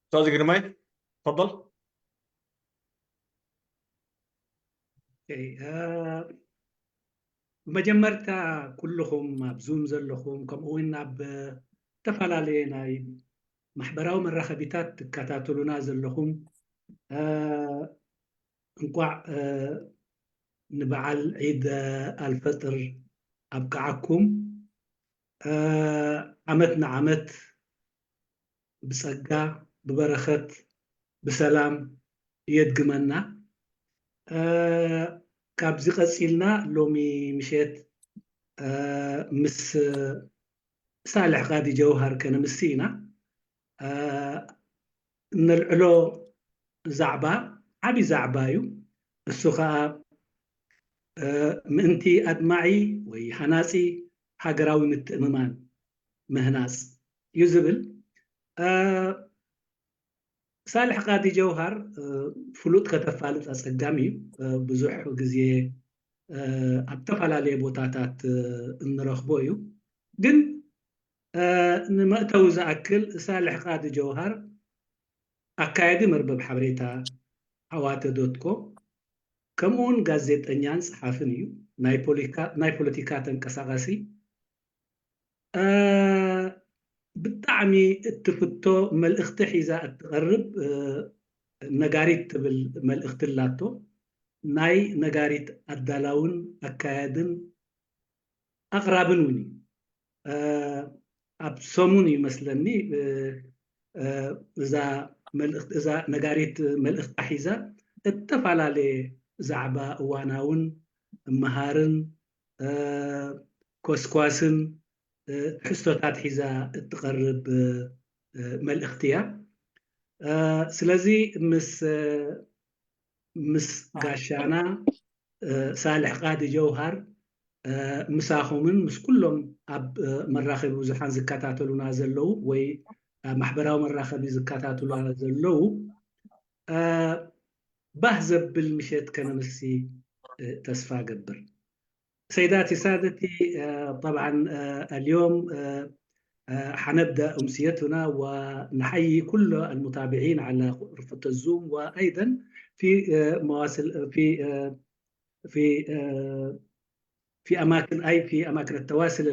استاذ جرماي، تفضل. መጀመርታ ኩልኹም ኣብ ዙም ዘለኹም፣ ከምኡ እውን ኣብ ዝተፈላለየ ናይ ማሕበራዊ መራኸቢታት ትከታተሉና ዘለኹም፣ እንቋዕ ንበዓል ዒድ ኣልፈጥር ኣብቅዓኩም። ዓመት ንዓመት ብጸጋ፣ ብበረኸት፣ ብሰላም የድግመና። ካብዚ ቀጺልና ሎሚ ምሸት ምስ ሳልሕ ቃዲ ጀውሃር ከነምሲ ኢና። እነልዕሎ ዛዕባ ዓቢ ዛዕባ እዩ። እሱ ኸኣ ምእንቲ ኣድማዒ ወይ ሃናጺ ሃገራዊ ምትእምማን ምህናጽ እዩ ዝብል። ሳልሕ ቃዲ ጀውሃር ፍሉጥ ከተፋልጥ ኣጸጋሚ እዩ። ብዙሕ ግዜ ኣብ ዝተፈላለየ ቦታታት እንረኽቦ እዩ። ግን ንመእተዊ ዝኣክል ሳልሕ ቃዲ ጀውሃር ኣካያዲ መርበብ ሓበሬታ ዓዋተ ዶት ኮም፣ ከምኡውን ጋዜጠኛን ጸሓፍን እዩ። ናይ ፖለቲካ ተንቀሳቃሲ ብጣዕሚ እትፍቶ መልእኽቲ ሒዛ እትቐርብ ነጋሪት ትብል መልእኽቲ ኣላቶ። ናይ ነጋሪት ኣዳላውን ኣካያድን ኣቕራብን እውን እዩ። ኣብ ሰሙን ይመስለኒ እዛ ነጋሪት መልእኽታ ሒዛ እተፈላለየ ዛዕባ እዋናውን መሃርን ኮስኳስን ትሕዝቶታት ሒዛ እትቐርብ መልእኽቲ እያ። ስለዚ ምስ ምስ ጋሻና ሳልሕ ቃዲ ጀውሃር ምሳኹምን ምስ ኩሎም ኣብ መራኸቢ ብዙሓን ዝከታተሉና ዘለዉ ወይ ኣብ ማሕበራዊ መራኸቢ ዝከታተሉና ዘለዉ ባህ ዘብል ምሸት ከነምሲ ተስፋ ገብር። سيداتي سادتي، طبعا اليوم حنبدأ أمسيتنا ونحيي كل المتابعين على غرفة الزوم، وأيضا في مواصل في في في أماكن أي في أماكن التواصل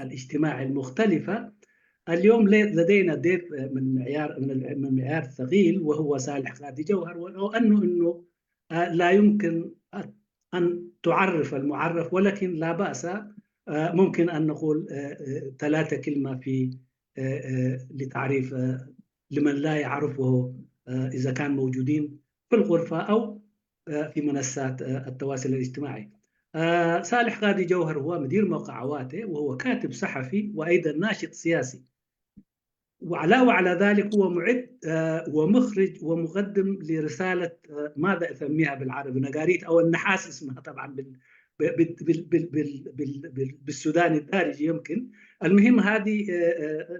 الاجتماعي المختلفة. اليوم لدينا ضيف من معيار من معيار ثقيل، وهو صالح قاضي جوهر، ولو أنه أنه لا يمكن أن تعرف المعرف، ولكن لا بأس، ممكن أن نقول ثلاثة كلمة في لتعريف لمن لا يعرفه، إذا كان موجودين في الغرفة أو في منصات التواصل الاجتماعي. صالح قاضي جوهر هو مدير موقع عواتي، وهو كاتب صحفي وأيضا ناشط سياسي. وعلى وعلى ذلك هو معد ومخرج ومقدم لرسالة، ماذا أسميها بالعربي، نقاريت أو النحاس اسمها طبعا بال بال بال بال بال بال بال بالسوداني الدارجي يمكن. المهم هذه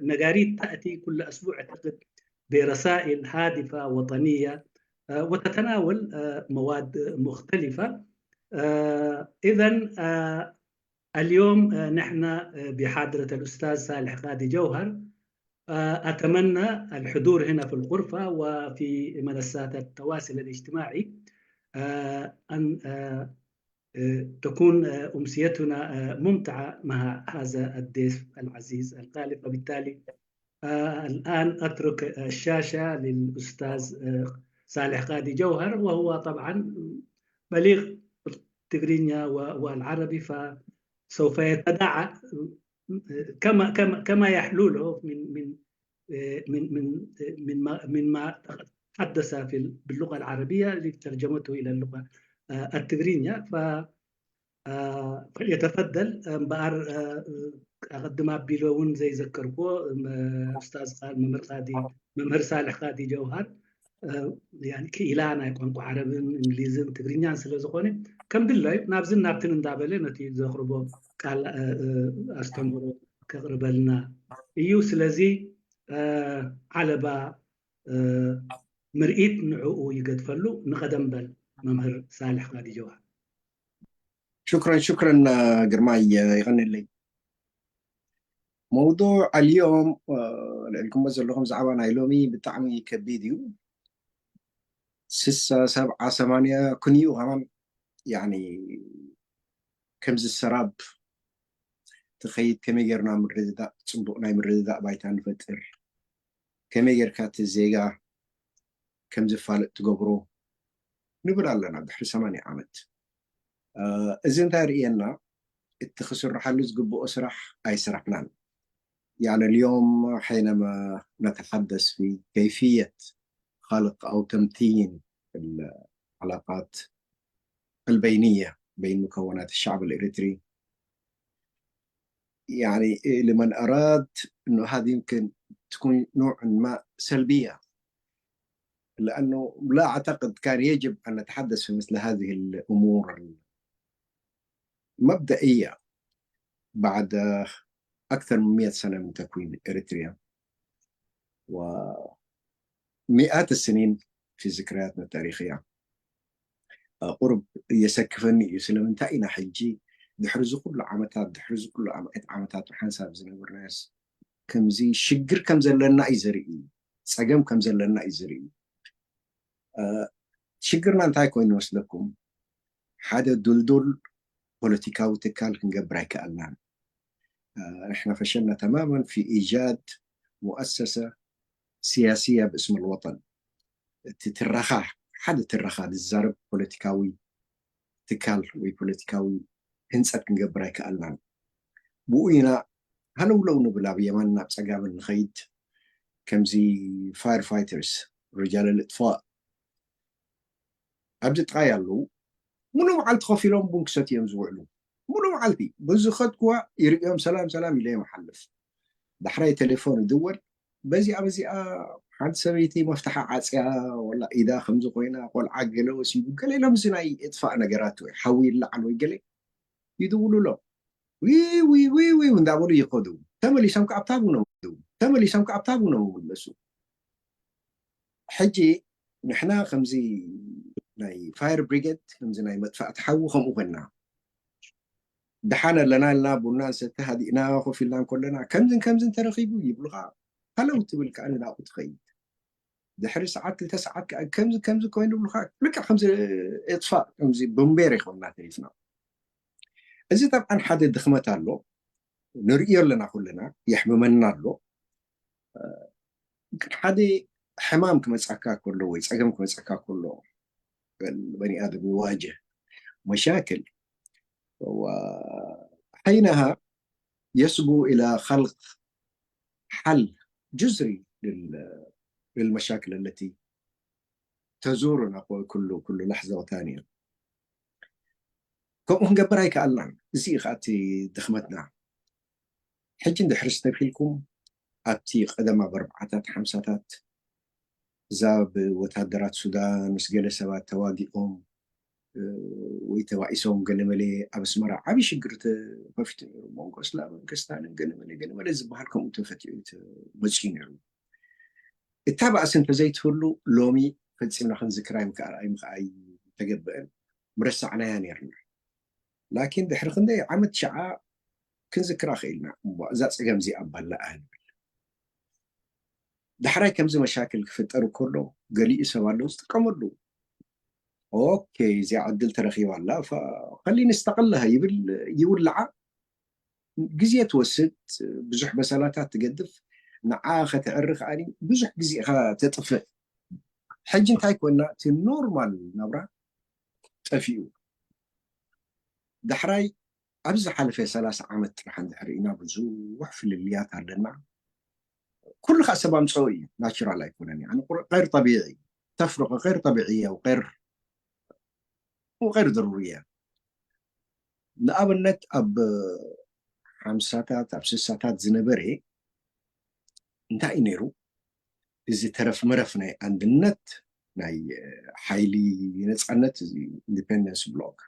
نقاريت تأتي كل أسبوع أعتقد برسائل هادفة وطنية وتتناول مواد مختلفة. إذا اليوم نحن بحضرة الأستاذ صالح قاضي جوهر. أتمنى الحضور هنا في الغرفة وفي منصات التواصل الاجتماعي أن تكون أمسيتنا ممتعة مع هذا الضيف العزيز الغالي. فبالتالي الآن أترك الشاشة للأستاذ صالح قاضي جوهر، وهو طبعا بليغ التقرينيا والعربي، فسوف يتداعى كما كما كما يحلو له من من من من من ما من ما تحدث في باللغة العربية لترجمته إلى اللغة التقرينيا. ف فليتفضل. እምበኣር ኣቐድም ኣቢለ እውን ዘይዘከርኩዎ ኡስታዝ መምህር ቃዲ መምህር ሳልሕ ቃዲ ጀውሃር ክኢላ ናይ ቋንቋ ዓረብን እንግሊዝን ትግርኛን ስለ ዝኾነ ከም ድላዩ ናብዝን ናብትን እንዳበለ ነቲ ዘቕርቦ ቃል ኣስተምህሮ ከቕርበልና እዩ። ስለዚ ዓለባ ምርኢት ንዕኡ ይገድፈሉ። ንቐደም በል መምህር ሳልሕ ቃዲ ጀውሃር። شكرا شكرا ግርማይ፣ የቐንየለይ። موضوع اليوم ልዕልኩሞ ዘለኹም ዛዕባ ናይ ሎሚ ብጣዕሚ ከቢድ እዩ። ስሳ ሰብዓ ሰማንያ ክንዩ ከማን ያኒ ከምዚ ሰራብ ትኸይድ ከመይ ጌርና ምርድዳእ፣ ፅቡቕ ናይ ምርድዳእ ባይታ ንፈጥር፣ ከመይ ጌርካ እቲ ዜጋ ከም ዝፋለጥ ትገብሮ ንብል ኣለና ድሕሪ ሰማንያ ዓመት። እዚ እንታይ ርእየና? እቲ ክስርሓሉ ዝግብኦ ስራሕ ኣይስራሕናን። يعني اليوم حينما نتحدث في كيفية خلق أو تمتين العلاقات البينية بين مكونات الشعب الإريتري، يعني لمن أراد أنه هذه يمكن تكون نوع ما سلبية، لأنه لا أعتقد كان يجب أن نتحدث في مثل هذه الأمور المبدئية بعد أكثر من مئة سنة من تكوين إريتريا ومئات السنين في ذكرياتنا التاريخية. ቁሩብ እየሰክፈኒ እዩ። ስለምንታይ ኢና ሕጂ ድሕሪ እዚ ኩሉ ዓመታት፣ ድሕሪ እዚ ኩሉ ኣማኢት ዓመታት ብሓንሳብ ዝነበርናዮስ ከምዚ ሽግር ከም ዘለና እዩ ዘርኢ፣ ፀገም ከም ዘለና እዩ ዘርኢ። ሽግርና እንታይ ኮይኑ መስለኩም? ሓደ ዱልዱል ፖለቲካዊ ትካል ክንገብር ኣይከኣልናን። ንሕና ፈሸልና ተማመን ፊ ኢጃድ ሙኣሰሰ ሲያስያ ብእስም ልወጠን። እቲ ትረኻ፣ ሓደ ትረኻ ዝዛረብ ፖለቲካዊ ትካል ወይ ፖለቲካዊ ህንፀት ክንገብር ኣይከኣልናን። ብኡ ኢና ሃለውለው ንብል፣ ኣብ የማን ናብ ፀጋምን ንኸይድ። ከምዚ ፋየር ፋይተርስ፣ ርጃለ ልጥፋእ ኣብዚ ጥቓይ ኣለዉ። ሙሉ መዓልቲ ኮፍ ኢሎም ቡን ክሰት እዮም ዝውዕሉ። ሙሉ መዓልቲ በዚ ከድኩዋ ይርእዮም፣ ሰላም ሰላም ኢለ እዮም ሓልፍ። ዳሕራይ ቴሌፎን ይድወል። በዚኣ በዚኣ ሓንቲ ሰበይቲ መፍትሓ ዓፅያ፣ ወላ ኢዳ ከምዚ ኮይና፣ ቆልዓ ገለ ወሲዱ፣ ገለ ኢሎም እዚ ናይ እጥፋእ ነገራት ወይ ሓዊ ይለዓል ወይ ገለ ይድውሉሎም። ዊ ዊ ዊ ዊ እንዳበሉ ይኸዱ። ተመሊሶም ከኣ ኣብታ ቡኖም ይኸዱ። ተመሊሶም ከኣ ኣብታ ቡኖም ይምለሱ። ሕጂ ንሕና ከምዚ ናይ ፋየር ብሪጌድ፣ ከምዚ ናይ መጥፋእቲ ሓዊ ከምኡ ኮይና፣ ደሓን ኣለና ኢልና ቡና ንሰቲ ሃዲእና ኮፍ ኢልና እንከለና ከምዝን ከምዝን ተረኺቡ ይብሉኻ። ሃለው ትብል ከኣ ንናብኡ ትኸይድ። ድሕሪ ሰዓት ክልተ ሰዓት ከኣ ከምዚ ከምዚ ኮይኑ ይብሉኻ። ልክዕ ከምዚ እጥፋእ፣ ከምዚ ቦምቤር ይኸውና ተሪፍና። እዚ ጠብዓን ሓደ ድኽመት ኣሎ፣ ንርእዮ ኣለና ኩልና፣ የሕምመና ኣሎ። ግን ሓደ ሕማም ክመጻካ ከሎ ወይ ጸገም ክመጻካ ከሎ በኒ ኣደም ይዋጀህ መሻክል ወሓይነሃ የስጉ ኢላ ኸልቅ ሓል ጅዝሪ ልልመሻክል ኣለቲ ተዙሩና ኩሉ ኩሉ ላሕዘ ወታንያ። ከምኡ ክንገብር ኣይከኣልናን። እዚ እዩ ከኣ እቲ ድኽመትና። ሕጂ እንድሕር ስተብሂልኩም ኣብቲ ቀደም ኣብ ኣርባዓታት ሓምሳታት እዛ ብወታደራት ሱዳን ምስ ገለ ሰባት ተዋጊኦም ወይ ተባኢሶም ገለመለ ኣብ ኣስመራ ዓብዪ ሽግር ተኸፊቱ ነይሩ። መንጎ እስላምን ክርስታንን ገለመለ ገለመለ ዝበሃል ከምኡ ተፈቲሑ መፅኡ ነይሩ። እታ ባእሲ እንተዘይትህሉ ሎሚ ፈፂምና ክንዝክራ ኣይምክኣል ኣይምክኣይ ተገብአን ምረሳዕናያ ነርና። ላኪን ድሕሪ ክንደይ ዓመት ሽዓ ክንዝክራ ክኢልና። እሞ እዛ ፀገም እዚኣ ኣባላኣ ንብል። ዳሕራይ ከምዚ መሻክል ክፍጠር ከሎ ገሊኡ ሰብ ኣሎ ዝጥቀመሉ። ኦኬ፣ እዚኣ ዕድል ተረኺባ ኣላ፣ ፈ-፣ ኸሊኒ እስተቐለሃ ይብል፣ ይውልዓ። ግዜ ትወስድ፣ ብዙሕ በሰላታት ትገድፍ፣ ንዓ ከተዕሪ ከኣኒ ብዙሕ ግዜ ኢኻ ተጥፍእ። ሕጂ እንታይ ኮይና? እቲ ኖርማል ናብራ ጠፊኡ። ዳሕራይ ኣብዚ ዝሓለፈ ሰላሳ ዓመት ጥራሕ እንድሕር ኢና ብዙሕ ፍልልያት ኣለና። ኩሉ ከዓ ሰብ ኣምፀኦ እዩ፣ ናቹራል ኣይኮነን። يعني غير طبيعي، تفرقة غير طبيعية وغير وغير ضرورية። ንኣብነት ኣብ ሓምሳታት ኣብ ስሳታት ዝነበረ እንታይ እዩ ነይሩ? እዚ ተረፍ መረፍ ናይ ኣንድነት ናይ ሓይሊ ነፃነት ኢንዲፔንደንስ ብሎክ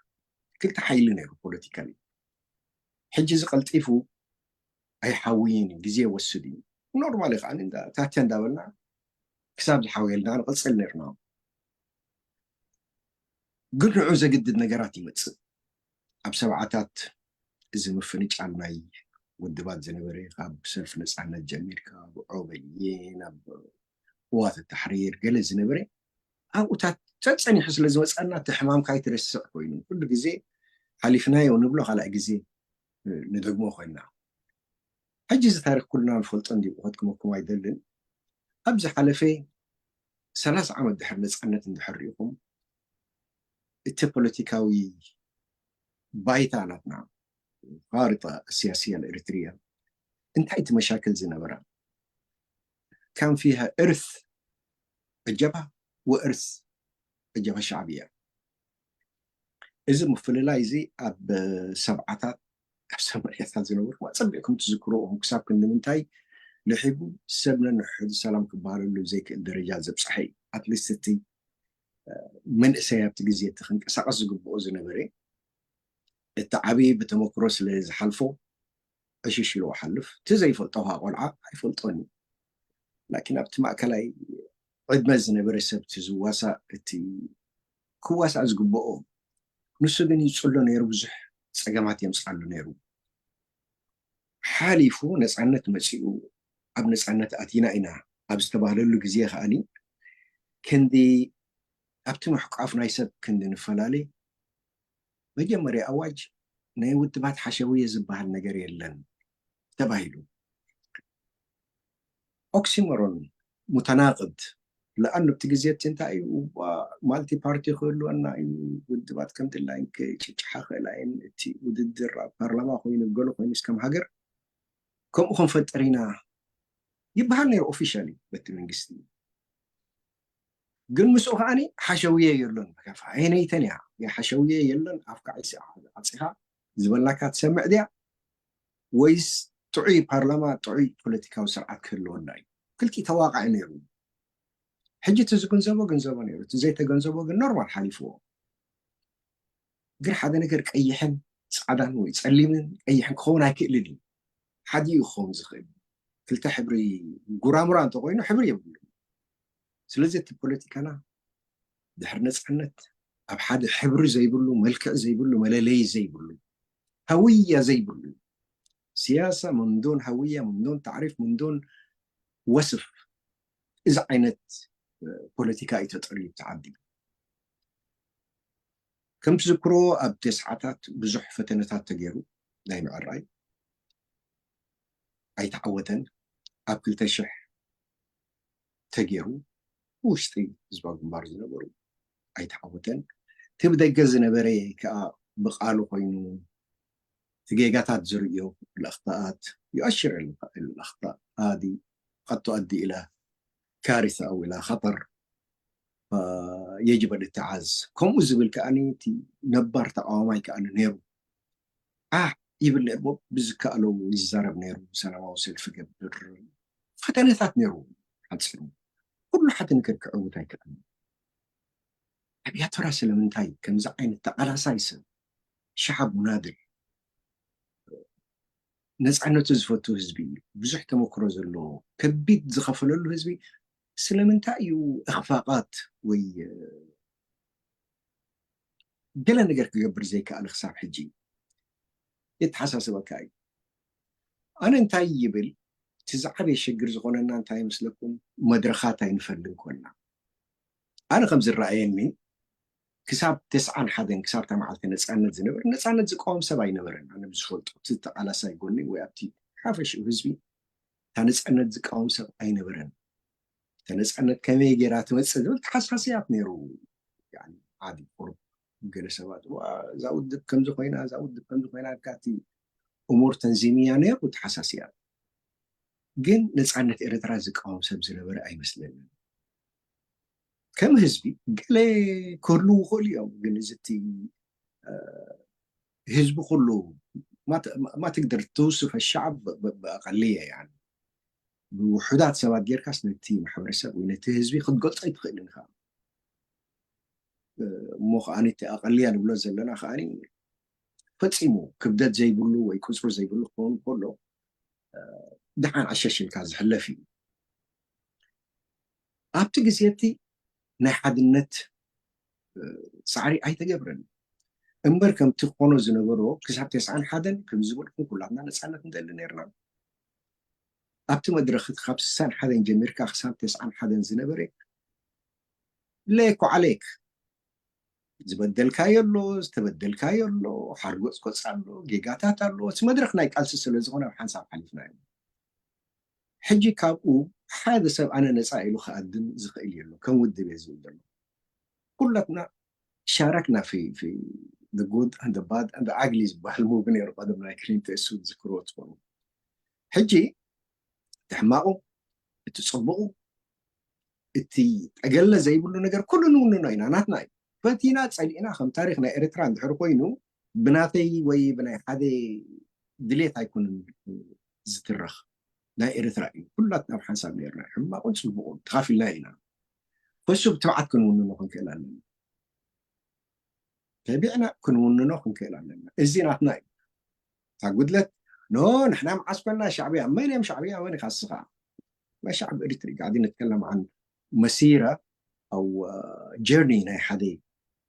ክልተ ሓይሊ ነይሩ ፖለቲካሊ። ሕጂ እዚ ቀልጢፉ ኣይሓውይን እዩ፣ ግዜ ይወስድ እዩ። ኖርማሊ ከዓ እንዳ-፣ ታተ እንዳበልና ክሳብ ዝሓውየልና ንቐፅል ነርና። ግን ንዑ ዘግድድ ነገራት ይመፅእ። ኣብ ሰብዓታት እዚ ምፍንጫል ናይ ውድባት ዝነበረ፣ ካብ ሰልፊ ነፃነት ጀሚርካ፣ ብዖበይ ናብ ቅዋት ተሕሪር ገለ ዝነበረ፣ ኣብኡታት ጸጸኒሑ ስለ ዝመጸና፣ እቲ ሕማምካ ኣይትረስዕ ኮይኑ፣ ኩሉ ግዜ ሓሊፍናዮ ንብሎ፣ ካልኣይ ግዜ ንደግሞ ኮይና። ሕጂ እዚ ታሪኽ ኩልና ንፈልጦ እንዲ ክኸትክመኩም ኣይደልን። ኣብ ዝሓለፈ ሰላሳ ዓመት ድሕሪ ነፃነት እንድሕር ርኢኹም፣ እቲ ፖለቲካዊ ባይታ ናትና፣ ኻሪጣ ስያስያ ልኤርትርያ፣ እንታይ እቲ መሻክል ዝነበራ? ካን ፊሃ እርስ ዕጀባ ወእርስ ዕጀባ ሻዕብያ። እዚ ምፍልላይ እዚ ኣብ ሰብዓታት፣ ኣብ ሰማንያታት ዝነበርኩም ኣጸቢቕኩም ትዝክርዎ ኢኹም። ክሳብ ክንዲ ምንታይ ልሒቡ ሰብ ነንሕዱ ሰላም ክበሃለሉ ዘይክእል ደረጃ ዘብጽሐ እዩ። ኣትሊስት እቲ መንእሰይ ኣብቲ ግዜ እቲ ክንቀሳቐስ ዝግብኦ ዝነበረ፣ እቲ ዓብዪ ብተመክሮ ስለ ዝሓልፎ ዕሽሽ ኢልዎ ሓልፍ። እቲ ዘይፈልጦ ከዓ ቆልዓ ኣይፈልጦን እዩ። ላኪን ኣብቲ ማእከላይ ዕድመ ዝነበረ ሰብ እቲ ዝዋሳእ፣ እቲ ክዋሳእ ዝግብኦ፣ ንሱ ግን ይጽሎ ነይሩ፣ ብዙሕ ጸገማት የምጽኣሉ ነይሩ። ሓሊፉ ነጻነት መጺኡ፣ ኣብ ነጻነት ኣቲና ኢና ኣብ ዝተባህለሉ ግዜ ከኣኒ፣ ክንዲ ኣብቲ ምሕቋፍ ናይ ሰብ ክንዲ ንፈላለ፣ መጀመርያ ኣዋጅ ናይ ውድባት ሓሸውየ ዝበሃል ነገር የለን ተባሂሉ። ኦክሲሞሮን፣ ሙተናቅድ። ለኣኑ ኣብቲ ግዜ እቲ እንታይ እዩ፣ ማልቲ ፓርቲ ክህልወና እዩ፣ ውድባት ከም ድላይን ክጭጭሓ ክእላ እየን፣ እቲ ውድድር ኣብ ፓርላማ ኮይኑ ገሎ ኮይኑ እስከም ሃገር ከምኡ ክንፈጥር ኢና ይበሃል ነይሩ ኦፊሻሊ በቲ መንግስቲ። ግን ምስኡ ከዓኒ ሓሸውየ የሎን። በቃ፣ ኣየነይተን እያ? ሓሸውየ የለን፣ ኣፍካ ዒሲ ዓፂኻ ዝበላካ ትሰምዕ ድያ? ወይስ ጥዑይ ፓርላማ፣ ጥዑይ ፖለቲካዊ ስርዓት ክህልወና እዩ? ክልቲኡ ተዋቃዒ ነይሩ። ሕጂ እቲ ዝግንዘቦ ግንዘቦ ነይሩ፣ እቲ ዘይተገንዘቦ ግን ኖርማል ሓሊፍዎ። ግን ሓደ ነገር ቀይሕን ጻዕዳን ወይ ጸሊምን ቀይሕን ክኸውን ኣይክእልን እዩ። ሓዲኡ ክኸውን ዝኽእል ክልተ ሕብሪ ጉራሙራ እንተኮይኑ ሕብሪ የብሉን። ስለዚ እቲ ፖለቲካና ድሕሪ ነጻነት ኣብ ሓደ ሕብሪ ዘይብሉ፣ መልክዕ ዘይብሉ፣ መለለዪ ዘይብሉ፣ ሃውያ ዘይብሉ፣ ስያሳ ምምዶን ሃውያ ምምዶን ታዕሪፍ ምምዶን ወስፍ፣ እዚ ዓይነት ፖለቲካ እዩ ተጠርዩ እቲ ዓዲ። ከም ትዝክሮ ኣብ ተስዓታት ብዙሕ ፈተነታት ተገይሩ ናይ ምዕራይ ኣይተዓወተን። ኣብ ክልተ ሽሕ ተገይሩ ውሽጢ ህዝባዊ ግንባር ዝነበሩ ኣይተዓወተን። እቲ ብደገ ዝነበረ ከዓ ብቃሉ ኮይኑ እቲ ጌጋታት ዝርእዮ ለኽታኣት ይኣሽር ለኽታ ኣዲ ቀቶ ኣዲ ኢላ ካሪሳ ኣው ኢላ ኸጠር የጅበ ልትዓዝ ከምኡ ዝብል ከኣኒ እቲ ነባር ተቃዋማይ ከኣኒ ነይሩ። ዓ ይብል ነይሩ፣ ብዝከኣሎ ይዛረብ ነይሩ፣ ሰላማዊ ሰልፊ ገብር፣ ፈተነታት ነይሩ። ሓፂሩ ኩሉ ሓደ ነገር ክዕውት ኣይከኣልን። ኣብ ያቶራ ስለምንታይ ከምዚ ዓይነት ተቃላሳይ ሰብ ሸሓብ ሙናድል ነፃነቱ ዝፈቱ ህዝቢ፣ ብዙሕ ተመክሮ ዘለዎ፣ ከቢድ ዝኸፈለሉ ህዝቢ ስለምንታይ እዩ እኽፋቃት ወይ ገለ ነገር ክገብር ዘይከኣለ ክሳብ ሕጂ? የተሓሳስበካ እዩ። ኣነ እንታይ ይብል፣ እቲ ዝዓበየ ሽግር ዝኾነና እንታይ ይመስለኩም? መድረኻት ኣይንፈልጥን ኮና። ኣነ ከም ዝረኣየኒ ክሳብ ተስዓን ሓደን ክሳብ እታ መዓልቲ ነፃነት ዝነበር ነፃነት ዝቃወም ሰብ ኣይነበረን። ኣነ ብዝፈልጦ እቲ ተቃላሳይ ጎኒ ወይ ኣብቲ ሓፈሽኡ ህዝቢ እታ ነፃነት ዝቃወም ሰብ ኣይነበረን። እታ ነፃነት ከመይ ገይራ ትመፅእ ዝብል ተሓሳስያት ነይሩ። ዓዲ ቁሩብ ገለ ሰባት እዛ ውድብ ከምዚ ኮይና እዛ ውድብ ከምዚ ኮይና ኢልካ እቲ እሙር ተንዚምያ ነይሩ ተሓሳስያት። ግን ነፃነት ኤርትራ ዝቃወም ሰብ ዝነበረ ኣይመስለንን። ከም ህዝቢ ገለ ክህልዉ ይኽእሉ እዮም፣ ግን እዚ እቲ ህዝቢ ኩሉ ما تقدر توصف الشعب بأقلية يعني ብውሑዳት ሰባት ጌርካስ ነቲ ማሕበረሰብ ወይ ነቲ ህዝቢ ክትገልጾ ኣይትኽእልን ኢኻ። እሞ ከዓኒ እቲ ኣቐልያ ንብሎ ዘለና ከዓኒ ፈጺሙ ክብደት ዘይብሉ ወይ ቁጽሪ ዘይብሉ ክኸውን ከሎ ደሓን ዓሸሽ ኢልካ ዝሕለፍ እዩ። ኣብቲ ግዜ እቲ ናይ ሓድነት ፃዕሪ ኣይተገብረን። እምበር ከምቲ ክኾኖ ዝነበሮ ክሳብ ተስዓን ሓደን ከም ዝበልኩም ኩላትና ነፃነት ንደሊ ነርና። ኣብቲ መድረኽ ካብ ስሳን ሓደን ጀሚርካ ክሳብ ተስዓን ሓደን ዝነበረ ለይኩ ዓሌክ ዝበደልካዮ ኣሎ፣ ዝተበደልካዮ ኣሎ፣ ሓርጎፅጎፅ ኣሎ፣ ጌጋታት ኣሎ። እቲ መድረኽ ናይ ቃልሲ ስለ ዝኾነ ኣብ ሓንሳብ ሓሊፍናዮ። ሕጂ ካብኡ ሓደ ሰብ ኣነ ነፃ ኢሉ ክኣድም ዝኽእል የሎ። ከም ውድብ እየ ዝብል ዘሎ። ኩላትና ሻረክና ፊ good and bad and ugly ዝበሃል ሙቪ ነይሩ ቀደም ናይ ክሊንት ኢስትውድ ዝክርዎ ትኾኑ። ሕጂ እቲ ሕማቑ፣ እቲ ፅቡቑ፣ እቲ ጠገለ ዘይብሉ ነገር ኩሉ ንውንኖ ኢና፣ ናትና እዩ። ፈቲና ፀሊእና ከም ታሪኽ ናይ ኤርትራ እንድሕር ኮይኑ ብናተይ ወይ ብናይ ሓደ ድሌት ኣይኮነን ዝትረኽ፣ ናይ ኤርትራ እዩ። ኩላትና ኣብ ሓንሳብ ነርና፣ ሕማቑን ፅቡቑን ተኻፊልና ኢና። ከሱ ብትብዓት ክንውንኖ ክንክእል ኣለና። ተቢዕና ክንውንኖ ክንክእል ኣለና። እዚ ናትና እዩ። እታ ጉድለት ኖ ንሕና መዓስ ኮና ሻዕብያ? መን እዮም ሻዕብያ? መን ኢኻ እስኻ? ما شعب إريتري قاعدين نتكلم عن مسيرة أو جيرني ናይ ሓደ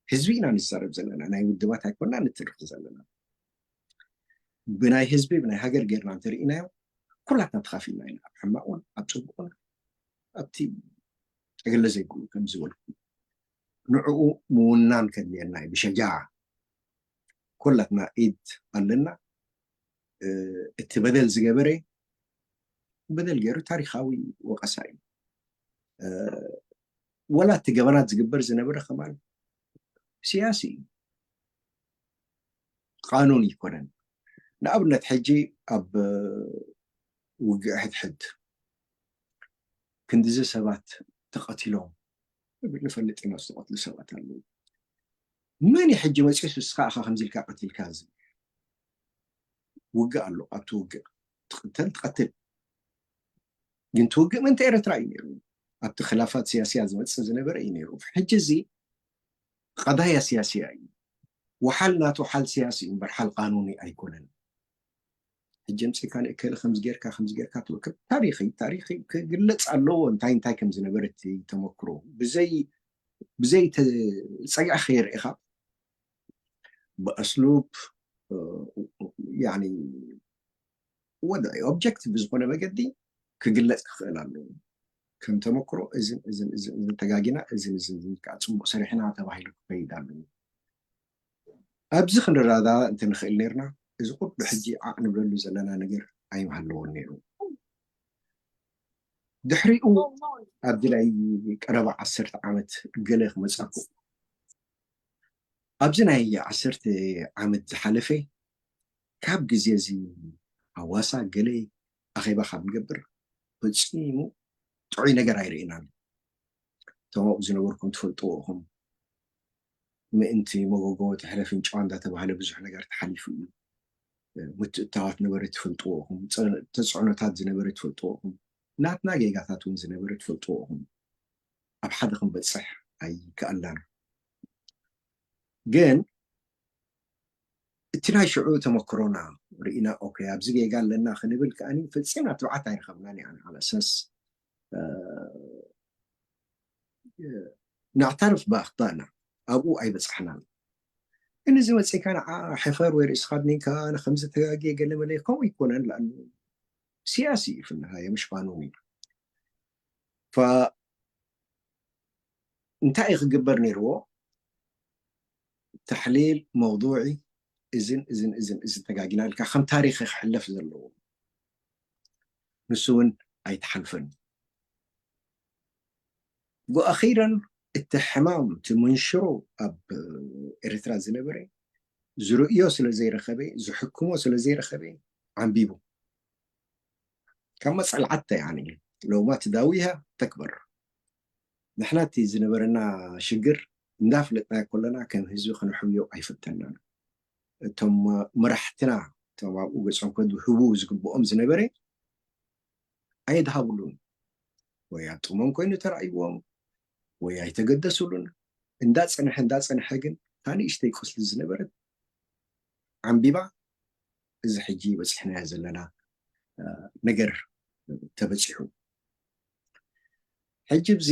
ህዝቢ ኢና ንዛረብ ዘለና፣ ናይ ውድባት ኣይኮና ንትርክ ዘለና። ብናይ ህዝቢ ብናይ ሃገር ጌርና እንተርኢናዮ ኩላትና ተኻፊልና ኢና፣ ኣብ ሕማቑን ኣብ ፅቡቑን ኣብቲ ጠገለ ዘይብሉ ከም ዝበልኩ ንዕኡ ምውናን ከድልየና እዩ ብሸጃዓ። ኩላትና ኢድ ኣለና። እቲ በደል ዝገበረ በደል ገይሩ ታሪኻዊ ወቀሳ እዩ። ወላ እቲ ገበናት ዝግበር ዝነበረ ከማን ስያሲ እዩ፣ ቃኑን ይኮነን። ንኣብነት ሕጂ ኣብ ውግእ ሕድሕድ ክንድዚ ሰባት ተቐቲሎም ንፈልጥ ኢና፣ ዝተቐትሉ ሰባት ኣለዉ። መን እዩ ሕጂ መፂኡ ንስኻ ኢኻ ከምዚ ኢልካ ቀቲልካ ዝብል? ውግእ ኣሎ፣ ኣብቲ ውግእ ትቕተል ትቐትል። ግን እቲ ውግእ ምእንቲ ኤርትራ እዩ ነይሩ። ኣብቲ ክላፋት ስያስያ ዝመፅእ ዝነበረ እዩ ነይሩ። ሕጂ እዚ ቀዳያ ስያስያ እዩ። ወሓል ናቱ ሓል ስያሲ እዩ እምበር ሓል ቃኑኒ ኣይኮነን። ሕጂ ኣምፂእካ ንእከለ ከምዚ ጌርካ ከምዚ ጌርካ ትብል፣ ታሪኽ እዩ፣ ታሪኽ እዩ፣ ክግለፅ ኣለዎ። እንታይ እንታይ ከም ዝነበረ እቲ ተመክሮ ብዘይ ብዘይ ተ- ፀግዒ ከየርእኻ ብኣስሉብ ያኒ ወደ ኦብጀክቲቭ ብዝኾነ መገዲ ክግለፅ ክኽእል ኣለዎ። ከም ተመክሮ እዝን እዝን እዝን እዝን ተጋጊና እዝን እዝን እዝን ከዓ ፅቡቅ ሰሪሕና ተባሂሉ ክኸይድ ኣለዎ። ኣብዚ ክንረዳዳ እንተንኽእል ነርና እዚ ኩሉ ሕጂ ዓዕ ንብለሉ ዘለና ነገር ኣይምሃለዎን ነይሩ። ድሕሪኡ ኣብዚ ናይ ቀረባ ዓሰርተ ዓመት ገለ ክመፃኩም ኣብዚ ናይ ዓሰርተ ዓመት ዝሓለፈ ካብ ግዜ እዚ ሃዋሳ ገለ ኣኼባ ካብ ንገብር ፈፂሙ ጥዑይ ነገር ኣይርኢናን። እቶም ኣብኡ ዝነበርኩም ትፈልጥዎ ኢኹም። ምእንቲ መጎጎ ትሕረ ፍንጫዋ እንዳተባህለ ብዙሕ ነገር ተሓሊፉ እዩ። ምትእታዋት ነበረ ትፈልጥዎ ኢኹም። ተፅዕኖታት ዝነበረ ትፈልጥዎ ኢኹም። ናትና ጌጋታት እውን ዝነበረ ትፈልጥዎ ኢኹም። ኣብ ሓደ ክንበፅሕ ኣይከኣልናን። ግን እቲ ናይ ሽዑ ተመክሮና ርኢና ኦኬ ኣብዚ ጌጋ ኣለና ክንብል ከኣ ፈፂምና ትብዓት ኣይረኸብናን። ያ ዓለ ኣሰስ ናዕታርፍ ብኣኽጣእና ኣብኡ ኣይበፃሕናን። ግን እዚ መፂእካ ንዓ ሕፈር ወይ ርእስኻ ድኒንካ ንከምዚ ተጋግየ ገለ መለ ከምኡ ይኮነን። ለኣኑ ስያሲ እዩ ፍንሃየ ምሽ ቃኑን እዩ። እንታይ እዩ ክግበር ነይርዎ? ተሕሊል መውضوዒ እዝን እዝን እዝን እዝን ተጋጊና ኢልካ ከም ታሪኽ ክሕለፍ ዘለዎ ንሱ እውን ኣይተሓልፈን። ወኣኺረን እቲ ሕማም እቲ መንሽሮ ኣብ ኤርትራ ዝነበረ ዝርእዮ ስለ ዘይረኸበ ዝሕክሞ ስለ ዘይረኸበ ዓንቢቡ ካብ መፀልዓተ ያኒ ሎማ ትዳዊሃ ተክበር ንሕና እቲ ዝነበረና ሽግር እንዳፍለጥናዮ ከለና ከም ህዝቢ ክንሕብዮ ኣይፈተናን። እቶም መራሕትና እቶም ኣብኡ ገጾም ከድህቡ ዝግብኦም ዝነበረ ኣየድሃብሉን። ወይ ኣብ ጥሞም ኮይኑ ተራእይዎም ወይ ኣይተገደሱሉን። እንዳጸንሐ እንዳጸንሐ ግን እታ ንእሽተይ ቁስሊ ዝነበረት ዓንቢባ እዚ ሕጂ በፂሕናዮ ዘለና ነገር ተበፂሑ። ሕጂ እዚ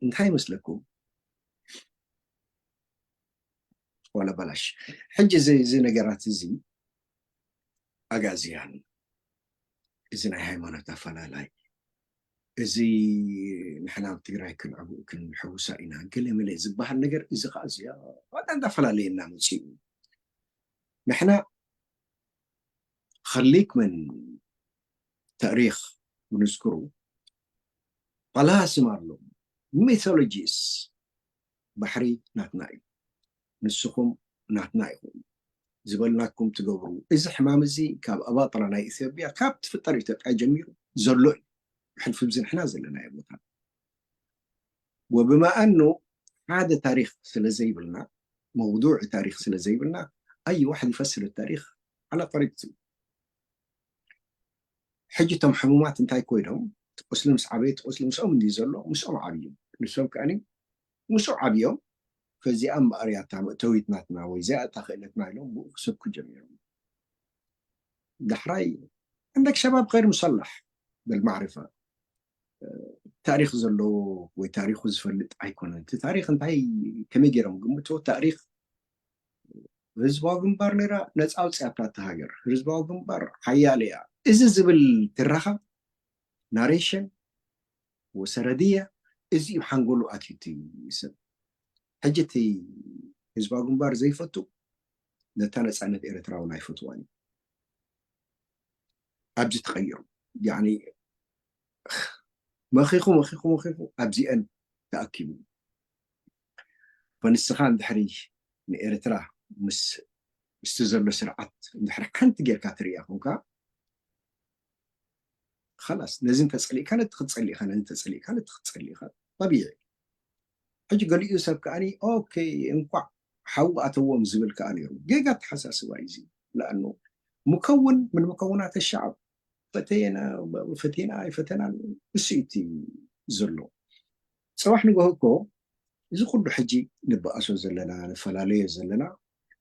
እንታይ ይመስለኩም? ዋላ በላሽ። ሕጂ እዚ እዚ ነገራት እዚ ኣጋዝያን፣ እዚ ናይ ሃይማኖት ኣፈላላይ፣ እዚ ንሕና ኣብ ትግራይ ክንዕቡ ክንሕውሳ ኢና ገለ መለ ዝበሃል ነገር፣ እዚ ከዓ እዚ ኣጣ እንዳፈላለየና መፅኡ። ንሕና خليك من تاريخ ونذكره، ጠላስም ኣሎ፣ ሚቶሎጂስ። ባሕሪ ናትና እዩ፣ ንስኹም ናትና ኢኹም፣ ዝበልናኩም ትገብሩ። እዚ ሕማም እዚ ካብ ኣባጥራ ናይ ኢትዮጵያ፣ ካብ ትፍጠር ኢትዮጵያ ጀሚሩ ዘሎ እዩ። ሕልፊ ብዚ ንሕና ዘለናዮ ቦታ። ወብማ ኣኑ ሓደ ታሪኽ ስለ ዘይብልና፣ መውዱዕ ታሪኽ ስለ ዘይብልና፣ ኣይ ዋሕድ ይፈስር ታሪኽ ዓላ ጠሪቅቱ። ሕጂ እቶም ሕሙማት እንታይ ኮይኖም? እቲ ቁስሊ ምስ ዓበየ፣ እቲ ቁስሊ ምስኦም እንዲ ዘሎ፣ ምስኦም ዓብዩ። ንሶም ከኣኒ ምስኡ ዓብዮም። ከዚኣ እምበኣር እያ እታ መእተዊት ናትና ወይ እዚኣ እታ ክእለትና ኢሎም ብኡ ክሰብኩ ጀሚሮም። ዳሕራይ عندك شباب غير مسلح بالمعرفة። ታሪኽ ዘለዎ ወይ ታሪኹ ዝፈልጥ ኣይኮነን። እቲ ታሪኽ እንታይ ከመይ ገይሮም ግምቶ? ታሪኽ ህዝባዊ ግንባር ነራ ነፃ ኣውፅኣታ እታ ሃገር። ህዝባዊ ግንባር ሓያል እያ። እዚ ዝብል ትረኻ ናሬሽን ወሰረድያ እዚ እዩ ሓንጎሉ ኣትዩ እቲ ሰብ። ሕጂ እቲ ህዝባዊ ግንባር ዘይፈቱ ነታ ነፃነት ኤርትራ እውን ኣይፈትዋን እዩ። ኣብዚ ተቐይሩ ያኒ መኺኹ መኺኹ መኺኹ ኣብዚአን ተኣኪቡ። ፈንስኻ እንድሕሪ ንኤርትራ ምስ ምስቲ ዘሎ ስርዓት እንድሕሪ ሓንቲ ጌርካ ትርእያ ኮንካ خلاص ነዚ እንተፀሊእካ ነቲ ክትፀሊ ኢኻ፣ ነዚ እንተፀሊእካ ነቲ ክትፀሊ ኢኻ። ጠቢዒ። ሕጂ ገሊኡ ሰብ ከኣኒ ኦኬ እንኳዕ ሓዊ ኣተዎም ዝብል ከኣ ነይሩ። ጌጋ ኣተሓሳስባ እዩ እዚ። ለኣኑ ሙከውን ምን ሙከውናት ሸዓብ ፈተየና ፈቴና ኣይፈተናን እሱ እቲ ዘሎ። ፅባሕ ንጎሆ እኮ እዚ ኩሉ ሕጂ ንበኣሶ ዘለና ንፈላለዮ ዘለና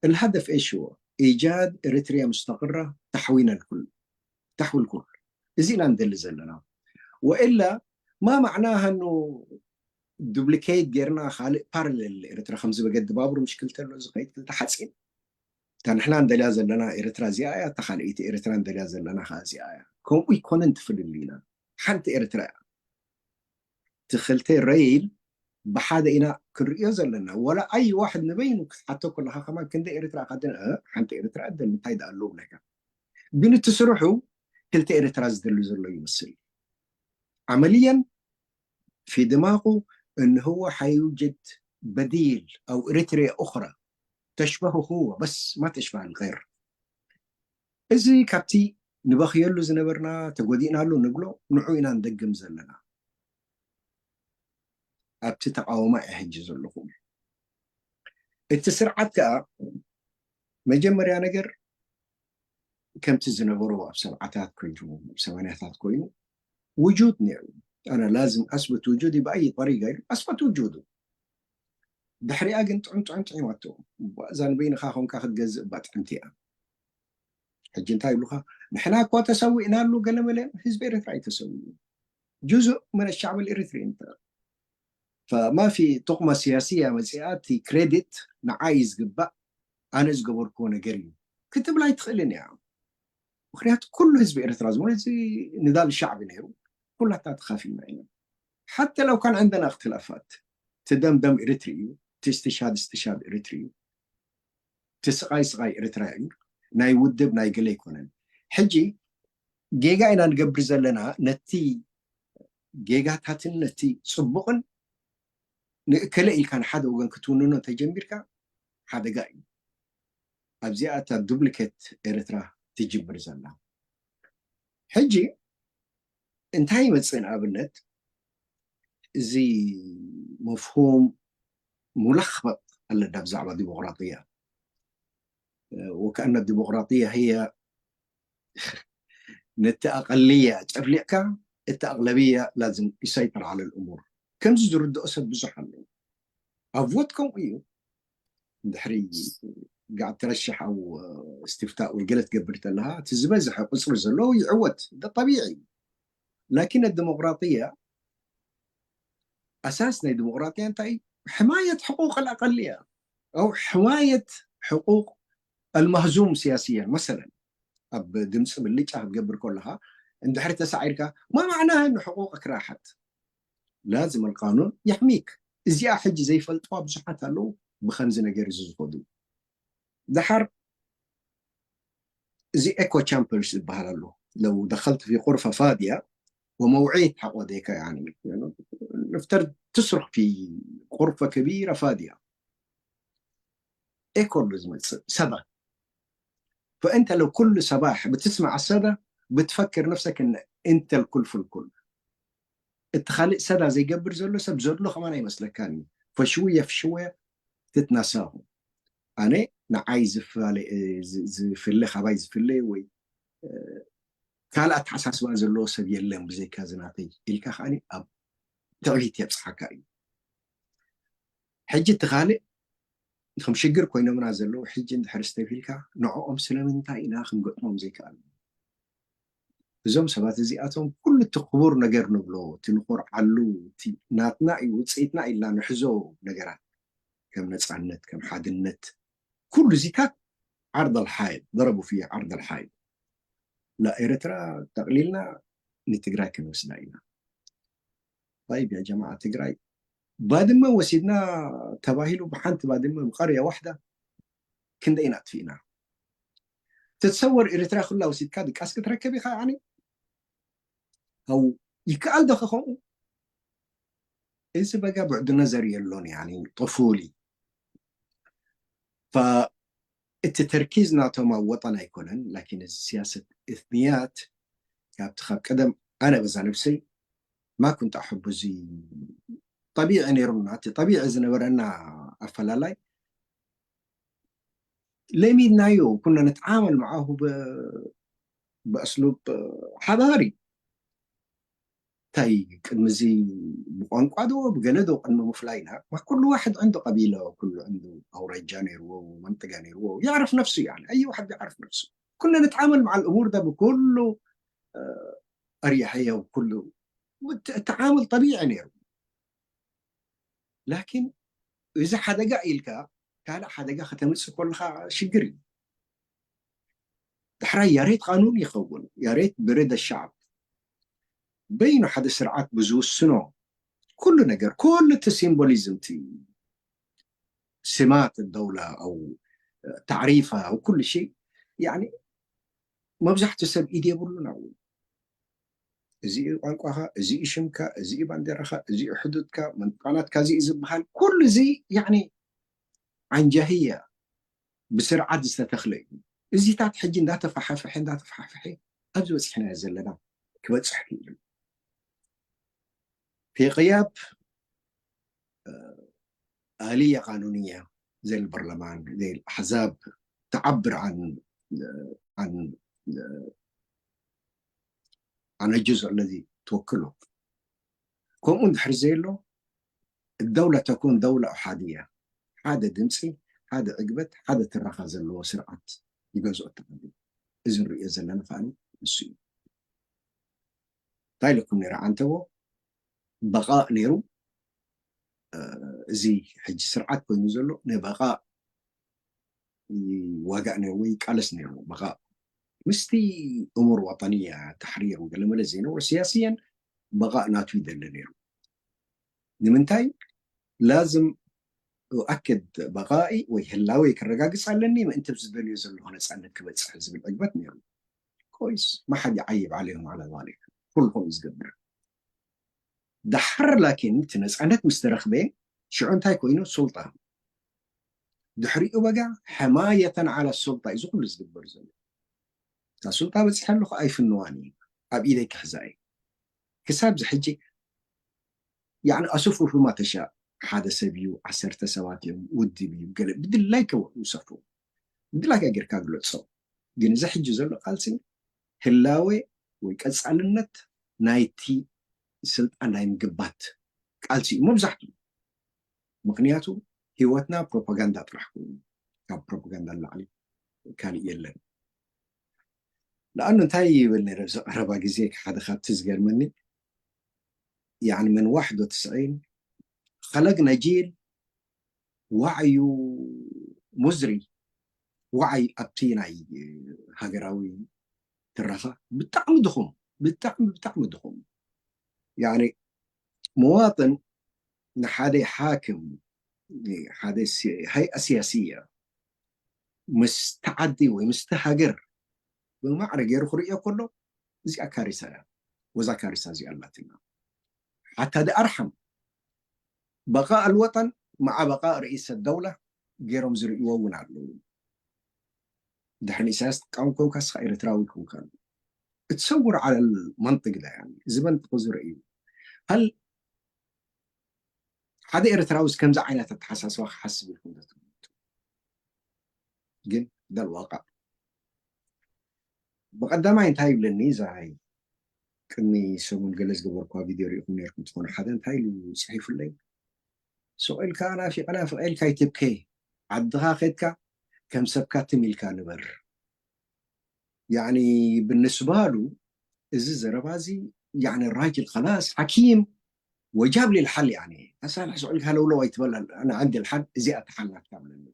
الهدف ايش هو؟ ايجاد اريتريا مستقره تحوينا الكل تحوي الكل እዚ ኢና ንደሊ ዘለና። ወኢላ ማ ማዕናሃ ኑ ዱፕሊኬት ጌርና ካልእ ፓራሌል ኤርትራ ከምዚ በገዲ ባቡር ምሽ ክልተ ኣሎ ዝኸይድ ክልተ ሓፂን እታ ንሕና እንደልያ ዘለና ኤርትራ እዚኣ እያ፣ እታ ካልኣይቲ ኤርትራ እንደልያ ዘለና ከዓ እዚኣ እያ። ከምኡ ይኮነን ትፍልልይና ሓንቲ ኤርትራ እያ። እቲ ክልተ ረይል ብሓደ ኢና ክንርእዮ ዘለና። ወላ ኣይ ዋሕድ ንበይኑ ክትሓቶ ከለካ ከማን ክንደ ኤርትራ ካደ ሓንቲ ኤርትራ እደል እንታይ ደኣ ኣለዉ ብለካ። ግን እቲ ስርሑ ክልተ ኤርትራ ዝደሊ ዘሎ ይመስል። ዓመልያን في دماغه إن هو حيوجد بديل أو إريتريا أخرى تشبهه هو بس ما تشبه الغير። እዚ ካብቲ ንበኽየሉ ዝነበርና ተጎዲእናሉ ንብሎ ንዑ ኢና ንደግም ዘለና። ኣብቲ ተቃውማ እየ ሕጂ ዘለኹ። እቲ ስርዓት ከዓ መጀመርያ ነገር ከምቲ ዝነበሮ ኣብ ሰብዓታት ኮይኑ ኣብ ሰማንያታት ኮይኑ ውጁድ ነይሩ። ኣነ ላዝም ኣስበት ውጁድ ብኣይ ጠሪጋ ኢሉ ኣስበት ውጁዱ። ድሕሪኣ ግን ጥዑም ጥዑም ጥዒማቶ። እዛ ንበይንኻ ኮንካ ክትገዝእ እባ ጥዕምቲ እያ። ሕጂ እንታይ ይብሉኻ? ንሕና እኳ ተሰዊእናሉ ገለመለ ህዝቢ ኤርትራ እዩ ተሰዊኡ። ጁዙእ ምን ሻዕብ ኤሪትሪ እንተ فما في ጥቕማ ሲያስያ መፂኣ እቲ ክሬዲት ንዓይ እዩ ዝግባእ ኣነ ዝገበርክዎ ነገር እዩ ክትብል ኣይትኽእልን እያ። ምክንያቱ ኩሉ ህዝቢ ኤርትራ ዝኮነ እዚ ንዳል ሻዕቢ ነይሩ ኩላትና ተካፊልና ኢና። ሓተ ለው ካን ዕንደና እክትላፋት እቲ ደም ደም ኤሪትሪ እዩ፣ እቲ እስትሻድ እስትሻድ ኤሪትሪ እዩ፣ እቲ ስቃይ ስቃይ ኤርትራ እዩ። ናይ ውድብ ናይ ገለ ኣይኮነን። ሕጂ ጌጋ ኢና ንገብር ዘለና ነቲ ጌጋታትን ነቲ ፅቡቅን ንእከለ ኢልካ ንሓደ ወገን ክትውንኖ እንተጀሚርካ ሓደጋ እዩ። ኣብዚኣ እታ ዱፕሊኬት ኤርትራ ትጅምር ዘላ። ሕጂ እንታይ ይመፅእ ንኣብነት እዚ መፍሁም ሙለኽበጥ ኣለና ብዛዕባ ዲሞክራጥያ ወከኣነ ዲሞክራጥያ ህየ ነቲ ኣቐልያ ጨፍሊቕካ እቲ ኣቕለብያ ላዝም ይሰይጠር ዓለ ልእሙር። ከምዚ ዝርድኦ ሰብ ብዙሕ ኣሎ። ኣብ ቮት ከምኡ እዩ። ድሕሪ ጋዕ ትረሽሕ ኣብ እስትፍታእ ወይ ገለ ትገብር ተለኻ እቲ ዝበዝሐ ቁፅሪ ዘለዎ ይዕወት። ጠቢዒ እዩ። ላኪን ዲሞክራጥያ ኣሳስ ናይ ዲሞክራጥያ እንታይ እዩ? ሕማየት ሕቁቅ ኣልኣቀል እያ። أو حماية حقوق المهزوم سياسيا. مثلا ኣብ ድምፂ ብልጫ ክትገብር ከለኻ እንድሕሪ ተሳዒርካ ما معناها أن حقوقك راحت؟ لازم القانون يحميك. እዚኣ ሕጂ ዘይፈልጥዋ ብዙሓት ኣለዉ ብከምዚ ነገር እዚ ዝኸዱ። ድሓር እዚ echo chambers ይበሃል ኣሎ። لو دخلت في غرفة فاضية وموعيت حق وديك يعني نفترض تصرخ في غرفة كبيرة فاضية echo ዝመፅእ ሰባ فأنت لو كل صباح بتسمع الصدى بتفكر نفسك أن أنت الكل في الكل. እቲ ካልእ ሰዳ ዘይገብር ዘሎ ሰብ ዘሎ ከማን ኣይመስለካን እዩ። ፈሽውየ ፍሽወ ትትናሳኹ ኣነ ንዓይ ዝፍለ ካባይ ዝፍለ ወይ ካልእ ኣተሓሳስባ ዘለዎ ሰብ የለን ብዘይካ ዝናተይ ኢልካ ከዓ ኣብ ትዕቢት የብፅሓካ እዩ። ሕጂ እቲ ካልእ ከም ሽግር ኮይኖምና ዘለዉ ሕጂ እንድሕር ስተፊልካ ንዕኦም ስለምንታይ ኢና ክንገጥሞም ዘይከኣል? እዞም ሰባት እዚኣቶም ኩሉ እቲ ክቡር ነገር ንብሎ እቲ ንኮርዓሉ እቲ ናትና እዩ ውፅኢትና ኢልና ንሕዞ ነገራት ከም ነፃነት ከም ሓድነት ኩሉ እዚታት ዓርض الحائط ضربوا في عرض الحائط። لا ኤርትራ ጠቕሊልና ንትግራይ ክንወስዳ ኢና። طيب يا جماعة ትግራይ ባድመ ወሲድና ተባሂሉ ብሓንቲ ባድመ ብቀርያ ዋሕዳ ክንደይ ኢና ኣጥፊእና? ትትሰወር ኤርትራ ኩላ ወሲድካ ድቃስ ክትረከብ ኢኻ። يعني أو ይከኣል ዶ ከምኡ? እዚ በጋ ብዕዱ ነዘር የሎን يعني طفولي ف እቲ ተርኪዝ ናቶም ኣብ ወጠን ኣይኮነን ላኪን እዚ ስያሰት እትንያት ካብቲ ካብ ቀደም ኣነ በዛ ነብሰይ ما كنت أحب እዚ ጠቢዒ ነይሩና እቲ ጠቢዒ ዝነበረና ኣፈላላይ ለሚድናዮ كنا نتعامل معه بأسلوب حضاري እንታይ ቅድሚ እዚ ብቋንቋ ዶ ብገለ ዶ ቅድሚ ምፍላይና ما كل واحد عنده قبيلة كل عنده أورجة ነይርዎ منطقة ነይርዎ يعرف نفسه يعني أي واحد يعرف نفسه كنا نتعامل مع الأمور ده بكل أريحية وكل تعامل طبيعي ነይሩ لكن እዚ ሓደጋ ኢልካ ካልእ ሓደጋ ከተምፅእ ከለካ ሽግር እዩ። ድሕራይ ያሬት ቃኑን ይኸውን ያሬት ብርደ ሻዕብ በይኑ ሓደ ስርዓት ብዝውስኖ ኩሉ ነገር ኩሉ እቲ ሲምቦሊዝም እቲ ስማት ደውላ ኣው ታዕሪፋ ኣው ኩሉ ሽ መብዛሕትኡ ሰብ ኢድ የብሉን ኣብኡ እዚ እዩ ቋንቋኻ፣ እዚ እዩ ሽምካ፣ እዚ እዩ ባንዴራኻ፣ እዚ እዩ ሕዱድካ፣ መንጥቃናትካ እዚ እዩ ዝበሃል ኩሉ እዚ ያኒ ዓንጃህያ ብስርዓት ዝተተኽለ እዩ። እዚታት ሕጂ እንዳተፋሓፍሐ እንዳተፋሓፍሐ ኣብዚ በፂሕናዮ ዘለና ክበፅሕ ክኢሉ። في غياب آلية قانونية زي البرلمان زي الأحزاب تعبر عن عن عن الجزء الذي توكله ከምኡ እንድሕር ዘየሎ الدولة تكون دولة أحادية ሓደ ድምፂ ሓደ ዕግበት ሓደ ትረኻ ዘለዎ ስርዓት ይገዝኦ ተቐብል እዚ ንሪኦ ዘለና ከዓ ንሱ እዩ እንታይ ኢለኩም ነይረ ዓንተቦ በቓእ ነይሩ እዚ ሕጂ ስርዓት ኮይኑ ዘሎ ንበቓእ ይዋጋእ ነይሩ ወይ ይቃለስ ነይሩ በቓእ ምስቲ እሙር ወጠንያ ተሕሪር ገለመለ ዘይነብሮ ስያስየን በቓእ ናቱ ይደለ ነይሩ ንምንታይ ላዝም أؤكد بقائي ወይ ህላወይ ክረጋግፅ ኣለኒ ምእንቲ ዝደልዮ ዘለኹ ነፃነት ክበፅሕ ዝብል ዕግበት ነይሩ ኮይስ ما حد يعيب عليهم على ذلك ኩሉ ከምኡ ዝገብር ዳሕር ላኪን እቲ ነፃነት ምስ ተረኽበ ሽዑ እንታይ ኮይኑ ሱልጣ ድሕሪኡ በጋ حماية على السلطة እዩ ኩሉ ዝግበር ዘሎ እታ ሱልጣ በፂሐ ኣለኹ ኣይፍንዋን እዩ ኣብ ኢደይ ክሕዛ እዩ ክሳብ ዝሕጂ يعني أصفه فيما تشاء ሓደ ሰብ እዩ ዓሰርተ ሰባት እዮም ውድብ እዩ ገለ ብድላይ ይውሰፉ ብድላይካ ጌርካ ግለፆ ግን እዚ ሕጂ ዘሎ ቃልሲ ህላወ ወይ ቀፃልነት ናይቲ ስልጣን ናይ ምግባት ቃልሲ እዩ መብዛሕትኡ ምክንያቱ ህይወትና ፕሮፓጋንዳ ጥራሕ ኮይኑ ካብ ፕሮፓጋንዳ ንላዕሊ ካልእ የለን لأنه እንታይ ይብል ነረ ኣብዚ ቀረባ ግዜ ሓደ ካብቲ ዝገርመኒ يعني من واحد وتسعين خلقنا جيل وعيه ሙዝሪ ዋዓይ ኣብቲ ናይ ሃገራዊ ትረኻ ብጣዕሚ ድኹም፣ ብጣዕሚ ብጣዕሚ ድኹም። ያኒ መዋጥን ንሓደ ሓክም፣ ሓደ ሲ- ሃይኣ ሲያስያ ምስቲ ዓዲ ወይ ምስቲ ሃገር ብማዕረ ገይሩ ክርእዮ ከሎ፣ እዚኣ ካሪሳ እያ። ወዛ ካሪሳ እዚኣ ኣላትና ሓታ ደ ኣርሓም በቃ ኣልወጠን መዓ በቃ ርእሰ ደውላ ገይሮም ዝርእይዎ እውን ኣለዉ። ድሕሪ ኢሳያስ ትቃወም ኮንካ እስኻ ኤርትራዊ ኮንካ እትሰውር ዓለል መንጥግ ዳ ያኒ እዚ መንጥቁ ዝርእዩ ሃል ሓደ ኤርትራዊ ከምዚ ዓይነት ኣተሓሳስባ ክሓስብ ኢልኩም ዶ ትግምቱ? ግን ደልዋቃ ብቐዳማይ እንታይ ይብለኒ ዛይ ቅድሚ ሰሙን ገለ ዝገበርኳ ቪድዮ ሪኢኹም ነርኩም ትኾኑ ሓደ እንታይ ኢሉ ፅሒፉለይ ሱቕ ኢልካ ናፊቐ ናፍቐ ኢልካ ይትብከ ዓድኻ ከድካ ከም ሰብካ ትም ኢልካ ንበር ያኒ ብንስባሉ እዚ ዘረባ እዚ ያኒ ራጅል ከላስ ሓኪም ወጃብ ሊልሓል ያኒ ኣሳልሕ ሱቕ ኢልካ ለውለው ኣይትበላል ኣነ ዓንዲ ልሓል እዚኣ ተሓልናትካ ብለኒ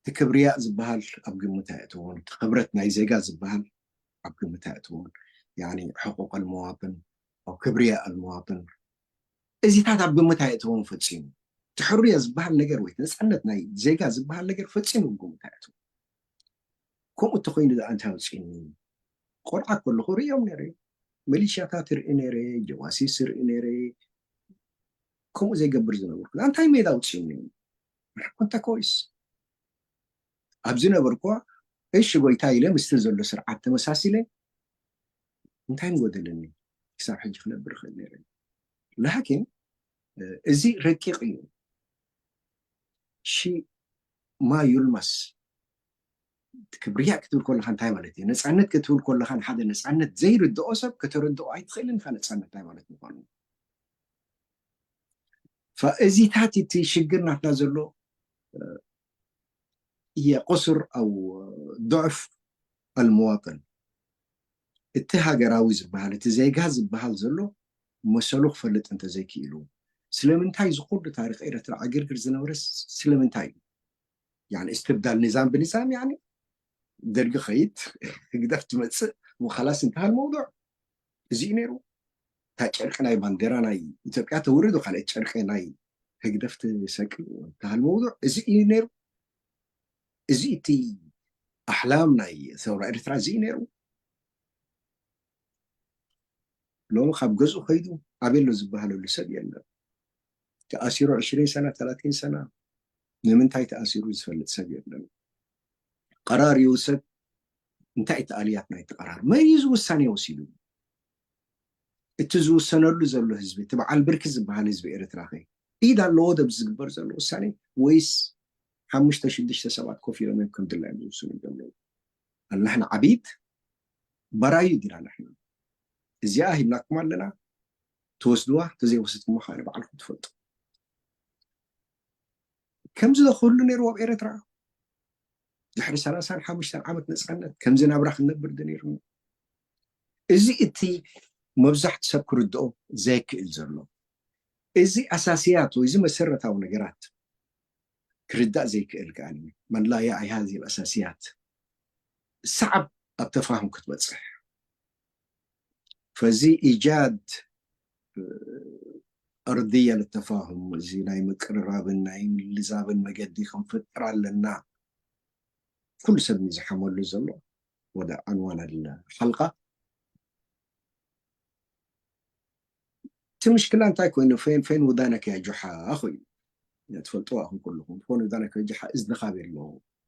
እቲ ክብርያእ ዝበሃል ኣብ ግምት ኣየእትዎን፣ እቲ ክብረት ናይ ዜጋ ዝበሃል ኣብ ግምት ኣየእትዎን። ያኒ ሕቁቅ ኣልመዋጥን ኣው ክብርያእ ኣልመዋጥን እዚታት ኣብ ግምት ኣየእትዎን ፈጺሙ። እቲ ሕርያ ዝበሃል ነገር ወይ ነጻነት ናይ ዜጋ ዝበሃል ነገር ፈጺሙ ኣብ ግምት ኣየእትዎን። ከምኡ እንተኮይኑ ደኣ እንታይ ኣውፅእኒ? ቆልዓ ከለኹ ርእዮም ነይረ። ሚሊሽያታት ርኢ ነይረ፣ ጀዋሲስ ርኢ ነይረ። ከምኡ ዘይገብር ዝነበርኩ እንታይ ሜዳ ኣውፅእኒ? ኮንተ ኮይስ ኣብ ዝነበርኩዋ እሺ ጎይታ ኢለ ምስቲ ዘሎ ስርዓት ተመሳሲለ እንታይ ምጎደለኒ ክሳብ ሕጂ ክነብር ይኽእል ነይረ ላኪን እዚ ረቂቕ እዩ ሺ ማ ዩልማስ ክብርያ ክትብል ከለካ እንታይ ማለት እዩ ነፃነት ክትብል ከለካ ንሓደ ነፃነት ዘይርድኦ ሰብ ከተረድኦ ኣይትኽእልን ኢካ ነፃነት እንታይ ማለት ምኳኑ እዚታት እቲ ሽግር ናትና ዘሎ የቁስር ኣው ضعፍ المواطن እቲ ሃገራዊ ዝበሃል እቲ ዜጋ ዝበሃል ዘሎ መሰሉ ክፈልጥ እንተዘይክኢሉ ስለምንታይ ዝኩሉ ታሪክ ኤረትራ ዕግርግር ዝነበረ ስለምንታይ እዩ يعني استبدال نظام بنظام يعني ደርጊ ኸይድ ህግደፍ ትመፅእ وخلاص انتهى الموضوع እዚ እዩ ነይሩ እታ ጨርቂ ናይ ባንዴራ ናይ ኢትዮጵያ ተውርድ ካልእ ጨርቂ ናይ ህግደፍ ትሰቅል እንተሃል መውዱዕ እዚ እዩ ነይሩ እዚ እቲ ኣሕላም ናይ ሰውራ ኤርትራ እዚ እዩ ነይሩ ሎሚ ካብ ገዝኡ ከይዱ ኣቤሎ ዝበሃለሉ ሰብ የለን ተኣሲሩ ዕስሪን ሰና ተላቲን ሰና ንምንታይ ተኣሲሩ ዝፈልጥ ሰብ የለን ቀራር ይውሰድ እንታይ እቲ ኣልያት ናይቲ ቀራር መን እዩ ዝውሳኔ ወሲዱ እቲ ዝውሰነሉ ዘሎ ህዝቢ እቲ በዓል ብርኪ ዝበሃል ህዝቢ ኤርትራ ከ ኢድ ኣለዎ ደብ ዝግበር ዘሎ ውሳኔ ወይስ ሓሙሽተ ሽዱሽተ ሰባት ኮፍ ኢሎም እዮም ከም ድላዮም ዝውስኑ ዘለዉ ኣላሕና ዓብይት በራዩ ዲና ንሕና እዚኣ ሂብናኩም ኣለና ትወስድዋ ተዘይወሰድኩሞ ከዓ ንባዕልኩም ትፈልጡ ከምዚ ዶ ክህሉ ነይርዎ ኣብ ኤርትራ ድሕሪ ሰላሳን ሓሙሽተን ዓመት ነፃነት ከምዚ ናብራ ክንነብር ዶ ነይርና እዚ እቲ መብዛሕቲ ሰብ ክርድኦ ዘይክእል ዘሎ እዚ ኣሳስያት ወይ እዚ መሰረታዊ ነገራት ክርዳእ ዘይክእል ከኣ መን ላ ያዒ ሃዚ ኣሳስያት ሰዓብ ኣብ ተፋሁም ክትበፅሕ ፈዚ ኢጃድ ኣርድያ ልተፋሁም እዚ ናይ ምቅርራብን ናይ ምልዛብን መገዲ ክንፍጥር ኣለና ኩሉ ሰብ ዝሓመሉ ዘሎ ወደ عنوان الحلقة እቲ ምሽክላ እንታይ ኮይኑ ፌን ፌን ውዳነክ ያ ጁሓ ኮይኑ ትፈልጥዋ ኣኹም ኩልኹም ፎን ውዳነክ ያ ጁሓ እዝንኻ ቤሎ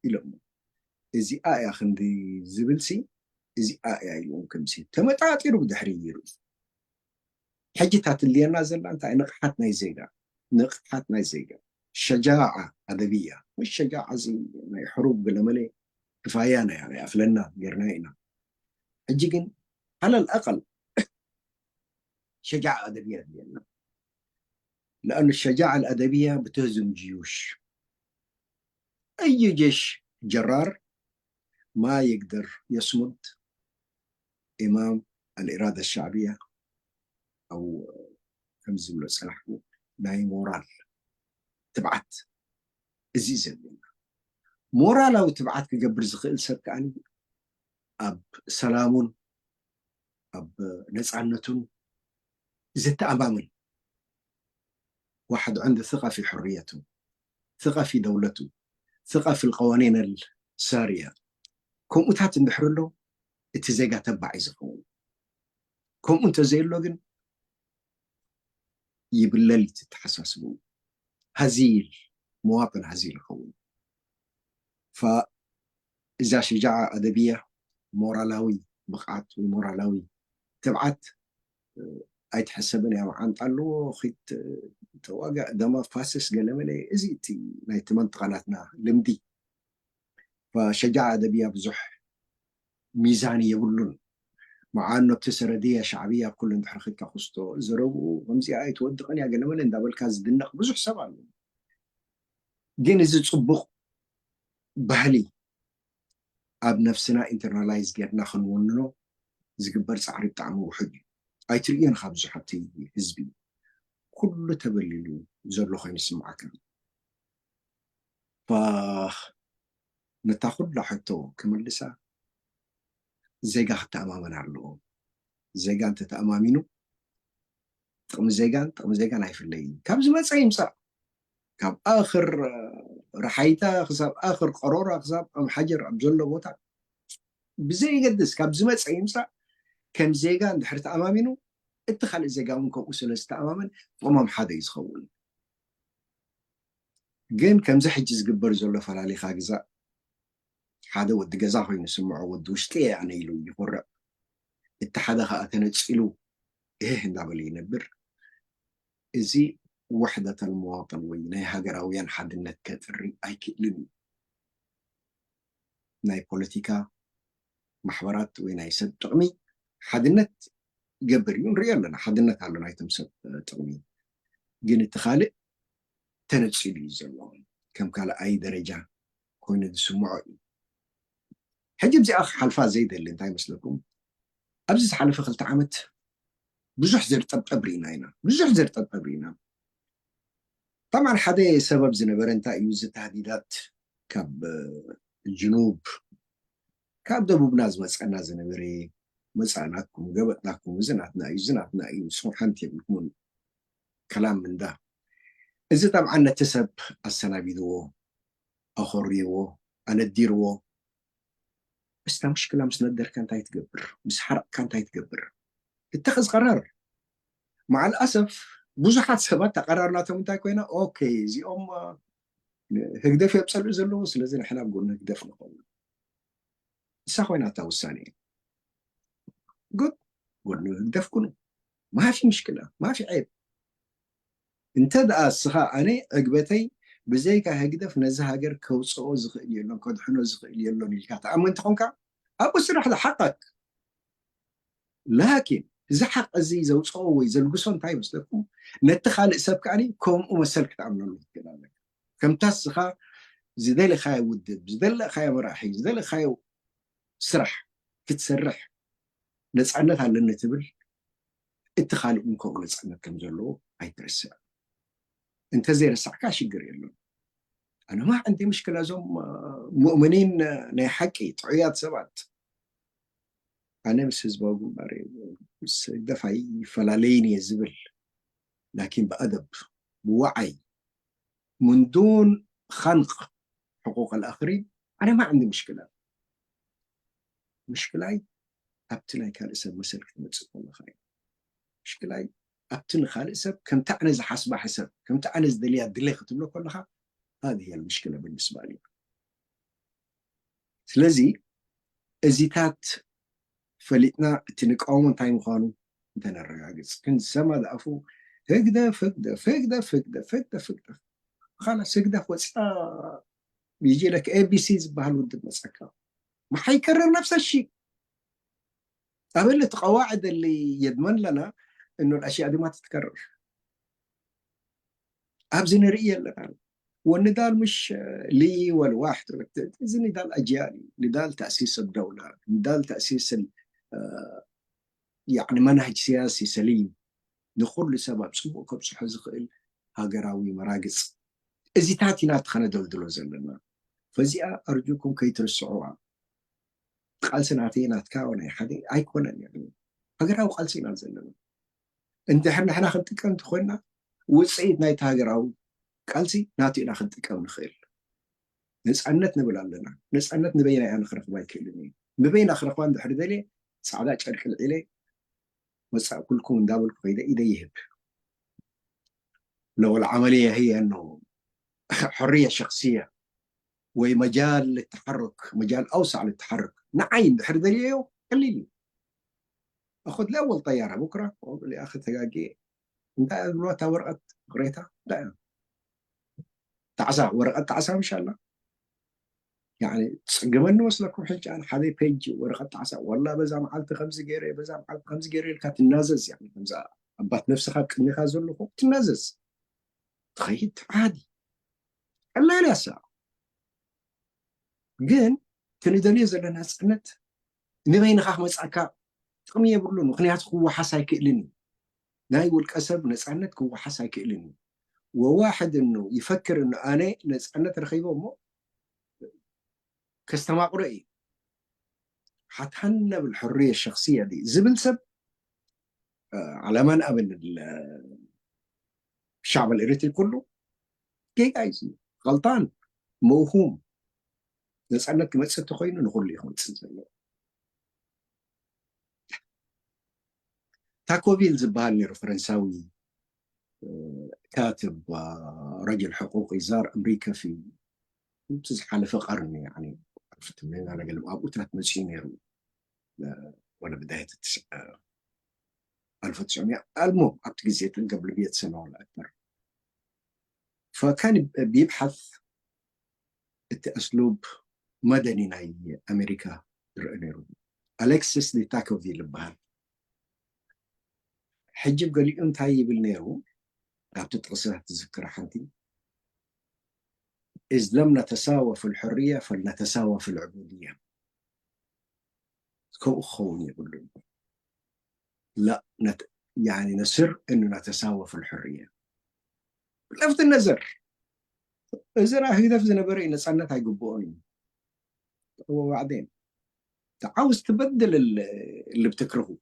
ኢሎሞ እዚኣ እያ ክንዲ ዝብልሲ እዚኣ እያ ኢልዎም ከምሲ ተመጣጢሩ ብድሕሪ ይርኢ ሕጂ እታ ትልየና ዘላ እንታይ ንቕሓት ናይ ዜጋ ንቕሓት ናይ ዜጋ ሸጃዓ ኣደብያ ምስ ሸጃዓ እዚ ናይ ሕሩብ ገለመለ ክፋያ ናይ ኣፍለና ጌርና ኢና ሕጂ ግን على الأقل شجاعة أدبية ديالنا لأن الشجاعة الأدبية بتهزم جيوش أي جيش جرار ما يقدر يصمد إمام الإرادة الشعبية أو كم زملو سلاحكو ناي مورال تبعت እዚ እዩ ዘለና። ሞራላዊ ትብዓት ክገብር ዝኽእል ሰብ ከኣ ኣብ ሰላሙን ኣብ ነፃነቱን ዝተኣማመን። واحد عنده ثقة في حريته، ثقة في دولته، ثقة في القوانين السارية. ከምኡታት እንድሕር ኣሎ እቲ ዜጋ ተባዕ እዩ ዝኸውን። ከምኡ እንተዘየሎ ግን ይብለል እቲ ኣተሓሳስብኡ። هزيل، مواطن هزيل ይኸውን። እዛ ሸጃዓ ኣደብያ ሞራላዊ ብቕዓት ወይ ሞራላዊ ትብዓት ኣይትሕሰብን እያ። መዓንጣ ኣለዎ ኺድ ተዋጋእ ደማ ፋስስ ገለመለ። እዚ እቲ ናይቲ መንጥቐናትና ልምዲ። ሸጃዓ ኣደብያ ብዙሕ ሚዛን የብሉን። መዓኖ እቲ ሰረድያ ሻዕብያ ኣብ ኩሉ እንድሕር ኺድካ ክስቶ ዘረብኡ ከምዚኣ ኣይትወድቕን እያ ገለመለ እንዳበልካ ዝድነቕ ብዙሕ ሰብ ኣሎ። ግን እዚ ጽቡቕ ባህሊ ኣብ ነፍስና ኢንተርናላይዝ ጌርና ክንውንኖ ዝግበር ጻዕሪ ብጣዕሚ ውሑድ እዩ። ኣይትርእዮን ካብ ብዙሓት ህዝቢ ኩሉ ተበሊሉ ዘሎ ኮይኑ ይስምዓካ። ነታ ኩላ ሕቶ ክምልሳ ዜጋ ክተኣማመን ኣለዎ። ዜጋ እንተተኣማሚኑ ጥቕሚ ዜጋን ጥቕሚ ዜጋን ኣይፍለይን። ካብ ዝመፀ ይምፃእ፣ ካብ ኣኽር ረሓይታ ክሳብ ኣኽር ቀሮራ ክሳብ ኣምሓጀር ኣብ ዘሎ ቦታ ብዘይገድስ ካብ ዝመፀ ይምፃእ፣ ከም ዜጋ እንድሕር ተኣማሚኑ እቲ ካልእ ዜጋ እውን ከምኡ ስለ ዝተኣማመን ጥቕሞም ሓደ እዩ ዝኸውን። ግን ከምዚ ሕጂ ዝግበር ዘሎ ፈላሊኻ ግዛእ ሓደ ወዲ ገዛ ኮይኑ ስምዖ ወዲ ውሽጢ እየ ኣነ ኢሉ ይኮርዕ። እቲ ሓደ ከዓ ተነፂሉ እህህ እንዳበለ ይነብር። እዚ ውሕደተል መዋጥን ወይ ናይ ሃገራውያን ሓድነት ከጥሪ ኣይክእልን እዩ። ናይ ፖለቲካ ማሕበራት ወይ ናይ ሰብ ጥቕሚ ሓድነት ይገብር እዩ። ንሪኦ ኣለና፣ ሓድነት ኣሎ ናይቶም ሰብ ጥቕሚ። ግን እቲ ካልእ ተነፂሉ እዩ ዘሎ፣ ከም ካልኣይ ደረጃ ኮይኑ ዝስምዖ እዩ። ሕጂ እዚኣ ክሓልፋ ዘይደሊ እንታይ ይመስለኩም? ኣብዚ ዝሓለፈ ክልተ ዓመት ብዙሕ ዘርጠብጠብ ርኢና ኢና፣ ብዙሕ ዘርጠብጠብ ርኢና። ጠብዓን ሓደ ሰበብ ዝነበረ እንታይ እዩ? እዚ ታህዲዳት ካብ ጅኑብ ካብ ደቡብና ዝመፀና ዝነበረ መፃእናኩም ገበጥናኩም፣ እዚ ናትና እዩ፣ እዚ ናትና እዩ፣ ንስኹም ሓንቲ የብልኩምን ከላም እንዳ። እዚ ጠብዓን ነቲ ሰብ ኣሰናቢድዎ፣ ኣኾርይዎ፣ ኣነዲርዎ። እስታ ምሽክላ ምስ ነደርካ እንታይ ትገብር? ምስ ሓረቕካ እንታይ ትገብር? እተኸዝ ቀራር። መዓል ኣሰፍ ብዙሓት ሰባት ተቐራርናቶም እንታይ ኮይና፣ ኦኬ፣ እዚኦም ህግደፍ እዮም ጸልኡ ዘለዉ፣ ስለዚ ንሕና ኣብ ጎኒ ህግደፍ ንኸውን። እሳ ኮይና እታ ውሳኔ። ጉድ፣ ጎድኒ ህግደፍ ኩኑ። ማፊ ምሽክላ፣ ማፊ ዔብ። እንተ ደኣ እስኻ ኣነ ዕግበተይ ብዘይካ ህግደፍ ነዚ ሃገር ከውፅኦ ዝኽእል የሎን፣ ከድሕኖ ዝኽእል የሎን ኢልካ ተኣመን ተኾንካ፣ ኣብኡ ስራሕ ሓቃክ። ላኪን እዚ ሓቅ እዚ ዘውፅኦ ወይ ዘልግሶ እንታይ ይመስለኩም? ነቲ ካልእ ሰብ ከኣ ከምኡ መሰል ክትኣምነሉ ትክእል ኣለካ። ከምታ እስኻ ዝደለኻዮ ውድብ፣ ዝደለኻዮ መራሒ፣ ዝደለኻዮ ስራሕ ክትሰርሕ ነፃነት ኣለኒ ትብል፣ እቲ ካልእ እውን ከምኡ ነፃነት ከም ዘለዎ ኣይትረስዕ። እንተዘይረሳዕካ ሽግር የለን። ኣነ ማ ዕንዲ ምሽክላ እዞም ሙእምኒን ናይ ሓቂ ጥዑያት ሰባት ኣነ ምስ ህዝባዊ ግንባር ምስ ህግደፍ ኣይፈላለይን እየ ዝብል ላኪን ብኣደብ ብዋዓይ من دون خنق حقوق الآخرين ኣነ ማ ዕንዲ ምሽክላ ምሽክላይ ኣብቲ ናይ ካልእ ሰብ መሰል ክትመፅእ ከለኻ እዩ። ምሽክላይ ኣብቲ ንኻልእ ሰብ ከምቲ ኣነ ዝሓስባ ሕሰብ ከምቲ ኣነ ዝደልያ ድለ ክትብሎ ከለኻ هذه هي المشكلة بالنسبة لي። ስለዚ እዚታት ፈሊጥና እቲ ንቃወሞ እንታይ ምዃኑ እንተነረጋግፅ ግን ዝሰማ ዝኣፉ ህግደፍ ህግደፍ ህግደፍ ህግደፍ ህግደፍ ህግደፍ ካላስ ህግደፍ ወፅኣ يجي لك ABC ዝበሃል ውድብ መፀካ محيكرر نفس الشيء أبل تقواعد اللي يضمن لنا إنه الأشياء دي ما تتكرر ኣብዚ ንርኢ ኣለና والنضال مش لي ولواحد እዚ نضال أجيال نضال تأسيس الدولة نضال تأسيس يعني منهج سياسي سليم ንኹሉ ሰብ ኣብ ፅቡቕ ከብፅሖ ዝኽእል ሃገራዊ መራግፅ እዚታት ኢና እቲ ከነደልድሎ ዘለና። ፈዚኣ ኣርጁኩም ከይትርስዕዋ። ቃልሲ ናተይ ናትካ ናይ ሓደ ኣይኮነን። ሃገራዊ ቃልሲ ኢና ዘለና። እንድሕር ንሕና ክንጥቀም እንተኮይና ውፅኢት ናይቲ ሃገራዊ ቃልሲ ናቱ ኢና ክንጥቀም ንኽእል። ነፃነት ንብል ኣለና። ነፃነት ንበይና እያ ንክረኽባ ኣይክእልን እዩ። ንበይና ክረኽባ እንድሕር ደልየ ፃዕዳ ጨርቂ ልዒለ ወፃእ ኩልኩም እንዳበልኩ ከይደ ኢደ ይህብ። لو العملية هي أنه حرية شخصية ومجال للتحرك، مجال أوسع للتحرك، ንዓይ እንድሕር ደልየዮ ቀሊል እዩ። أخذ لي أول طيارة بكرة وأقول يا أخي تقاقي، أنت أدلوتا ورقة قريتها؟ لا. تعسى ورقة تعسى مش الله. يعني تسقمني وصلكم حج عن حدا بيج ورقة تعسى، والله بزا معلت خمس جيري، بزا معلت خمس جيري لك تنازز، يعني خمسة أبات نفسها بكني خازن لكم تنازز. تخيل عادي. ቀላል እያ። ግን ክንደልዮ ዘለና ነፃነት ንበይንኻ ክመፅኣካ ጥቕሚ የብሉን። ምክንያቱ ክወሓስ ኣይክእልን እዩ። ናይ ውልቀ ሰብ ነፃነት ክወሓስ ኣይክእልን እዩ። ወዋሕድ እኑ ይፈክር እኑ ኣነ ነፃነት ረኺቦ እሞ ከስተማቕሮ እዩ። ሓታን ነብል ሕርየ ሸክስያ ድዩ ዝብል ሰብ ዓለማን ኣበል ሻዕብ ኤሪትሪ ኩሉ ጌጋ እዩ። ገልጣን መውሁም ነፃነት ክመፅእ እንተኮይኑ ንኩሉ እዩ ክመፅእ ዘለዎ። ታኮቪል ዝበሃል ነይሩ ፈረንሳዊ ካትብ ረጅል ሕቁቅ ዛር ኣምሪካ ፊ ዝሓለፈ ቀርኒ ዓርፍቲ ምና ገለ ኣብኡታት መፅኡ ነይሩ። ወለ ብዳየት ኣልፈ ትሽዕሚያ ኣልሞ ኣብቲ ግዜ ተንገብልብየት ሰነ ወላ ኣክበር ፈካን ቢብሓት እቲ ኣስሉብ መደኒ ናይ ኣሜሪካ ዝረአ ነይሩ። ኣሌክሲስ ዲታኮቪል ይበሃል። ሕጂ ገሊኡ እንታይ ይብል ነይሩ? ካብቲ ጥቕስታት ትዝክር ሓንቲ إذ لم نتساوى في الحرية فلنتساوى في العبودية። ከምኡ ክኸውን የብሉን። لا نت... يعني نصر انه نتساوى في الحرية። لفت النظر እዚ ራ ህግደፍ ዝነበረ እዩ ነፃነት ኣይግብኦን እዩ። وبعدين تعاوز تبدل اللي بتكرهه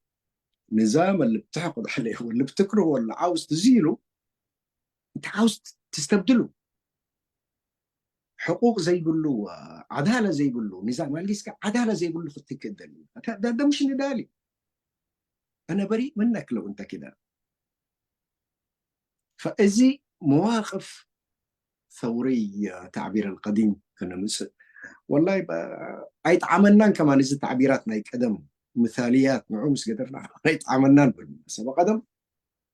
نظام اللي بتحقد عليه واللي بتكرهه واللي عاوز تزيله انت عاوز تستبدله. حقوق ዘይብሉ ዓዳለ ዘይብሉ نظام ኣልጊስካ ዓዳለ ዘይብሉ ክትክእ ደሊ ده مش نضالي. أنا بريء منك لو أنت كده. فእዚ መዋቅፍ ثوري تعبير القديم ከነምፅእ والله ኣይጠዓመናን ከማን እዚ تعبيرات ናይ ቀደም مثاليات ንዑ ምስ ገደፍና ኣይጠዓመናን ብመሰበ ቀደም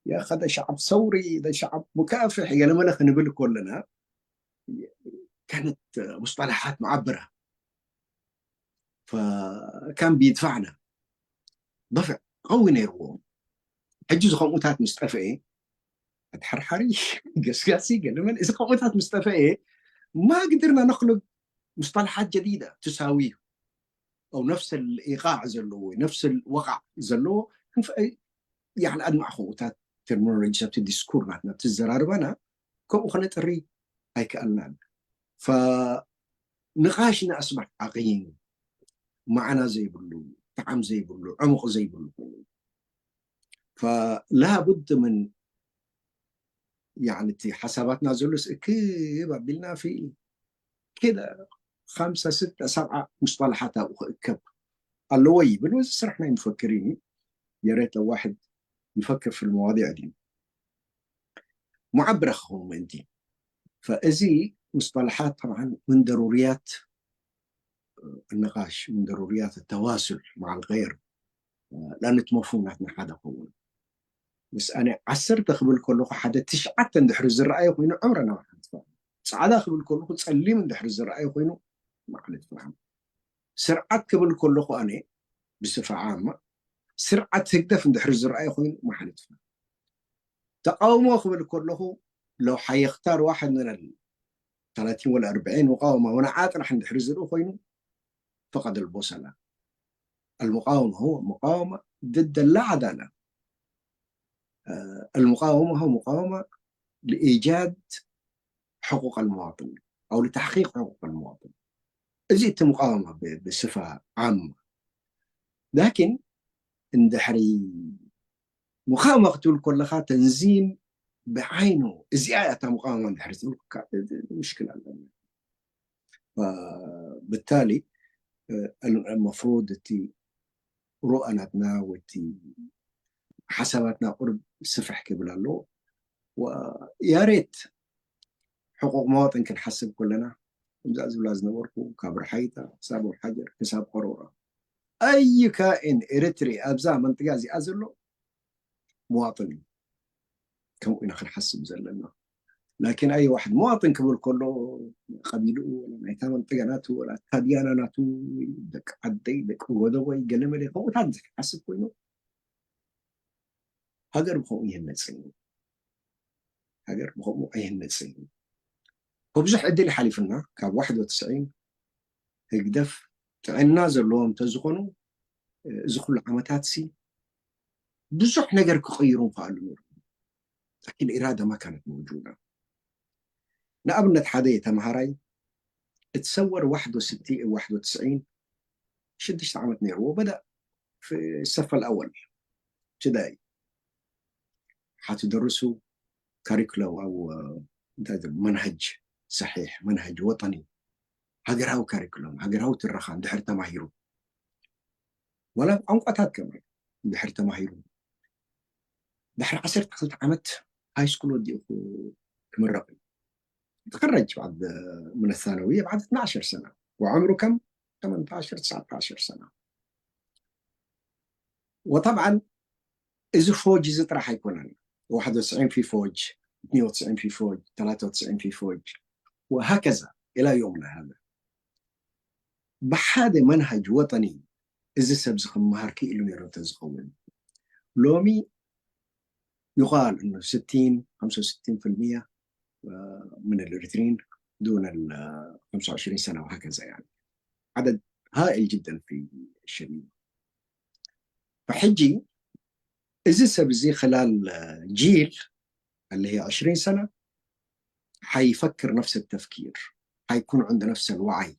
يا أخي ده شعب ثوري ده شعب مكافح ገለመለ ክንብል ከለና كانت مصطلحات معبرة فكان بيدفعنا دفع قوي ነይርዎም። ሕጂ እዚ ከምኡታት ምስ ጠፍአ ኣድሓርሓሪ ገስጋሲ ገለመለ እዚ ከምኡታት ምስ ጠፍአ ما قدرنا نخلق مصطلحات جديدة تساويه أو نفس الإيقاع ዘለዎ نفس الوقع ዘለዎ يعني ኣድማዕ ከምኡታት ተርሚኖሎጂታት ዲስኩር ናትና ትዘራርባና ከምኡ ከነጥሪ ኣይከኣልናን። ንቓሽና ኣስባሕ ዓቕይን ማዕና ዘይብሉ ጣዕም ዘይብሉ ዕሙቕ ዘይብሉ ኮይኑ ላቡድ ምን يعني እቲ ሓሳባትና ዘሎስ እክብ ኣቢልና في كده خمسة ستة سبعة مصطلحات ኣብኡ ክእከብ ኣለዎ ይብል። እዚ ስራሕ ናይ مفكرين እዩ። يا ريت لو واحد يفكر في المواضيع دي معبرة ክኸውን ምእንቲ فእዚ مصطلحات طبعا من ضروريات النقاش من ضروريات التواصل مع الغير لأن እቲ መፍሁም ናትና ሓደ ክኸውን ምስ ኣነ ዓሰርተ ክብል ከለኹ ሓደ ትሽዓተ እንድሕሪ ዝረኣየ ኮይኑ ዕምረ ናብ ሓንቲ ፃዕዳ ክብል ከለኹ ፀሊም እንድሕሪ ዝረኣየ ኮይኑ ማዕለት ፍርሃም ስርዓት ክብል ከለኹ ኣነ ብስፍዓ እማ ስርዓት ህግደፍ እንድሕሪ ዝረኣየ ኮይኑ ማዕለት ፍርሃም ተቃውሞ ክብል ከለኹ لو حيختار واحد من ال ثلاثين ولا أربعين مقاومة ونعاطرح እንድሕሪ ዝርኢ ኮይኑ فقد البوصلة. المقاومة هو مقاومة ضد اللا عدالة. المقاومة هو مقاومة لإيجاد حقوق المواطن أو لتحقيق حقوق المواطن. እዚ እቲ ሙቃወማ ብ- ብስፋ ዓማ። ላኪን እንድሕሪ ሙቃወማ ክትብል ከለኻ ተንዚም ብዓይኑ እዚኣ እያ እታ ሙቃወማ እንድሕሪ ትብል ከ- ምሽክል ኣለና። ብታሊ መፍሩድ እቲ ሩኣ ናትና ወቲ ሓሳባትና ቁርብ ስፍሕ ክብል ኣለዎ። ያሬት ሕቁቕ መዋጥን ክንሓስብ ከለና ከምዛ ዝብላ ዝነበርኩ ካብ ርሓይታ ክሳብ ወሓጀር ክሳብ ቆሮራ ኣይ ካእን ኤርትሪ ኣብዛ መንጥጋ እዚኣ ዘሎ መዋጥን እዩ። ከምኡ ኢና ክንሓስብ ዘለና። ላኪን ኣይ ዋሕድ መዋጥን ክብል ከሎ ቀቢልኡ ወላ ናይታ መንጥጋ ናቱ ወላ ታድያና ናቱ ደቂ ዓደይ ደቂ ጎደቦይ ገለመለ ከምኡታት ዝሓስብ ኮይኑ ሃገር ብኸምኡ ይህነጽ እዩ። ሃገር ብኸምኡ ኣይህነጽን እዩ። ብብዙሕ ዕድል ሓሊፍና ካብ ዋሕዶ ትስዒን ህግደፍ ጥዕና ዘለዎም እንተዝኾኑ እዚ ኩሉ ዓመታት ሲ ብዙሕ ነገር ክቕይሩ እንክኣሉ ነይሩ። ላኪን ኢራዳ ማ ካነት መውጁዳ። ንኣብነት ሓደ ተምሃራይ እትሰወር ዋሕዶ ስቲ ዋሕዶ ትስዒን ሽዱሽተ ዓመት ነይርዎ በዳ ሰፈል ኣወል ትዳይ ሓቲ ደርሱ ካሪኩለም ኣብ እንታይ ዝብል መንሃጅ ሰሒሕ መንሃጅ ወጠኒ ሃገራዊ ካሪኩለም ሃገራዊ ትረኻ እንድሕር ተማሂሩ ዋላ ቋንቋታት ከማይ እንድሕር ተማሂሩ ድሕሪ ዓሰርተ ክልተ ዓመት ሃይ ስኩል ወዲኡ ክምረቕ እዩ። تخرج بعد من الثانوية بعد اثنعش سنة وعمره كم؟ تمنتعش تسعتعش سنة. وطبعا እዚ ፎጅ እዚ ጥራሕ ኣይኮነን። واحد وتسعين في فوج، اثنين وتسعين في فوج، ثلاثة وتسعين في فوج، وهكذا إلى يومنا هذا. ብሓደ መንሃጅ ወጠኒ እዚ ሰብ እዚ ክመሃር ክኢሉ ነይሩ እንተዝኸውን ሎሚ يقال انه ستين خمسة وستين في المية من الاريتريين دون ال خمسة وعشرين سنه وهكذا يعني عدد هائل جدا في الشبيبه فحجي እዚ ሰብ እዚ خلال جيل اللي هي عشرين سنه حيفكر نفس التفكير حيكون عنده نفس الوعي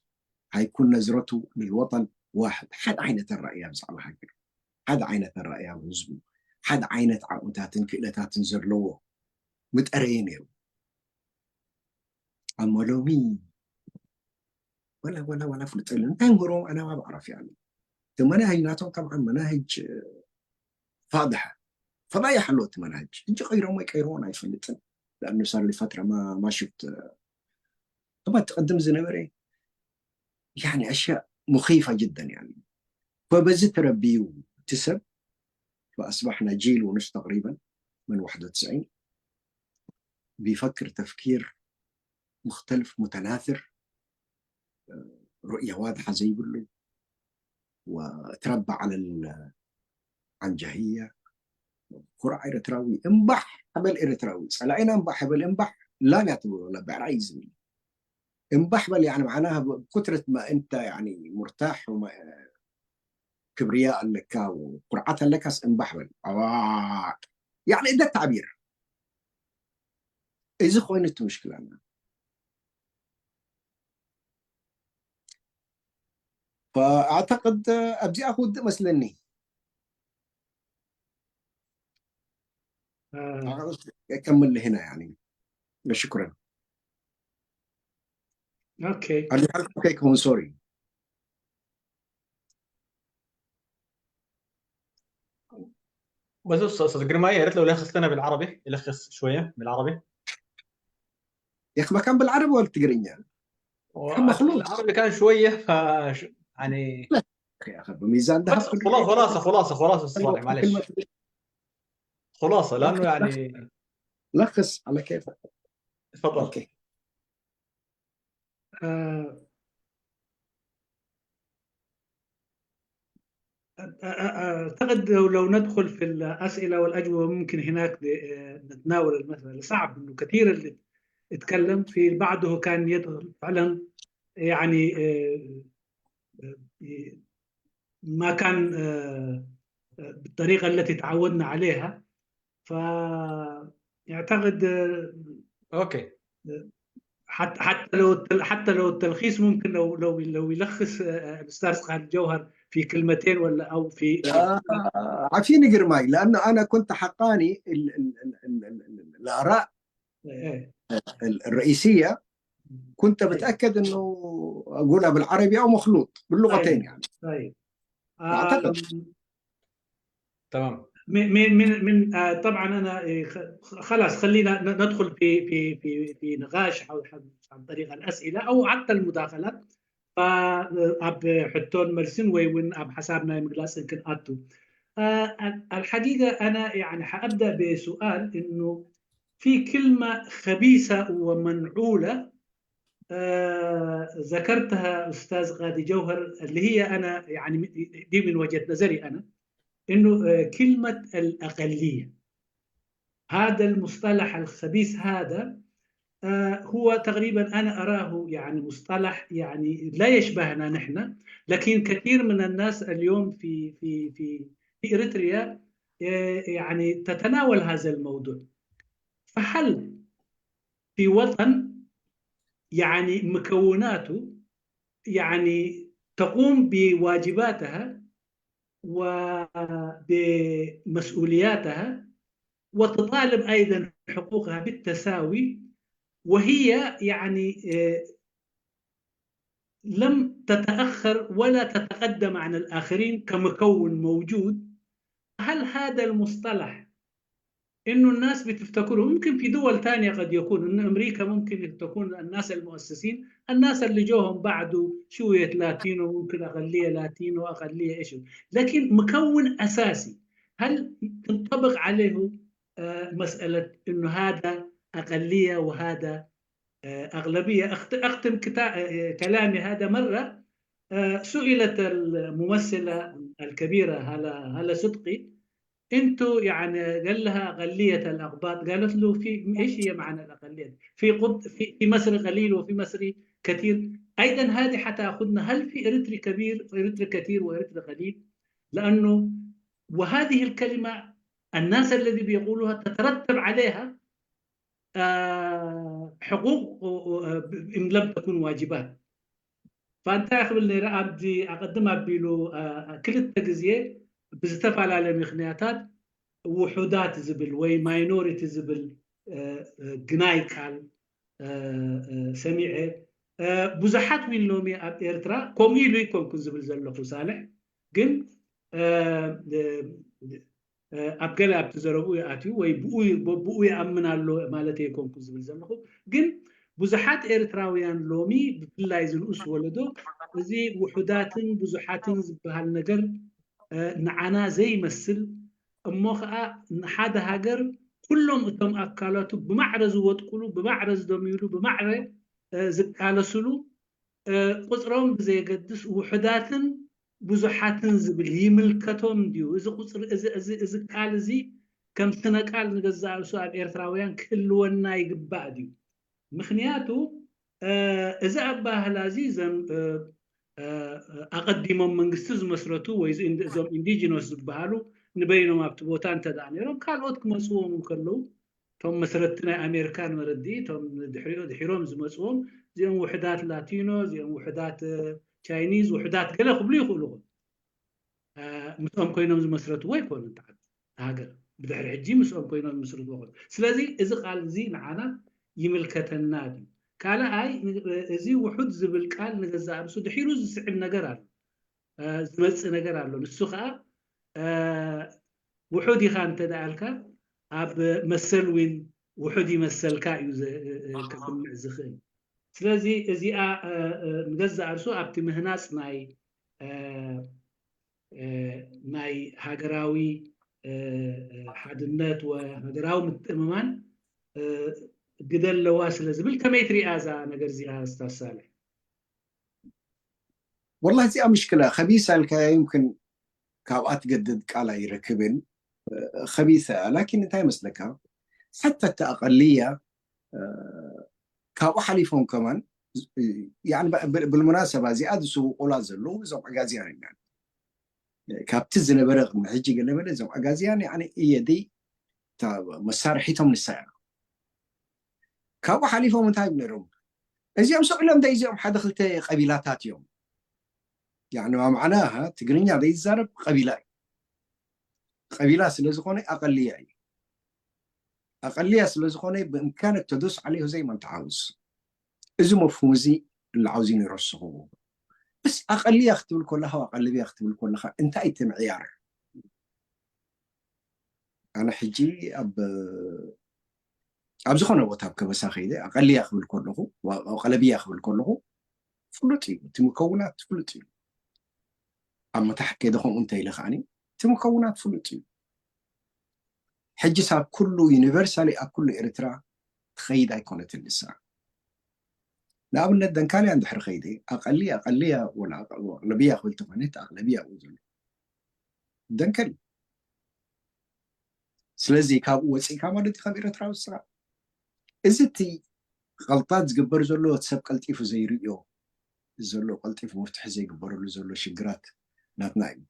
حيكون نظرته للوطن واحد حد عينة الرأي بزعل هاجر حد عينة الرأي هزبه حد عينة عقودات كئلتات زلوه متأرين يو أما لومي ولا ولا ولا فلت إلا أنت نقرون أنا ما بعرف يعني المناهج ناتو طبعا مناهج فاضحة فضايح له المنهج انت غيره ما يكيرون هاي فلت لأنه صار لي فترة ما ما شفت طبعا تقدم زنبري يعني أشياء مخيفة جدا يعني فبزت ربي وتسب فأصبحنا جيل ونص تقريبا من واحد وتسعين بيفكر تفكير مختلف متناثر رؤية واضحة زي يقول له وتربى على العنجهية ኩራዕ ኤርትራዊ እምባሕ ሕበል ኤርትራዊ ጸላኢና እምባሕ ሕበል እምባሕ ላም ያትብሎ ለብዕራይ ዝብል እምባሕ በል يعني معناها بكثرة ما انت يعني مرتاح وما كبرياء ኣለካ ኩርዓት ኣለካስ እምባሕ በል يعني ده التعبير እዚ ኮይኑ እቲ ምሽክላና فأعتقد ኣብዚኣ ክውድእ መስለኒ كمل هنا يعني شكرا okay okay كون sorry بس استاذ قرماية يا ريت لو لخص لنا بالعربي يلخص شويه بالعربي يا اخي ما كان بالعربي ولا التقرينيا مخلوط العربي كان شويه ف يعني يا اخي بميزان ده خلاصه خلاصه خلاصه خلاصه استاذ معلش خلاصه لانه يعني لخص على كيفك تفضل okay. آه، أعتقد لو ندخل في الأسئلة والأجوبة ممكن هناك نتناول المسألة صعب إنه كثير اللي اتكلم في بعده كان يدخل فعلا يعني ما كان بالطريقة التي تعودنا عليها فيعتقد okay حتى حتى لو التل- حتى لو التلخيص ممكن لو لو لو يلخص آه، الاستاذ خالد جوهر في كلمتين ولا او في آه، عارفين جرماي، لأنه أنا كنت حقاني ال- ال- ال- ال- ال- ال- الآراء إيه. ال- الرئيسية، كنت بتأكد إنه أقولها بالعربي أو مخلوط باللغتين يعني. طيب أعتقد. آم، تمام. من من من من آه طبعا انا إيه، خ- خلاص خلينا ن- ندخل في في في في نقاش حول حول- عن طريق الاسئله او حتى المداخلات. فاب حتون مرسن ويون اب حسابنا مقلاس يمكن اتو آه الحقيقه انا يعني حابدا بسؤال انه في كلمه خبيثه ومنعوله آه ذكرتها استاذ غادي جوهر اللي هي انا يعني دي من وجهه نظري انا انه آه كلمه الاقليه هذا المصطلح الخبيث هذا آه هو تقريبا انا اراه يعني مصطلح يعني لا يشبهنا نحن لكن كثير من الناس اليوم في في في في اريتريا آه يعني تتناول هذا الموضوع. فهل في وطن يعني مكوناته يعني تقوم بواجباتها وبمسؤولياتها وتطالب ايضا حقوقها بالتساوي وهي يعني آه، لم تتاخر ولا تتقدم عن الاخرين كمكون موجود. هل هذا المصطلح انه الناس بتفتكره ممكن في دول تانية قد يكون ان امريكا ممكن تكون الناس المؤسسين الناس اللي جوهم بعده شوية لاتينو ممكن اقلية لاتينو اقلية ايش لكن مكون اساسي هل تنطبق عليه آه، مسألة انه هذا اقلية وهذا آه، اغلبية اختم كلامي هذا مرة آه، سئلت الممثلة الكبيرة هلا هلا صدقي انتوا يعني قال لها اقليه الاقباط قالت له في ايش هي معنى الاقليه في قد في, في مصر قليل وفي مصر كثير. ايضا هذه حتاخذنا هل في اريتري كبير اريتري كثير واريتري قليل؟ لانه وهذه الكلمه الناس الذي بيقولوها تترتب عليها آه حقوق ان لم تكن واجبات. فእንታይ ክብል ነይረ ኣብዚ ኣቐድም ኣቢሉ ክልተ ግዜ ብዝተፈላለየ ምክንያታት ውሑዳት ዝብል ወይ ማይኖሪቲ ዝብል ግናይ ቃል ሰሚዐ። ብዙሓት ዊን ሎሚ ኣብ ኤርትራ ከምኡ ኢሉ ይኮንኩ ዝብል ዘለኹ ሳልሕ ግን ኣብ ገለ ኣብቲ ዘረብኡ ይኣትዩ ወይ ብኡ ይኣምን ኣሎ ማለት ኣይኮንኩ ዝብል ዘለኹ ግን ብዙሓት ኤርትራውያን ሎሚ ብፍላይ ዝንኡስ ወለዶ እዚ ውሑዳትን ብዙሓትን ዝበሃል ነገር ንዓና ዘይመስል እሞ ከዓ ንሓደ ሃገር ኩሎም እቶም ኣካላቱ ብማዕረ ዝወጥቁሉ ብማዕረ ዝደምዩሉ ብማዕረ ዝቃለስሉ ቁፅሮም ብዘየገድስ ውሑዳትን ብዙሓትን ዝብል ይምልከቶም ድዩ? እዚ ቁፅሪ እዚ ቃል እዚ ከም ስነ ቃል ንገዛእ ርእሱ ኣብ ኤርትራውያን ክህልወና ይግባእ ድዩ? ምክንያቱ እዚ ኣባህላ እዚ ዘም ኣቐዲሞም መንግስቲ ዝመስረቱ ወይ እዞም ኢንዲጂኖስ ዝበሃሉ ንበይኖም ኣብቲ ቦታ እንተ ደኣ ነይሮም ካልኦት ክመፅዎም እንከለዉ እቶም መስረቲ ናይ ኣሜሪካ ንመረዲ እቶም ድሕሪኡ ድሒሮም ዝመፅዎም እዚኦም ውሕዳት ላቲኖ እዚኦም ውሕዳት ቻይኒዝ ውሕዳት ገለ ክብሉ ይኽእሉ ምስኦም ኮይኖም ዝመስረትዎ ኣይኮኑን ተዓዲ ሃገር ብድሕሪ ሕጂ ምስኦም ኮይኖም ዝመስርትዎ ኮኑ ስለዚ እዚ ቃል እዚ ንዓና ይምልከተና ድዩ ካልኣይ እዚ ውሑድ ዝብል ቃል ንገዛእ ርእሱ ድሒሩ ዝስዕብ ነገር ኣሎ ዝመፅእ ነገር ኣሎ ንሱ ከዓ ውሑድ ኢኻ እንተ ደኣልካ ኣብ መሰል ዊን ውሑድ ይመሰልካ እዩ ከስምዕ ዝኽእል ስለዚ እዚኣ ንገዛእ ርእሱ ኣብቲ ምህናፅ ናይ ናይ ሃገራዊ ሓድነት ወሃገራዊ ምትእምማን ግደ ኣለዋ ስለ ዝብል ከመይ ትሪኣ እዛ ነገር እዚኣ ስታሳለ والله እዚኣ ምሽክላ ከቢሳ ኢልካያ يمكن ካብኣ ትገድድ ቃል ኣይረክብን ከቢሳ ላኪን እንታይ መስለካ ሓታ እቲ ኣቐልያ ካብኡ ሓሊፎም ከማን بالمناسبة እዚኣ ዝስውቁላ ዘለዉ እዞም ኣጋዝያን ኢና ካብቲ ዝነበረ ቅድሚ ሕጂ ገለመለ እዞም ኣጋዝያን እየዲ መሳርሒቶም ንሳ እያ ካብኡ ሓሊፎም እንታይ ነይሮም እዚኦም ስቕ ኢሎም እንታይ እዚኦም ሓደ ክልተ ቀቢላታት እዮም። ያዕኒ ማዕናሃ ትግርኛ ዘይዛረብ ቀቢላ እዩ። ቀቢላ ስለ ዝኾነ ኣቐልያ እዩ። ኣቐልያ ስለ ዝኾነ ብእምካነ ተዶስ ዓለይሁ ዘይመን ተዓውዝ። እዚ መፍሁም እዚ ለዓውዚ ነይረስኹ። በስ ኣቐልያ ክትብል ከለኻ፣ ኣቐልብያ ክትብል ከለኻ እንታይ እቲ ምዕያር? ኣነ ሕጂ ኣብ ኣብ ዝኾነ ቦታ ኣብ ከበሳ ከይደ ኣቐልያ ክብል ከለኹ፣ ዋ- ቀለብያ ክብል ከለኹ ፍሉጥ እዩ። እቲ ምከውናት ፍሉጥ እዩ። ኣብ መታሕት ከይደ ከምኡ እንተ ኢለ ከዓኒ እቲ ምከውናት ፍሉጥ እዩ። ሕጂ ሳብ ኩሉ ዩኒቨርሳሊ ኣብ ኩሉ ኤርትራ ትኸይድ ኣይኮነትን ንሳ። ንኣብነት ደንካልያ እንድሕር ኸይደ ኣቐልያ ኣቐልያ ወላ ኣቕለብያ ክብል ተኾነ እቲ ኣቕለብያ እዩ ዘሎ ደንከል። ስለዚ ካብኡ ወፂእካ ማለት እዩ ካብ ኤርትራ ውስኻ። እዚ እቲ ቐልጣት ዝግበር ዘሎ እቲ ሰብ ቀልጢፉ ዘይርእዮ ዘሎ ቀልጢፉ መፍትሒ ዘይግበረሉ ዘሎ ሽግራት ናትና እዩ።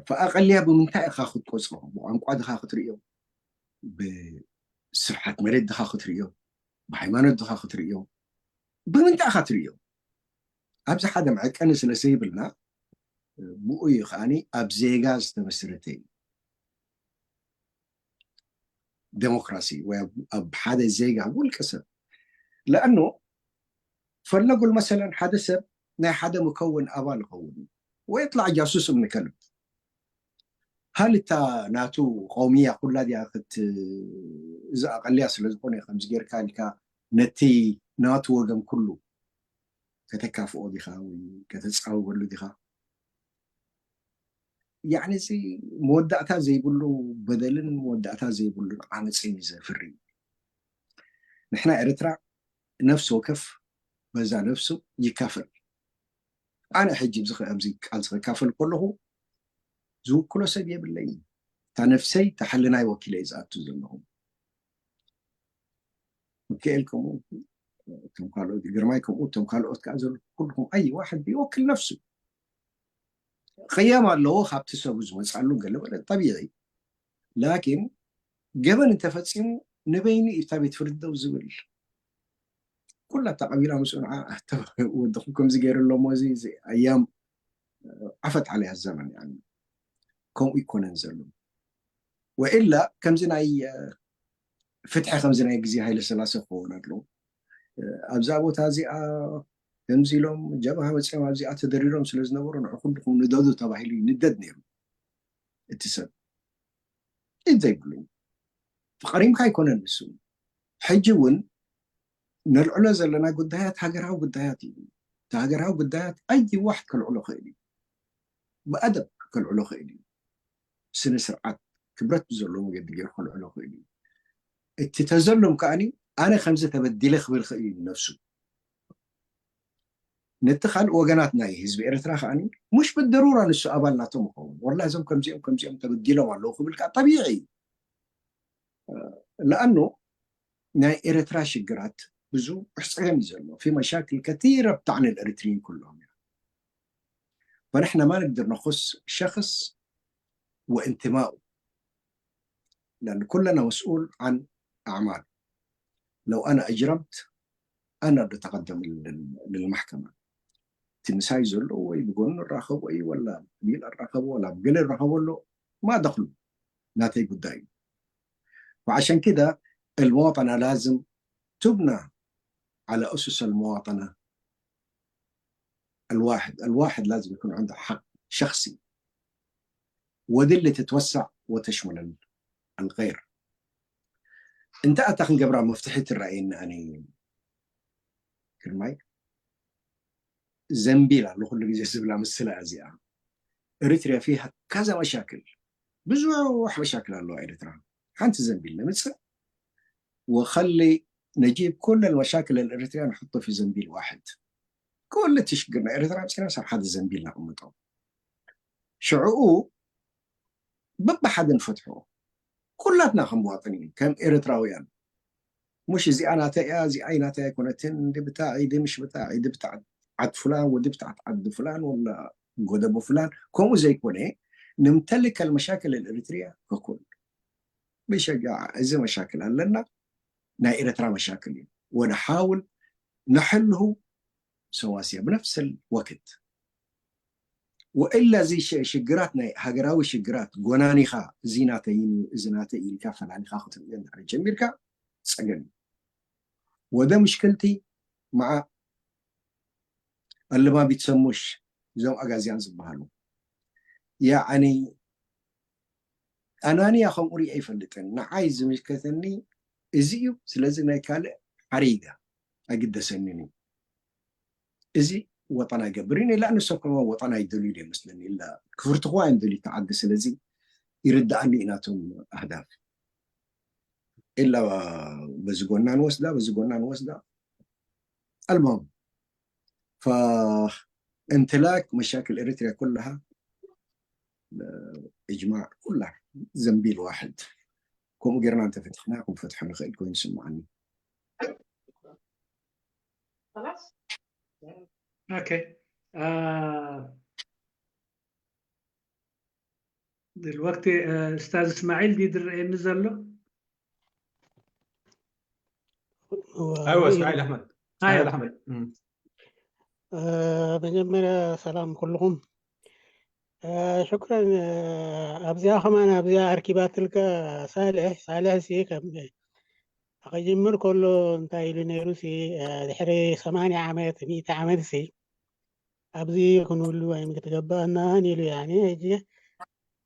ፈኣቐልያ ብምንታይ ኢኻ ክትቆፅሮ? ብቋንቋ ድኻ ክትርእዮ፣ ብስፍሓት መሬት ድኻ ክትርእዮ፣ ብሃይማኖት ድኻ ክትርእዮ፣ ብምንታይ ኢኻ ትርእዮ? ኣብዚ ሓደ መዐቀኒ ስለ ዘይብልና ብኡ እዩ ከዓኒ ኣብ ዜጋ ዝተመስረተ እዩ። ዴሞክራሲ ወይ ኣብ ሓደ ዜጋ ውልቀ ሰብ ለኣኖ ፈለጉል መሰለን ሓደ ሰብ ናይ ሓደ መከውን ኣባል ይኸውን ወይ ጥላዕ ጃሱስ እምኒ ከልብ ሃል እታ ናቱ ቀውሚያ ኩላ ዲያ ክት እዚ ኣቐልያ ስለ ዝኾነ ከምዚ ጌርካ ኢልካ ነቲ ናቱ ወገን ኩሉ ከተካፍኦ ዲኻ ወይ ከተፃውበሉ ዲኻ? ያዕኒ እዚ መወዳእታ ዘይብሉ በደልን መወዳእታ ዘይብሉን ዓመፅን እዩ ዘፍሪ። ንሕና ኤርትራ ነፍሲ ወከፍ በዛ ነፍሱ ይካፈል። ኣነ ሕጂ ኣብዚ ኣብዚ ቃልሲ ክካፈል ከለኹ ዝውክሎ ሰብ የብለይ። እታ ነፍሰይ እታ ሕልናይ ወኪለ እዩ ዝኣቱ ዘለኹ። ሚካኤል ከምኡ፣ እቶም ካልኦት ግርማይ ከምኡ፣ እቶም ካልኦት ከዓ ዘለኹ ኩልኹም ኣይ ዋሕድ ይወክል ነፍሱ። ቅየም ኣለዎ ካብቲ ሰቡ ዝመፅኣሉ ገለ በለ ጠቢዒ። ላኪን ገበን እንተፈፂሙ ንበይኑ እዩ እታ ቤት ፍርዲ ደው ዝብል። ኩላ እታ ቀቢላ ምስኡ ንዓ ወድኹም ከምዚ ገይሩ ኣለሞ እዚ ኣያም ዓፈት ዓለያ ዘመን ከምኡ ይኮነን ዘሎ። ወኢላ ከምዚ ናይ ፍትሒ ከምዚ ናይ ግዜ ሃይለ ስላሴ ክኸውን ኣለዎ። ኣብዛ ቦታ እዚኣ ከምዚ ኢሎም ጀብሃ መፅኦም ኣብዚኣ ተደሪሮም ስለ ዝነበሩ ንዑ ኩልኩም ንደዱ ተባሂሉ ይንደድ ነይሩ። እቲ ሰብ ኢድ ዘይብሉ ተቐሪምካ ኣይኮነን። ንሱ ሕጂ እውን ነልዕሎ ዘለና ጉዳያት ሃገራዊ ጉዳያት እዩ። እቲ ሃገራዊ ጉዳያት ኣይ ዋሕድ ከልዕሎ ክእል እዩ። ብኣደብ ከልዕሎ ክእል እዩ። ስነ ስርዓት ክብረት ብዘለዎ መገዲ ገይሩ ከልዕሎ ክእል እዩ። እቲ ተዘሎም ከዓኒ ኣነ ከምዚ ተበዲለ ክብል ክእል እዩ ነፍሱ። ነቲ ካልእ ወገናት ናይ ህዝቢ ኤርትራ ከዓኒ ሙሽ ብድሩራ ንሱ ኣባል ናቶም ይኸውን። ወላ እዞም ከምዚኦም ከምዚኦም ተበዲሎም ኣለዉ ክብል ከዓ ጠቢዒ እዩ። ለኣኑ ናይ ኤርትራ ሽግራት ብዙሕ ፀገም እዩ ዘሎ። في مشاكل كثيرة بتعني الإريتريين كلهم يعني. فنحن ما نقدر نخص شخص وانتمائه، لأن كلنا مسؤول عن أعمال. لو أنا أجرمت أنا بتقدم للمحكمة. እቲ ምሳይ ዘሎ ወይ ብጎኑ ራኸቦ እዩ ወላ ቢል ራኸቦ ወላ ብገለ ራኸቦ ኣሎ ما دخله ናተይ ጉዳይ እዩ. وعشان كده المواطنة لازم تبنى على أسس المواطنة الواحد. الواحد لازم يكون عنده حق شخصي ودلة تتوسع وتشمل الغير. انت أتخن قبرا مفتحي الرأي إن أني كرماي زنبيل على كل جزء سبلا مسلا أزياء. إريتريا فيها كذا مشاكل، بزوح مشاكل على إريترا. حنت زنبيل نمسك وخلي نجيب كل المشاكل الإريترية نحطه في زنبيل واحد. كل تشقنا إريترا بسنا صار حد زنبيل نقمته شعو ببحد نفتحه كلاتنا كمواطنين كم إريتراويان. مش زي أنا تيا زي أين تيا كنتين دي بتاعي دي مش بتاعي دي بتاع عد فلان ودي بتاعت عد فلان ولا قدب فلان كم زي كوني نمتلك المشاكل الإريترية ككل. بشجاعة إذا مشاكل لنا نا إريترا مشاكل ونحاول نحله سواسية بنفس الوقت. وإلا زي ش- ሽግራት ናይ ሃገራዊ ሽግራት ጎናኒኻ እዚ ናተይ እዩ፣ እዚ ናተይ ኢልካ ፈላሊኻ ክትርእዮ እንድሕር ጀሚርካ ጸገም እዩ። ወደ ምሽክልቲ መዓ ኣለማቢት ሰሙሽ እዞም ኣጋዝያን ዝበሃሉ ያዓኒ ኣናንያ ከምኡ ሪኣ ኣይፈልጥን። ንዓይ ዝምልከተኒ እዚ እዩ። ስለዚ ናይ ካልእ ሓሪጋ ኣይግደሰንን እዩ። እዚ ወጠን ኣይገብርን ኢላ ንሶም ከማን ወጠን ኣይደልዩ ዶ ይመስለኒ ኢላ ክፍርትኹዋ እዮም ደልዩ ተዓዲ። ስለዚ ይርድኣኒ እዩ ናቶም ኣህዳፍ ኢላ በዚ ጎና ንወስዳ በዚ ጎና ንወስዳ المهم فامتلاك مشاكل اريتريا كلها اجماع كلها زنبيل واحد. ከምኡ ጌርና እንተፈቲሕና ክንፈትሖ ንኽእል ኮይኑ ይስምዓኒ። ኦኬ። دلوقتي أستاذ إسماعيل دي درعي نزل له. أيوة، إسماعيل أحمد. إسماعيل أيوة. أحمد. مم. መጀመርያ ሰላም ኩልኹም። ሽኩረን። ኣብዚኣ ከማን ኣብዚኣ ኣርኪባትልካ ሳልሕ ሳልሕ ሲ ከም ኣኸጅምር ከሎ እንታይ ኢሉ ነይሩ ሲ ድሕሪ ሰማንያ ዓመት ሚእቲ ዓመት ሲ ኣብዚ ክንህሉ ወይም ክትገባእናን ኢሉ ያኒ ሕጂ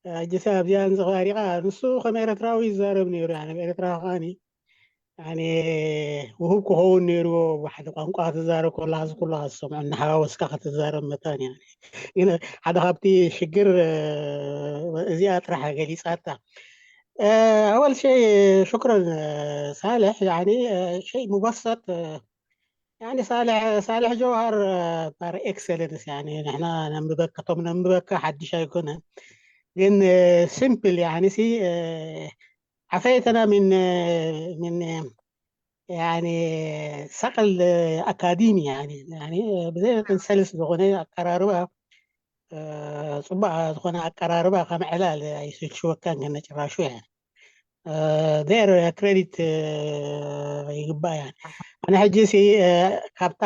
ሕጂ ሲ ኣብዚኣ ንዝቐሪቓ ንሱ ከም ኤርትራዊ ይዛረብ ነይሩ ያኒ ኤርትራ ከዓኒ ያኒ ውሁብ ክኸውን ነይርዎ። ሓደ ቋንቋ ክትዛረብ ከላ እዚ ኩሉ ክትሰምዖ እናሓዋወስካ ክትዛረብ መታን ያኒ ግን ሓደ ካብቲ ሽግር እዚኣ ጥራሕ ገሊፃታ። أول شيء شكرا ሳልሕ ያኒ شيء مبسط ያኒ ሳልሕ ሳልሕ ጀውሃር ፓር ኤክሰለንስ ያኒ ንሕና ነንብበካ ቶም ነንብበካ ሓድሽ ኣይኮነን ግን ሲምፕል ያኒ ሲ ዓፈይተና ምን ምን ያኒ ሰቅል ኣካዲሚ ያኒ ያኒ ብዘይ መጠን ሰልስ ዝኾነ ኣቀራርባ ፅቡቅ ዝኾነ ኣቀራርባ ከም ዕላል ኣይስልችወካን ከነጭራሹ ያኒ ዴር ክሬዲት ይግባእ ያኒ ኣነ ሕጂ ሲ ካብታ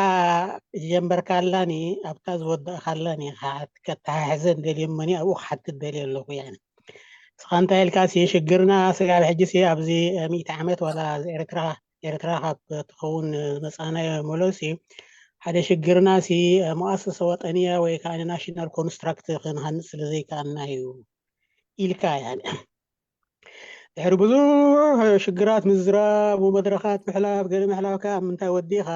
ጀንበርካላኒ ኣብታ ዝወዳእካላኒ ከተሓሕዘ እንደልየመኒ ኣብኡ ክሓትት ደልየ ኣለኹ ያኒ ስኻ እንታይ ኢልካ ሲ ሽግርና ስጋብ ሕጂ ሲ ኣብዚ ሚእቲ ዓመት ዋላ ኤርትራ ኤርትራ ካብ ትኸውን መፃናዮ መለሲ ሓደ ሽግርና ሲ ሙኣሰሰ ወጠንያ ወይ ከዓ ናሽናል ኮንስትራክት ክንሃንፅ ስለ ዘይከኣልና እዩ ኢልካ ያኒ ድሕሪ ብዙሕ ሽግራት ምዝራብ ወመድረኻት ምሕላፍ ገለ ምሕላፍካ ኣብ ምንታይ ወዲእኻ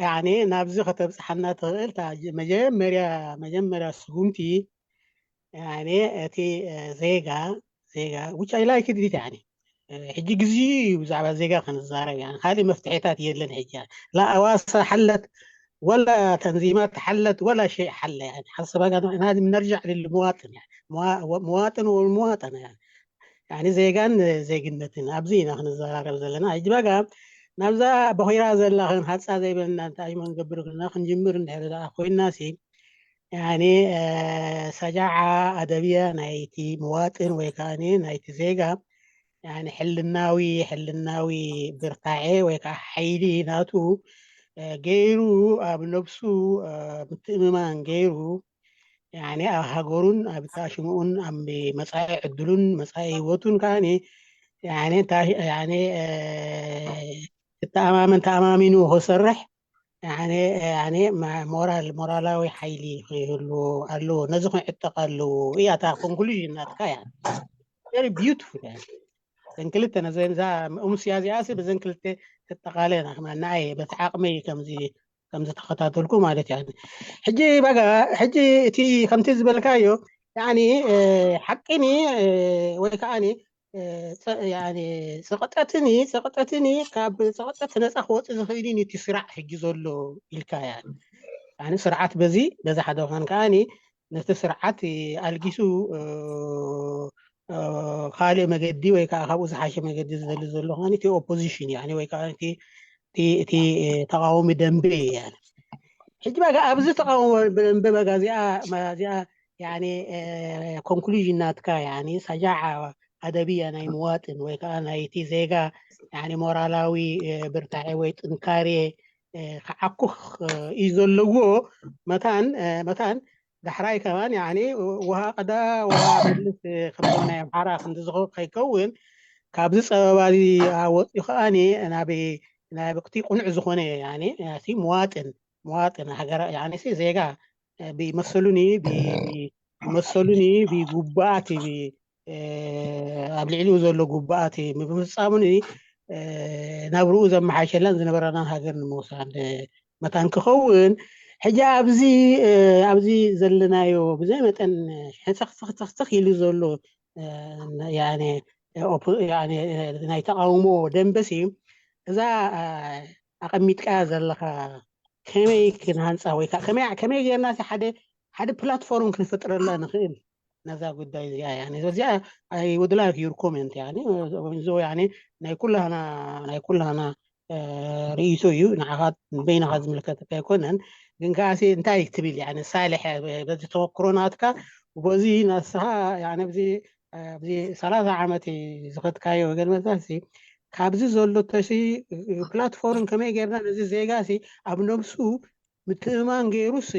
ያኒ ናብዚ ከተብፅሓና ትኽእል መጀመርያ መጀመርያ ስጉምቲ ያኒ እቲ ዜጋ ዜጋ which I like it ያኒ ሕጂ ግዜ እዩ ብዛዕባ ዜጋ ክንዛረብ ያኒ ካልእ መፍትሒታት የለን ሕጂ ላ ኣዋሳ ሓለት ወላ ተንዚማት ሓለት ወላ ሸይ ሓለ ያኒ ሓሰባጋ ናዚ ነርጃዕ ልልምዋጥን ያኒ መዋጥን ወልምዋጠን ያኒ ያኒ ዜጋን ዜግነትን ኣብዚ ኢና ክንዘራረብ ዘለና ሕጂ በጋ ናብዛ በኺራ ዘላ ክንሃፃ ዘይበልና እንታይ እሞ ንገብር ግና ክንጅምር እንድሕር ደኣ ኮይና ሲ ያኒ ሰጃዓ ኣደብያ ናይቲ ምዋጥን ወይ ከዓ ናይቲ ዜጋ ያኒ ሕልናዊ ሕልናዊ ብርታዔ ወይ ከዓ ሓይሊ ናቱ ገይሩ ኣብ ነብሱ ምትእምማን ገይሩ ያኒ ኣብ ሃገሩን ኣብ ታሽምኡን ኣብ መፃኢ ዕድሉን መፃኢ ህይወቱን ከዓ ያኒ ክተኣማመን ተኣማሚኑ ክሰርሕ ሞራል ሞራላዊ ሓይሊ ክህሉ ኣለዎ ነዚ ክዕጠቕ ኣለዎ እያ እታ ኮንክሉዥን ናትካ እያ very beautiful እዘን ክልተ ነዘን እዛ እሙስያ እዚኣ ሲ በዘን ክልተ ክጠቓለ ኢና ከማን ንኣየ በቲ ዓቕመይ ከምዚ ከም ዝተኸታተልኩ ማለት እዩ ሕጂ በጋ ሕጂ እቲ ከምቲ ዝበልካዮ ያኒ ሓቂኒ ወይ ከዓኒ ፀቕጠትኒ ፀቕጠትኒ ካብ ፀቕጠት ነፃ ክወፅእ ዝኽእል እቲ ስራዕ ሕጂ ዘሎ ኢልካ ያ ስርዓት በዚ በዚ ሓደ ኳን ከዓኒ ነቲ ስርዓት ኣልጊሱ ካልእ መገዲ ወይ ከዓ ካብኡ ዝሓሸ መገዲ ዝደሊ ዘሎ ከዓኒ እቲ ኦፖዚሽን እዩ ወይ ከዓ እቲ ተቃዋሚ ደንበ እዩ ሕጂ በጋ ኣብዚ ተቃውሞ ደንበ በጋ እዚኣ እዚኣ ኮንክሉዥን ናትካ ሰጃዓ ኣደብያ ናይ ምዋጥን ወይ ከዓ ናይቲ ዜጋ ሞራላዊ ብርታዐ ወይ ጥንካሬ ክዓኩኽ እዩ ዘለዎ። መታን መታን ዳሕራይ ከማን ያኒ ውሃ ቅዳ ውሃ መልስ ከምዞም ናይ ኣምሓራ ክንዲ ዝኸ ከይከውን ካብዚ ፀበባ እዚ ወፂኡ ከዓኒ ናብ ናብቲ ቁኑዕ ዝኾነ ያኒ ናቲ መዋጥን መዋጥን ሃገራ ያኒ ዜጋ ብመሰሉኒ ብመሰሉኒ ብጉባኣት ኣብ ልዕሊኡ ዘሎ ጉባኣት ብምፍፃሙኒ ናብርኡ ዘመሓሸላን ዝነበረናን ሃገር ንምውሳድ መታን ክኸውን ሕጂ ኣብዚ ኣብዚ ዘለናዮ ብዘይ መጠን ሕንፅኽፅኽፅኽ ኢሉ ዘሎ ናይ ተቃውሞ ደንበሲ እዛ ኣቐሚጥካያ ዘለኻ ከመይ ክንሃንፃ ወይ ከመይ ጌርና ሓደ ሓደ ፕላትፎርም ክንፈጥረላ ንኽእል ነዛ ጉዳይ እዚኣ እዚኣ I would like your comment ዞ ናይ ኩላና ናይ ኩላና ርእይቶ እዩ። ንዓኻ በይንኻ ዝምልከተካ ኣይኮነን። ግን ከዓሲ እንታይ ትብል ሳልሕ በዚ ተመክሮ ናትካ በዚ ናስኻ ኣብዚ ሰላሳ ዓመት ዝኸድካዮ ገለ መዛሲ ካብዚ ዘሎ ተሲ ፕላትፎርም ከመይ ጌርና ነዚ ዜጋ ሲ ኣብ ነብሱ ምትእማን ገይሩስ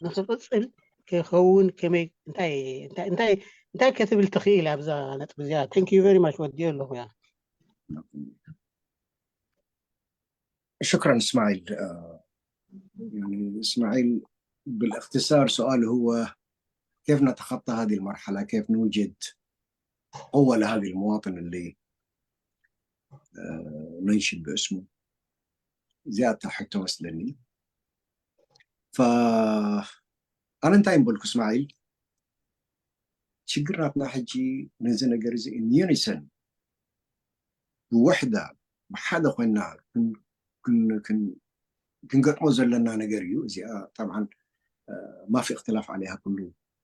ንክቕፅል ክኸውን ከመይ እንታይ እንታይ እንታይ እንታይ ከትብል ትኽእል ኣብዛ ነጥቢ እዚኣ? Thank you very much ወዲዮ ኣለኹ ያ شكرا اسماعيل. آه، يعني اسماعيل بالاختصار سؤال هو كيف نتخطى هذه المرحلة؟ كيف نوجد قوة لهذه المواطن اللي آه، ننشد باسمه؟ زيادة حتى وصلني. ف أنا انت بقول اسماعيل شقراتنا حجي نزل قرزي ان يونيسن بوحدة بحدا خوينا ክንገጥሞ ዘለና ነገር እዩ። እዚኣ طبعا ما في اختلاف عليها ኩሉ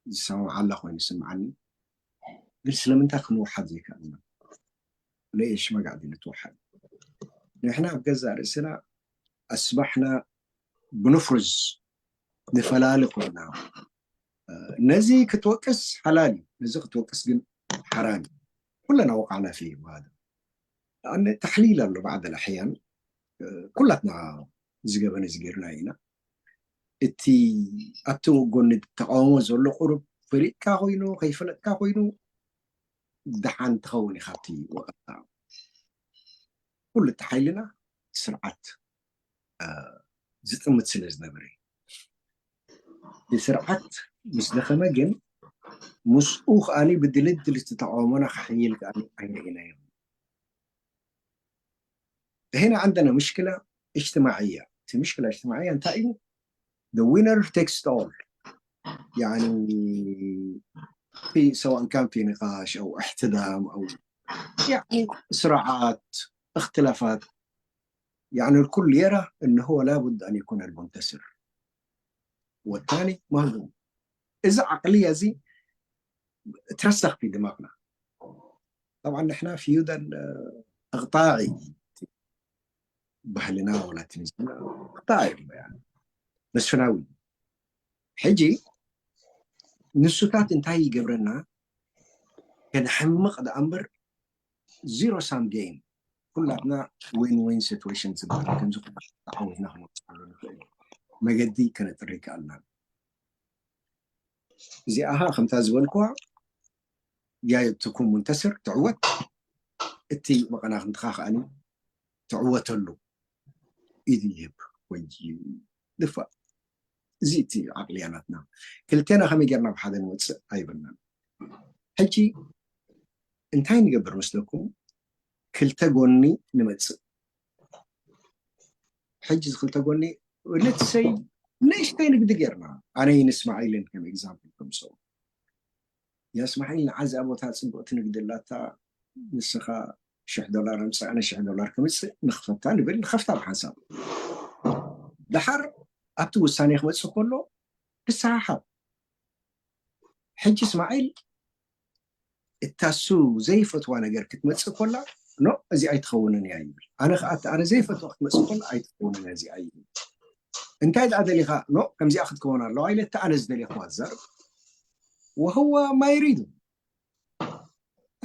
ዝሰማማዓላ ኮይኑ ይስምዓኒ። ግን ስለምንታይ ክንወሓድ ዘይከኣልና? ለየሽ መጋዕዲ ንትወሓድ? ንሕና ኣብ ገዛእ ርእስና ኣስባሕና ብንፍርዝ ንፈላለ ኮይና ነዚ ክትወቅስ ሓላል እዩ፣ ነዚ ክትወቅስ ግን ሓራም እዩ። ኩለና ወቃዕና ፊ ይበሃል። ኣነ ተሕሊል ኣሎ بعض الأحيان ኩላትና ዝገበነ ዝገርና ኢና። እቲ ኣብቲ ጎኒ ተቃውሞ ዘሎ ቁሩብ ፈሊጥካ ኮይኑ ከይፈለጥካ ኮይኑ ደሓን ትኸውን ኢኻ ኣብቲ ወቐታ። ኩሉ እቲ ሓይልና ስርዓት ዝጥምት ስለ ዝነበረ ስርዓት ምስ ደኸመ ግን ምስኡ ከኣኒ ብድልድል ዝተቃወሞና ክሕይል ከኣኒ ኣይረኢናዮ። هنا عندنا مشكلة اجتماعية. في مشكلة اجتماعية እንታይ እዩ? The winner takes it all. يعني في سواء كان في نقاش او احتدام او يعني صراعات اختلافات يعني الكل يرى انه هو لابد ان يكون المنتصر والثاني مهزوم. اذا عقلية زي ترسخ في دماغنا. طبعا نحن في يودن اقطاعي ባህልና ወላ ትንዝና እቅጣዕ መስፍናዊ ሕጂ ንሱታት እንታይ ይገብረና? ከነሕምቕ ደኣ እምበር zero sum game ኩላትና win win situation ዝበሃል ከምዚ ተዓዊትና ክንወፅኣሉ ንኽእል መገዲ ከነጥሪ ይከኣልና። እዚኣ ከምታ ዝበልኩዋ ያየ ትኩን ሙንተስር ትዕወት እቲ መቐናኽንትኻ ከኣኒ ትዕወተሉ ኢድ ይህብ ወይ ድፋእ። እዚ እቲ ዓቅልያ ናትና። ክልቴና ከመይ ጌርና ብሓደ ንወፅእ ኣይብልናን። ሕጂ እንታይ ንገብር መስለኩም? ክልተ ጎኒ ንመፅእ። ሕጂ እዚ ክልተ ጎኒ let's say ንእሽተይ ንግዲ ጌርና ኣነይ ንስማዒልን ከም example ከምስኦ ያ እስማዒል ንዓዚ ቦታ ፅብቕቲ ንግዲ ኣላታ ንስኻ ሽሕ ዶላር ኣምፅእ ኣነ ሽሕ ዶላር ክምፅእ ንኽፈታ ንብል ንኸፍታ ብሓንሳብ ደሓር ኣብቲ ውሳኔ ክመፅእ ከሎ ንስሓሓብ ሕጂ እስማዒል እታ እሱ ዘይፈትዋ ነገር ክትመፅእ ከላ ኖ እዚ ኣይትኸውንን እያ ይብል ኣነ ከዓ እቲ ኣነ ዘይፈትዋ ክትመፅእ ከላ ኣይትኸውንን እያ እዚኣ ይብል እንታይ ደኣ ደሊኻ ኖ ከምዚኣ ክትከውን ኣለዋ ኢለ እቲ ኣነ ዝደለኹዋ ዝዛረብ وهو ما يريده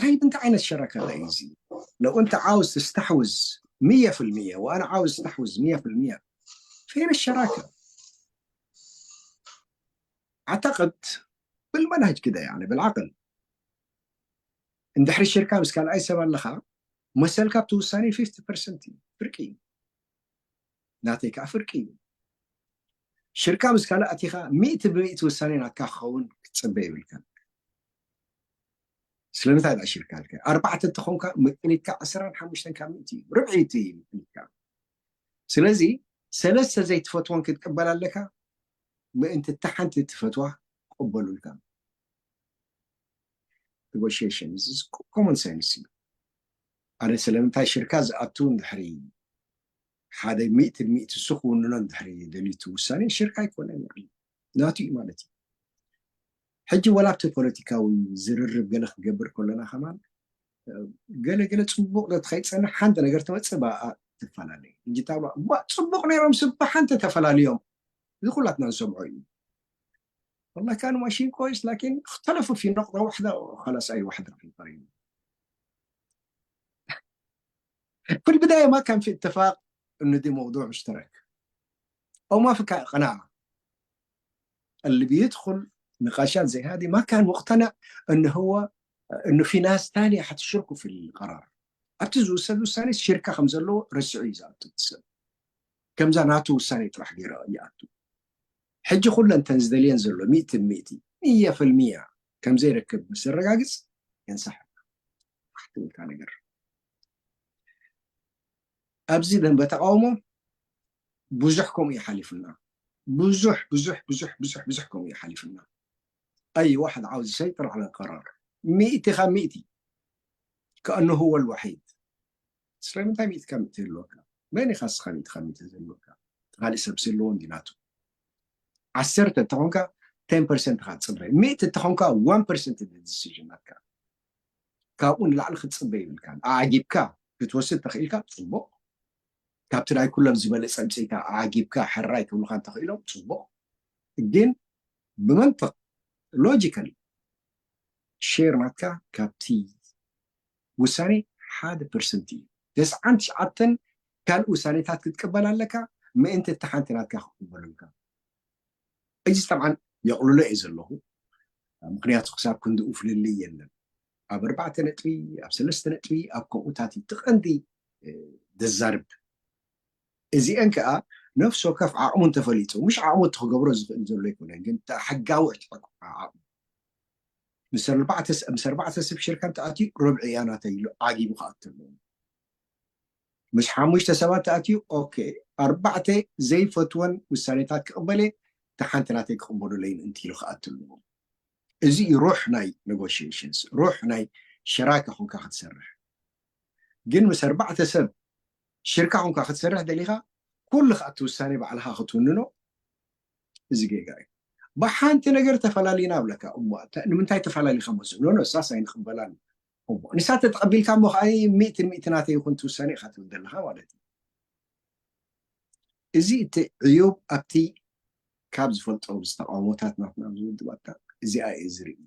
طيب انت عين الشراكة ده ايزي لو انت عاوز تستحوذ مية في المية وانا عاوز استحوذ مية في المية فين الشراكة؟ أعتقد بالمنهج كده، يعني بالعقل. እንድሕሪ ሽርካ ምስ ካልኣይ ሰብ ኣለኻ መሰልካ ኣብቲ ውሳኔ ፊፍቲ ፐርሰንት እዩ፣ ፍርቂ እዩ። ናተይ ከዓ ፍርቂ እዩ። ሽርካ ምስ ካልእ ኣቲኻ ሚእቲ ብሚእቲ ውሳኔ ናትካ ክኸውን ክትጽበ የብልካን። ስለምንታይ ደኣ ሽርካ ኣልካ? ኣርባዕተ እንተኾንካ ምጥኒትካ ዓሰርተ ሓሙሽተ ካብ ሚእቲ እዩ፣ ርብዒ እቲ እዩ ምጥኒትካ። ስለዚ ሰለስተ ዘይትፈትወን ክትቅበል ኣለካ፣ ምእንቲ እታ ሓንቲ ትፈትዋ ክቕበሉልካ። Negotiation is common sense እዩ። ኣነ ስለምንታይ ሽርካ ዝኣቱ እንድሕሪ ሓደ ሚእቲ ሚእቲ እሱ ክውንኖ እንድሕሪ ደልዩ እቲ ውሳኔ ሽርካ ኣይኮነን፣ ናቱ እዩ ማለት እዩ። ሕጂ ወላ ኣብቲ ፖለቲካዊ ዝርርብ ገለ ክገብር ከለና ከማን ገለ ገለ ፅቡቕ ከይፀንሕ ሓንቲ ነገር ትመፅእ ብኣ ትፈላለዩ። ሕጂ ታብላ እባ ፅቡቕ ነይሮም ስባ ሓንቲ ተፈላልዮም፣ እዚ ኩላትና ንሰምዖ እዩ። والله كان ماشيين كويس لكن اختلفوا في نقطة واحدة وخلاص أي واحد راح يقيم. في البداية ما كان في اتفاق إنه دي موضوع مشترك أو ما في كا- قناعة. اللي بيدخل نقاشات زي هذه ما كان مقتنع إنه هو إنه في ناس تانية حتشركوا في القرار. ኣብቲ ዝውሰድ ውሳኔ ሽርካ ከም ዘለዎ ረሲዑ እዩ ዝኣቱ እቲ ሰብ። ከምዛ ናቱ ውሳኔ ጥራሕ ገይሩ ይኣቱ። ሕጂ ኩለን እተን ዝደልየን ዘሎ ሚእቲ ብሚእቲ፣ ሚእያ ፈልሚያ ከም ዘይረክብ ምስ ዘረጋግጽ የንሳሕብ። ትብልካ ነገር ኣብዚ ደንበ ተቃውሞ ብዙሕ ከምኡ ይሓሊፉና። ብዙሕ ብዙሕ ብዙሕ ብዙሕ ብዙሕ ከምኡ ይሓሊፉና። ኣይ ዋሕድ ዓውዚ ሰይጥር ዓለ ቀራር ሚእቲ ካብ ሚእቲ ከኣንሁ ወልዋሒድ ስለምንታይ ሚእቲ ካብ ሚእቲ ዘለወካ? መን ኢኻ እስኻ ሚእቲ ካብ ሚእቲ ዘለወካ? እቲ ካልእ ሰብ ዘለዎ እንዲ ናቱ። ዓሰርተ እንተኾንካ ቴን ፐርሰንት ኢኻ ትጽበ። ሚእቲ እንተኾንካ ዋን ፐርሰንት ዲሲዥን ናትካ። ካብኡ ንላዕሊ ክትጽበ ይብልካን። ኣዓጊብካ ክትወስድ ተኽኢልካ ጽቡቕ። ካብቲ ናይ ኩሎም ዝበለጸ ዕብጽይታ ኣዓጊብካ ሕራይ ክብሉኻ እንተኽኢሎም ጽቡቕ። ግን ብመንጥቕ ሎጂካል ሼር ናትካ ካብቲ ውሳኔ ሓደ ፐርሰንት እዩ። ተስዓን ትሽዓተን ካልእ ውሳኔታት ክትቅበል ኣለካ ምእንቲ እቲ ሓንቲ ናትካ ክቅበሉልካ። እዚ ጠብዓን የቕልሎ እየ ዘለኹ፣ ምክንያቱ ክሳብ ክንድኡ ፍልልይ የለን። ኣብ ኣርባዕተ ነጥቢ ኣብ ሰለስተ ነጥቢ ኣብ ከምኡታት እዩ እቲ ቀንዲ ዘዛርብ። እዚአን ከዓ ነፍሲ ወከፍ ዓቕሙ እንተፈሊጡ ምሽ ዓቕሙ እቲ ክገብሮ ዝኽእል ዘሎ ኣይኮነን፣ ግን ሕጋዊ ዕጥቂ ዓቕሙ ምስ ኣርባዕተ ምስ ኣርባዕተ ሰብ ሽርካ እንተኣትዩ ርብዒ እያ ናተይ ኢሉ ዓጊቡ ክኣቱ ኣለዎ። ምስ ሓሙሽተ ሰባት ተኣትዩ ኦኬ ኣርባዕተ ዘይፈትወን ውሳኔታት ክቕበለ እታ ሓንቲ ናተይ ክቕበሉለይ ምእንቲ ኢሉ ክኣቱ ኣለዎ። እዚ እዩ ሩሕ ናይ ኔጎሽሽንስ፣ ሩሕ ናይ ሸራካ ኮንካ ክትሰርሕ። ግን ምስ ኣርባዕተ ሰብ ሽርካ ኮንካ ክትሰርሕ ደሊኻ ኩሉ ከኣ እቲ ውሳኔ ባዕልኻ ክትውንኖ እዚ ጌጋ እዩ። ብሓንቲ ነገር ተፈላሊና ብለካ እሞ ንምንታይ ተፈላሊኻ መስሎ ኖ እሳስ ኣይንቕበላን እሞ ንሳ ተተቐቢልካ እሞ ከዓ ሚእትን ሚእቲ ናተይ ይኹን ትውሳኔ ኢኻ ትብል ዘለኻ ማለት እዩ። እዚ እቲ ዕዩብ ኣብቲ ካብ ዝፈልጦ ዝተቃውሞታት ናትና ኣብዚ ውድባታ እዚኣ እየ ዝርኢ።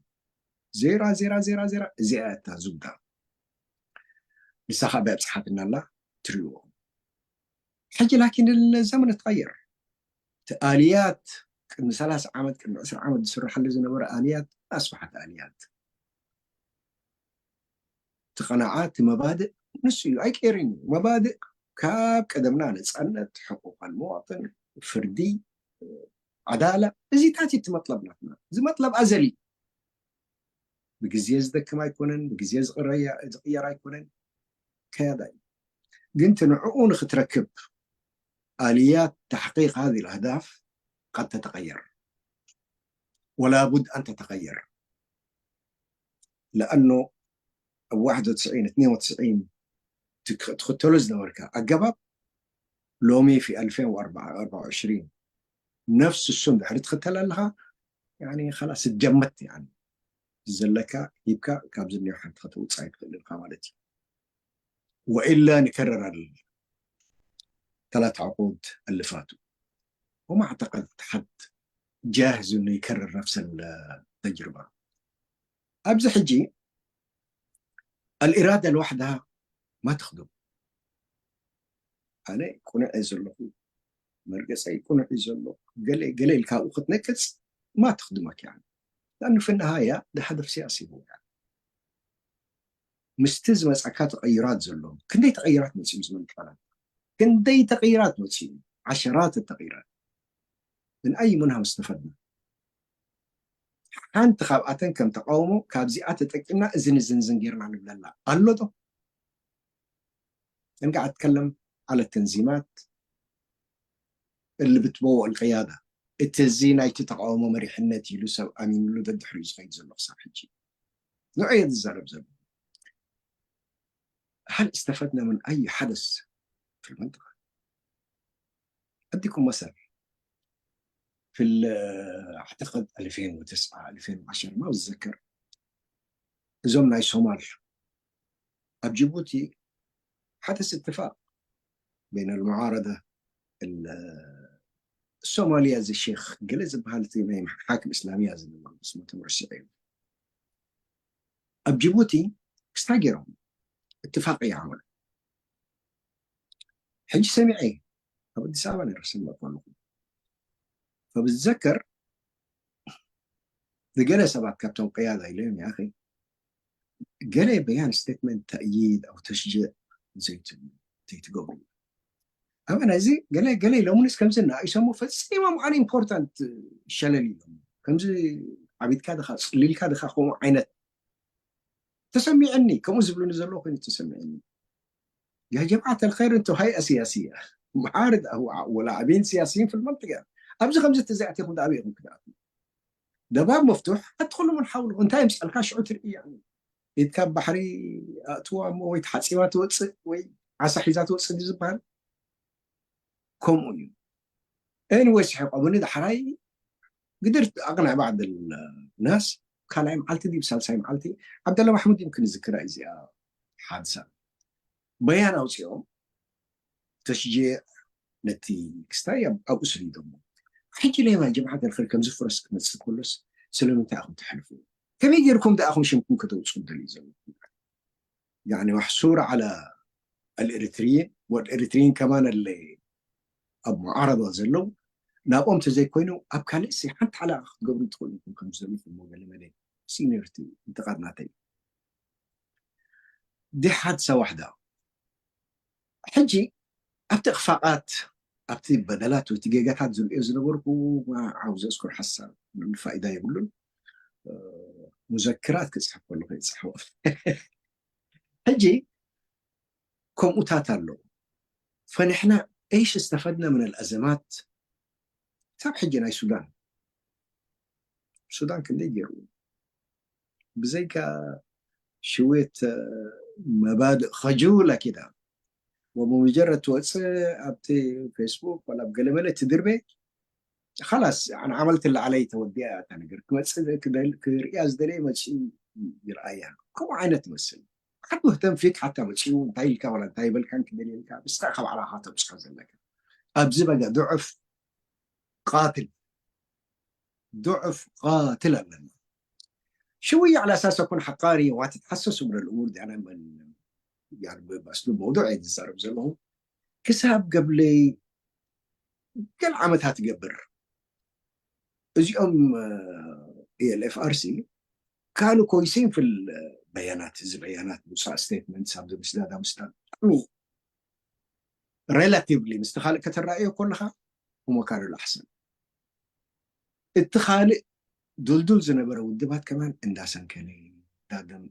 ዜራ ዜራ ዜራ ዜራ እዚኣ እታ ዙብዳ ንሳ ከዓ ብኣብፅሓትና ኣላ ትሪእዎ። ሕጂ ላኪን ዘመን ተቐየር። እቲ ኣልያት ቅድሚ ሰላሳ ዓመት ቅድሚ ዕስራ ዓመት ዝስርሐሉ ዝነበረ ኣልያት ኣስፋሓት ኣልያት እቲ ቀናዓ እቲ መባድእ ንሱ እዩ ኣይቀይርን እዩ መባድእ ካብ ቀደምና ነፃነት ሕቁቃል መዋጥን ፍርዲ ዓዳላ እዚታት እዩ እቲ መጥለብ ናትና እዚ መጥለብ ኣዘሊ ብግዜ ዝደክም ኣይኮነን ብግዜ ዝቕየር ኣይኮነን ከያዳ እዩ ግን ንዕኡ ንክትረክብ ኣልያት ተሕቂቅ ሃዚ ኣህዳፍ ቀድ ተተቀየር ወላቡድ ኣን ተተቀየር ለኣኖ ኣብ ዋሕድ ወትስዒን እትኔን ወትስዒን ትክተሎ ዝነበርካ ኣገባብ ሎሚ ፊ ኣልፌን ወኣርባዓ ወዕሽሪን ነፍስ እሱ እንድሕሪ ትኽተል ኣለኻ ከላስ ጀመት ዘለካ ሂብካ ካብዚ እኒኦ ሓንቲ ከተውፅእ ኣይትኽእል ኢልካ ማለት እዩ ወኢላ ንከረር ኣለ ثلاث عقود اللي فاتوا وما أعتقد حد جاهز إنه يكرر نفس التجربة ኣብዚ ሕጂ الإرادة لوحدها ما تخدم ኣነ ቁኑዕ እየ ዘለኹ መርገፀይ ቅኑዕ እዩ ዘሎ፣ ገለ ገለ ኢልካ ኣብኡ ክትነቅፅ ما تخدمك يعني. لأنه في النهاية ده هدف سياسي هو يعني. ምስቲ ዝመፃካ ተቐይራት ዘሎ ክንደይ ተቐይራት መፅኡ ዝመልካና ክንደይ ተቐይራት መፅኡ ዓሸራት ተቐይራት من أي منها استفدنا ሓንቲ ካብኣተን ከም ተቃውሞ ካብዚኣ ተጠቂምና እዝን እዝን ዝን ጌርና ንብለላ ኣሎ ዶ እንካ ኣትከለም على التنظيمات اللي بتبوء القيادة እቲ እዚ ናይቲ ተቃውሞ መሪሕነት ኢሉ ሰብ ኣሚንሉ ደድሕሪኡ ዝኸይድ ዘሎ ክሳብ ሕጂ ንዑ እየ ዝዛረብ ዘሎ هل استفدنا من أي حدث في المنطقة؟ أديكم مثل في ال- أعتقد ألفين وتسعة ألفين وعشرة ما بتذكر እዞም ናይ ሶማል ኣብ ጅቡቲ حدث اتفاق بين المعارضة الصومالية زي الشيخ ገለ ዝበሃል እቲ ናይ ሓክም እስላሚያ ዝነበሩ ስሙ ተመርሲዑ እዩ ኣብ ጅቡቲ ክስታይ ገይሮም اتفاق ይዓመሉ ሕጂ ሰሚዐ ኣብ ኣዲስ ኣበባ ነረ ሰምዕ ከለኹ فبتذكر ንገለ ሰባት ካብቶም ቅያዳ ኢለዮም يا أخي ገለ በያን ስተትመንት ተእይድ ኣው ተሽጅዕ ዘይትብሉ ዘይትገብሩ ኣበና እዚ ገለ ገለ ኢሎምንስ ከምዚ እናእይሰሞ ፈፂሞም ኣን ኢምፖርታንት ሸለል ኢሎም ከምዚ ዓቢድካ ድኻ ፅሊልካ ድኻ ከምኡ ዓይነት ተሰሚዕኒ ከምኡ ዝብሉኒ ዘለዎ ኮይኑ ተሰሚዕኒ يا جماعة الخير انتو هيئة سياسية معارض أو ولاعبين سياسيين في المنطقة ኣብዚ ከምዚ ተዘይኣቲኹም ዳኣበይ ኢኹም ክትኣትዉ ደባብ መፍቱሕ ኣትኹሉ ምን ሓውሉ እንታይ ምፅኣልካ ሽዑ ትርኢ ኢድካ ባሕሪ ኣእትዋ እሞ ወይ ተሓፂባ ትወፅእ ወይ ዓሳ ሒዛ ትወፅእ ዝበሃል ከምኡ እዩ anyway ስሒቆምኒ ዳሕራይ ግድር ኣቕንዕ بعض الناس ካልኣይ መዓልቲ ድዩ ሳልሳይ መዓልቲ ዓብደላ ማሕሙድ ይምክን ዝክራ እዚኣ ሓድሳ በያን ኣውፂኦም ተሽጂዕ ነቲ ክስታይ ኣብኡ ስሪዶሞ ሕጂ ለየማ ጀምዓት ኣልኸር ከምዚ ፍረስ ክመፅእ ከሎስ ስለምንታይ ኣኹም ተሕልፉ ከመይ ጌርኩም ደኣኹም ሽምኩም ከተውፅኡ ደልዩ ዘለኩም يعني محصور على الإريتريين والإريتريين كمان اللي ኣብ معارضة ዘለዉ ናብኦም ተዘይኮይኑ ኣብ ካልእ ሲ ሓንቲ ሓለቓ ክትገብሩ ትኽእሉ ኢኹም ከም ዘለኹም ገለ መለ ሲኒዮሪቲ እንተቓድናተይ ዲሓት ሰዋሕዳ ሕጂ ኣብቲ እኽፋቓት ኣብቲ በደላት ወይ ጌጋታት ዝርእዮ ዝነበርኩ ዓው ዘዝኩር ሓሳብ ፋይዳ የብሉን ሙዘክራት ክፅሕፍ ከለኹ ይፅሕፎ ሕጂ ከምኡታት ኣለዉ ፈንሕና ايش استفدنا من الأزمات ክሳብ ሕጂ ናይ ሱዳን ሱዳን ክንደይ ገይሩ ብዘይካ ሽውየት መባድእ ኸጁላ ኪዳ وبمجرد ትወፅእ ኣብቲ ፌስቡክ ወላ ኣብ ገለመለ ትድርበ خلاص عملت اللي علي ተወዲኣ እታ ነገር ክመፅእ ክርያ ዝደለየ መፅኡ ይርኣያ ከምኡ ዓይነት ትመስል ሓንቲ ወህተን ፊክ ሓታ መፅኡ እንታይ ኢልካ ወላ እንታይ ይበልካን ክደልየልካ ብስኻ ካብ ዓላኻ ተብፅሖ ዘለካ ኣብዚ በጋ ዱዕፍ ቃትል ዱዕፍ ቃትል ኣለና ሽውያ على أساس أكون حقاني وتتحسسوا من الأمور دي أنا من يعني بأسلوب موضوعي ዝዛረብ ዘለኹ ክሳብ ገብለይ ገል ዓመታት ይገብር እዚኦም ኤልኤፍኣርሲ ካልእ ኮይሲን ፍል በያናት እዚ በያናት ውፃእ ስቴትመንት ሳብ ምስዳዳ ምስዳድ ብጣዕሚ ሬላቲቭሊ ምስቲ ካልእ ከተረኣዮ ከለካ እሞ ካልእ ኣሕሰን እቲ ካልእ ዱልዱል ዝነበረ ውድባት ከማን እንዳሰንከለ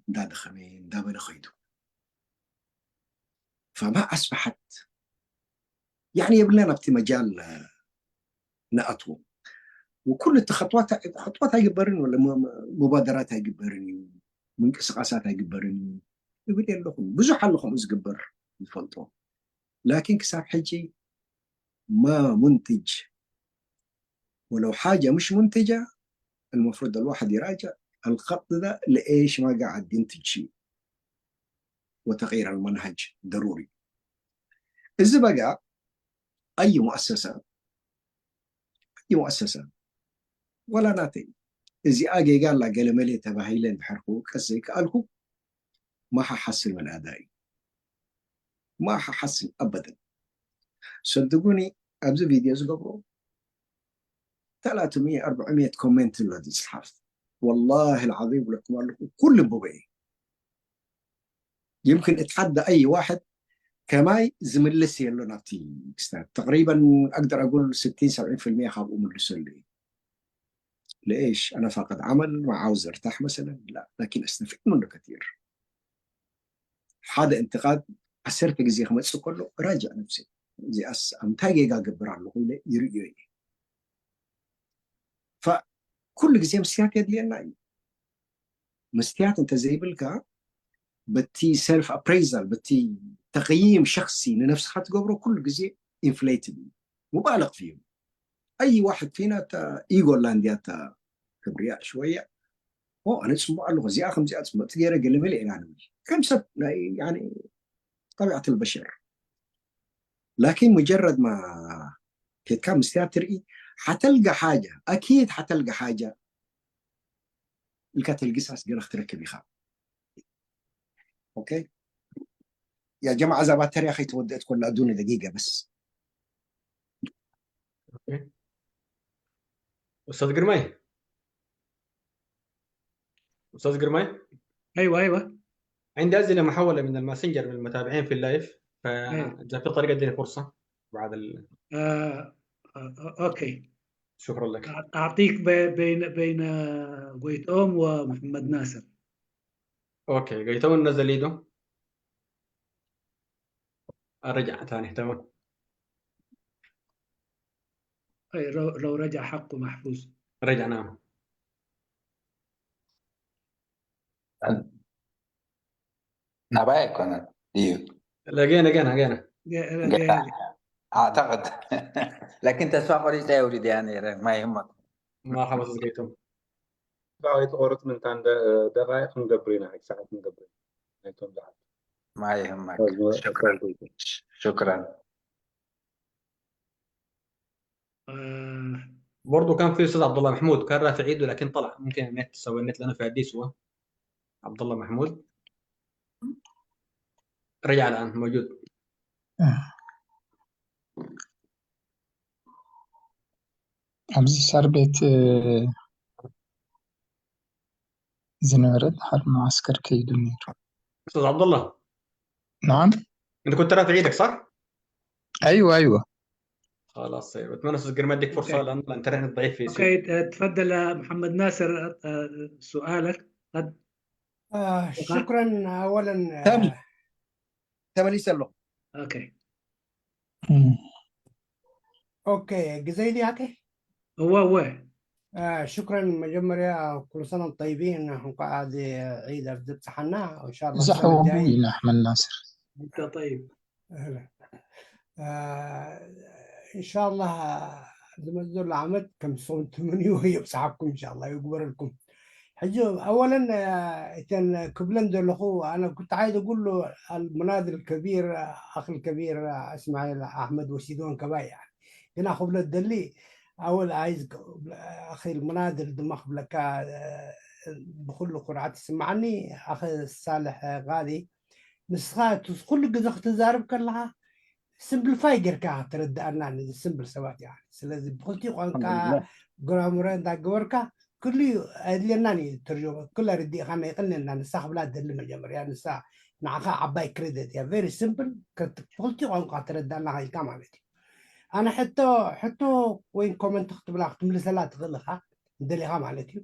እንዳደኸመ እንዳበለ ኸይዱ فما أصبحت يعني የብልናን ኣብቲ መጃል ንኣትዎ وكل እቲ خطوات خطوات ኣይግበርን ولا مبادرات ኣይግበርን እዩ ምንቅስቃሳት ኣይግበርን እዩ ይብል ኣለኹም ብዙሕ ኣሎ ከምኡ ዝግበር ይፈልጦ لكن ክሳብ ሕጂ ما منتج ولو حاجة مش منتجة المفروض الواحد يراجع الخط ده لإيش ما قاعد ينتج شيء وتغيير المنهج ضروري እዚ በጋ أي مؤسسة أي مؤسسة ولا ናተይ እዚኣ ጌጋ ኣላ ገለመለ ተባሂለ እንድሕር ክውቀስ ዘይከኣልኩ ما ححصل من أدائي ما ححصل أبدا صدقوني ኣብዚ ቪድዮ ዝገብሮ ثلاثمية أربعمية ኮሜንት ኣሎ ዝፅሓፍ። ወላሂ العظيم ብለኩም ኣለኹ፣ ኩሉ ብበይ يمكن اتحدى أي واحد ከማይ ዝምልስ የሎ ናብቲ ክስታት። تقريبا أقدر أقول ستين سبعين في المية ካብኡ ምልሰሉ እዩ። ليش أنا فاقد عمل وعاوز أرتاح مثلا؟ لا، لكن أستفيد منه كثير. ሓደ انتقاد ዓሰርተ ግዜ ክመፅእ ከሎ ራጃዕ ነብሲ፣ እዚኣስ ኣብ እንታይ ጌጋ ገብር ኣለኹ ኢለ ይርእዮ እየ። ኩሉ ግዜ ምስትያት የድልየና እዩ። ምስትያት እንተዘይብልካ በቲ self appraisal፣ በቲ ተቕይም ሸኽሲ ንነፍስኻ ትገብሮ ኩሉ ግዜ ኢንፍሌትድ እዩ፣ ሙባለቕ ፊዩ። أي واحد فينا تا إيجو لانديا تا كبرياء شوية. أو أنا أسمع له زي أخم زي أسمع تجيرة قال لي إلى أنا كم سب يعني طبيعة البشر. لكن مجرد ما كيت كان مستياتر إي، حتلقى حاجة، أكيد حتلقى حاجة. الكاتل قصص قال اخترك بيخا. أوكي. يا جماعة، إذا باتريا أخي توديت كل أدوني دقيقة بس. أوكي. أستاذ قرمي. أستاذ قرمي. ايوه، ايوه. عندي أسئلة محولة من الماسنجر من المتابعين في اللايف، فإذا في طريقة اديني فرصة بعد ال... آه... آه، اوكي. شكرا لك. اعطيك ب- بين بين آه، قويتوم ومحمد ناصر. اوكي، قويتوم نزل ايده. رجع ثاني، تمام. اي، لو لو رجع حقه محفوظ. رجع، نعم. ናባይ ኣይኮነን እዩ። لقينا لقينا لقينا يا- يا- يا- ኣዕተቕድ ላኪን ተስፋ ቆሪፀ የውሪድ እያ ነይረ ማይ ህመት مرحبا استاذ قويتوم. ባዕወይ ተቆረፅ ምንታን ደቃይቅ ክንገብር ኢና፣ ሰዓት ክንገብር ኢና። ናይቶም ዝሓት ማይ ህመት ሽክራን آه، برضو كان في استاذ عبد الله محمود كان رافع ايده لكن طلع، ممكن النت سوى النت لانه في اديس هو. عبد الله محمود رجع الان موجود. ኣብዚ ሳር ቤት ዝነበረ ሓደ መዓስከር ከይዱ ነይሩ። استاذ عبد الله، نعم. انت كنت رافع ايدك صح؟ ايوه، ايوه. خلاص، طيب، اتمنى استاذ قرمي اديك فرصه لان الانترنت ضعيف في سوريا. اوكي، تفضل يا محمد ناصر، آه، سؤالك قد آه شكرا. اولا تم. آه ተመሊሰ ኣለኹ። اوكي. እም፣ اوكي، ግዜ ኢልያከ هو هو آه شكرا. መጀመርያ ኩሉ ሰናም ጠይቢን እንኳዕ እዚ ዒድ ኣብ ዝበፅሓና። እንሻላ እዛ ሕወሙ ኢና ኣሕመድ ናስር። انت طيب. እንሻላ ዝመፅ ዘሎ ዓመት ከም ሰውንትምንዮ የብፅሓኩም፣ እንሻላ ይግበረልኩም። ሕጂ ኣወለን እተን ክብለን ዘለኹ ኣነ ኩንት ዓይደ ኩሉ المناضل الكبير أخ الكبير اسماعيل احمد وسيدون كباي يعني. ግና ክብሎ ደሊ ኣወል ኣይዝ ኣኺል መናድል ድማ ክብለካ ብኩሉ ኩርዓት ይስማዓኒ። ኣኸ ሳልሕ ቃሊ ንስኻ እቲ ኩሉ ግዜ ክትዛረብ ከለኻ ስምፕሊፋይ ጌርካ ትረድኣና ንስምፕል ሰባት እያ። ስለዚ ብክልቲኡ ቋንቋ ኣልሓምዱሊላህ። ጉራሙረ እንዳገበርካ ክልዩ ኣድልየናን እዩ ተርጆመ ኩላ ርዲእኻና ይቐንየልና። ንሳ ክብላ ደሊ መጀመርያ ንሳ ንዓኻ ዓባይ ክሬደት እያ። ቨሪ ስምፕል ብክልቲኡ ቋንቋ ትረዳና ኢልካ ማለት እዩ። ኣነ ሕቶ ሕቶ ወይ ኮመንት ክትብላ ክትምልሰላ ትኽእል ኢኻ እንደሊኻ ማለት እዩ።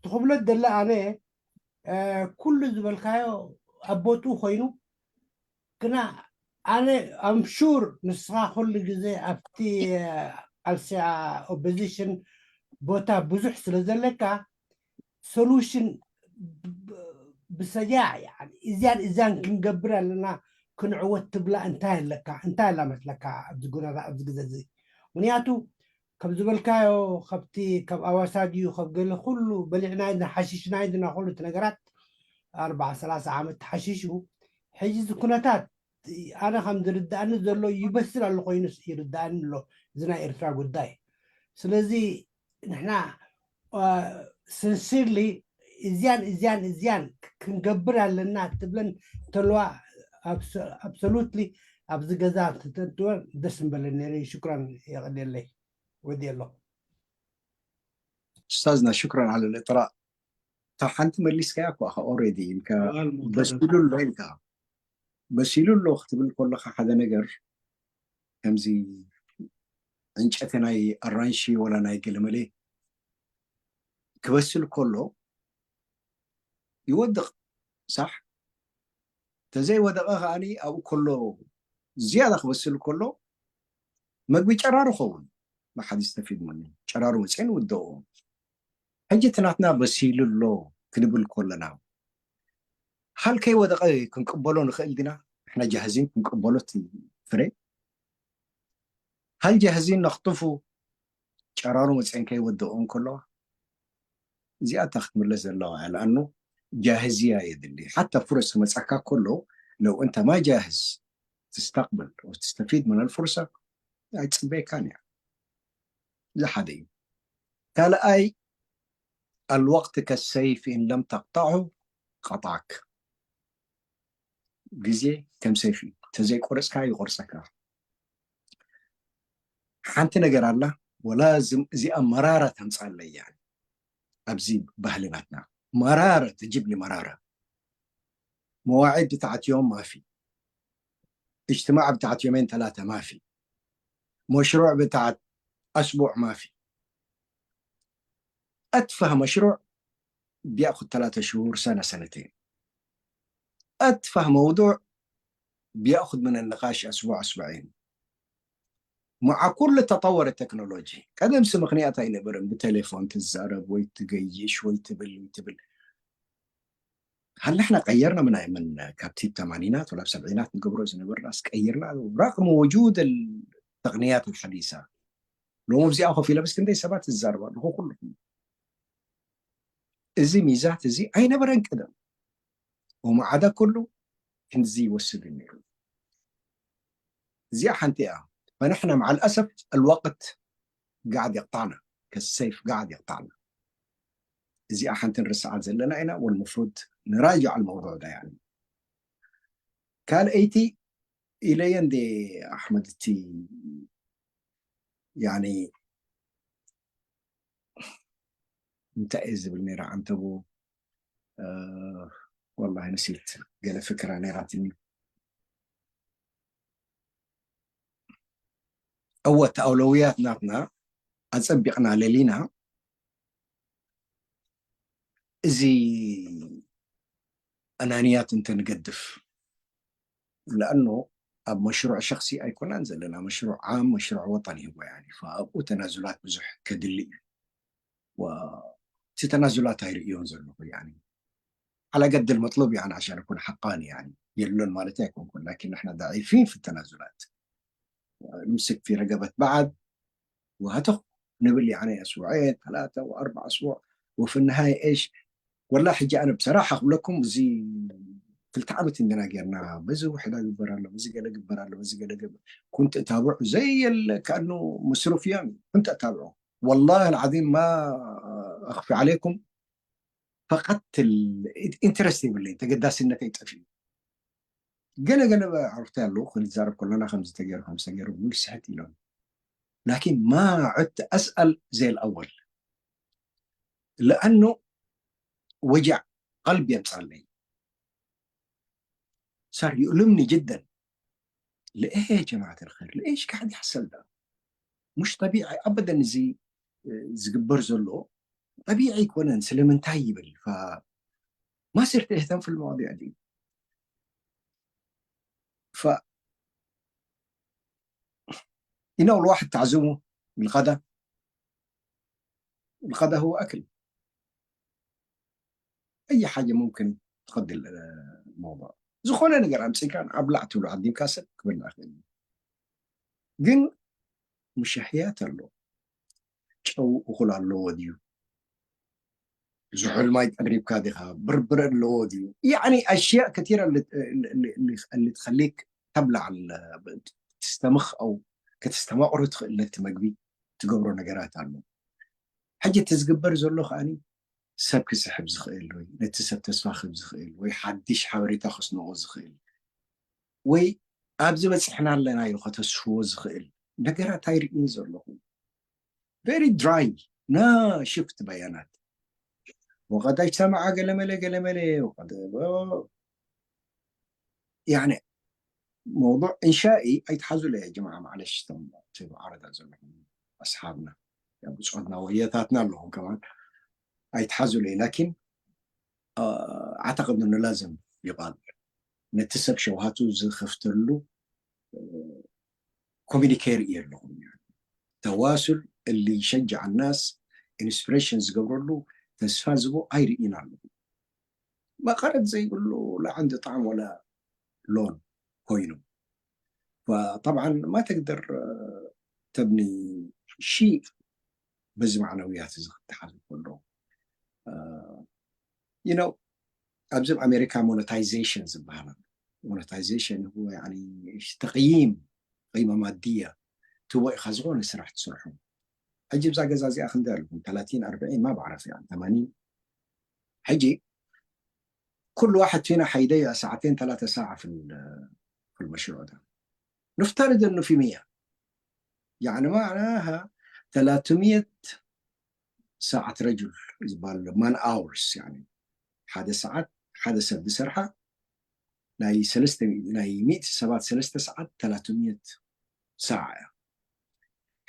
ትኽብሎ ደለ ኣነ ኩሉ ዝበልካዮ ኣብ ቦትኡ ኮይኑ ግና ኣነ ኣም ሹር ንስኻ ኩሉ ግዜ ኣብቲ ኣልሲያ ኦፖዚሽን ቦታ ብዙሕ ስለ ዘለካ ሶሉሽን ብሰጃ እዚያን እዚያን ክንገብር ኣለና ክንዕወት ትብላ እንታይ ኣለካ እንታይ ኣላ መስለካ ኣብዚ ጉነራ ኣብዚ ግዜ እዚ? ምክንያቱ ከም ዝበልካዮ ካብቲ ካብ ኣዋሳ ድዩ ካብ ገለ ኩሉ በሊዕና ኢና ሓሺሽና ኢና ኩሉ እቲ ነገራት ኣርባዓ ሰላሳ ዓመት ተሓሺሹ። ሕጂ እዚ ኩነታት ኣነ ከም ዝርድኣኒ ዘሎ ይበስል ኣሎ ኮይኑስ ይርድኣኒ ኣሎ እዚ ናይ ኤርትራ ጉዳይ። ስለዚ ንሕና ስንሲርሊ እዚያን እዚያን እዚያን ክንገብር ኣለና ትብለን ተለዋ ኣብሶሉትሊ ኣብዚ ገዛ እንተተንትወ ደስ ምበለ ነይረ። ሽኩራን የቐንየለይ። ወዲ ኣሎ። ኡስታዝና ሽኩራን ዓለ ልጥራእ። እታ ሓንቲ መሊስካያ እኮ ኢኻ ኦሬዲ ኢልካ በሲሉ ኣሎ ኢልካ በሲሉ ኣሎ ክትብል ከለካ ሓደ ነገር ከምዚ ዕንጨቲ ናይ ኣራንሺ ወላ ናይ ገለመሌ ክበስል ከሎ ይወድቕ ሳሕ ተዘይወደቐ ከዓኒ ኣብኡ ከሎ ዝያዳ ክበስል ከሎ መግቢ ጨራሩ ኸውን ብሓዲ ዝተፊድ መኒ ጨራሩ ወፅኤን ውደቑ ሕጂ እቲ ናትና በሲሉ ኣሎ ክንብል ከለና ሃል ከይወደቐ ክንቅበሎ ንኽእል ዲና ንሕና ጃህዚን ክንቅበሎ እቲ ፍሬ ሃል ጃህዚን ነኽጥፉ ጨራሩ መፅኤን ከይወደቑ እንከለዋ እዚኣታ ክትምለስ ዘለዋ እያ ለኣኑ ጃህዝያ የድሊ ሓታ ፍረስ ክመፀካ ከሎ ለው እንተ ማ ጃህዝ تستقبل وتستفيد من الفرصة ኣይፅበየካን እያ እዚ ሓደ እዩ ካልኣይ الوقت كالسيف إن لم تقطعه قطعك ግዜ ከም ሰይፊ ተዘይቆረፅካ ይቆርፀካ ሓንቲ ነገር ኣላ ወላ እዚኣ መራራ ተምፃለይ እያ ኣብዚ ባህልናትና መራራ ትጅብኒ መራራ መዋዒድ ብታዕት ዮም ማፊ اجتماع ብታዕት ዮሜን ተላተ ማፊ مشروع ብታዕት أسبوع ማፊ أتفه مشروع بياخذ ثلاثة شهور سنة سنتين أتفه موضوع بياخذ من النقاش أسبوع أسبوعين مع كل تطور التكنولوجي ቀደም ሲ ምኽንያት ኣይነበረን ብቴሌፎን ትዛረብ ወይ ትገይሽ ወይ ትብል ወይ ትብል هل احنا غيرنا من من كابتيب ثمانينات ولا بسبعينات نقبرو زنبرناس غيرنا رغم وجود التقنيات الحديثة ሎሚ እዚኣ ኮፍ ኢለ ምስ ክንደይ ሰባት ዝዛረብ ኣለኹ ኩልኩም እዚ ሚዛት እዚ ኣይነበረን ቀደም ومع ده كله ክንዚ ይወስድ ነይሩ እዚኣ ሓንቲ እያ فنحن مع الأسف الوقت قاعد يقطعنا كالسيف قاعد يقطعنا እዚኣ ሓንቲ ንርስዓ ዘለና ኢና والمفروض نراجع الموضوع ده يعني ካልኣይቲ ኢለየ እንዴ ኣሕመድ እቲ يعني እንታይ እየ ዝብል ነይረ ዓንተቦ ወላሂ ነሲት ገለ ፍክራ ነይራትኒ እወ እቲ ኣውለውያት ናትና ኣፀቢቕና ለሊና እዚ ኣናንያት እንተንገድፍ ለኣኖ ኣብ መሽሩዕ ሸክሲ ኣይኮናን ዘለና መሽሩዕ ዓም መሽሩዕ ወጠን ይህቦ ያኒ ኣብኡ ተናዙላት ብዙሕ ከድሊ እዩ እቲ ተናዙላት ኣይርእዮን ዘለኹ ያኒ على قد المطلوب يعني عشان أكون حقاني يعني የለን ማለት ኣይኮንኩን لكن نحن ضعيفين في التنازلات نمسك في رقبة بعض وهتخ نبل يعني أسبوعين ثلاثة وأربع أسبوع وفي النهاية إيش والله ሕጂ ኣነ ብሰራሓ ክብለኩም እዚ ክልተ ዓመት እንዲና ጌርና በዚ ውሕዳ ግበር ኣሎ በዚ ገለ ግበር ኣሎ በዚ ገለ ግበር ኩንት እታብዑ ዘይ የለ ከኣኑ መስሩፍ እዮም ኩንት እታብዑ والله العظيم ما أخفي عليكم فقدت الانترست የብለይ ተገዳስነተይ ጠፊኡ ገለ ገለ ኣዕሩኽተይ ኣለዉ ክንዛረብ ከለና ከምዚ ተገይሩ ከምዚ ተገይሩ ምልስሕት ኢሎም لكن ما عدت أسأل زي الأول لأنه وجع قلب يمصالي صار يؤلمني جدا لإيه يا جماعة الخير لإيش قاعد يحصل ده مش طبيعي أبدا زي ዝግበር ዘሎ طبيعي يكونن ስለምንታይ ይብል ما صرت اهتم في المواضيع دي ف you know الواحد تعزمه الغدا الغدا هو أكل أي حاجة ممكن تقضي الموضوع ዝኾነ ነገር ኣምፂካን ኣብላዕ ትብሉ ዓዲምካ ሰብ ክበልዕ ክእል ግን ሙሸሕያት ኣሎ ጨው እኹል ኣለዎ ድዩ ዝሑል ማይ ቀሪብካ ዲኻ ብርብር ኣለዎ ድዩ يعني أشياء كثيرة اللي تخليك تبلع تستمخ أو كتستمقر تخليك تمقبي تقبرو ነገራት ኣሎ ሕጂ እቲ ዝግበር ዘሎ ከዓኒ ሰብ ክስሕብ ዝኽእል ወይ ነቲ ሰብ ተስፋ ክህብ ዝኽእል ወይ ሓድሽ ሓበሬታ ክስንቖ ዝኽእል ወይ ኣብዚ በፂሕና ኣለና ኢሉ ከተስፍዎ ዝኽእል ነገራት ኣይርእን ዘለኹ። Very dry፣ ና ሽፍት በያናት፣ ወቀድ ኣይሰማዓ ገለመለ ገለመለ ወቀድ ያኒ መውضوع እንሻኢ ኣይትሓዙለ ያ ጀማዓ። ማዕለሽ እቶም ኣብቲ ዓረዳ ዘለኹም ኣስሓብና ብፅዖትና ወየታትና ኣለኹም ከማን ኣይትሓዙለ። ላኪን ኣዕተቅድ እንላዝም ይቃል ነቲ ሰብ ሸውሃቱ ዝኸፍተሉ ኮሚኒኬር እየ ኣለኹም። ተዋሱል اللي يشجع الناس ኢንስፒሬሽን ዝገብረሉ ተስፋ ዝቦ ኣይርእን ኣለኹ። መቐረት ዘይብሉ لا عنده طعم ولا لون ኮይኑ طبعا ما تقدر تبني شيء በዚ ማዕነውያት እዚ ክትሓዝ ከሎ you know ኣብዚ ኣብ ኣሜሪካ ሞነታይዜሽን ዝበሃል ኣሎ። ሞነታይዜሽን ተቕይም ቂማ ማድያ ትቦ ኢኻ ዝኾነ ስራሕ ትሰርሑ። ሕጂ ብዛ ገዛ እዚኣ ክንደ ኣለኩም ተላቲን ኣርብዒን ማ ባዕረፍ እያ ተማኒን። ሕጂ ኩሉ ዋሕድ ፊና ሓይደያ ሰዓተን ተላተ ሰዓ في المشروع ده نفترض انه في مية يعني معناها تلاتمية ساعة رجل ዝበሃል ማን ኣወርስ يعني ሓደ ሰዓት ሓደ ሰብ ዝሰርሓ ናይ ሰለስተ ናይ ሚእቲ ሰባት ሰለስተ ሰዓት ተላትምየት ሰዓ እያ።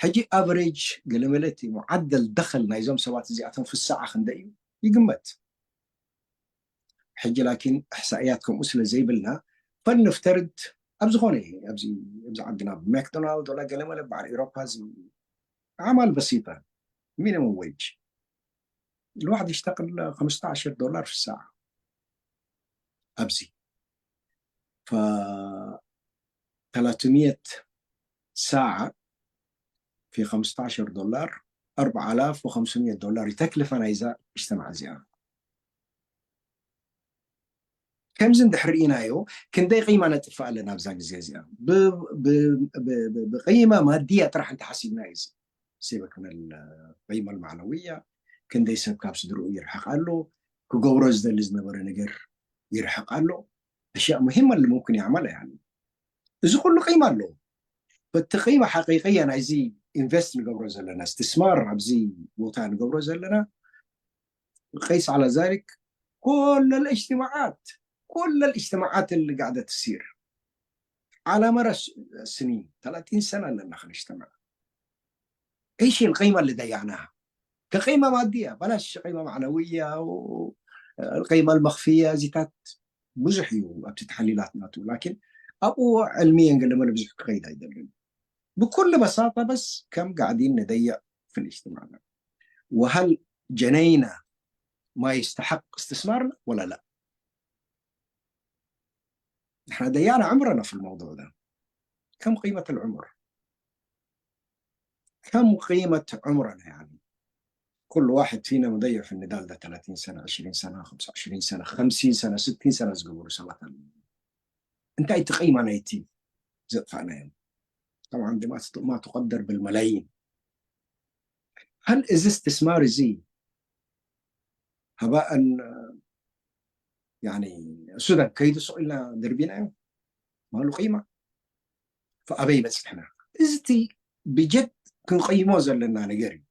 ሕጂ ኣቨሬጅ ገለመለ እቲ ሙዓደል ደኸል ናይዞም ሰባት እዚኣቶም ፍሰዓ ክንደ እዩ ይግመት። ሕጂ ላኪን እሕሳእያት ከምኡ ስለ ዘይብልና ፈልንፍተርድ ኣብ ዝኾነ ኣብዚ ኣብዚ ዓድና ማክዶናልድ ወላ ገለመለ በዓል ኤሮፓ እዚ ኣዕማል በሲጠ ሚኒመም ዌጅ الواحد يشتغل خمستاشر دولار في الساعة ኣብዚ فتلاتمية ساعة في خمستاشر دولار أربعة آلاف وخمسمية دولار تكلفة ናይዛ እጅተማዕ እዚኣ። ከምዚ እንድሕር ርኢናዮ ክንደይ ቂማ ነጥፍእ ኣለና ኣብዛ ግዜ እዚኣ ብቂማ ማድያ ጥራሕ እንተሓሲብና እዩ። سيبك من القيمة المعنوية ክንደይ ሰብ ካብ ስድርኡ ይርሕቕ ኣሎ፣ ክገብሮ ዝደሊ ዝነበረ ነገር ይርሕቕ ኣሎ። أشياء مهمة اللي ممكن يعملها يعني እዚ ኩሉ ቂማ ኣለዎ። በቲ ቂማ ሓቂቅያ ናይዚ ኢንቨስት ንገብሮ ዘለና እስትስማር ኣብዚ ቦታ ንገብሮ ዘለና قيس على ذلك كل الاجتماعات كل الاجتماعات اللي قاعدة تصير على مر السنين ثلاثين سنة لنا خلينا نجتمع ايش القيمة اللي ضيعناها كقيمة مادية بلاش قيمة معنوية والقيمة المخفية زيتات ብዙሕ እዩ ኣብቲ ተሓሊላት ናቱ ላኪን ኣብኡ ዕልምየን ገለመለ ብዙሕ ክኸይድ ኣይደልን بكل بساطة بس كم قاعدين نضيع في الاجتماع وهل جنينا ما يستحق استثمارنا ولا لا نحن ضيعنا عمرنا في الموضوع ده كم قيمة العمر كم قيمة عمرنا يعني كل واحد فينا مضيع في النضال ده ثلاثين سنة عشرين سنة خمسة وعشرين سنة خمسين سنة ستين سنة ዝገበሩ ሰባት ኣለዉ እንታይ እቲ ቂማ ናይቲ ዘጥፋእናዮም طبعا دي ما تقدر بالملايين هل እዚ استثمار እዚ هباء يعني ሱዳን ከይዱ ስቕ ኢልና ደርቢናዮ ማሉ ቂማ ኣበይ በፂሕና እዚ እቲ ብጀድ ክንቀይሞ ዘለና ነገር እዩ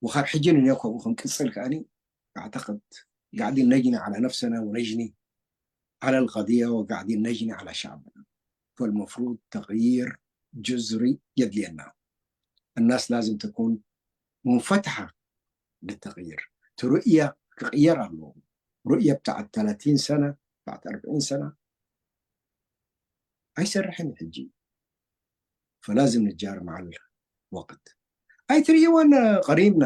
وخاب حجين يكو مخم كنسل كأني أعتقد قاعدين نجني على نفسنا ونجني على القضية وقاعدين نجني على شعبنا فالمفروض تغيير جذري يدلينا الناس لازم تكون منفتحة للتغيير رؤية تغير له رؤية بتاعت ثلاثين سنة بتاعت أربعين سنة ኣይሰርሕን ሕጂ فلازم نتجار مع الوقت ኣይትርእይዎን ቀሪብና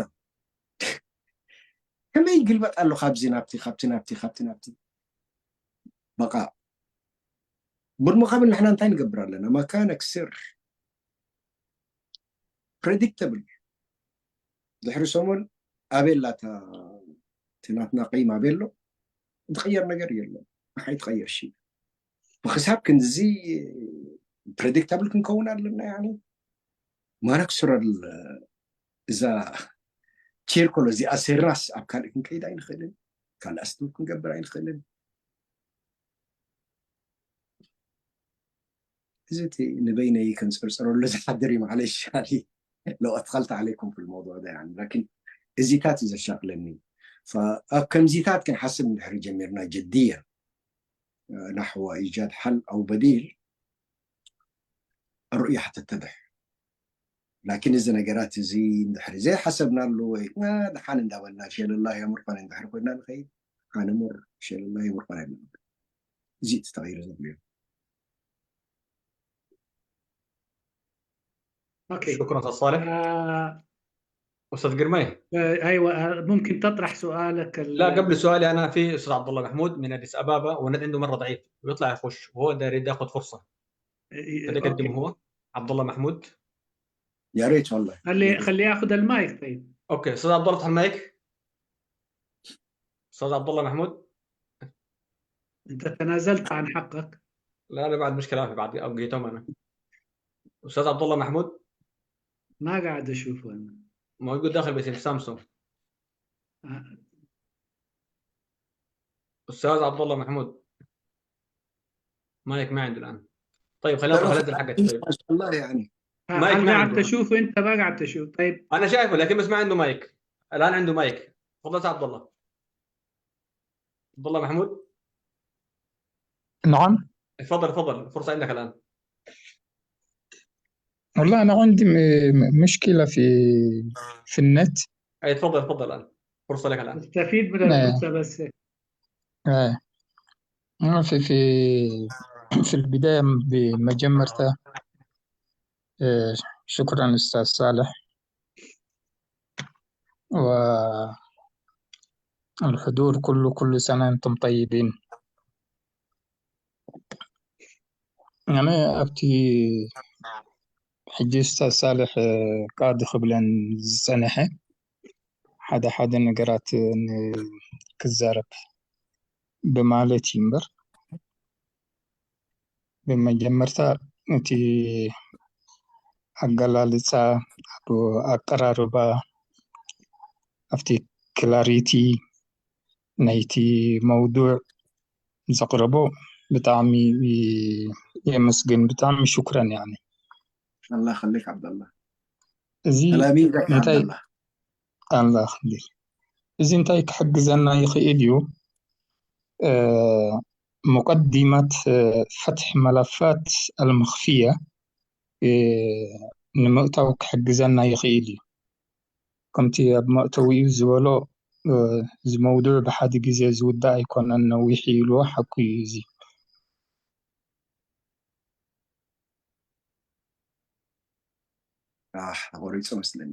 ከመይ ይግልበጥ ኣሎ ካብዚ ናብቲ ካብቲ ናብቲ ካብቲ ናብቲ በቃ ብርሙቐብል ንሕና እንታይ ንገብር ኣለና መካነ ክስር ፕሬዲክተብል ድሕሪ ሰሙን ኣበይ ኣላ እቲ ናትና ቂም ኣበይ ኣሎ ዝቕየር ነገር የለን ንሓይ ትቐየር ሺ ብክሳብ ክንዚ ፕሬዲክተብል ክንከውን ኣለና ያኒ ማነክስረል እዛ ቼርኮሎ እዚኣ ሴርናስ ኣብ ካልእ ክንከይድ ኣይንኽእልን ካልእ ኣስቱር ክንገብር ኣይንኽእልን እዚ እቲ ንበይነይ ከንፅርፅረሉ ዝሓድር እዩ። معلش يعني لو أثقلت عليكم في الموضوع ده يعني لكن እዚታት እዩ ዘሻቕለኒ። ከምዚታት ክንሓስብ እንድሕር ጀሚርና جديا نحو إيجاد حل أو بديل الرؤية حتتضح لكن እዚ ነገራት እዚ እንድሕር ዘይሓሰብናሉ ወይ ደሓን እንዳበልና ሸለላ የምር ኮነ እንድሕር ኮይና ንኸይድ ሓነ ሙር ሸለላ የምር ኮነ እዚ እቲ ተغير ዘሎ እዩ اوكي شكرا استاذ صالح. آه استاذ قرماي. آه ايوه آه، ممكن تطرح سؤالك ال- لا قبل سؤالي انا في استاذ عبد الله محمود من اديس ابابا، ونت عنده مره ضعيف، ويطلع يخش وهو داير ياخذ فرصه. إي- فليقدم أوكي. هو عبد الله محمود. يا ريت والله خلي خلي ياخذ المايك طيب. اوكي استاذ عبد الله، افتح المايك. استاذ عبد الله محمود. انت تنازلت عن حقك. لا لا بعد مشكله، في بعد اوقيتهم انا. استاذ عبد الله محمود. ما قاعد اشوفه انا. موجود داخل بيت سامسونج. آه، استاذ عبد الله محمود. مايك ما عنده الان. طيب خلينا نروح على الحاجه طيب. ما شاء الله يعني آه، مايك هل ما قاعد عنده. تشوفه انت؟ ما قاعد تشوف. طيب انا شايفه لكن بس ما عنده مايك. الان عنده مايك. تفضل استاذ عبد الله. عبد الله محمود. نعم. تفضل تفضل، الفرصه عندك الان. والله أنا عندي م- م- مشكلة في في النت. اي تفضل تفضل الان، فرصه لك الان. استفيد من نعم. الفرصه بس. آه. في في في البداية بمجمرته، آه، شكرا أستاذ صالح والحضور كله، كل سنة أنتم طيبين. يعني أبتي ሕጂ ኡስታዝ ሳልሕ ቃዲ ክብለን ዝጸንሐ ሓደ ሓደ ነገራት ክዛረብ ብማለት እዩ እምበር ብመጀመርታ እቲ ኣገላልጻ ኣብ ኣቀራርባ ኣብቲ clarity ናይቲ መውዱዕ ዘቕረቦ ብጣዕሚ የመስግን ብጣዕሚ ሽኩረን ያኒ الله يخليك عبد الله እዚ سلامي لك عبد እንታይ الله ኣላ ክብል እዚ እንታይ ክሕግዘና ይኽእል እዩ مقدمة فتح ملفات المخفية ንምእታው ክሕግዘና ይኽእል እዩ ከምቲ ኣብ መእተዊኡ ዝበሎ እዚ መውዱዕ ብሓደ ግዜ ዝውዳእ ኣይኮነን ነዊሕ ኢልዎ ሓቁ እዩ እዚ ኣሕ ተቆሪፁ መስለኒ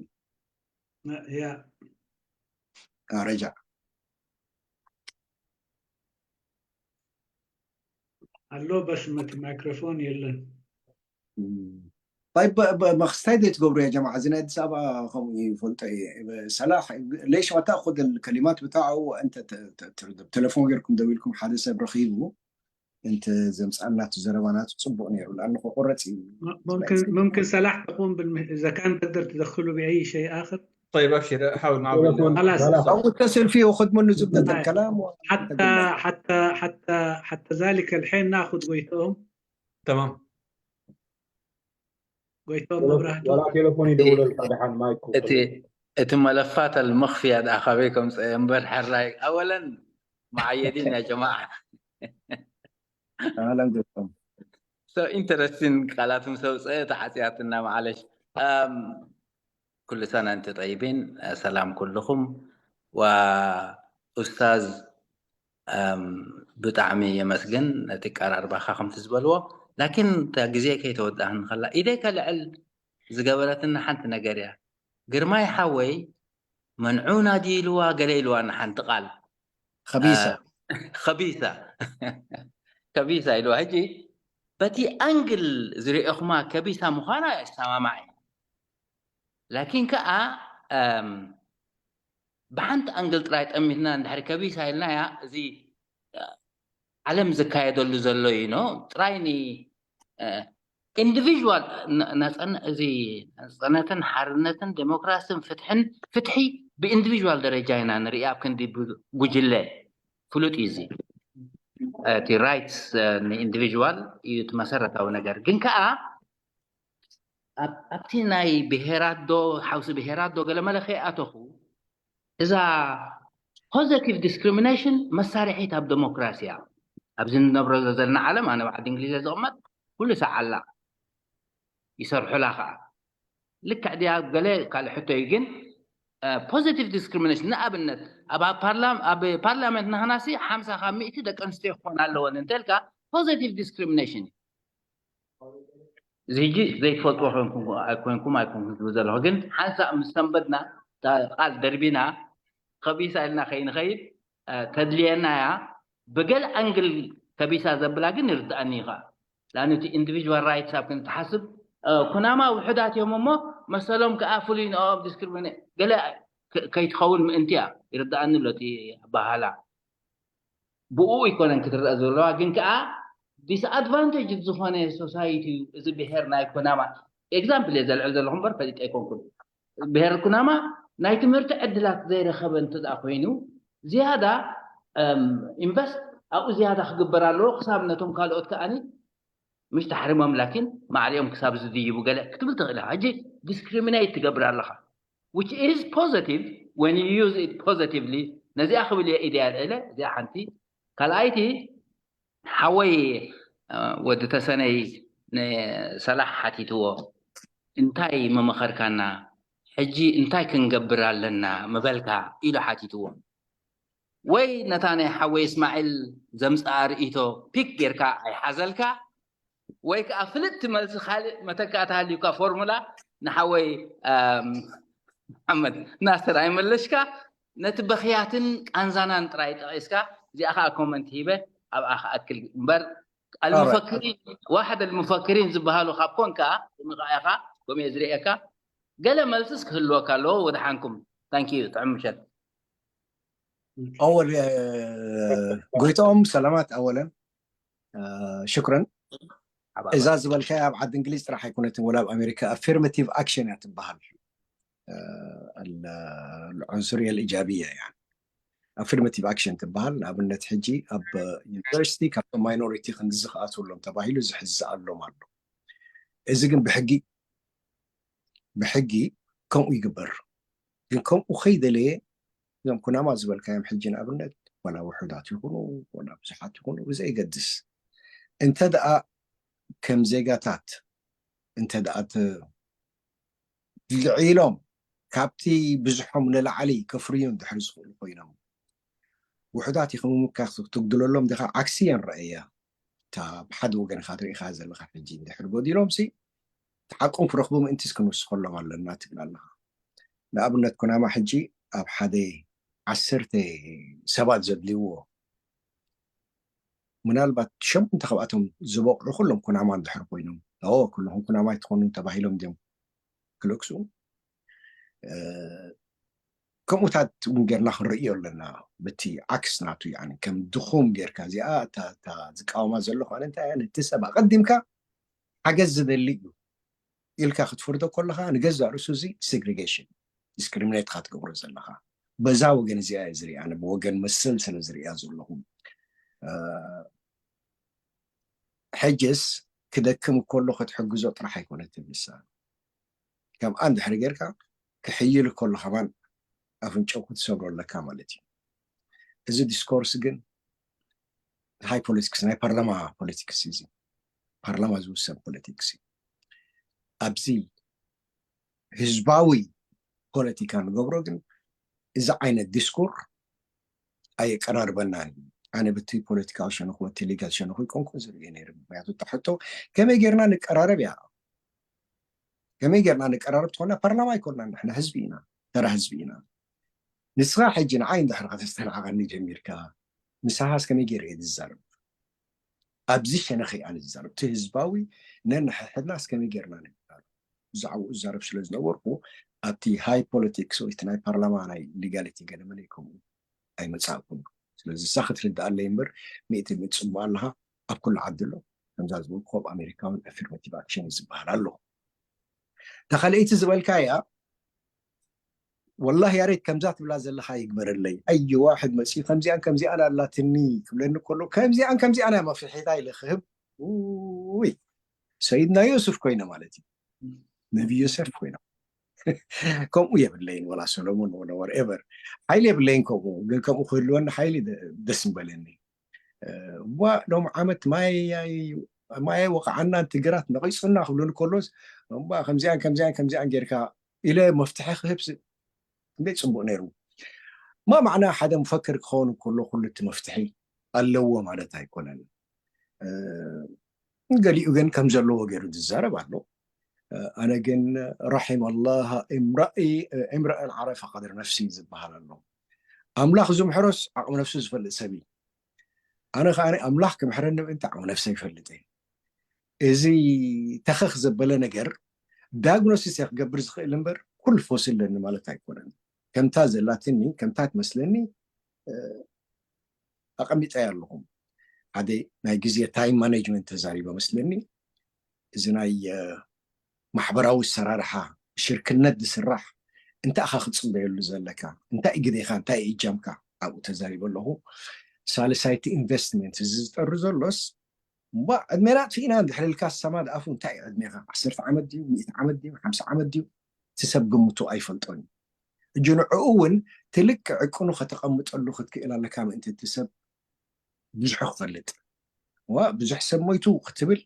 ያ ረጃዕ ኣሎ በስ መቲ ማይክሮፎን የለን طيب መክስታይ ዘይትገብሩ ያ ጀማዓ እዚ ናይ ኣዲስ ኣበባ ከምኡ ይፈልጦ እየ ሰላሕ ليش ما تأخذ الكلمات بتاعه وأنت تلفون غيركم دولكم حادثة برخيبه أنت زمس أنا تزربانات صبغني لأنه قرتي ممكن ممكن سلاح تقوم بالم... اذا كان تقدر تدخله باي شيء اخر طيب ابشر احاول معه بال- خلاص او اتصل فيه وخذ منه زبده الكلام و... حتى حتى حتى حتى ذلك الحين ناخذ قويتهم تمام قويتهم ابراهيم ولا تليفون يدور الفتح المايك እቲ እቲ መለፋት المخفية ደኣ ካበይ ከምፀ እምበር ሕራይ ኣወለን መዓየዲን يا جماعة اهلا بكم so interesting ቃላት ምስ ኣውፀ ተዓፅያትና معلش أم، كل سنة أنت طيبين سلام كلكم وأستاذ أم، ብጣዕሚ የመስግን ነቲ ቀራርባኻ ከምቲ ዝበልዎ ላኪን እታ ግዜ ከይተወዳእኒ ከላ ኢደይ ከልዕል ዝገበረትና ሓንቲ ነገር እያ ግርማይ ሓወይ መንዑና ድዩ ኢልዋ ገለ ኢልዋ ንሓንቲ ቃል خبيثة ከቢሳ ከቢሳ ኢልዋ ሕጂ በቲ ኣንግል ዝሪኦኹማ ከቢሳ ምዃና ይሰማማዕ እዩ ላኪን ከዓ ብሓንቲ ኣንግል ጥራይ ጠሚትና እንድሕሪ ከቢሳ ኢልናያ እዚ ዓለም ዝካየደሉ ዘሎ እዩ ኖ ጥራይ ን individual እዚ ነፃነትን ሓርነትን ዴሞክራሲን ፍትሕን ፍትሒ ብ individual ደረጃ ኢና ንርኢ ኣብ ክንዲ ጉጅለ ፍሉጥ እዩ እዚ እቲ rights ን individual እዩ እቲ መሰረታዊ ነገር። ግን ከዓ ኣብቲ ናይ ብሄራት ዶ ሓውሲ ብሄራት ዶ ገለመለ ከይኣተኹ፣ እዛ positive discrimination መሳርሒት ኣብ ዲሞክራሲ እያ። ኣብዚ ንነብረሉ ዘለና ዓለም፣ ኣነ ኣብ ዓዲ እንግሊዝ ዝቕመጥ፣ ኩሉ ሳዕ ኣላ፣ ይሰርሑላ ከዓ። ልክዕ ድያ? ገለ ካልእ ሕቶ እዩ። ግን positive discrimination፣ ንኣብነት ኣብ ፓርላመንት ናህናሲ ሓምሳ ካብ ሚእቲ ደቂ ኣንስትዮ ክኾና ኣለወን እንተልካ፣ positive discrimination እዩ። እዚ ሕጂ ዘይትፈልጥዎ ኮይንኩም ኣይኮንኩም ትብሉ ዘለኹ፣ ግን ሓንሳእ ምስ ሰንበድና፣ ቃል ደርቢና፣ ከቢሳ ኢልና ከይንኸይድ ተድልየና እያ። ብገለ ኣንግል ከቢሳ ዘብላ ግን ይርድኣኒ እዩ ከዓ። ላን እቲ individual rights ኣብ ክንትሓስብ፣ ኩናማ ውሑዳት እዮም እሞ መሰሎም ከዓ ፍሉይ ንኦም ዲስክሪሚኔ ገለ ከይትኸውን ምእንቲ እያ። ይርድኣኒ ኣሎ እቲ ኣባሃላ። ብኡ ይኮነን ክትረአ ዘለዋ፣ ግን ከዓ disadvantage ዝኾነ society እዩ እዚ ብሄር ናይ ኩናማ። Example እየ ዘልዕል ዘለኹ እምበር ፈሊጠ ኣይኮንኩን። ብሄር ኩናማ ናይ ትምህርቲ ዕድላት ዘይረኸበ እንተ ደኣ ኮይኑ፣ ዝያዳ ኢንቨስት ኣብኡ ዝያዳ ክግበር ኣለዎ። ክሳብ ነቶም ካልኦት ከኣኒ ምሽ ተሕሪሞም ላኪን ማዕሪኦም ክሳብ ዝድይቡ ገለ ክትብል ትኽእል ኢኻ። ሕጂ ዲስክሪሚኔት ትገብር ኣለኻ፣ which is positive when you use it positively። ነዚኣ ክብል እየ ኢደ ኣልዕለ። እዚኣ ሓንቲ። ካልኣይቲ፣ ሓወይ ወዲ ተሰነይ ንሰላሕ ሓቲትዎ፣ እንታይ መመኸርካና፣ ሕጂ እንታይ ክንገብር ኣለና ምበልካ ኢሉ ሓቲትዎ። ወይ ነታ ናይ ሓወይ እስማዒል ዘምፅኣ ርእይቶ ፒክ ጌርካ ኣይሓዘልካ፣ ወይ ከዓ ፍልጥቲ መልሲ ካልእ መተካእታ ሃልዩካ ፎርሙላ ንሓወይ መሓመድ ናስር ኣይመለሽካ። ነቲ በኽያትን ቃንዛናን ጥራይ ጠቒስካ፣ እዚኣ ከዓ ኮመንት ሂበ ኣብኣ ክኣክል እምበር፣ ኣልሙፈክሪን ዋሕድ ኣልሙፈክሪን ዝበሃሉ ካብ ኮንካ ንቃ ኢኻ፣ ከምኡ እየ ዝርእየካ። ገለ መልስስ ክህልወካ ኣለዎ። ወድሓንኩም። ታንኪዩ። ጥዕም ምሸት። ኣወል ጎይትኦም፣ ሰላማት ኣወለን። ሽክረን። እዛ ዝበልካያ ኣብ ዓዲ እንግሊዝ ጥራሕ ኣይኮነትን፣ ወላ ኣብ ኣሜሪካ affirmative action እያ ትበሃል። العنصرية الإيجابية يعني affirmative action ትበሃል። ንኣብነት ሕጂ ኣብ ዩኒቨርሲቲ ካብቶም ማይኖሪቲ ክንድዚ ክኣትውሎም ተባሂሉ ዝሕዝኣሎም ኣሎ። እዚ ግን ብሕጊ ብሕጊ ከምኡ ይግበር። ግን ከምኡ ከይደለየ እዞም ኩናማ ዝበልካዮም ሕጂ ንኣብነት ዋላ ውሑዳት ይኹኑ ዋላ ብዙሓት ይኹኑ ብዘይገድስ እንተ ደኣ ከም ዜጋታት እንተ ደኣ ልዒሎም ካብቲ ብዝሖም ንላዕሊ ከፍርዩ እንድሕር ዝኽእሉ ኮይኖም ውሑዳት ኢኹም ምምካኽ ትጉድለሎም ዲኻ? ዓክሲ እየን ረኣያ። እታ ብሓደ ወገን ኢኻ ትርኢ ዘለኻ ሕጂ እንድሕር ጎዲሎም ሲ እቲ ሓቆም ክረኽቡ ምእንቲስ ክንውስኸሎም ኣለና ትብል ኣለኻ። ንኣብነት ኩናማ ሕጂ ኣብ ሓደ ዓሰርተ ሰባት ዘድልይዎ ምናልባት ሸሞንተ ካብኣቶም ዝበቕዑ ኩሎም ኩናማ እንድሕር ኮይኖም ኦ ኩልኹም ኩናማ ኣይትኾኑን ተባሂሎም ድዮም ክልእክሱ? ከምኡታት እውን ጌርና ክንርእዮ ኣለና። በቲ ዓክስ ናቱ ያኒ ከም ድኹም ጌርካ እዚኣ እታ ዝቃወማ ዘሎ ከነ እንታይ እያ ነቲ ሰብ ኣቐዲምካ ሓገዝ ዝደሊ እዩ ኢልካ ክትፍርዶ ከለኻ ንገዛእ ርእሱ እዚ ሴግሪጌሽን ዲስክሪሚኔት ካ ትገብሮ ዘለኻ። በዛ ወገን እዚኣ እየ ዝሪኣ፣ ብወገን መሰል ስለ ዝሪኣ ዘለኹ። ሕጅስ ክደክም ከሎ ክትሕግዞ ጥራሕ ኣይኮነትን ንሳ። ከምኣ እንድሕሪ ጌርካ ክሕይል ከሎ ከማን ኣፍንጨው ክትሰብሮ ኣለካ ማለት እዩ። እዚ ዲስኮርስ ግን ሃይ ፖለቲክስ ናይ ፓርላማ ፖለቲክስ እዩ። ፓርላማ ዝውሰን ፖለቲክስ እዩ። ኣብዚ ህዝባዊ ፖለቲካ ንገብሮ ግን እዚ ዓይነት ዲስኩር ኣየቀራርበናን እዩ። ኣነ በቲ ፖለቲካዊ ሸነኹ በቲ ሊጋል ሸነኹ ይኮንኩ ዝርእየ ነይሩ። ምክንያቱ እታ ሕቶ ከመይ ጌርና ንቀራረብ እያ። ከመይ ጌርና ንቀራረብ ትኾና ፓርላማ ኣይኮንና ንሕና ህዝቢ ኢና፣ ተራ ህዝቢ ኢና። ንስኻ ሕጂ ንዓይ እንድሕር ከተስተናዕቐኒ ጀሚርካ ንስኻስ ከመይ ገይረ እየ ዝዛረብ? ኣብዚ ሸነኸ እየ ኣነ ዝዛረብ። እቲ ህዝባዊ ነንሕድሕድናስ ከመይ ጌርና ንዛረብ? ብዛዕባኡ ዝዛረብ ስለ ዝነበርኩ ኣብቲ ሃይ ፖለቲክስ ወይ እቲ ናይ ፓርላማ ናይ ሊጋሊቲ ገለመለ ከምኡ ኣይመጻእኩን። ስለዚ እሳ ክትርድኣለይ እምበር ሚእቲ ሚእቲ ጽቡቕ ኣለኻ። ኣብ ኩሉ ዓዲ ኣሎ። ከምዛ ዝበልኩ ኣብ ኣሜሪካ እውን ኣፊርማቲቭ ኣክሽን እዩ ዝበሃል ኣሎ። እታ ካልኣይቲ ዝበልካያ ወላሂ ያሬድ፣ ከምዛ ትብላ ዘለኻ ይግበረለይ። ኣይ ዋሕድ መፂኡ ከምዚኣን ከምዚኣን ኣላትኒ ክብለኒ ከሎ፣ ከምዚኣን ከምዚኣን እያ መፍትሒታ ኢለ ክህብ፣ ውይ፣ ሰይድና ዮሱፍ ኮይነ ማለት እዩ። ነቢ ዮሴፍ ኮይነ። ከምኡ የብለይን፣ ወላ ሰሎሞን፣ ወላ ወርኤቨር። ሓይሊ የብለይን ከምኡ፣ ግን ከምኡ ክህልወኒ ሓይሊ ደ- ደስ ምበለኒ። ዋ፣ ሎም ዓመት ማይ ማይ ወቃዓና፣ ትግራት ነቂፁና ክብሉን ከሎስ፣ እባ ከምዚኣን ከምዚኣን ከምዚኣን ጌርካ ኢለ መፍትሒ ክህብ ስ- ክንደይ ፅቡቅ ነይሩ። ማ ማዕና ሓደ መፈክር ክኸውን ከሎ ኩሉ እቲ መፍትሒ ኣለዎ ማለት ኣይኮነን። ገሊኡ ግን ከም ዘለዎ ገይሩ ዝዛረብ ኣሎ። ኣነ ግን፣ ረሒም ኣላህ እምራኢ እምራእን ዓረፈ ቀድር ነፍሲ ዝበሃል ኣሎ። ኣምላኽ ዝምሕሮስ ዓቕሚ ነፍሱ ዝፈልጥ ሰብ እዩ። ኣነ ከዓ ኣምላኽ ክምሕረኒ ምእንቲ ዓቕሚ ነፍሰ ይፈልጥ እየ። እዚ ተኸኽ ዘበለ ነገር ዳግኖሲስ እየ ክገብር ዝኽእል እምበር ኩሉ ፈውሲ ኣለኒ ማለት ኣይኮነን። ከምታ ዘላትኒ፣ ከምታ ትመስለኒ ኣቐሚጠያ ኣለኹም። ሓደ ናይ ግዜ ታይም ማኔጅመንት ተዛሪበ መስለኒ። እዚ ናይ ማሕበራዊ ኣሰራርሓ ሽርክነት ዝስራሕ እንታይ ኢኻ ክፅበየሉ ዘለካ፣ እንታይ ግዴኻ፣ እንታይ እጃምካ ኣብኡ ተዛሪበ ኣለኹ። ሳልሳይቲ ኢንቨስትመንት እዚ ዝጠሩ ዘሎስ እባ ዕድሜና ኣጥፊእና እንድሕር ኢልካ ሰማድ ኣፉ እንታይ እዩ ዕድሜኻ? ዓሰርተ ዓመት ድዩ? ሚእቲ ዓመት ድዩ? ሓምሳ ዓመት ድዩ? እቲ ሰብ ግምቱ ኣይፈልጦን እዩ። እጁ ንዕኡ እውን ትልቅ ዕቅኑ ከተቐምጠሉ ክትክእል ኣለካ ምእንቲ እቲ ሰብ ብዙሑ ክፈልጥ። ዋ ብዙሕ ሰብ ሞይቱ ክትብል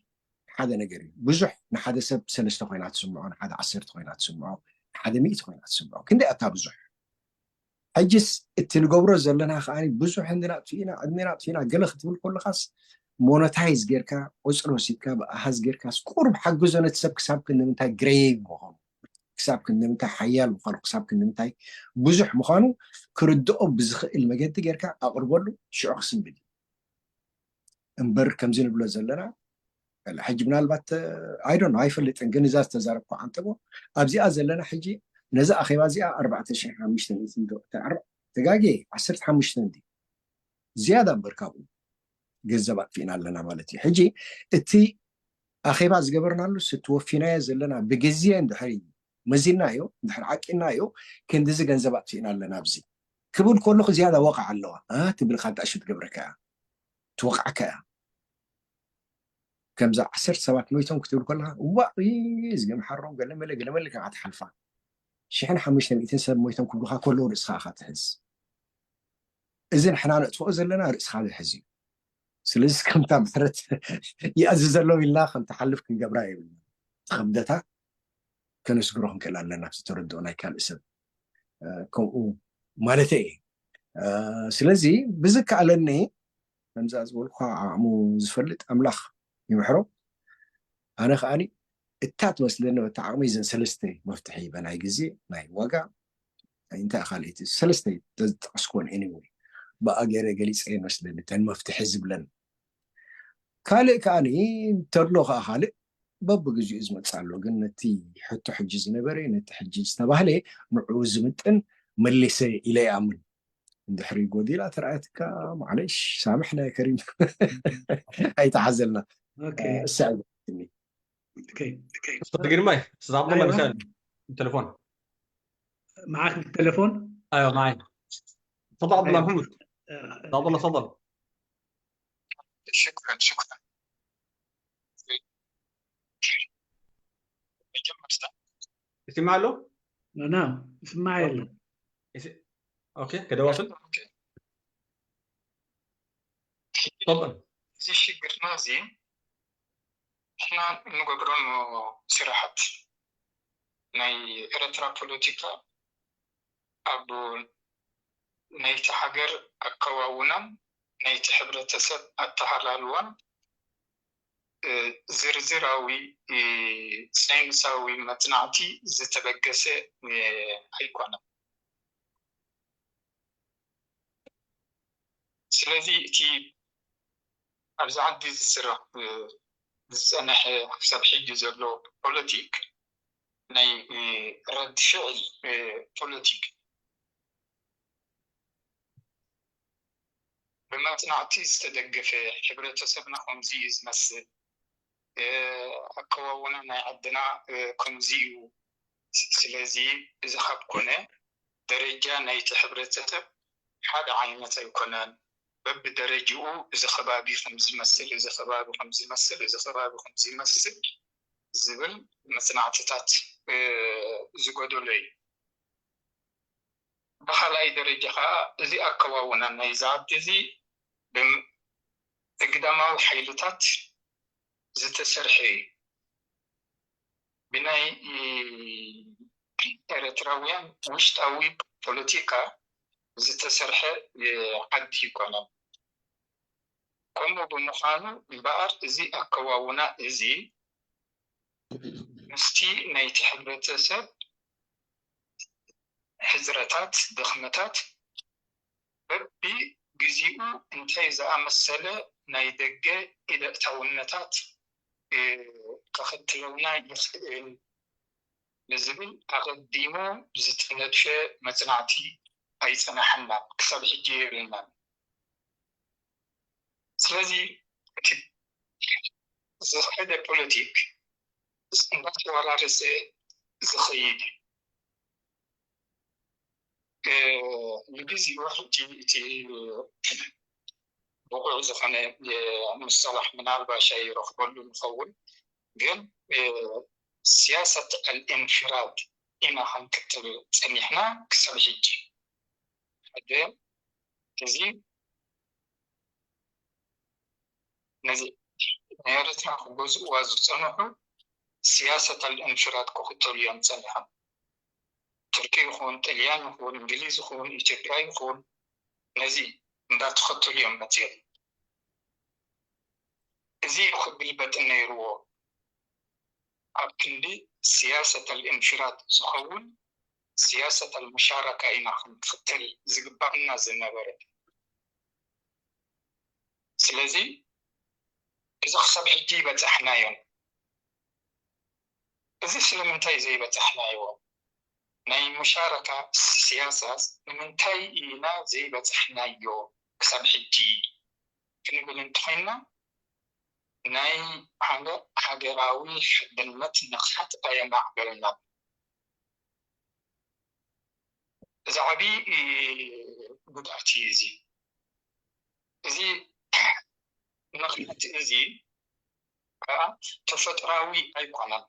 ሓደ ነገር እዩ። ብዙሕ ንሓደ ሰብ ሰለስተ ኮይና ትስምዖ፣ ንሓደ ዓሰርተ ኮይና ትስምዖ፣ ንሓደ ሚእቲ ኮይና ትስምዖ። ክንደይ ኣታ ብዙሕ? ሕጅስ እቲ ንገብሮ ዘለና ከዓ ብዙሕ እንድና ኣጥፊእና ዕድሜና ኣጥፊእና ገለ ክትብል ከለካስ ሞኖታይዝ ጌርካ ቁፅሪ ወሲድካ ብኣሃዝ ጌርካስ ቁሩብ ሓግዞ ነቲ ሰብ ክሳብ ክንምንታይ ግረይ ምዃኑ ክሳብ ክንምንታይ ሓያል ምዃኑ ክሳብ ክንምንታይ ብዙሕ ምዃኑ ክርድኦ ብዝኽእል መገዲ ጌርካ ኣቕርበሉ። ሽዑ ክስንብድ እምበር ከምዚ ንብሎ ዘለና ሕጂ ምናልባት ኣይዶ ኣይፈልጥን ግን እዛ ዝተዛረብኩ ዓንተቦ ኣብዚኣ ዘለና ሕጂ ነዚ ኣኼባ እዚኣ ኣርባዕተ ሽሕ ሓሙሽተ ሚእቲ ተጋጌ ዓሰርተ ሓሙሽተ እንዲ ዝያዳ እምበር ካብኡ ገንዘብ ኣጥፊእና ኣለና ማለት እዩ። ሕጂ እቲ ኣኼባ ዝገበርናሉ እቲ ወፊናዮ ዘለና ብግዜ እንድሕር መዚናዮ እንድሕር ዓቂናዮ ክንድዚ ገንዘብ ኣጥፊእና ኣለና ኣብዚ ክብል ከለኹ ዝያዳ ወቕዓ ኣለዋ ትብል ካልእ ሽት ገብረካ እያ ትወቕዓካ እያ። ከምዛ ዓሰርተ ሰባት ሞይቶም ክትብል ከለካ እዋ እዚ ገምሓሮም ገለመለ ገለመለ ኢልካ ትሓልፋ። ሽሕን ሓሙሽተ ሚእትን ሰብ ሞይቶም ክብሉካ ከለዉ ርእስኻ ኢኻ ትሕዝ። እዚ ንሕና ነጥፍኦ ዘለና ርእስኻ ዝሕዝ እዩ። ስለዚ ከምታ ምሕረት ይኣዝዘሎም ኢልና ከም ትሓልፍ ክንገብራ የብልና። ክብደታ ከነስግሮ ክንክእል ኣለና እቲ ተረድኦ ናይ ካልእ ሰብ ከምኡ ማለተይ እየ። ስለዚ ብዝከኣለኒ ከምዛ ዝበልኳ ዓቕሙ ዝፈልጥ ኣምላኽ ይምሕሮ። ኣነ ከዓኒ እታ ትመስለኒ በታ ዓቕመይ እዘን ሰለስተ መፍትሒ በናይ ግዜ ናይ ዋጋ እንታይ ካልእቲ ሰለስተ ዘጠቀስኩወን anyway ብኣ ገይረ ገሊፀ ይመስለኒ እተን መፍትሒ ዝብለን ካልእ ከዓኒ ተሎ ከዓ ካልእ በብግዚኡ ዝመፅእ ኣሎ ግን ነቲ ሕቶ ሕጂ ዝነበረ ነቲ ሕጂ ዝተባህለ ንዕኡ ዝምጥን መሊሰ ኢለ ይኣምን እንድሕሪ ጎዲላ ተረኣየትካ ማዕለሽ ሳምሕና ከሪም ኣይተሓዘልና እሳ ግርማይ ስዛብሎ መልሰ ተለፎን معك بالتليفون ايوه معي تفضل عبد الله محمد تفضل تفضل شكرا شكرا يسمع له؟ نعم يسمع له اوكي كده واصل؟ تفضل እዚ ሽግርና እዚ ንሕና እንገብሮም ስራሓት ናይ ኤረትራ ፖለቲካ ኣብ ናይቲ ሃገር ኣከዋውናን ናይቲ ሕብረተሰብ ኣተሃላልዋን ዝርዝራዊ ሳይንሳዊ መጽናዕቲ ዝተበገሰ ኣይኮነን። ስለዚ እቲ ኣብዚ ዓዲ ዝስራሕ ዝጸንሐ ክሳብ ሕጂ ዘሎ ፖለቲክ ናይ ረድፍዒ ፖለቲክ ብመጽናዕቲ ዝተደገፈ ሕብረተሰብና ከምዚ እዩ ዝመስል ኣከዋውና ናይ ዓድና ከምዚ እዩ ስለዚ እዚ ካብ ኮነ ደረጃ ናይቲ ሕብረተሰብ ሓደ ዓይነት ኣይኮነን። በብደረጅኡ እዚ ከባቢ ከምዚ ይመስል፣ እዚ ከባቢ ከምዚ ይመስል፣ እዚ ከባቢ ከምዚ ይመስል ዝብል መጽናዕትታት ዝጎደሎ እዩ። ብኻልኣይ ደረጃ ከዓ እዚ ኣከዋውና ናይዚ ዓዲ እዚ ብእግዳማዊ ሓይልታት ዝተሰርሐ እዩ። ብናይ ኤርትራውያን ውሽጣዊ ፖለቲካ ዝተሰርሐ ዓዲ ይኮነን። ከምኡ ብምዃኑ እምበኣር እዚ ኣከዋውና እዚ ምስቲ ናይቲ ሕብረተሰብ ሕጽረታት፣ ድኽመታት በቢ ግዜኡ እንታይ ዝኣመሰለ ናይ ደገ ኢደእታውነታት ከኸትለልና ይኽእል ንዝብል ኣቐዲሙ ዝተነድፈ መጽናዕቲ ኣይጸናሓናን፣ ክሳብ ሕጂ የብልናን። ስለዚ እቲ ዝኸደ ፖለቲክ እንዳተወራረሰ ዝኸይድ እዩ። ንግዜኡ ሕጂ እቲ ብቑዕ ዝኾነ ሙስጠላሕ ምናልባሽ ኣይረኽበሉ ንኸውን፣ ግን ስያሰት ኣልእንፍራድ ኢና ክንክተል ጸኒሕና ክሳብ ሕጂ። ሓደ እዚ ነዚ ንኤርትራ ክገዝእዋ ዝጸንሑ ስያሰት ኣልእንፍራድ ክኽተሉ እዮም ጸኒሖም። ቱርኪ ይኹን፣ ጥልያን ይኹን፣ እንግሊዝ ይኹን፣ ኢትዮጵያ ይኹን፣ ነዚ እንዳተኸተሉ እዮም መጺኦም። እዚ እዩ ክግልበጥ ነይርዎ። ኣብ ክንዲ ስያሰት ኣልእንፍራድ ዝኸውን ስያሰት ኣልሙሻረካ ኢና ክንክተል ዝግባእና ዝነበረ። ስለዚ እዚ ክሳብ ሕጂ ይበጻሕናዮን። እዚ ስለምንታይ ዘይበጻሕናዮ? ናይ ሙሻረካ ስያሳ ንምንታይ ኢና ዘይበጻሕናዮ ክሳብ ሕጂ ክንብል እንተኾይንና፣ ናይ ሃገር ሃገራዊ ሓድነት ንቕሓት ኣየማዕበልናን። እዚ ዓብዪ ጉድኣት እዩ። እዚ እዚ ንቕሓት እዚ ከዓ ተፈጥራዊ ኣይኮነን፣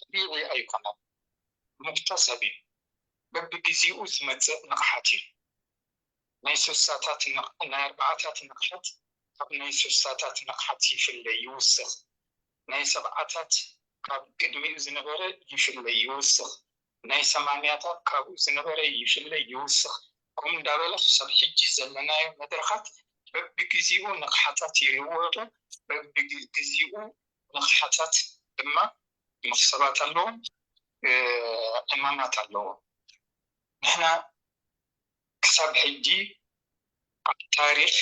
ጠቢዒ ኣይኮነን፣ መክተሰብ እዩ። በብግዜኡ ዝመፅእ ንቕሓት እዩ። ናይ ሱሳታት ናይ ኣርባዓታት ንቕሓት ካብ ናይ ሱሳታት ንቕሓት ይፍለ ይውስኽ። ናይ ሰብዓታት ካብ ቅድሚኡ ዝነበረ ይፍለ ይውስኽ። ናይ ሰማንያታት ካብኡ ዝነበረ ይፍለ ይውስኽ። ከምኡ እንዳበለ ክሳብ ሕጂ ዘለናዮ መድረኻት በብግዜኡ ንቕሓታት ይልወጡ፣ በብግዜኡ ንቕሓታት ድማ መኽሰባት ኣለዎም፣ ዕማማት ኣለዎም። ንሕና ክሳብ ሕጂ ኣብ ታሪኽ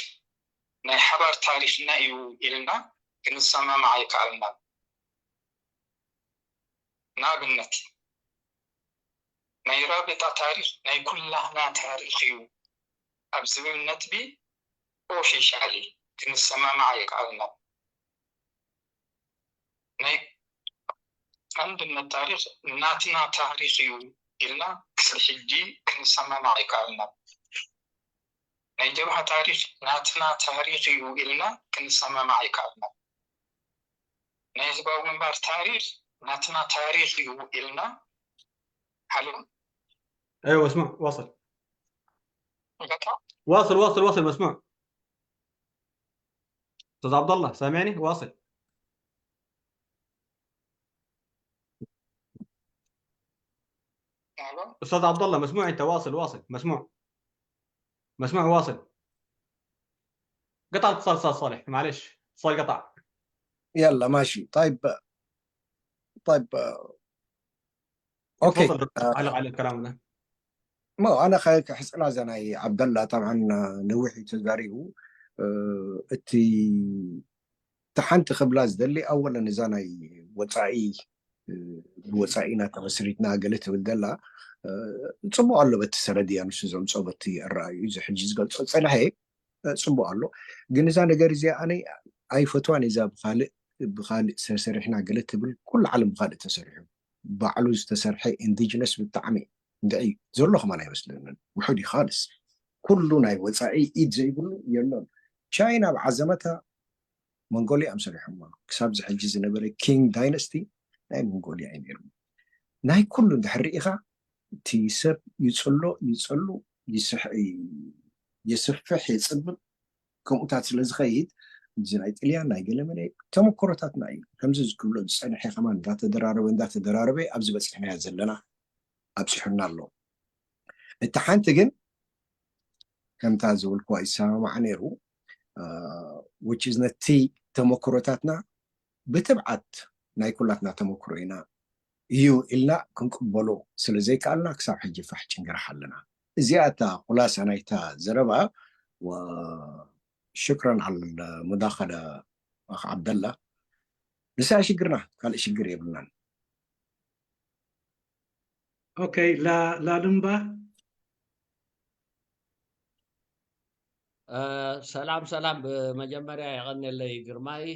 ናይ ሓባር ታሪኽና እዩ ኢልና ክንሰማማዕ ኣይከኣልናን። ንኣብነት ናይ ራቢጣ ታሪኽ ናይ ኩላህና ታሪኽ እዩ ኣብ ዝብል ነጥቢ ኦፊሻሊ ክንሰማማዕ ኣይከኣልናን። ናይ ኣንድነት ታሪኽ ናትና ታሪኽ እዩ ኢልና ክሳብ ሕጂ ክንሰማማዕ ኣይከኣልናን። ናይ ጀብሃ ታሪኽ ናትና ታሪኽ እዩ ኢልና ክንሰማማዕ ኣይከኣልናን። ናይ ህዝባዊ ግንባር ታሪኽ ናትና ታሪኽ እዩ ኢልና ሓሎም ايوه اسمع واصل በቃ واصل واصل واصل مسموع استاذ عبد الله سامعني واصل ኣሎ استاذ عبد الله مسموع انت واصل واصل مسموع مسموع واصل قطع الاتصال استاذ صالح معلش اتصال قطع يلا ماشي طيب طيب اوكي تفضل دكتور علق على الكلام ده ما انا خليك احس لا زناي عبد الله طبعا نوحي تزاريو እቲ እቲ ሓንቲ ክብላ ዝደሊ ኣወለን እዛ ናይ ወፃኢ ብወፃኢና ተመስሪትና ገለ ትብል ዘላ ፅቡቅ ኣሎ በቲ ሰረድያ ንሱ ዘምፆ በቲ ኣረኣዩ እዚ ሕጂ ዝገልፆ ፀናሐ ፅቡቅ ኣሎ ግን እዛ ነገር እዚኣ ኣነ ኣይፈትዋን እዛ ብካልእ ብካልእ ተሰሪሕና ገለ ትብል ኩሉ ዓለም ብካልእ ተሰሪሑ ባዕሉ ዝተሰርሐ ኢንዲጅነስ ብጣዕሚ እንድዒ ዘሎ ከማን ኣይመስለንን። ውሑድ እዩ ካልስ። ኩሉ ናይ ወፃኢ ኢድ ዘይብሉ የሎን። ቻይና ብዓዘመታ መንጎሊያ እዮም ሰሪሖሞ። ክሳብ ዝሕጂ ዝነበረ ኪንግ ዳይነስቲ ናይ መንጎሊያ እዩ ነይሩ። ናይ ኩሉ እንድሕር ርኢኻ እቲ ሰብ ይፅሎ ይፀሉ ይስሕ- ይስፍሕ የፅብብ ከምኡታት ስለ ዝኸይድ እዚ ናይ ጥልያን ናይ ገለመለ ተመክሮታትና እዩ። ከምዚ ዝክብሎ ዝፀንሐ ከማን እንዳተደራረበ እንዳተደራረበ ኣብዚ በፂሕናዮ ዘለና ኣብፅሑና ኣሎ። እቲ ሓንቲ ግን ከምታ ዝበልኩዋ ይሰማማዕ ነይሩ which is ነቲ ተመክሮታትና ብትብዓት ናይ ኩላትና ተመክሮ ኢና እዩ ኢልና ክንቅበሎ ስለ ዘይከኣልና ክሳብ ሕጂ ፋሕ ጭንግራሕ ኣለና። እዚኣ እታ ኩላሳ ናይታ ዘረባ። ሽክረን ዓል ሙዳኸለ ኣኽ ዓብደላ። ንሳ ሽግርና ካልእ ሽግር የብልናን። ኦኬ፣ ላልምባ። ሰላም ሰላም። ብመጀመርያ የቐንየለይ ግርማይ።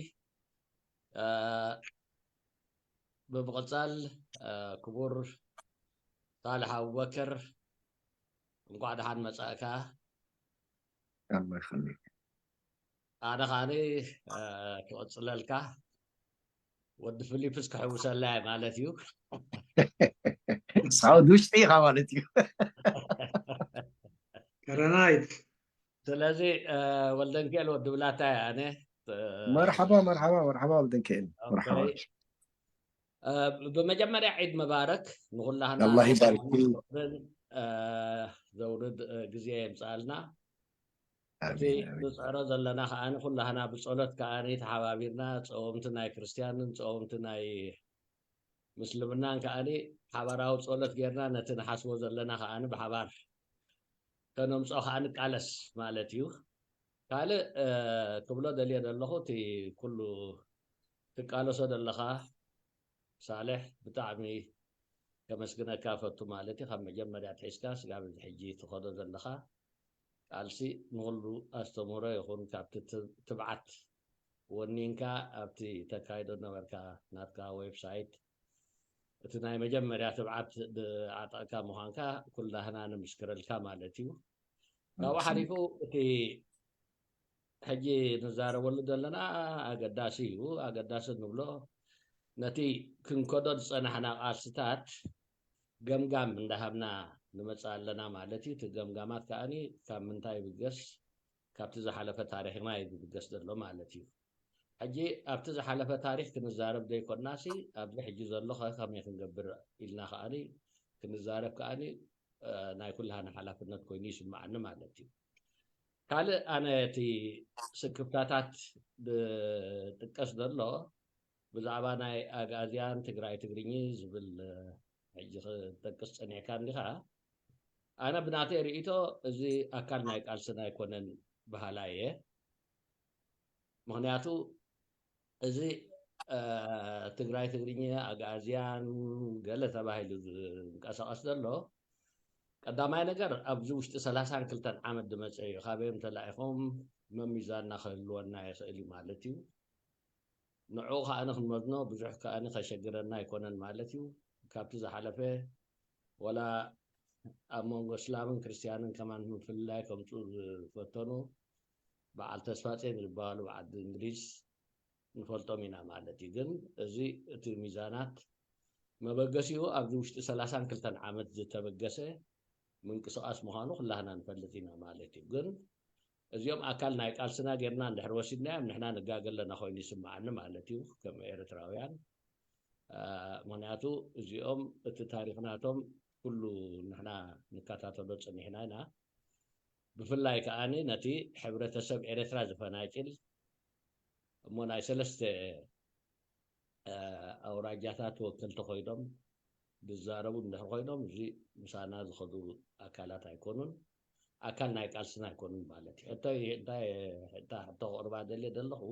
ብምቕፃል ክቡር ሳልሕ ኣቡበከር፣ እንኳዕ ደሓን መፃእካ። ኣነ ከዓኒ ክቕፅለልካ፣ ወዲ ፊሊፕስ ክሕውሰላ ማለት እዩ። ሳውድ ውሽጢ ኢኻ ማለት እዩ። ከረናይት። ስለዚ ወልደንክኤል ወዲ ብላታ እየ ኣነ። መርሓባ መርሓባ መርሓባ ወልደንክኤል፣ መርሓባ። ብመጀመርያ ዒድ መባረክ ንኩላህና። ኣላህ ይባርክ። ዘውርድ ግዜ የምፅኣልና። እቲ ንፅዕሮ ዘለና ከዓኒ ኩላህና ብፀሎት ከዓኒ ተሓባቢርና፣ ፀወምቲ ናይ ክርስትያንን ፀወምቲ ናይ ምስልምናን ከዓኒ ሓባራዊ ፀሎት ጌርና ነቲ ንሓስቦ ዘለና ከዓኒ ብሓባር ከነምፅኦ ከዓ ንቃለስ ማለት እዩ። ካልእ ክብሎ ደልየ ዘለኹ፣ እቲ ኩሉ ትቃለሶ ዘለኻ ሳልሕ ብጣዕሚ ከመስግነካ ፈቱ ማለት እዩ። ካብ መጀመርያ ኣትሒዝካ ስጋብ እዚ ሕጂ ትኸዶ ዘለኻ ቃልሲ ንኹሉ ኣስተምህሮ ይኹን ካብቲ ትብዓት ወኒንካ ኣብቲ ተካይዶ ነበርካ ናትካ ዌብሳይት እቲ ናይ መጀመርያ ትብዓት ብዓጠቕካ ምዃንካ ኩላህና ንምስክረልካ ማለት እዩ። ካብኡ ሓሊፉ እቲ ሕጂ ንዛረበሉ ዘለና ኣገዳሲ እዩ። ኣገዳሲ እንብሎ ነቲ ክንከዶ ዝፀናሕና ቃልስታት ገምጋም እንዳሃብና ንመፅእ ኣለና ማለት እዩ። እቲ ገምጋማት ከዓኒ ካብ ምንታይ ይብገስ፣ ካብቲ ዝሓለፈ ታሪኽና እዩ ዝብገስ ዘሎ ማለት እዩ። ሕጂ ኣብቲ ዝሓለፈ ታሪኽ ክንዛረብ ዘይኮንናሲ ኣብዚ ሕጂ ዘሎ ከ ከመይ ክንገብር ኢልና ከዓኒ ክንዛረብ ከዓኒ ናይ ኩላህና ሓላፍነት ኮይኑ ይስምዓኒ ማለት እዩ። ካልእ ኣነ እቲ ስክፍታታት ዝጥቀስ ዘሎ ብዛዕባ ናይ ኣግኣዝያን ትግራይ ትግርኚ ዝብል ሕጂ ክጠቅስ ፀኒሕካ እንዲኻ። ኣነ ብናተይ ርእይቶ እዚ ኣካል ናይ ቃልስና ኣይኮነን በሃላይ እየ። ምኽንያቱ እዚ ትግራይ ትግርኛ ኣግኣዝያን ገለ ተባሂሉ ዝንቀሳቐስ ዘሎ ቀዳማይ ነገር ኣብዚ ውሽጢ ሰላሳን ክልተን ዓመት ዝመፀ እዩ። ካበዮም ተላኢኾም መሚዛና ክህልወና ይኽእል እዩ ማለት እዩ። ንዕኡ ከዓኒ ክንመዝኖ ብዙሕ ከዓኒ ከሸግረና ኣይኮነን ማለት እዩ። ካብቲ ዝሓለፈ ወላ ኣብ መንጎ እስላምን ክርስትያንን ከማን ምፍልላይ ከምፅኡ ዝፈተኑ በዓል ተስፋጼን ዝበሃሉ ብዓዲ እንግሊዝ ንፈልጦም ኢና ማለት እዩ። ግን እዚ እቲ ሚዛናት መበገሲኡ ኣብዚ ውሽጢ ሰላሳን ክልተን ዓመት ዝተበገሰ ምንቅስቃስ ምዃኑ ኩላህና ንፈልጥ ኢና ማለት እዩ። ግን እዚኦም ኣካል ናይ ቃልስና ጌርና እንድሕር ወሲድናዮም ንሕና ንጋገ ኣለና ኮይኑ ይስምዓኒ ማለት እዩ። ከም ኤርትራውያን ምክንያቱ እዚኦም እቲ ታሪኽ ናቶም ኩሉ ንሕና ንከታተሎ ፅኒሕና ኢና። ብፍላይ ከዓኒ ነቲ ሕብረተሰብ ኤርትራ ዝፈናጭል እሞ ናይ ሰለስተ ኣውራጃታት ወከልቲ ኮይኖም ዝዛረቡ እንድሕር ኮይኖም እዚ ምሳና ዝኸዱ ኣካላት ኣይኮኑን። ኣካል ናይ ቃልስና ኣይኮኑን ማለት እዩ። ሕቶ እንታይ ሕታ ሕቶ ክቕርባ ደልየ ዘለኹ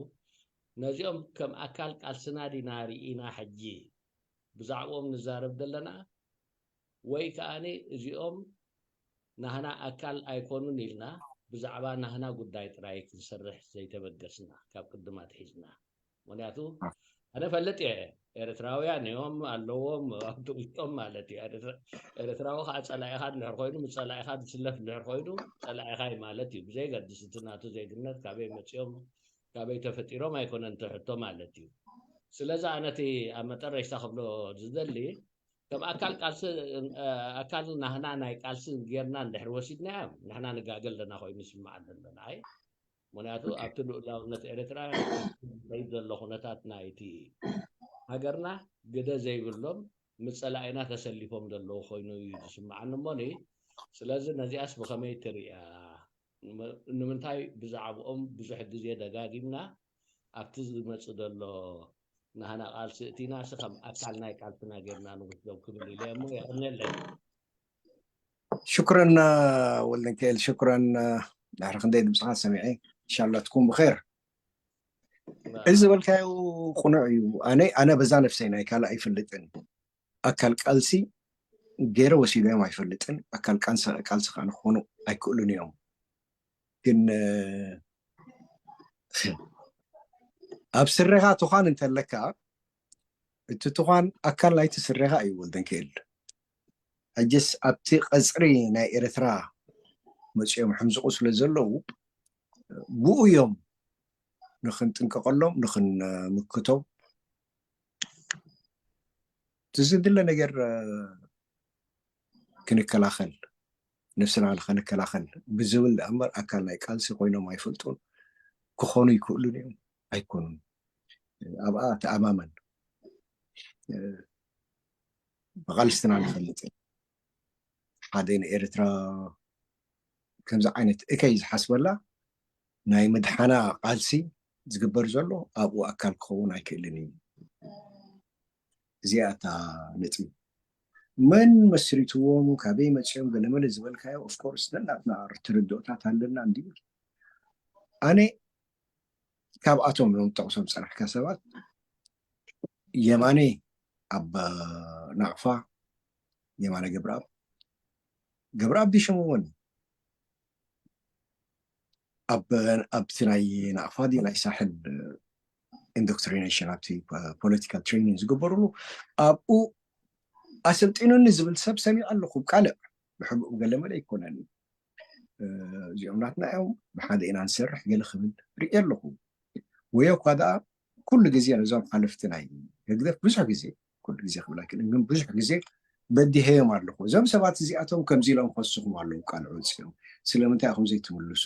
ነዚኦም ከም ኣካል ቃልስና ዲና ርኢና ሕጂ ብዛዕባኦም ንዛረብ ዘለና ወይ ከዓኒ እዚኦም ናህና ኣካል ኣይኮኑን ኢልና ብዛዕባ ናህና ጉዳይ ጥራይ ክንሰርሕ ዘይተበገስና ካብ ቅድም ኣትሒዝና ምክንያቱ ኣነ ፈልጥ እየ። ኤርትራውያን እዮም ኣለዎም ኣብቲ ውሽጦም ማለት እዩ። ኤርትራዊ ከዓ ፀላኢኻ እንድሕር ኮይኑ፣ ምስ ፀላኢኻ ዝስለፍ እንድሕር ኮይኑ ፀላኢኻ እዩ ማለት እዩ። ብዘይገድስ እቲ ናቱ ዜግነት፣ ካበይ መፂኦም፣ ካበይ ተፈጢሮም ኣይኮነን እቲ ሕቶ ማለት እዩ። ስለዚ ኣነ እቲ ኣብ መጠረሽታ ክብሎ ዝደሊ፣ ከም ኣካል ቃልሲ፣ ኣካል ናህና ናይ ቃልሲ ጌርና እንድሕር ወሲድናዮም፣ ንሕና ንጋገ ኣለና ኮይኑ ይስምዓኒ ኣሎ ንዓይ። ምክንያቱ ኣብቲ ልኡላውነት ኤርትራ ከይድ ዘሎ ኩነታት ናይቲ ሃገርና ግደ ዘይብሎም፣ ምስ ጸላኢና ተሰሊፎም ዘለዉ ኮይኑ እዩ ዝስምዓኒ እሞኒ። ስለዚ ነዚኣስ ብኸመይ ትርእያ? ንምንታይ ብዛዕባኦም ብዙሕ ግዜ ደጋጊምና ኣብቲ ዝመጽእ ዘሎ ናህና ቃልሲ እቲና ሲ ከም ኣካል ናይ ቃልስና ጌርና ንወስዶም ክብል ኢለ እሞ የቐንየለይ። ሽኩረን ወልደንክኤል፣ ሽኩረን። ድሕሪ ክንደይ ድምፅኻ ሰሚዐ። ኢንሻላ ትኩን ብኸይር። እዚ ዝበልካዮ ቅኑዕ እዩ። ኣነ ኣነ በዛ ነፍሰይ ናይ ካልእ ኣይፈልጥን። ኣካል ቃልሲ ገይረ ወሲዶም ኣይፈልጥን። ኣካል ቃልሲ ቃልሲ ከዓ ንክኾኑ ኣይክእሉን እዮም። ግን ኣብ ስረኻ ትዃን እንተለካ፣ እቲ ትዃን ኣካል ናይቲ ስረኻ እዩ። ወልደንክኤል፣ ሕጅስ ኣብቲ ቀፅሪ ናይ ኤርትራ መፂኦም ሕምዝቑ ስለ ዘለዉ፣ ብኡ እዮም ንክንጥንቀቐሎም፣ ንክንምክቶም። እቲ ዝድለ ነገር ክንከላኸል፣ ነብስና ከንከላኸል ብዝብል ደኣ እምበር ኣካል ናይ ቃልሲ ኮይኖም ኣይፈልጡን። ክኾኑ ይክእሉን እዮም ኣይኮኑን። ኣብኣ ተኣማመን። ብቓልስትና ንፈልጥ። ሓደ ንኤርትራ ከምዚ ዓይነት እከይ ዝሓስበላ ናይ ምድሓና ቃልሲ ዝግበር ዘሎ ኣብኡ ኣካል ክኸውን ኣይክእልን እዩ። እዚኣ እታ ነጥቢ። መን መስሪትዎም፣ ካበይ መፂኦም፣ ገለመለ ዝበልካዮ፣ ኦፍኮርስ ነናትና ትርድኦታት ኣለና እንዲ። ኣነ ካብኣቶም እዮም ጠቕሶም ፀናሕካ ሰባት፣ የማነ ኣብ ናቕፋ፣ የማነ ገብረኣብ፣ ገብረኣብ ዲሽምውን ኣብቲ ናይ ናቕፋ ድዩ ናይ ሳሕል ኢንዶክትሪኔሽን፣ ኣብቲ ፖለቲካል ትሬኒንግ ዝግበርሉ፣ ኣብኡ ኣሰልጢኑኒ ዝብል ሰብ ሰሚዐ ኣለኹ። ካልእ ብሕቡእ ገለመለ ኣይኮነን። እዚኦም ናትና እዮም፣ ብሓደ ኢና ንሰርሕ ገለ ክብል ርኢ ኣለኹ። ወይ እኳ ደኣ ኩሉ ግዜ ነዞም ሓለፍቲ ናይ ህግደፍ ብዙሕ ግዜ፣ ኩሉ ግዜ ክብል ኣይክእልን፣ ግን ብዙሕ ግዜ በዲሀዮም ኣለኹ። እዞም ሰባት እዚኣቶም ከምዚ ኢሎም ክኸስኹም ኣለዉ፣ ቃል ኣውፂኦም። ስለምንታይ ኢኹም ዘይትምልሱ?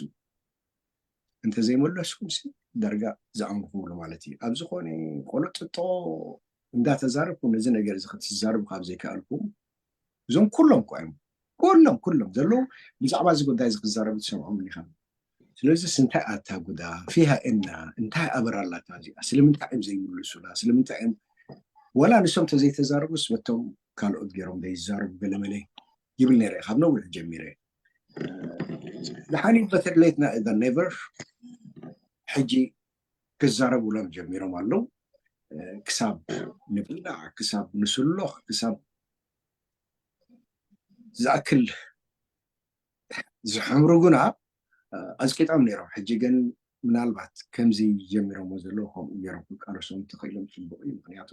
እንተዘይመለስኩም ሲ ዳርጋ ዝኣምርኹምሉ ማለት እዩ። ኣብ ዝኾነ ቆሎ ጥጦ እንዳተዛረብኩም ነዚ ነገር እዚ ክትዛረቡ ካብ ዘይከኣልኩም፣ እዞም ኩሎም እኮ እዮም፣ ኩሎም ኩሎም ዘለዉ ብዛዕባ እዚ ጉዳይ እዚ ክዛረቡ ትሰምዖም ኢኻ። ስለዚስ እንታይ ኣታ ጉዳ ፊሃ እና እንታይ ኣበራላታ እዚኣ? ስለምንታይ እዮም ዘይምልሱላ? ስለምንታይ እዮም ወላ ንሶም ተዘይተዛረቡስ በቶም ካልኦት ገይሮም ዘይዛረቡ ገለመለ ይብል ነይረ ካብ ነዊሕ ጀሚረ። ድሓኒ በተድሌትና እዛ ኔቨር ሕጂ ክዛረቡሎም ጀሚሮም ኣለዉ። ክሳብ ንብላዕ፣ ክሳብ ንስሎኽ፣ ክሳብ ዝኣክል ዝሕምሩ ግና ኣዝቂጦም ነይሮም። ሕጂ ግን ምናልባት ከምዚ ጀሚሮሞ ዘለዉ ከምኡ ገይሮም ክቃለሶም እንተኽኢሎም ፅቡቕ እዩ። ምክንያቱ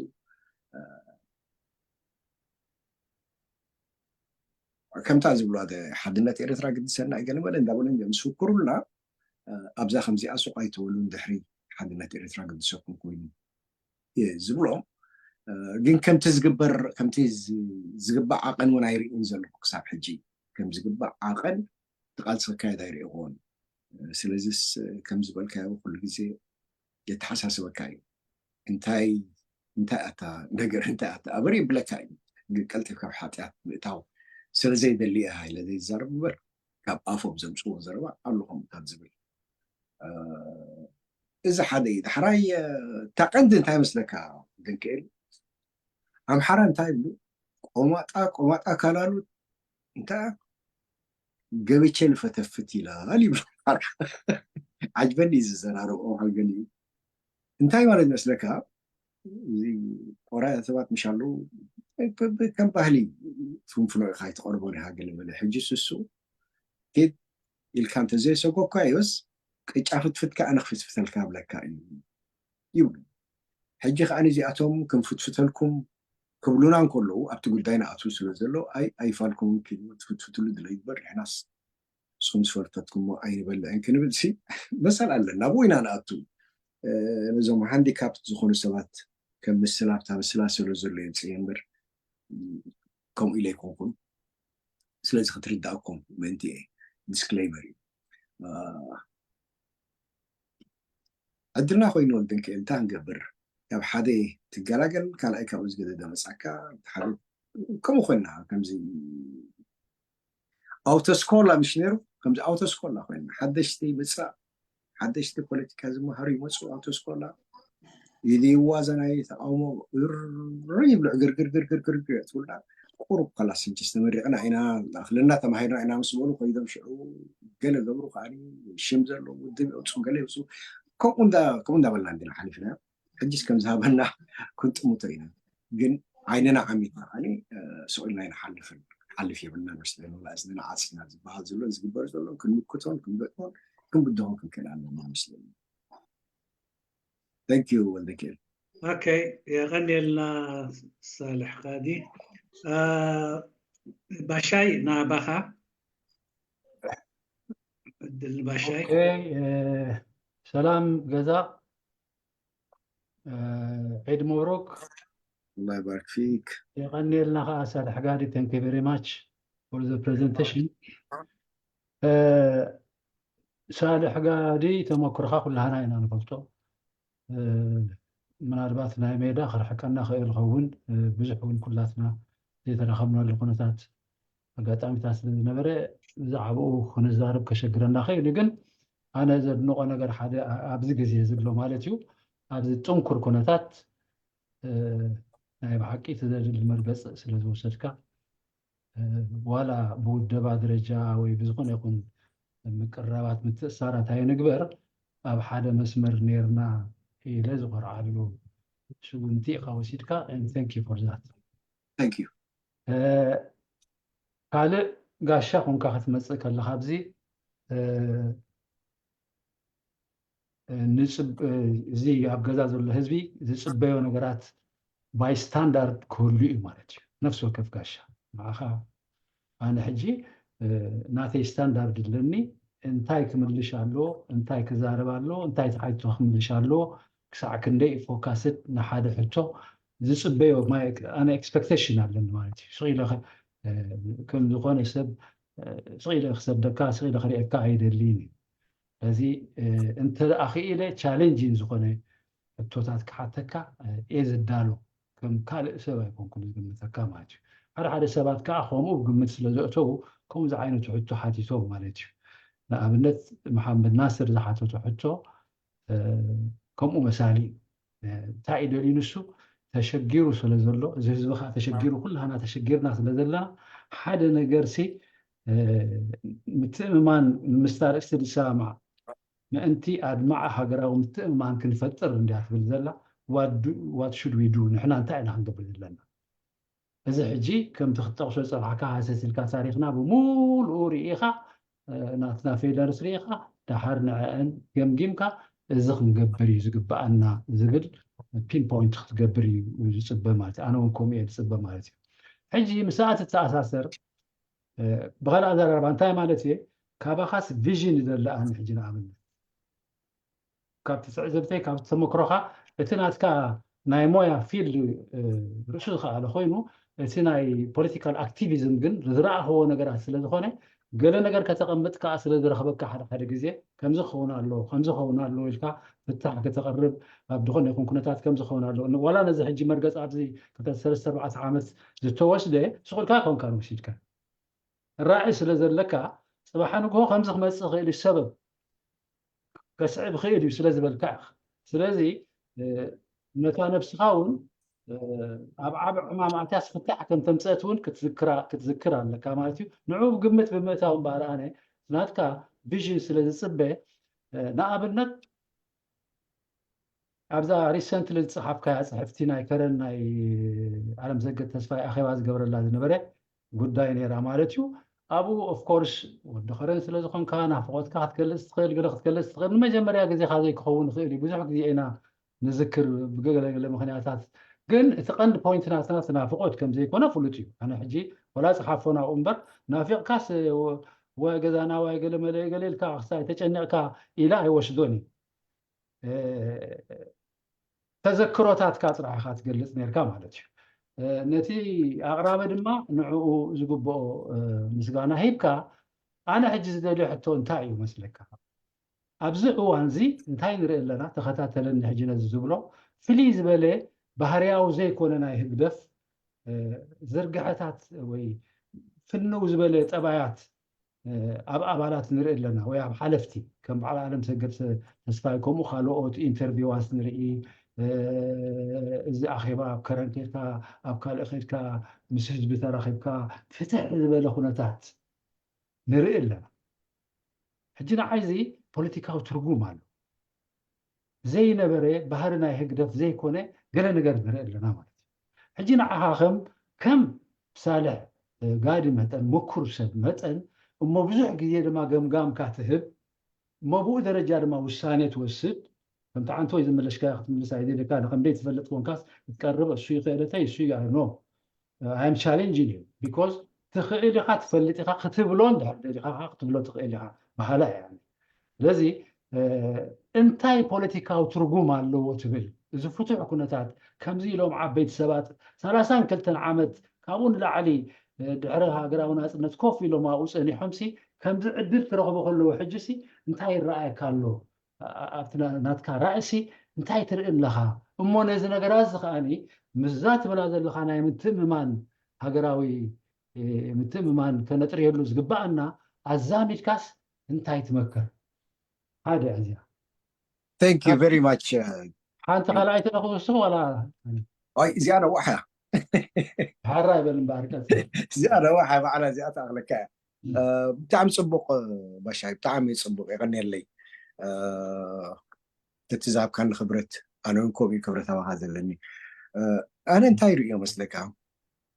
ከምታ ዝብሎ ሓደ ሓድነት ኤርትራ ግድሰና እዩ ገለ መለ እንዳበሉ እዮም ዝፍክሩልና። ኣብዛ ከምዚኣ ሱቕ ኣይትበሉን ድሕሪ ሓድነት ኤርትራ ግድሰኩም ኮይኑ እየ ዝብሎም። ግን ከምቲ ዝግበር ከምቲ ዝግባእ ዓቐን እውን ኣይርእን ዘለኹ ክሳብ ሕጂ። ከም ዝግባእ ዓቐን እቲ ቃልሲ ክካየድ ኣይርእኹዎን። ስለዚስ ከም ዝበልካዮ ኩሉ ግዜ የተሓሳስበካ እዩ። እንታይ እንታይ ኣታ ነገር እንታይ ኣታ ኣበር ይብለካ እዩ። ግን ቀልጢፍካ ኣብ ሓጢኣት ምእታው ስለ ዘይደሊ እየ ኢለ ዘይዛረብ እምበር ካብ ኣፎም ዘምፅዎ ዘረባ ኣሎ ከምኡታት ዝብል እዚ ሓደ እዩ። ዳሕራይ እታ ቀንዲ እንታይ መስለካ ደንክኤል ኣምሓራ እንታይ ይብሉ ቆማጣ ቆማጣ ካላሉት እንታይ ገብቼ ልፈተፍት ይላል ይብሉ። ዓጅበኒ እዩ ዝዘራረብኦም ሓልገሊ እዩ። እንታይ ማለት መስለካ እዚ ቆራያ ሰባት ምሽ ኣለዉ ከም ባህሊ ፍንፍኖ ኢኻ ኣይትቐርቦ ዲኻ ገለ መለ ሕጂ ስሱ ኬድ ኢልካ እንተዘየሰጎካዮስ ቅጫ ፍትፍት ከዓ ንክፍትፍተልካ ብለካ እዩ ይብሉ። ሕጂ ከኣ ነዚኣቶም ክንፍትፍተልኩም ክብሉና እንከለዉ ኣብቲ ጉዳይ ንኣትዉ ስለ ዘሎ ኣይ ኣይፋልኩም ክትፍትፍትሉ ድለ ይግበር ንሕናስ ንስኹም ዝፈርተትኩሞ ኣይንበልዕን ክንብል ሲ መሰል ኣለና ኣብኡ ኢና ንኣቱ ነዞም ሃንዲካፕት ዝኾኑ ሰባት ከም ምስላ ኣብታ ምስላ ስለ ዘሎ የምፅእ እምበር ከምኡ ኢለ ኣይኮንኩን ስለዚ ክትርዳእኩም ምእንቲ እየ ዲስክሌመር እዩ ዕድልና ኮይኑ ወልደንክእል እንታይ ንገብር ካብ ሓደ ትገላገል ካልኣይ ካብኡ ዝገደደ መፃካ ሓደ ከምኡ ኮይና ከምዚ ኣውቶስኮላ ምሽ ነይሩ ከምዚ ኣውቶስኮላ ኮይና ሓደሽቲ ምፅራእ ሓደሽቲ ፖለቲካ ዝመሃሩ ይመፁ ኣውቶስኮላ ይድይዋ ዘናይ ተቃውሞ ር ይብሉ ግርግርግርግርግር ትብላ ቁሩብ ከላስ ሕጅስ ተመሪቕና ኢና ኣኽልና ተማሂርና ኢና ምስ በሉ ኮይዶም ሽዑ ገለ ገብሩ ከዓ ሽም ዘለዎ ውድብ የውፁ ገለ የውፁ ከምኡ እንዳበልና እንዲና ሓሊፍና ሕጅስ ከም ዝሃበና ክንጥምቶ ኢና ግን ዓይንና ዓሚትና ከዓኒ ስቕ ኢልና ኣይንሓልፍን ሓልፍ የብልና መስለኒ ወላ እዝንና ዓፂና ዝበሃል ዘሎ ዝግበር ዘሎ ክንምክቶን ክንገጥሞን ክንብድሆን ክንክእል ኣለና መስለኒ Thank you ወልደኪኤል ኦኬ የቐንየልና ሳልሕ ቃዲ ባሻይ ናባኻ ዕድል ባሻይ ሰላም ገዛ ዒድ መብሩክ الله يبارك فيك የቐንየልና ከዓ ሳልሕ ጋዲ thank you very much for the presentation ሳልሕ ጋዲ ተመክሮኻ ኩላህና ኢና ንፈልጦ ምናልባት ናይ ሜዳ ክርሕቀና ክእል ኸውን ብዙሕ እውን ኩላትና ዘይተራኸብናሉ ኩነታት ኣጋጣሚታት ስለ ዝነበረ ብዛዕባኡ ክንዛረብ ከሸግረና ክእል እዩ ግን ኣነ ዘድንቆ ነገር ሓደ ኣብዚ ግዜ ዝብሎ ማለት እዩ ኣብዚ ጥንኩር ኩነታት ናይ ብሓቂ እቲ ዘድሊ መርገፂ ስለ ዝወሰድካ ዋላ ብውደባ ደረጃ ወይ ብዝኾነ ይኹን ምቅርራባት ምትእሳራት ኣይንግበር ኣብ ሓደ መስመር ነርና ኢለ ዝኮርዓሉ ስጉምቲ ኢካ ወሲድካ thank you for that Thank you ካልእ ጋሻ ኮንካ ክትመፅእ ከለካ ኣብዚ እዚ ኣብ ገዛ ዘሎ ህዝቢ ዝፅበዮ ነገራት by standard ክህሉ እዩ ማለት እዩ ነፍሲ ወከፍ ጋሻ ንዓኻ ኣነ ሕጂ ናተይ ስታንዳርድ ኣለኒ እንታይ ክምልሽ ኣለዎ እንታይ ክዛረብ ኣለዎ እንታይ ተሓቶ ክምልሽ ኣለዎ ክሳዕ ክንደይ ፎካስድ ንሓደ ሕቶ ዝፅበዮ ኣነ ኤክስፐክቴሽን ኣለኒ ማለት እዩ ስቕ ኢለ ከም ዝኾነ ሰብ ስቕ ኢለ ክሰደካ ስቕ ኢለ ክርእየካ ኣይደልይን እዩ ስለዚ እንተ ደኣ ክኢለ ቻሌንጂን ዝኾነ ሕቶታት ክሓተካ እየ ዝዳሎ ከም ካልእ ሰብ ኣይኮንኩን ዝግምተካ ማለት እዩ ሓደ ሓደ ሰባት ከዓ ከምኡ ግምት ስለ ዘእተው ከምኡ ዝዓይነቱ ሕቶ ሓቲቶም ማለት እዩ ንኣብነት መሓመድ ናስር ዝሓተቶ ሕቶ ከምኡ መሳሊ እንታይ እዩ ደልዩ ንሱ ተሸጊሩ ስለ ዘሎ እዚ ህዝቢ ከዓ ተሸጊሩ ኩላና ተሸጊርና ስለ ዘለና ሓደ ነገር ሲ ምትእምማን ምስ ኣርእስቲ ዝሰማማዕ ምእንቲ ኣድማዒ ሃገራዊ ምትእምማን ክንፈጥር እንድያ ትብል ዘላ what should we do ንሕና እንታይ ኢና ክንገብር ዘለና እዚ ሕጂ ከምቲ ክትጠቕሶ ዝፀናሕካ ሃሰስ ኢልካ ታሪክና ብምሉኡ ርኢኻ ናትና ፌለርስ ርኢኻ ደሓር ንዐአን ገምጊምካ እዚ ክንገብር እዩ ዝግበኣና ዝብል ፒን ፖይንት ክትገብር እዩ ዝፅበ ማለት እዩ ኣነ እውን ከምኡ እየ ዝፅበ ማለት እዩ ሕጂ ምስኣ ትተኣሳሰር ብኻልእ ኣዘራርባ እንታይ ማለት እየ ካባኻስ ቪዥን እዩ ዘለኣኒ ሕጂ ንኣብነት ካብቲ ትዕዝብተይ ካብቲ ተመክሮኻ እቲ ናትካ ናይ ሞያ ፊልድ ርእሱ ዝኸኣለ ኮይኑ እቲ ናይ ፖለቲካል ኣክቲቪዝም ግን ዝረኣኽዎ ነገራት ስለ ዝኾነ ገለ ነገር ከተቐምጥ ከዓ ስለ ዝረኽበካ ሓደ ሓደ ግዜ ከምዚ ክኸውን ኣለዎ ከምዚ ክኸውን ኣለዎ ኢልካ ፍታሕ ከተቕርብ ኣብ ዝኾነ ይኹን ኩነታት ከምዚ ክኸውን ኣለዎ ዋላ ነዚ ሕጂ መርገፂ ኣብዚ ክልተ ሰለስተ ኣርባዕተ ዓመት ዝተወስደ ስቕ ኢልካ ኣይኮንካን ወሲድካ ራዒ ስለ ዘለካ ፅባሓ ንግሆ ከምዚ ክመፅእ ይኽእል እዩ ሰበብ ከስዕብ ይኽእል እዩ ስለ ዝበልካ ኢኻ ስለዚ ነታ ነብስኻ እውን ኣብ ዓብ ዕማም ኣትያስ ፍታሕ ከም ተምፀእት እውን ክትዝክር ኣለካ ማለት እዩ ንዑ ግምት ብምእታው እምበኣር ኣነ ናትካ ቪዥን ስለ ዝፅበ ንኣብነት ኣብዛ ሪሰንትሊ ዝፀሓፍካያ ፅሕፍቲ ናይ ከረን ናይ ዓለም ዘገድ ተስፋይ ኣኼባ ዝገብረላ ዝነበረ ጉዳይ ነይራ ማለት እዩ ኣብኡ ኦፍኮርስ ወዲ ከረን ስለ ዝኾንካ ናፍቆትካ ክትገልፅ ትኽእል ገለ ክትገልፅ ትኽእል ንመጀመርያ ግዜካ ዘይክኸውን ይኽእል እዩ ብዙሕ ግዜ ኢና ንዝክር ብገለገለ ምክንያታት። ግን እቲ ቀንዲ ፖይንት ናትና ናፍቆት ከም ዘይኮነ ፍሉጥ እዩ። ኣነ ሕጂ ወላ ጽሓፎ ናብኡ እምበር፣ ናፊቕካስ ወ- ዋይ ገዛና ዋይ ገለ መለ ገለ ኢልካ ክሳይ ተጨኒቕካ ኢለ ኣይወስዶን እዩ። ተዘክሮታትካ ጥራሕ ኢኻ ትገልጽ ነርካ ማለት እዩ። ነቲ ኣቕራቢ ድማ ንዕኡ ዝግብኦ ምስጋና ሂብካ፣ ኣነ ሕጂ ዝደልዮ ሕቶ እንታይ እዩ መስለካ? ኣብዚ እዋን እዚ እንታይ ንርኢ ኣለና? ተኸታተለኒ ሕጂ ነዚ ዝብሎ ፍልይ ዝበለ ባህርያዊ ዘይኮነ ናይ ህግደፍ ዝርግሐታት ወይ ፍንው ዝበለ ጠባያት ኣብ ኣባላት ንርኢ ኣለና፣ ወይ ኣብ ሓለፍቲ ከም በዓል ኣለም ሰገድ ተስፋይ፣ ከምኡ ካልኦት ኢንተርቪዋት ንርኢ። እዚ ኣኼባ ኣብ ከረን ከድካ፣ ኣብ ካልእ ከድካ፣ ምስ ህዝቢ ተራኺብካ ፍትሕ ዝበለ ኩነታት ንርኢ ኣለና። ሕጂ ንዓይ እዚ ፖለቲካዊ ትርጉም ኣሎ። ዘይነበረ ባህሪ ናይ ህግደፍ ዘይኮነ ገለ ነገር ንርኢ ኣለና ማለት እዩ። ሕጂ ንዓኻ ከም ከም ሳልሕ ጋዲ መጠን፣ ምኩር ሰብ መጠን፣ እሞ ብዙሕ ግዜ ድማ ገምጋምካ ትህብ፣ እሞ ብኡ ደረጃ ድማ ውሳኔ ትወስድ። ከምቲ ዓንቶ ዝመለሽካ ክትምልስ ኣይደለካ፣ ንከምደይ ትፈልጥ ኮንካስ ክትቀርብ እሱ ይኽእለተይ እሱ ይኣኖ ኣም ቻሌንጅ እዩ። ቢኮዝ ትኽእል ኢኻ፣ ትፈልጥ ኢኻ ክትብሎ እንድሕር ደሊኻ ክትብሎ ትኽእል ኢኻ። በሃላ እያ። ስለዚ እንታይ ፖለቲካዊ ትርጉም ኣለዎ ትብል? እዚ ፍቱሕ ኩነታት ከምዚ ኢሎም ዓበይቲ ሰባት ሰላሳን ክልተን ዓመት ካብኡ ንላዕሊ ድሕሪ ሃገራዊ ናፅነት ኮፍ ኢሎም ኣብኡ ፀኒሖም ሲ ከምዚ ዕድል ትረኽቦ ከለዎ ሕጂ ሲ እንታይ ይረኣየካ ኣሎ? ኣብቲ ናትካ ራእሲ እንታይ ትርኢ ኣለኻ? እሞ ነዚ ነገራት እዚ ከኣኒ ምስዛ ትብላ ዘለኻ ናይ ምትእምማን ሃገራዊ ምትእምማን ከነጥርየሉ ዝግባኣና ኣዛሚድካስ እንታይ ትመክር? ሓደ እዚኣ Thank you very much. ሓንቲ ካልኣይቲ ዶ ክውስኽ ዋላ ኣይ እዚኣ ነዋሕ እያ። ሓራ ይበል እምበኣር ቀጽል። እዚኣ ነዋሕ እያ፣ ባዕላ እዚኣ ተኣኽለካ እያ። ብጣዕሚ ፅቡቅ ባሻይ፣ ብጣዕሚ ፅቡቅ፣ የቀንየለይ። እቲ ዝሃብካኒ ክብረት ኣነ እውን ከምኡ ክብረት ኣባኻ ዘለኒ። ኣነ እንታይ ይርእዮ መስለካ፣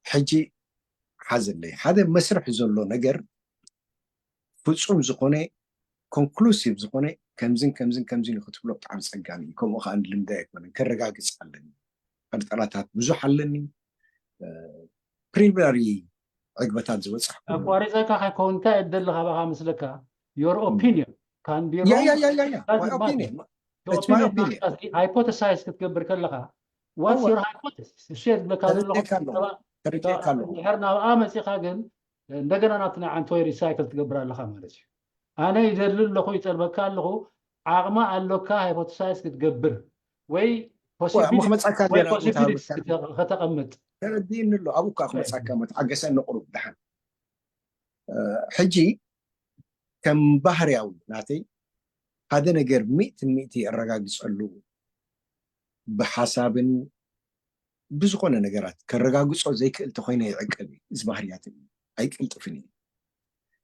ሕጂ ሓዘለይ ሓደ መስርሕ ዘሎ ነገር ፍፁም ዝኾነ ኮንክሉሲቭ ዝኾነ ከምዝን ከምዝን ከምዝን እዩ ክትብሎ ብጣዕሚ ፀጋሚ እዩ። ከምኡ ከዓ ልምዲ ኣይኮነን፣ ከረጋግፅ ኣለኒ። ጠርጠራታት ብዙሕ ኣለኒ። ፕሪሊሚናሪ ዕግበታት ዝበፅሕ ኣቋሪፀካ ከይከውን እንታይ እደሊ ካባኻ ምስለካ your opinion can be yeah yeah yeah yeah yeah my opinion it's my opinion hypothesize ክትገብር ከለኻ what's your hypothesis እሱ እየ ዝብለካ ዘለኹ ተረዲእካ ኣለኹ ድሕር ናብኣ መፂኻ ግን እንደገና ናብቲ ናይ ዓንቶይ recycle ትገብር ኣለኻ ማለት እዩ ኣነ ይደሊ ኣለኹ ይጠልበካ ኣለኹ ዓቕሚ ኣሎካ hypothesize ክትገብር ወይ ክመፃካ ከተቐምጥ ተረዲእኒ ኣሎ ኣብኡ ከዓ ክመፃካ መትዓገሰ ንቁሩብ ድሓን ሕጂ ከም ባህርያዊ ናተይ ሓደ ነገር ሚእቲ ሚእቲ የረጋግፀሉ ብሓሳብን ብዝኾነ ነገራት ከረጋግፆ ዘይክእል ተኮይነ ይዕቀብ እዩ እዚ ባህርያት ኣይቅልጥፍን እዩ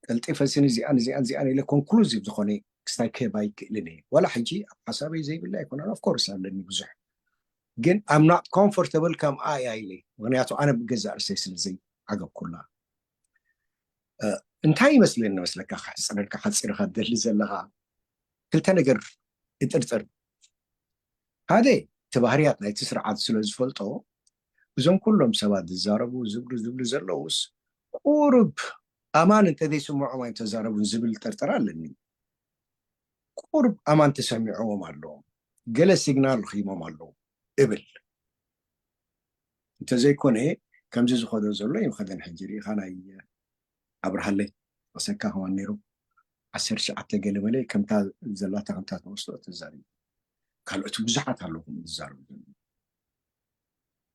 ቀልጢፈ ስኒ እዚኣን እዚኣን እዚኣን ኢለ ኮንክሉዚቭ ዝኾነ ክስታይ ክህብ ኣይክእልን እየ ዋላ ሕጂ ኣብ ሓሳበይ ዘይብለ ኣይኮነን ኦፍኮርስ ኣለኒ ብዙሕ ግን I'm not comfortable ከም ኣያ ኢለ ምክንያቱ ኣነ ብገዛእ ርእሰይ ስለ ዘይዓገብኩላ እንታይ ይመስለኒ መስለካ ክሕፅረልካ ሓፂርካ ትደሊ ዘለካ ክልተ ነገር እጥርጥር ሓደ እቲ ባህርያት ናይቲ ስርዓት ስለ ዝፈልጦ እዞም ኩሎም ሰባት ዝዛረቡ ዝብሉ ዝብሉ ዘለውስ ቁሩብ ኣማን እንተዘይስምዖም ኣይተዛረቡን ዝብል ጥርጥር ኣለኒ ቁሩብ ኣማን ተሰሚዕዎም ኣለዎም ገለ ሲግናል ረኺቦም ኣለዉ እብል እንተዘይኮነ ከምዚ ዝኸዶ ዘሎ ይኸደን ሕጂ ርኢኻ ናይ ኣብርሃለይ ወሰካ ከማን ነይሩ ዓሰርተ ትሽዓተ ገለ መለ ከምታ ዘላታ ከምታ ተወስዶ ተዛሪቡ ካልኦት ብዙሓት ኣለኹም ዝዛረቡ ዘለዉ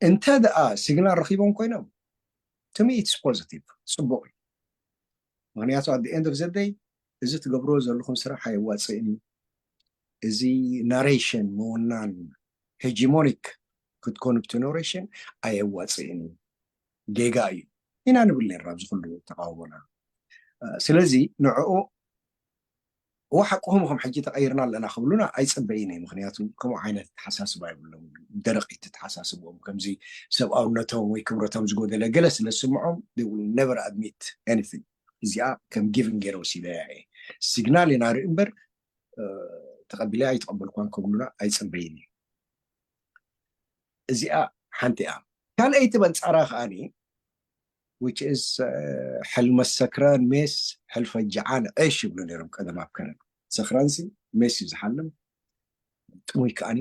እንተ ደኣ ሲግናል ረኺቦም ኮይኖም to me it's positive ፅቡቅ እዩ ምክንያቱ at the end of the day እዚ ትገብርዎ ዘለኹም ስራሕ ኣየዋፅእን እዩ እዚ ናሬሽን ምውናን ሄጂሞኒክ ክትኮኑ ብቲ ናሬሽን ኣየዋፅእን እዩ ጌጋ እዩ ኢና ንብል ነርና ኣብዚ ኩሉ ተቃውሞና ስለዚ ንዕኡ እዋ ሓቅኹም ከም ሕጂ ተቐይርና ኣለና ክብሉና ኣይፅበይን እየ ምክንያቱ ከምኡ ዓይነት ተሓሳስባ የብሎም ደረቂት ተሓሳስብኦም ከምዚ ሰብኣውነቶም ወይ ክብረቶም ዝጎደለ ገለ ስለ ዝስምዖም they will never admit anything እዚኣ ከም ጊቭን ገይረ ወሲደያ እየ ሲግናል ኢና ርኢ እምበር ተቐቢለ ኣይተቐበልኳን ክብሉና ኣይፅበይን እዩ እዚኣ ሓንቲ እያ። ካልኣይቲ በንጻራ ከኣኒ which is ሕልመ ሰክራን ሜስ ሕልፈ ጀዓን ዒሽ ይብሉ ነይሮም ቀደም ኣብ ከነዳ። ሰክራንሲ ሜስ እዩ ዝሓልም፣ ጥሙይ ከኣኒ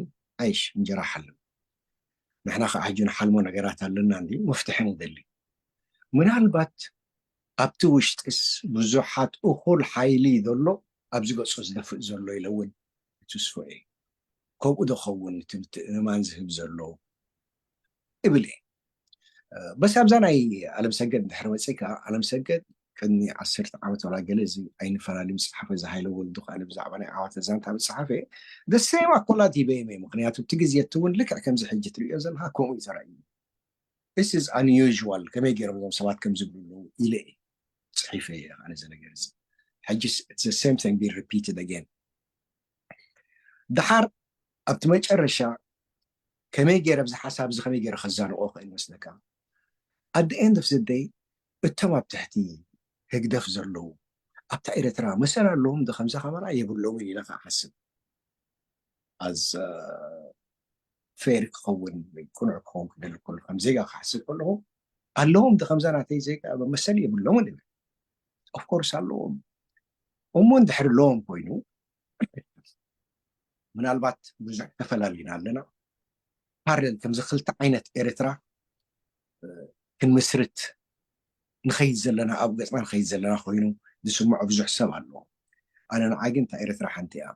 ዒሽ እንጀራ ሓልም። ንሕና ከዓ ሕጂ ንሓልሞ ነገራት ኣለና እንዲ መፍትሒ ንደሊ። ምናልባት ኣብቲ ውሽጥስ ብዙሓት እኹል ሓይሊ ዘሎ ኣብዚ ገጹ ዝደፍእ ዘሎ ኢለ እውን ትስፎ እየ። ከምኡ ዶ ኸውን እቲ ምትእምማን ዝህብ ዘሎ እብል እየ። በስ ኣብዛ ናይ ኣለምሰገድ እንድሕር መፅእካ ኣለምሰገድ ቅድሚ ዓሰርተ ዓመት ዋላ ገለ እዚ ኣይንፈላለዩ ዝፀሓፈ እዚ ሃይለ ወልዱ ከኣነ ብዛዕባ ናይ ዓዋተ ዛንታ ዝፀሓፈ ደሰም ኣኮላት ሂበ እየ። ምክንያቱ እቲ ግዜ እቲ እውን ልክዕ ከምዚ ሕጂ ትሪኦ ዘለካ ከምኡ እዩ ተራእዩ። This is unusual፣ ከመይ ገይሮም እዞም ሰባት ከምዚ ይብሉ ኣለዉ ኢለ እየ ፅሒፈ እየ ኣነ እዚ ነገር እዚ። ሕጂ same thing be repeated again። ደሓር ኣብቲ መጨረሻ ከመይ ገይረ ኣብዚ ሓሳብ እዚ ከመይ ገይረ ከዛንቆ ክእል መስለካ? At the end of the day እቶም ኣብ ትሕቲ ህግደፍ ዘለዉ ኣብታ ኤርትራ መሰል ኣለዎም ዶ ከምዛ ከማና የብሎምን ኢለ ከዓ ሓስብ። As fair ክኸውን ወይ ቅኑዕ ክኸውን ክደሊ ከሎ ከም ዜጋ ክሓስብ ከለኹ ኣለዎም ዶ ከምዛ ናተይ ዜጋ መሰል የብሎምን ይብል። Of course ኣለዎም። እሞ እንድሕር ኣለዎም ኮይኑ ምናልባት ብዙሕ ተፈላሊና ኣለና። ፓረል ከምዚ ክልተ ዓይነት ኤርትራ ክንምስርት ንኸይድ ዘለና ኣብ ገፅና ንኸይድ ዘለና ኮይኑ ዝስምዖ ብዙሕ ሰብ ኣሎ። ኣነ ንዓይ ግን እታ ኤርትራ ሓንቲ እያ።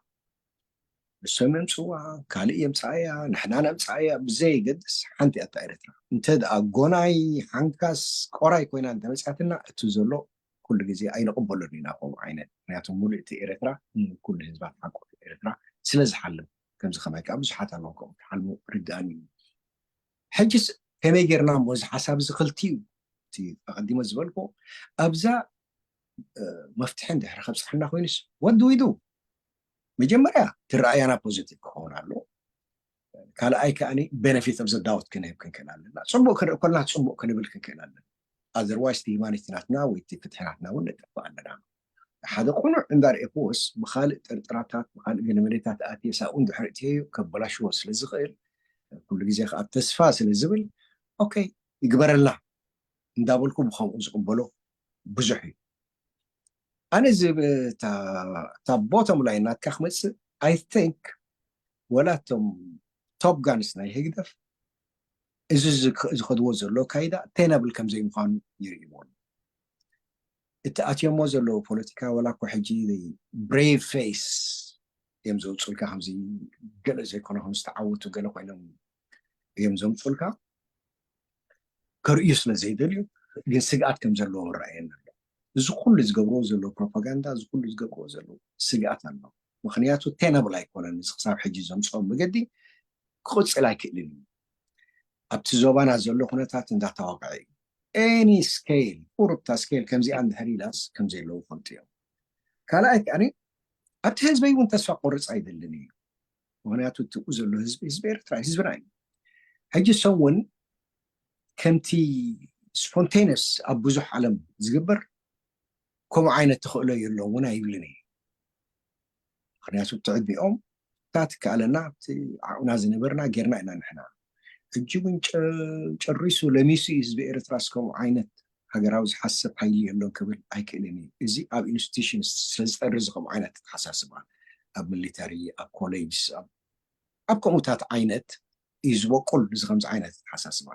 ንሶም የምፅዋ ካልእ የምፅኣያ ንሕና ነምፅኣያ ብዘየገድስ ሓንቲ እያ እታ ኤርትራ። እንተ ደኣ ጎናይ ሓንካስ ቆራይ ኮይና እንተመፅኣትና እቲ ዘሎ ኩሉ ግዜ ኣይንቕበሎን ኢና ከምኡ ዓይነት። ምክንያቱ ሙሉእ እቲ ኤርትራ ንኩሉ ህዝባ ተሓቆፈ ኤርትራ ስለ ዝሓልም ከምዚ ከማይ ከዓ ብዙሓት ኣለዉ ከምኡ ትሓልሙ ርድኣኒ እዩ። ሕጅስ ከመይ ጌርና እሞ እዚ ሓሳብ እዚ ክልቲኡ እቲ ኣቐዲሞ ዝበልኮ ኣብዛ መፍትሒ እንድሕር ከብፅሓና ኮይኑስ what do we do? መጀመርያ ትረኣያና positive ክኸውን ኣሎ። ካልኣይ ከኣኒ benefit of the doubt ክንህብ ክንክእል ኣለና። ፅቡቅ ክንርኢ ኮልና ፅቡቅ ክንብል ክንክእል ኣለና። Otherwise እቲ humanity ናትና ወይ እቲ ፍትሒ ናትና እውን ነጥፍእ ኣለና። ሓደ ቁኑዕ እንዳርኤክዎስ ብካልእ ጥርጥራታት ብካልእ ገለመሌታት ኣትየ ሳብኡ እንድሕር እትየዮ ከበላሽዎ ስለ ዝኽእል ኩሉ ግዜ ከዓ ተስፋ ስለ ዝብል okay ይግበረልና እንዳበልኩ ብከምኡ ዝቅበሎ ብዙሕ እዩ። ኣነ እዚ እታ bottom line ናትካ ክመፅእ I think ወላ እቶም top guns ናይ ህግደፍ እዚ ዝኸድዎ ዘሎ ካይዳ tenable ከም ዘይምዃኑ ይርእይዎ። እቲ ኣትዮሞ ዘለዉ ፖለቲካ ወላ እኮ ሕጂ brave face እዮም ዘውፅልካ ከምዚ ገለ ዘይኮነ ከም ዝተዓወቱ ገለ ኮይኖም እዮም ዘምፅልካ ከርእዩ ስለ ዘይደልዩ ግን ስግኣት ከም ዘለዎ ርኣየኒ ኣሎ። እዚ ኩሉ ዝገብርዎ ዘለዉ ፕሮፓጋንዳ እዚ ኩሉ ዝገብርዎ ዘለዉ ስግኣት ኣሎ። ምክንያቱ tenable ኣይኮነን እዚ ክሳብ ሕጂ ዘምፅኦ መገዲ ክቕፅል ኣይክእልን እዩ። ኣብቲ ዞባና ዘሎ ኩነታት እንዳተዋቅዐ እዩ። Any scale ቁሩብታ scale ከምዚኣ እንድሕር ኢላስ ከም ዘለዉ ፈልጡ እዮም። ካልኣይ ከኣኒ ኣብቲ ህዝበይ እውን ተስፋ ቆርፅ ኣይደልን እዩ። ምክንያቱ እትኡ ዘሎ ህዝቢ ህዝቢ ኤርትራ ህዝብና እዩ። ሕጂ እሶም እውን ከምቲ spontaneous ኣብ ብዙሕ ዓለም ዝግበር ከምኡ ዓይነት ተኽእሎ የለውን እውን ኣይብልን እዩ። ምክንያቱ እቲ ዕድሚኦም እታ ትከኣለና ኣብቲ ዓቕምና ዝነበርና ጌርና ኢና ንሕና። ሕጂ እውን ጨሪሱ ለሚሱ እዩ ህዝቢ ኤርትራ እስከምኡ ዓይነት ሃገራዊ ዝሓስብ ሓይሊ የሎን ክብል ኣይክእልን እዩ። እዚ ኣብ institutions ስለ ዝጠርዝ ከምኡ ዓይነት ኣተሓሳስባ ኣብ ሚሊተሪ ኣብ ኮሌጅስ ኣብ ከምኡታት ዓይነት እዩ ዝበቁል እዚ ከምዚ ዓይነት ኣተሓሳስባ።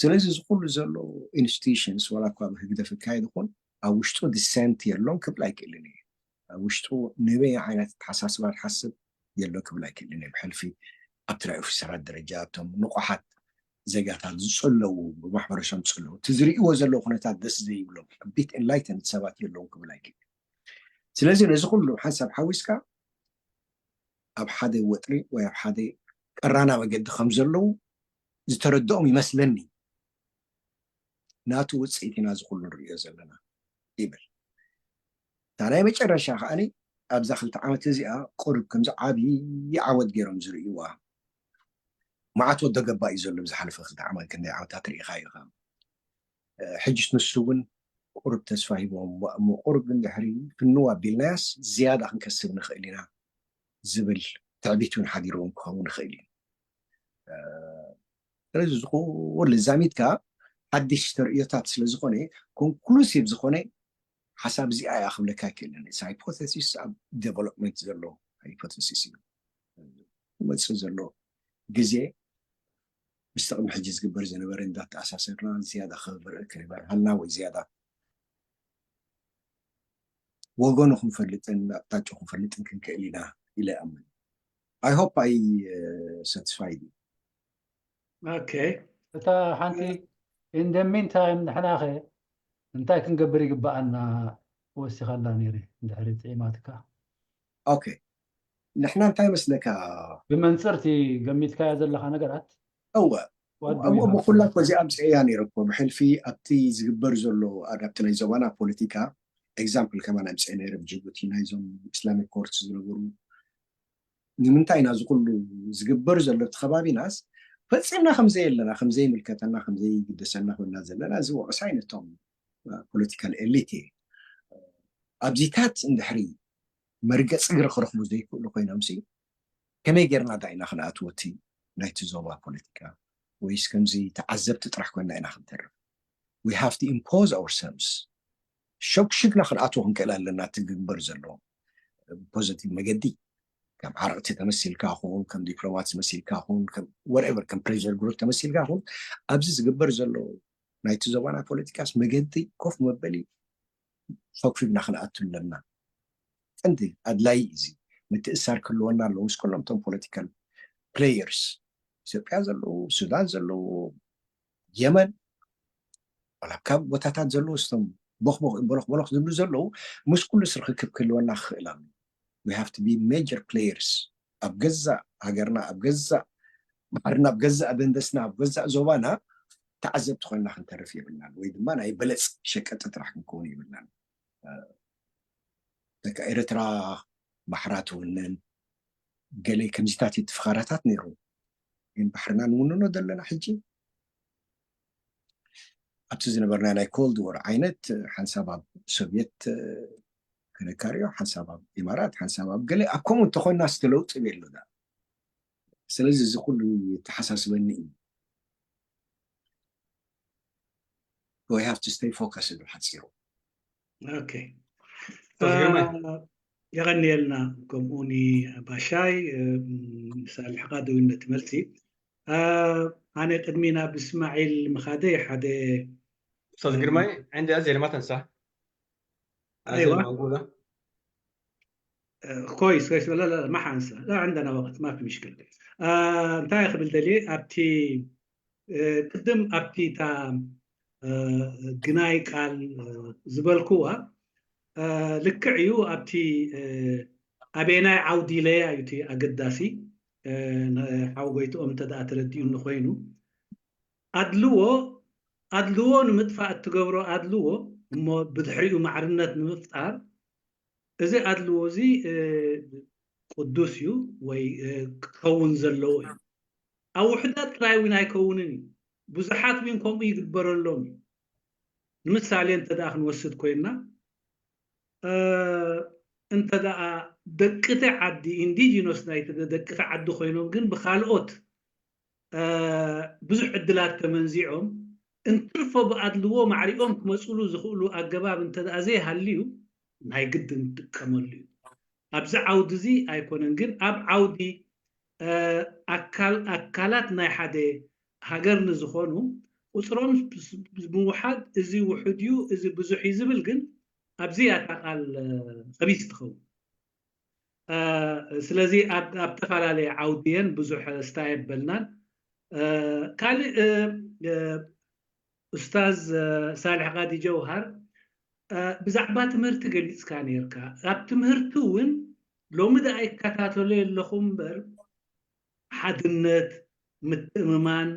ስለዚ እዚ ኩሉ ዘሎ institutions ዋላ እኳ ብህግደፍ ይካየድ ይኹን ኣብ ውሽጡ dissent የሎን ክብል ኣይክእልን እዩ። ኣብ ውሽጡ ንበይ ዓይነት ኣተሓሳስባ ዝሓስብ የሎ ክብል ኣይክእልን እየ። ብሕልፊ ኣብቲ ናይ ኦፊሰራት ደረጃ እቶም ንቑሓት ዜጋታት ዝፅለዉ ብማሕበረሰቦም ዝፅለዉ እቲ ዝርእይዎ ዘለዉ ኩነታት ደስ ዘይብሎም a bit enlightened ሰባት የለውን ክብል ኣይክእልን። ስለዚ ነዚ ኩሉ ሓንሳብ ሓዊስካ ኣብ ሓደ ወጥሪ ወይ ኣብ ሓደ ቀራና መገዲ ከም ዘለዉ ዝተረድኦም ይመስለኒ። ናቱ ውፅኢት ኢና እዚ ኩሉ ንርእዮ ዘለና ይብል። እታ ናይ መጨረሻ ከዓኒ ኣብዛ ክልተ ዓመት እዚኣ ቁሩብ ከምዚ ዓብዪ ዓወት ገይሮም ዝርእይዋ መዓት ወዶ ገባ እዩ ዘሎ ብዝሓለፈ ክልተ ዓመት ክንደይ ዓመታት ርኢኻ ኢኻ። ሕጅስ ንሱ እውን ቁሩብ ተስፋ ሂቦም እሞ ቁሩብ እንድሕሪ ፍንው ኣቢልናያስ ዝያዳ ክንከስብ ንኽእል ኢና ዝብል ትዕቢት እውን ሓዲርዎም ክኸውን ይኽእል እዩ። ስለዚ ዝኩሉ ዛሚትካ ሓድሽ ተርእዮታት ስለ ዝኾነ ኮንክሉሲቭ ዝኾነ ሓሳብ እዚኣ እያ ክብለካ ኣይክእልን። Hypothesis ኣብ ዴቨሎፕመንት ዘሎ ሃይፖተሲስ እዩ። መፅእ ዘሎ ግዜ ምስቲ ቅድሚ ሕጂ ዝግበር ዝነበረ እንዳተኣሳሰርና ዝያዳ ክበርሃልና ወይ ዝያዳ ወገኑ ክንፈልጥን ኣቅጣጫ ክንፈልጥን ክንክእል ኢና ኢለ ይኣምን። I hope I satisfied you። Okay. እታ ሓንቲ in the meantime ንሕናኸ እንታይ ክንገብር ይግባኣና ወሲኻላ ነይረ እንድሕሪ ጥዒማትካ። Okay፣ ንሕና እንታይ መስለካ ብመንፅርቲ ገሚትካያ ዘለካ ነገራት እወ what do እሞ we have? ብኩላ እኮ እዚኣ ኣምፅእያ ነይረ እኮ ብሕልፊ ኣብቲ ዝግበር ዘሎ ኣብቲ ናይ ዞባና ፖለቲካ ኤግዛምፕል ከማን ኣምፅአ ነይረ ብጅቡቲ ናይዞም ኢስላሚክ ኮርት ዝነበሩ ንምንታይ ኢና እዚ ኩሉ ዝግበር ዘሎ እቲ ከባቢናስ ፈፂምና ከምዘየለና ከምዘይምልከተና ከምዘይግደሰና ኮይና ዘለና እዚ ወቀሳ ኣይነቶም ፖለቲካል ኤሊት እየ ኣብዚታት እንድሕሪ መርገፂ እግሪ ክረኽቡ ዘይክእሉ ኮይኖም ሲ ከመይ ጌርና ዳ ኢና ክንኣትዎ እቲ ናይቲ ዞባ ፖለቲካ ወይስ ከምዚ ተዓዘብቲ ጥራሕ ኮይና ኢና ክንተርፍ we have to impose ourselves ሸጉሽግና ክንኣትዎ ክንክእል ኣለና እቲ ግንበር ዘሎ ፖዘቲቭ መገዲ ከም ዓረቕቲ ተመሲልካ ኹን ከም ዲፕሎማት ተመሲልካ ኹን whatever ከም ፕሬር ግሩፕ ተመሲልካ ኹን ኣብዚ ዝግበር ዘሎ ናይቲ ዞባና ፖለቲካስ መገዲ ኮፍ መበሊ ሸጉሽግና ክንኣቱ ኣለና ቀንዲ ኣድላይ እዚ ምትእሳር ክህልወና ኣለዎ ምስ ኩሎም እቶም ፖለቲካል ፕሌየርስ ኢትዮጵያ ዘለዉ ሱዳን ዘለዉ የመን ዋላ ካብ ቦታታት ዘለዉ ስቶም ቦኽቦኽ በሎኽ በሎኽ ዝብሉ ዘለዉ ምስ ኩሉ ስርክክብ ክህልወና ክኽእል ኣሎ we have to be major players ኣብ ገዛእ ሃገርና ኣብ ገዛእ ባሕርና ኣብ ገዛእ ደንደስና ኣብ ገዛእ ዞባና ተዓዘብቲ ኮይና ክንተርፍ የብልናን ወይ ድማ ናይ በለፅ ሸቀጢ ጥራሕ ክንከውን የብልናን በቃ ኤርትራ ባሕራ ትውንን ገለ ከምዚታት እቲ ፍኻራታት ነይሩ ግን ባሕርና ንውንኖ ዘለና ሕጂ ኣብቲ ዝነበርና ናይ ኮልድ ወር ዓይነት ሓንሳብ ኣብ ሶቪየት ክነካርዮ ሓንሳብ ኣብ ኢማራት ሓንሳብ ኣብ ገለ ኣብ ከምኡ እንተኮይና ስተለውጥ የብሉ ዳ ስለዚ እዚ ኩሉ የተሓሳስበኒ እዩ we have to stay focused ብሓፂሩ Okay. ኣቶ ግርማይ። የቐንየልና ከምኡ ንባሻይ ሳልሕ ቃደዊ ነቲ መልሲ ኣነ ቅድሚ ናብ እስማዒል ምኻደይ ሓደ استاذ جرماي عندي اسئله ما تنسى أيوة. موجوده كويس كويس لا لا ما حنسى لا عندنا وقت ما في مشكله እንታይ ክብል ደልየ ኣብቲ ቅድም ኣብቲ እታ ግናይ ቃል ዝበልክዋ ልክዕ እዩ ኣብቲ ኣበየናይ ዓውዲ ኢለያ እዩ እቲ ኣገዳሲ ሓው ጎይትኦም እንተ ደኣ ተረዲኡኒ ኮይኑ ኣድልዎ ኣድልዎ ንምጥፋእ እትገብሮ ኣድልዎ እሞ ብድሕሪኡ ማዕርነት ንምፍጣር እዚ ኣድልዎ እዚ ቅዱስ እዩ ወይ ክኸውን ዘለዎ እዩ ኣብ ውሕዳት ጥራይ እውን ኣይከውንን እዩ ብዙሓት እውን ከምኡ ይግበረሎም እዩ ንምሳሌ እንተ ደኣ ክንወስድ ኮይንና እንተ ደኣ ደቅቲ ዓዲ ኢንዲጂኖስ ናይቲ ደቅቲ ዓዲ ኮይኖም ግን ብካልኦት ብዙሕ ዕድላት ተመንዚዖም እንትርፎ ብኣድልዎ ማዕሪኦም ክመፅሉ ዝኽእሉ ኣገባብ እንተ ደኣ ዘይሃልዩ ናይ ግድን ንጥቀመሉ እዩ ኣብዚ ዓውዲ እዚ ኣይኮነን ግን ኣብ ዓውዲ ኣካላት ናይ ሓደ ሃገር ንዝኾኑ ቁፅሮም ብምውሓድ እዚ ውሑድ እዩ እዚ ብዙሕ እዩ ዝብል ግን ኣብዚ ኣታ ቃል ከቢስ ትኸውን ስለዚ ኣብ ዝተፈላለየ ዓውዲ እየን ብዙሕ ስታይ የበልናን ካልእ ኡስታዝ ሳልሕ ቃዲ ጀውሃር ብዛዕባ ትምህርቲ ገሊፅካ ነርካ ኣብ ትምህርቲ እውን ሎሚ ደኣ ይከታተሎ ኣለኹ እምበር ሓድነት ምትእምማን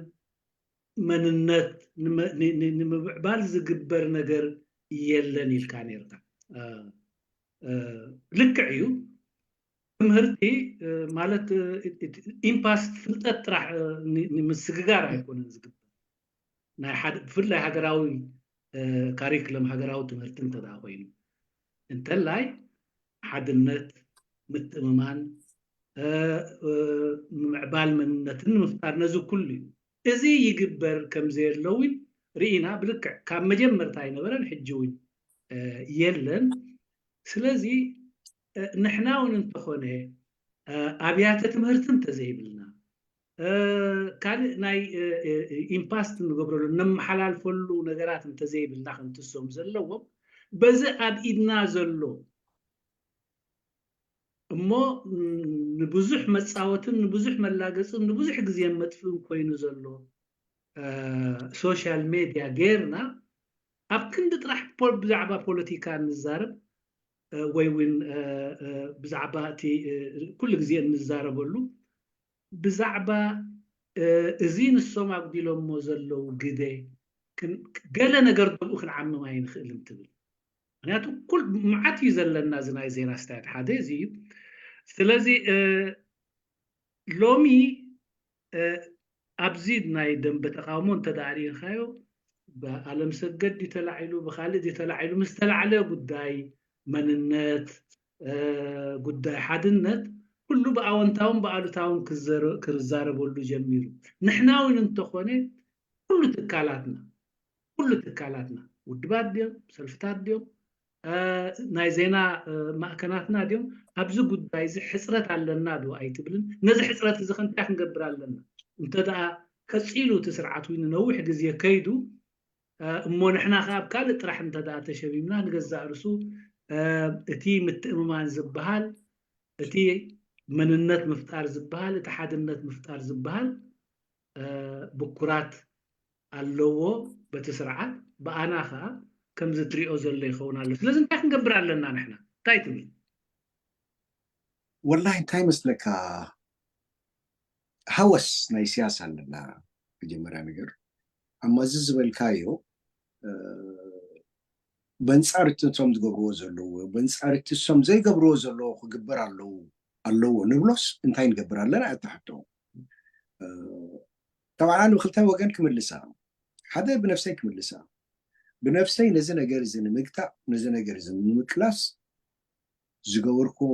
መንነት ንምምዕባል ዝግበር ነገር የለን ኢልካ ነርካ ልክዕ እዩ ትምህርቲ ማለት ኢምፓስት ፍልጠት ጥራሕ ንምስግጋር ኣይኮነን ዝግበር ናይ ሓደ ብፍላይ ሃገራዊ ካሪክለም ሃገራዊ ትምህርቲ እንተ ኮይኑ እንተላይ ሓድነት ምትእምማን ምምዕባል መንነትን ንምፍጣር ነዚ ኩሉ እዩ እዚ ይግበር ከም ዘየሎ እውን ርኢና። ብልክዕ ካብ መጀመርታ ኣይነበረን፣ ሕጂ እውን የለን። ስለዚ ንሕና እውን እንተኾነ ኣብያተ ትምህርቲ እንተዘይብልና፣ ካልእ ናይ ኢምፓስት እንገብረሉ እነመሓላልፈሉ ነገራት እንተዘይብልና፣ ከምቲ እሶም ዘለዎም፣ በዚ ኣብ ኢድና ዘሎ እሞ ንብዙሕ መጻወትን ንብዙሕ መላገጽን ንብዙሕ ግዜን መጥፍእን ኮይኑ ዘሎ ሶሻል ሜድያ ጌርና፣ ኣብ ክንዲ ጥራሕ ብዛዕባ ፖለቲካ እንዛረብ ወይ እውን ብዛዕባ እቲ ኩሉ ግዜ እንዛረበሉ ብዛዕባ እዚ ንሶም ኣጉዲሎሞ ዘለዉ ግደ፣ ገለ ነገር ደብኡ ክንዓምም ኣይንኽእልን ትብል። ምክንያቱ ኩል መዓት እዩ ዘለና እዚ ናይ ዜና ኣስተያየት ሓደ እዚ እዩ። ስለዚ ሎሚ ኣብዚ ናይ ደንበ ተቃውሞ እንተ ደኣ ርኢኻዮ፣ ብኣለም ሰገድ ድዩ ተላዒሉ፣ ብካልእ ድዩ ተላዒሉ፣ ምስ ተላዕለ ጉዳይ መንነት፣ ጉዳይ ሓድነት ኩሉ ብኣወንታውን ብኣሉታውን ክዛረበሉ ጀሚሩ። ንሕና እውን እንተኾነ ኩሉ ትካላትና ኩሉ ትካላትና፣ ውድባት ድዮም፣ ሰልፍታት ድዮም፣ ናይ ዜና ማእከናትና ድዮም፣ ኣብዚ ጉዳይ እዚ ሕፅረት ኣለና ዶ ኣይትብልን? ነዚ ሕፅረት እዚ ከ እንታይ ክንገብር ኣለና? እንተ ደኣ ቀፂሉ እቲ ስርዓት እውን ነዊሕ ግዜ ከይዱ እሞ ንሕና ከ ኣብ ካልእ ጥራሕ እንተ ደኣ ተሸሚምና፣ ንገዛእ ርእሱ እቲ ምትእምማን ዝበሃል፣ እቲ መንነት ምፍጣር ዝበሃል፣ እቲ ሓድነት ምፍጣር ዝበሃል ብኩራት ኣለዎ በቲ ስርዓት፣ ብኣና ከኣ ከምዚ ትሪኦ ዘሎ ይኸውን ኣሎ። ስለዚ እንታይ ክንገብር ኣለና ንሕና? እንታይ ትብል? ወላሂ እንታይ መስለካ፣ ሃወስ ናይ ስያስ ኣለና። መጀመርያ ነገር ኣማዚ ዝበልካዮ በንጻር እቲ እቶም ዝገብርዎ ዘለዉ በንጻር እቲ እሶም ዘይገብርዎ ዘለዉ ክግበር ኣለዉ ኣለዎ ንብሎስ እንታይ ንገብር ኣለና? እታ ሕቶ ጠብዓ ንብክልተ ወገን ክምልሳ፣ ሓደ ብነፍሰይ ክምልሳ፣ ብነፍሰይ ነዚ ነገር እዚ ንምግታእ፣ ነዚ ነገር እዚ ንምቅላስ ዝገበርኩዎ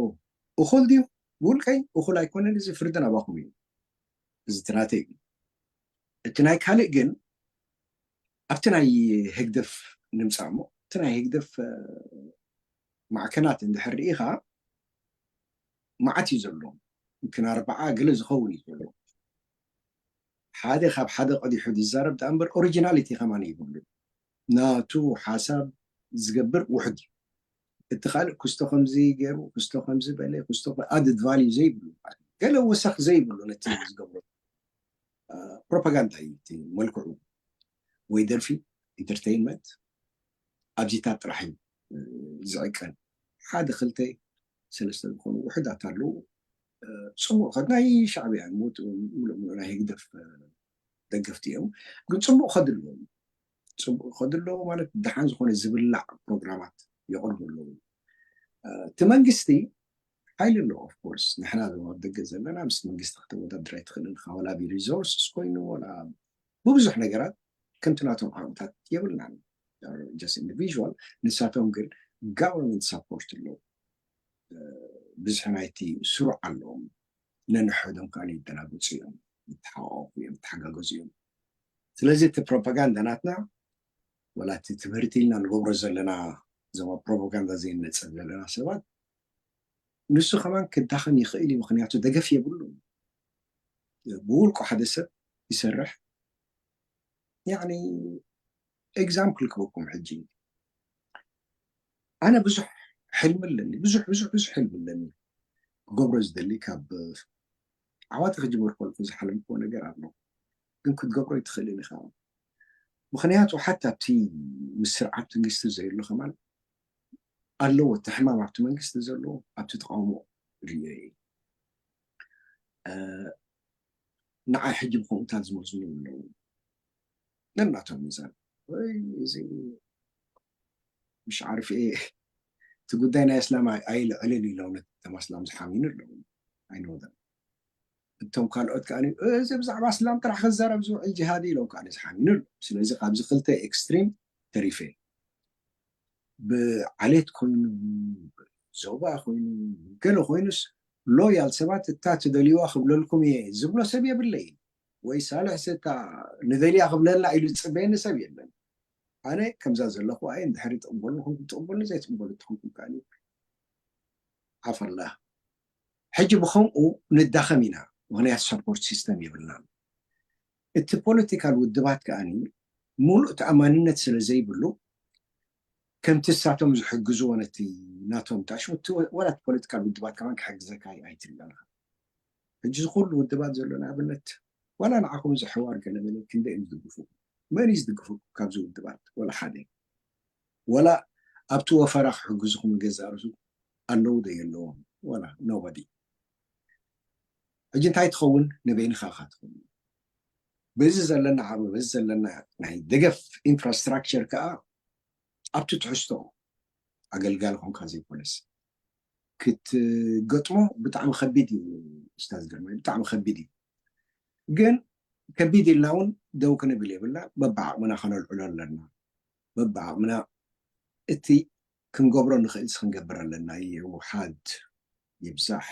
እኹል ድዩ? ብውልቀይ እኹል ኣይኮነን። እዚ ፍርዲ ናባኹም እዩ። እዚ ትናተይ እዩ። እቲ ናይ ካልእ ግን ኣብቲ ናይ ህግደፍ ንምጻእ እሞ፣ እቲ ናይ ህግደፍ ማዕከናት እንድሕር ርኢኻ መዓት እዩ ዘሎ። ግን ኣርባዓ ገለ ዝኸውን እዩ ዘሎ። ሓደ ካብ ሓደ ቀዲሑ ዝዛረብ ደኣ እምበር ኦሪጂናሊቲ ከማን ይብሉ። ናቱ ሓሳብ ዝገብር ውሕድ እዩ። እቲ ካልእ ክስቶ ከምዚ ገይሩ፣ ክስቶ ከምዚ በለ፣ ክስቶ ኣድድ ቫልዩ ዘይብሉ፣ ገለ ወሰኽ ዘይብሉ ነቲ ዝገብሮ ፕሮፓጋንዳ እዩ እቲ መልክዑ። ወይ ደርፊ፣ ኢንተርቴይንመንት ኣብዚታት ጥራሕ እዩ ዝዕቀን። ሓደ ክልተ ሰለስተ ዝኾኑ ውሕዳት ኣለዉ። ጽቡቕ ከ ናይ ሻዕብያ ሙሉእ ሙሉእ ናይ ህግደፍ ደገፍቲ እዮም። ግን ጽቡቕ ከድልዎም ጽቡቕ ከድልዎ ማለት ደሓን ዝኾነ ዝብላዕ ፕሮግራማት የቕርቡ ኣለዉ። እቲ መንግስቲ ሓይሊ ኣለዎ። ኦፍኮርስ ንሕና ዞም ኣብ ደገ ዘለና ምስ መንግስቲ ከተወዳድር ኣይትኽእልን ኢኻ። ዋላ ብሪሶርስስ ኮይኑ ዋላ ብብዙሕ ነገራት ከምቲ ናቶም ዓቕምታት የብልናን። ጀስት ኢንዲቪዥዋል። ንሳቶም ግን ጋቨርንመንት ሳፖርት ኣለዎ። ብዝሒ ናይቲ ስሩዕ ኣለዎም። ነንሕዶም ከዓ ይደናገፁ እዮም፣ ይተሓቋቁፉ እዮም፣ ይተሓጋገዙ እዮም። ስለዚ እቲ ፕሮፓጋንዳ ናትና ወላ እቲ ትምህርቲ ኢልና ንገብሮ ዘለና እዞም ኣብ ፕሮፓጋንዳ ዘይነፅር ዘለና ሰባት ንሱ ከማን ክዳኸም ይኽእል እዩ። ምክንያቱ ደገፍ የብሉን። ብውልቁ ሓደ ሰብ ይሰርሕ። ያኒ ኤግዛምፕል ክበኩም ሕጂ ኣነ ብዙሕ ሕልሚ ኣለኒ፣ ብዙሕ ብዙሕ ብዙሕ ሕልሚ ኣለኒ ክገብሮ ዝደሊ። ካብ ዓዋተ ክጅምር ከልኩ ዝሓለምክዎ ነገር ኣሎ፣ ግን ክትገብሮ ይትኽእልን ኢኻ። ምክንያቱ ሓታ ኣብቲ ምስ ስርዓት መንግስቲ ዘሎ ከማን ኣለዎ፣ እቲ ሕማም ኣብቲ መንግስቲ ዘለዎ ኣብቲ ተቃውሞ ርእዮ እየ። ንዓይ ሕጂ ብከምኡታት ዝመዝኑ ኣለዉ። ነናቶም ሚዛን ወይ እዚ ምሽ ዓርፍ እየ እቲ ጉዳይ ናይ እስላም ኣይልዕልን ኢሎም ነቶም ኣስላም ዝሓሚኑ ኣለዉ። ኣይነወደም እቶም ካልኦት ከዓ እዚ ብዛዕባ እስላም ጥራሕ ክዛረብ ዝውዕል ጅሃዲ ኢሎም ከዓ ዝሓሚኑ ኣለዉ። ስለዚ ካብዚ ክልተ ኤክስትሪም ተሪፈ ብዓሌት ኮይኑ ዞባ ኮይኑ ገለ ኮይኑስ ሎያል ሰባት እታ ትደልይዋ ክብለልኩም እየ ዝብሎ ሰብ የብለይን። ወይ ሳልሕ ስታ ንደልያ ክብለልና ኢሉ ዝፅበየኒ ሰብ የለን። ኣነ ከምዛ ዘለኹ ኣየ እንድሕሪ ትቕበሉ ንኹም ትቕበሉ ዘይትቕበሉ ትኾንኩም ከኣ ዓፈላ። ሕጂ ብኸምኡ ንዳኸም ኢና፣ ምኽንያት ሰፖርት ሲስተም የብልናን። እቲ ፖለቲካል ውድባት ከኣ ሙሉእ ተኣማንነት ስለ ዘይብሉ ከምቲ እሳቶም ዝሕግዝዎ ነቲ ናቶም ታሽሙ እቲ ወላ እቲ ፖለቲካል ውድባት ከማን ክሕግዘካ ኣይትሪኦ ኣለኻ። ሕጂ ዝኩሉ ውድባት ዘሎ ንኣብነት ዋላ ንዓኹም እዚ ሕዋር ገለ ገለ ክንደይ እዮም ዝድግፉ? መን እዩ ዝድግፉ ካብዚ ውድባት? ወላ ሓደ። ወላ ኣብቲ ወፈራ ክሕግዝኹም ገዛ ርሱ ኣለዉ ዶ የለዎም? ወላ ኖባዲ። ሕጂ እንታይ ትኸውን? ንበይንኻ ኢኻ ትኸውን። በዚ ዘለና ዓቕሚ በዚ ዘለና ናይ ደገፍ ኢንፍራስትራክቸር ከዓ ኣብቲ ትሕዝቶ ኣገልጋሊ ኮንካ ዘይኮነስ ክትገጥሞ ብጣዕሚ ከቢድ እዩ። ስታዝ ግርማይ ብጣዕሚ ከቢድ እዩ። ግን ከቢድ ኢልና እውን ደው ክንብል የብልና። በብዓቕምና ከነልዕሎ ኣለና። በብዓቕምና እቲ ክንገብሮ ንኽእል ክንገብር ኣለና። ይውሓድ ይብዛሕ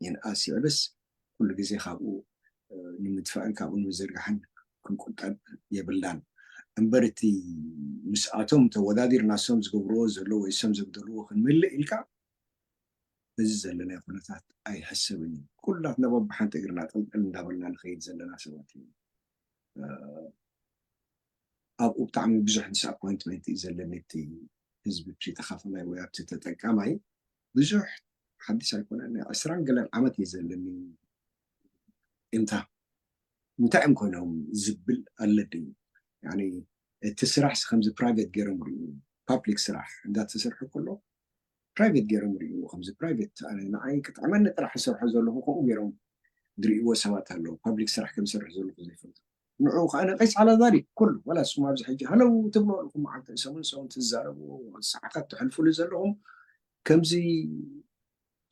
ይንኣስ ይዕብስ ኩሉ ግዜ ካብኡ ንምድፋእን ካብኡ ንምዝርጋሕን ክንቁጠብ የብልናን እምበር እቲ ምስኣቶም ተወዳዲርና እሶም ዝገብርዎ ዘሎ ወይ እሶም ዘግደልዎ ክንምልእ ኢልካ እዚ ዘለናዮ ኩነታት ኣይሕሰብን እዩ። ኩላትና በብሓንቲ እግርና ጠልጠል እንዳበልና ንኸይድ ዘለና ሰባት እዩ። ኣብኡ ብጣዕሚ ብዙሕ ዲስኣፖይንትመንት እዩ ዘለኒ። እቲ ህዝቢ እቲ ተኻፋላይ ወይ ኣብቲ ተጠቃማይ ብዙሕ ሓዲስ ኣይኮነን። ዕስራን ገለን ዓመት እዩ ዘለኒ። እንታ እንታይ እዮም ኮይኖም ዝብል ኣለኒ። እቲ ስራሕ ከምዚ ፕራይቬት ገይሮም ሪኡ ፓብሊክ ስራሕ እንዳተሰርሐ ከሎ ፕራይቬት ገይሮም ሪኡ ከምዚ ፕራይቬት ንዓይ ክጥዕመኒ ጥራሕ ዝሰርሖ ዘለኹ ከምኡ ገይሮም ዝርእይዎ ሰባት ኣለዉ። ፓብሊክ ስራሕ ከም ዝሰርሕ ዘለኹ ዘይፈልጡ ንዑ ከኣ ቀይስ ሓላዛሪ ኩሉ ወላ ስሙ ኣብዚ ሕጂ ሃለው ትብሎ ኣለኹም መዓልቲ ሰሙን ሰሙን ትዛረቡ ሰዓታት ትሕልፉሉ ዘለኹም ከምዚ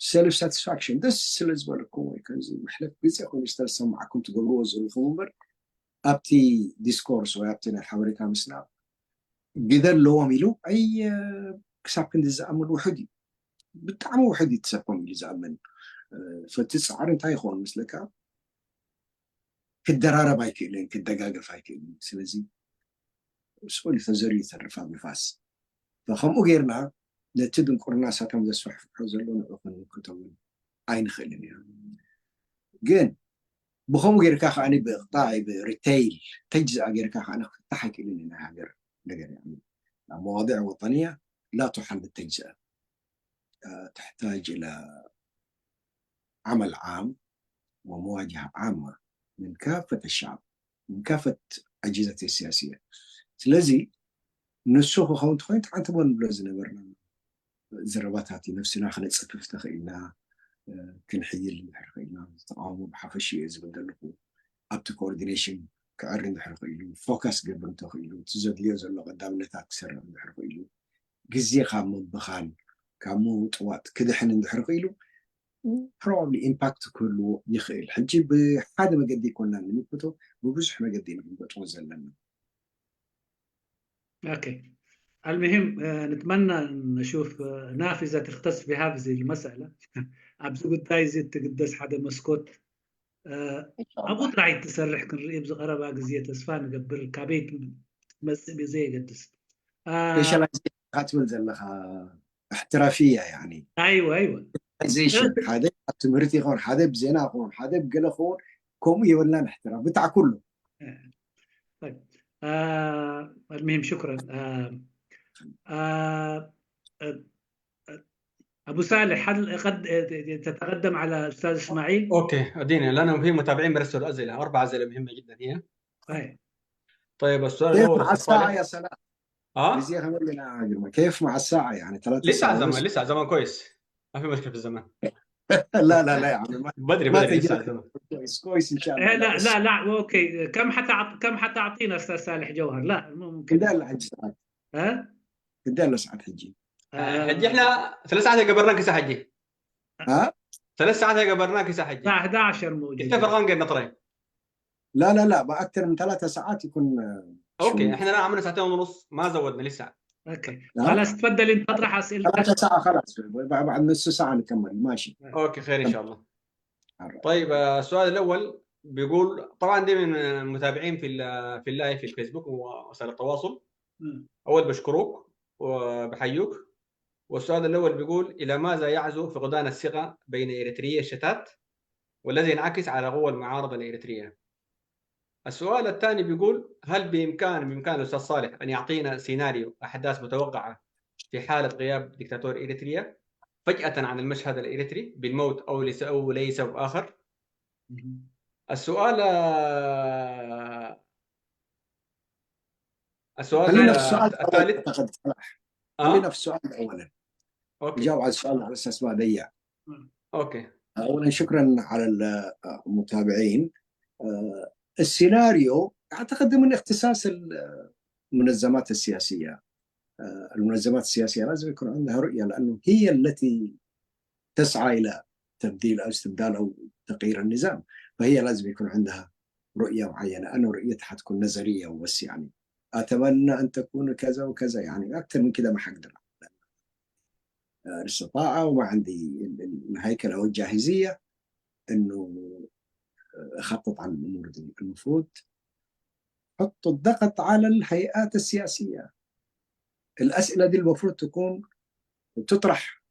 ሰልፍ ሳቲስፋክሽን ደስ ስለ ዝበለኩም ወይ ከምዚ መሕለፍ ግዜ ኮይኑ ዝተሰማዕኩም ትገብርዎ ዘለኹም እምበር ኣብቲ ዲስኮርስ ወይ ኣብቲ ናይ ሓበሬታ ምስናብ ግደ ኣለዎም ኢሉ ኣይ ክሳብ ክንዲ ዝኣምን ውሕድ እዩ። ብጣዕሚ ውሕድ እዩ ትሰብኮም ኢሉ ዝኣምን ፈቲ ፃዕሪ እንታይ ይኸውን ምስለካ ክደራረብ ኣይክእልን ክደጋገፍ ኣይክእልን። ስለዚ ስእሉ ተዘርዩ ይተርፍ ኣብ ንፋስ። ከምኡ ጌርና ነቲ ድንቁርና እሳቶም ዘስፋሕፍሖ ዘሎ ንዑ ክንምክቶ እውን ኣይንኽእልን ኢና። ግን ብኸምኡ ጌርካ ከኣ ብቕጣይ ብሪቴይል ተጅዝኣ ጌርካ ከኣ ክፍታሕ ኣይክእልን እዩ ናይ ሃገር ነገር እዩ። ናብ መዋضع وطنية لا تحل بالتجزئة تحتاج إلى عمل عام ومواجهة عامة من كافة الشعب من كافة أجهزة السياسية ስለዚ ንሱ ክኸውን ተኾይኑ ሓንቲ ቦ ንብሎ ዝነበርና ዘረባታት እዩ ነብስና ክነፅፍፍ ተኽኢልና ክንሕይል እንድሕር ክኢልና ተቃውሞ ብሓፈሽ እየ ዝብል ዘለኹ ኣብቲ ኮኦርዲኔሽን ክዕሪ እንድሕር ክኢሉ ፎካስ ክገብር እንተኽኢሉ እቲ ዘድልዮ ዘሎ ቀዳምነታት ክሰርሕ እንድሕር ክኢሉ ግዜ ካብ ምብኻን ካብ ምውጥዋጥ ክድሕን እንድሕር ክኢሉ ፕሮባብሊ ኢምፓክት ክህልዎ ይኽእል። ሕጂ ብሓደ መገዲ ይኮና ንምክቶ ብብዙሕ መገዲ ንክንገጥሞ ዘለና ኦኬ المهم نتمنى نشوف نافذة تختص بهذه المسألة ኣብዚ ጉዳይ እዚ እትግደስ ሓደ መስኮት ኣብኡ ጥራይ ትሰርሕ ክንርኢ ብዝቐረባ ግዜ ተስፋ ንገብር ካበይ ትመፅእ ብዘየገድስ ስፔሻላይዜሽን ትብል ዘለኻ እሕትራፍያ ያኒ ኣይወ ኣይወ ዜሽን ሓደ ኣብ ትምህርቲ ይኸውን ሓደ ብዜና ይኸውን ሓደ ብገለ ይኸውን ከምኡ የብልናን እሕትራፍ ብታዕ ኩሉ المهم شكرا أبو صالح هل قد تتقدم على أستاذ إسماعيل؟ أوكي أدينا لأنه في متابعين برسلوا أسئلة أربع أسئلة مهمة جدا هي أي طيب السؤال كيف الأول مع أستاذ صالح. الساعة يا سلام اه بزي خمر لنا عاجل. كيف مع الساعة يعني ثلاثة لسه ساعة زمن ونص؟ لسه زمن كويس ما في مشكله في الزمن لا لا لا يا عم ما بدري ما بدري لسه تجي زمن كويس كويس ان شاء الله إيه لا لا لا اوكي كم حتعط كم حتعطينا استاذ صالح جوهر؟ لا مو ممكن كده اللي حجي ساعات ها؟ كده اللي ساعات حجي آه، حجي احنا ثلاث ساعات قبرنا كيس حجي ها؟ ثلاث ساعات قبرنا كيس حجي الساعة احدعش موجود ايش فرقان قلنا طريق لا لا لا بأكثر من ثلاثة ساعات يكون آه، اوكي شو- احنا الان عملنا ساعتين ونص ما زودنا لسه اوكي لا. خلاص تفضل انت اطرح اسئلتك ثلاثة ساعة خلاص بعد بعد نص ساعة نكمل ماشي اوكي خير ان شاء الله All right. طيب آه، السؤال الاول بيقول، طبعا دي من المتابعين في ال- في اللايف في الفيسبوك ووسائل التواصل. مم. اول بشكروك وبحيوك. والسؤال الاول بيقول: الى ماذا يعزو فقدان الثقه بين اريتريا الشتات، والذي ينعكس على قوى المعارضه الاريتريه؟ السؤال الثاني بيقول: هل بامكان بامكان الاستاذ صالح ان يعطينا سيناريو احداث متوقعه في حاله غياب دكتاتور اريتريا فجاه عن المشهد الاريتري بالموت او لس- او لاي سبب اخر؟ السؤال آه، السؤال خلينا آه، في السؤال الاول الثالث. اعتقد صلاح. اه خلينا في السؤال اولا. اوكي نجاوب على السؤال على اساس ما اضيع. اوكي اولا شكرا على المتابعين. آه، السيناريو اعتقد من اختصاص المنظمات السياسيه. آه، المنظمات السياسيه لازم يكون عندها رؤيه، لانه هي التي تسعى الى تبديل او استبدال او تغيير النظام، فهي لازم يكون عندها رؤيه معينه. انا رؤيتي حتكون نظريه وبس، يعني اتمنى ان تكون كذا وكذا، يعني اكثر من كده ما حقدر. آه، الاستطاعه وما عندي ال- ال- الهيكله والجاهزيه انه اخطط عن الامور دي. المفروض حطوا الضغط على الهيئات السياسيه. الاسئله دي المفروض تكون تطرح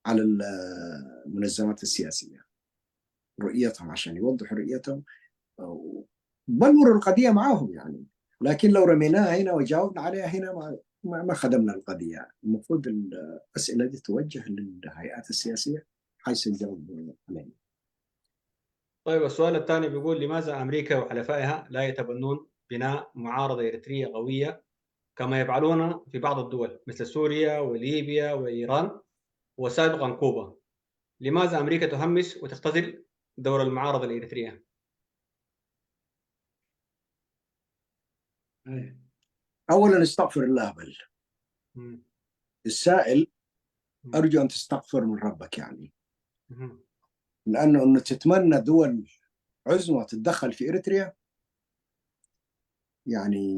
على المنظمات السياسيه، رؤيتهم عشان يوضحوا رؤيتهم، بلوروا القضيه معاهم يعني. لكن لو رميناها هنا وجاوبنا عليها هنا، ما ما ما خدمنا القضيه. المفروض الاسئله دي توجه للهيئات السياسيه حيث تجاوب عليها. طيب، السؤال الثاني بيقول: لماذا أمريكا وحلفائها لا يتبنون بناء معارضة إريترية قوية كما يفعلون في بعض الدول مثل سوريا وليبيا وإيران وسابقا كوبا؟ لماذا أمريكا تهمش وتختزل دور المعارضة الإريترية؟ اولا استغفر الله بل مم. السائل، مم. ارجو ان تستغفر من ربك يعني. مم. لانه انه تتمنى دول عظمى تتدخل في اريتريا، يعني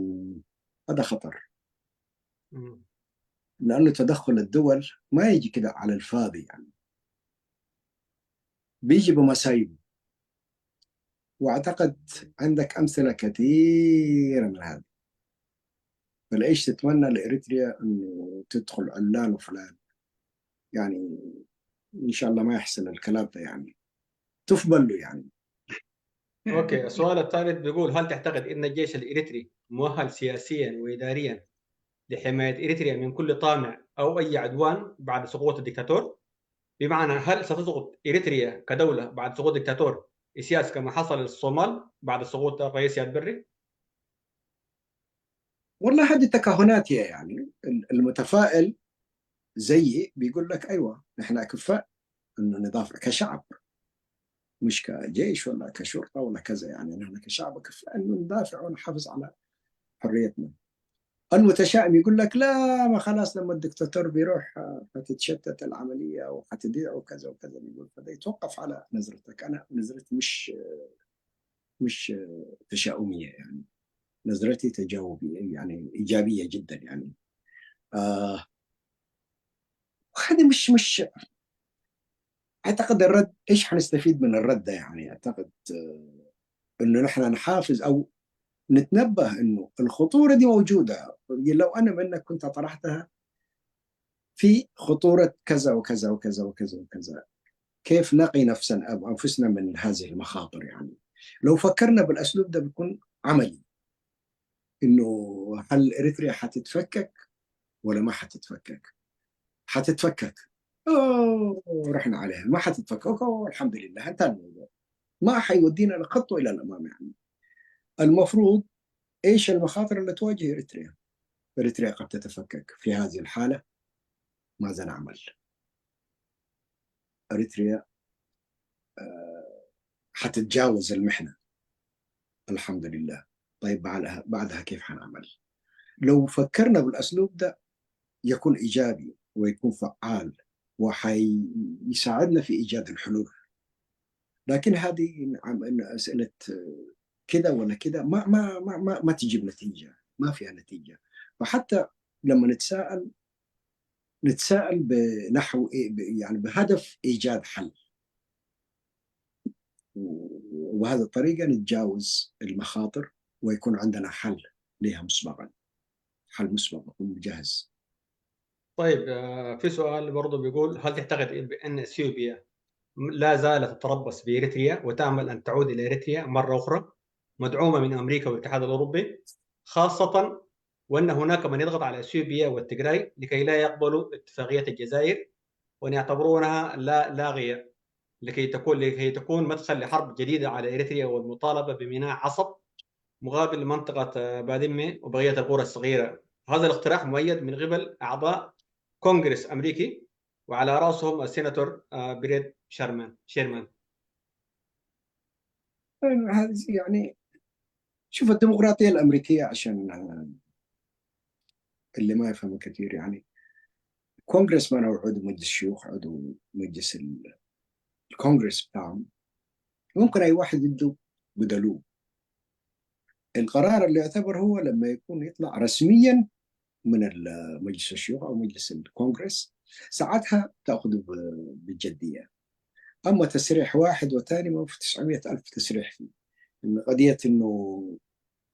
هذا خطر. مم. لانه تدخل الدول ما يجي كده على الفاضي يعني، بيجي بمصايبه. واعتقد عندك امثله كثيره من هذه. فليش تتمنى لاريتريا انه تدخل علان وفلان؟ يعني ان شاء الله ما يحصل الكلام ده يعني. تفبل له يعني. اوكي، السؤال الثالث بيقول: هل تعتقد ان الجيش الاريتري مؤهل سياسيا واداريا لحمايه اريتريا من كل طامع او اي عدوان بعد سقوط الدكتاتور؟ بمعنى، هل ستسقط اريتريا كدوله بعد سقوط دكتاتور اسياس كما حصل للصومال بعد سقوط الرئيس سياد بري؟ والله هذه تكهنات يعني. المتفائل زيي بيقول لك ايوه نحن اكفاء انه ندافع كشعب، مش كجيش ولا كشرطه ولا كذا، يعني نحن كشعب اكفاء انه ندافع ونحافظ على حريتنا. المتشائم يقول لك لا، ما خلاص لما الدكتاتور بيروح حتتشتت العمليه وحتضيع وكذا وكذا، بيقول فده يتوقف على نظرتك. انا نظرتي مش مش تشاؤميه يعني، نظرتي تجاوبيه يعني ايجابيه جدا يعني. آه هذه مش مش اعتقد الرد، ايش حنستفيد من الرد ده يعني؟ اعتقد آه انه نحن نحافظ او نتنبه انه الخطوره دي موجوده. لو انا منك كنت طرحتها في خطوره كذا وكذا وكذا وكذا وكذا، كيف نقي نفسنا او انفسنا من هذه المخاطر يعني؟ لو فكرنا بالاسلوب ده بيكون عملي، انه هل اريتريا حتتفكك ولا ما حتتفكك؟ حتتفكك. اوه رحنا عليها، ما حتتفكك. اوه الحمد لله انتهى الموضوع، ما حيودينا لخطوه الى الامام يعني. المفروض ايش المخاطر اللي تواجه اريتريا؟ اريتريا قد تتفكك في هذه الحاله، ماذا نعمل؟ اريتريا آه، حتتجاوز المحنه الحمد لله. طيب بعدها بعدها كيف حنعمل؟ لو فكرنا بالاسلوب ده يكون ايجابي ويكون فعال وحيساعدنا في ايجاد الحلول. لكن هذه نعم ان اسئله كده ولا كده ما ما ما ما, ما تجيب نتيجه، ما فيها نتيجه. فحتى لما نتساءل نتساءل بنحو إيه؟ يعني بهدف ايجاد حل. وبهذه الطريقة نتجاوز المخاطر ويكون عندنا حل لها مسبقا، حل مسبق يكون مجهز. طيب، آه، في سؤال برضو بيقول: هل تعتقد بأن إثيوبيا لا زالت تتربص بإريتريا وتأمل أن تعود إلى إريتريا مرة أخرى مدعومة من أمريكا والاتحاد الأوروبي، خاصة وأن هناك من يضغط على إثيوبيا والتجراي لكي لا يقبلوا اتفاقية الجزائر، وأن يعتبرونها لا لاغية، لكي تكون لكي تكون مدخل لحرب جديدة على إريتريا والمطالبة بميناء عصب مقابل منطقة، آه، بادمة وبقية القرى الصغيرة؟ هذا الاقتراح مؤيد من قبل أعضاء كونغرس أمريكي، وعلى رأسهم السيناتور، آه، بريد شيرمان شيرمان. هذه يعني، شوف، الديمقراطية الأمريكية، عشان، آه، اللي ما يفهم كثير، يعني، كونغرس مان أو عضو مجلس الشيوخ، عضو مجلس ال- الكونغرس بتاعهم، ممكن أي واحد يدو بدلو. القرار اللي يعتبر هو لما يكون يطلع رسميا من ال- مجلس الشيوخ أو مجلس الكونغرس، ساعتها تأخذه ب- بجدية. أما تسريح واحد وثاني، ما في تسعمية ألف تسريح فيه. إن قضية إنه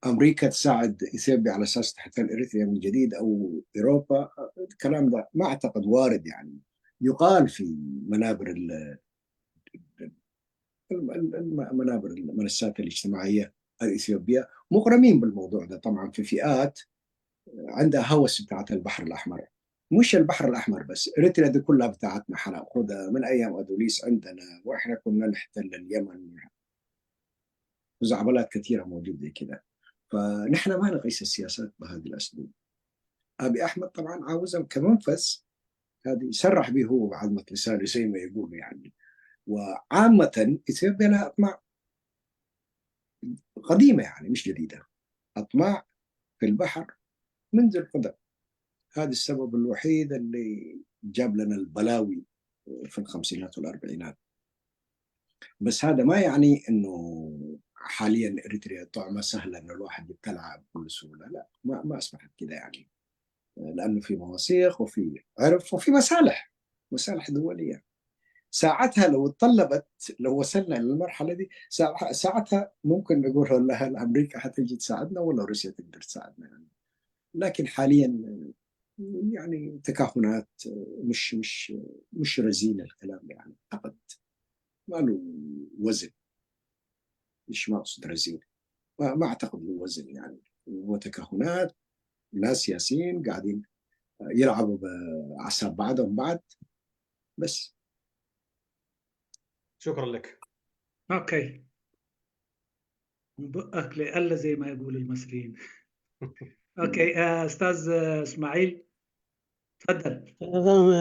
أمريكا تساعد إثيوبيا على أساس تحتل إريتريا من جديد أو أوروبا، الكلام ده ما أعتقد وارد. يعني، يقال في منابر ال- الم- الم- منابر المنصات الاجتماعية الإثيوبية مغرمين بالموضوع ده، طبعا في فئات عندها هوس بتاعت البحر الأحمر. مش البحر الأحمر بس، إريتريا دي كلها بتاعتنا، حناخدها من أيام أدوليس عندنا، وإحنا كنا نحتل اليمن. خزعبلات كثيرة موجودة كده. فنحن ما نقيس السياسات بهذه الأسلوب. أبي أحمد طبعا عاوزها كمنفذ، هذه يسرح به هو بعضمة لسانه زي ما يقول، يعني. وعامة إثيوبيا لها أطماع قديمة، يعني مش جديدة، أطماع في البحر منذ القدم. هذا السبب الوحيد اللي جاب لنا البلاوي في الخمسينات والأربعينات. بس هذا ما يعني إنه حاليا إريتريا طعمة سهلة إنه الواحد يبتلعها بكل سهولة، لا، ما, ما أصبحت كده، يعني، لأنه في مواثيق وفي عرف وفي مصالح، مصالح دولية. ساعتها لو اتطلبت، لو وصلنا للمرحلة دي، ساعتها ممكن نقول والله هل أمريكا حتجي تساعدنا ولا روسيا تقدر تساعدنا، يعني. لكن حاليا، يعني، تكهنات، مش مش مش رزين الكلام، يعني، أعتقد ما له وزن. مش، ما أقصد رزين، ما, ما أعتقد له وزن، يعني. هو تكهنات، ناس سياسيين قاعدين يلعبوا بأعصاب بعضهم بعض بس. شكرا لك. أوكي. بقك لألا زي ما يقول المصريين. أوكي، آه، أستاذ، آه، إسماعيل، تفضل.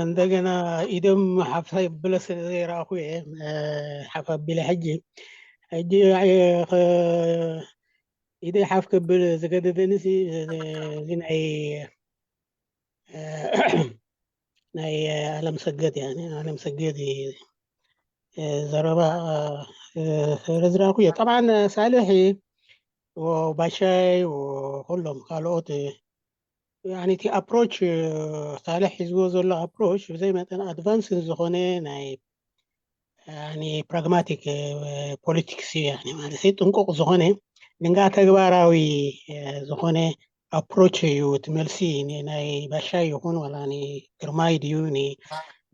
እንደገና ኢደም ሓፍ ብለ ስለ ዘይረኣኹ እየ ሓፍ ኣቢለ ሕጂ። ሕጂ ኢደ ሓፍ ክብል ዝገደደንሲ እዚ ናይ ናይ ኣለም ሰገድ፣ ያኒ ኣለም ሰገድ ዘረባ ረዝራኩ እየ። ጠብዓን ሳልሒ ወባሻይ ወኩሎም ካልኦት፣ ያኒ እቲ ኣፕሮች ሳልሕ ሒዝዎ ዘሎ ኣፕሮች ብዘይ መጠን ኣድቫንስ ዝኾነ ናይ፣ ያኒ ፕራግማቲክ ፖለቲክስ እዩ። ያኒ ማለት ጥንቁቕ ዝኾነ፣ ንጋ ተግባራዊ ዝኾነ ኣፕሮች እዩ እቲ መልሲ። ናይ ባሻይ ይኹን ዋላ ግርማይ ድዩ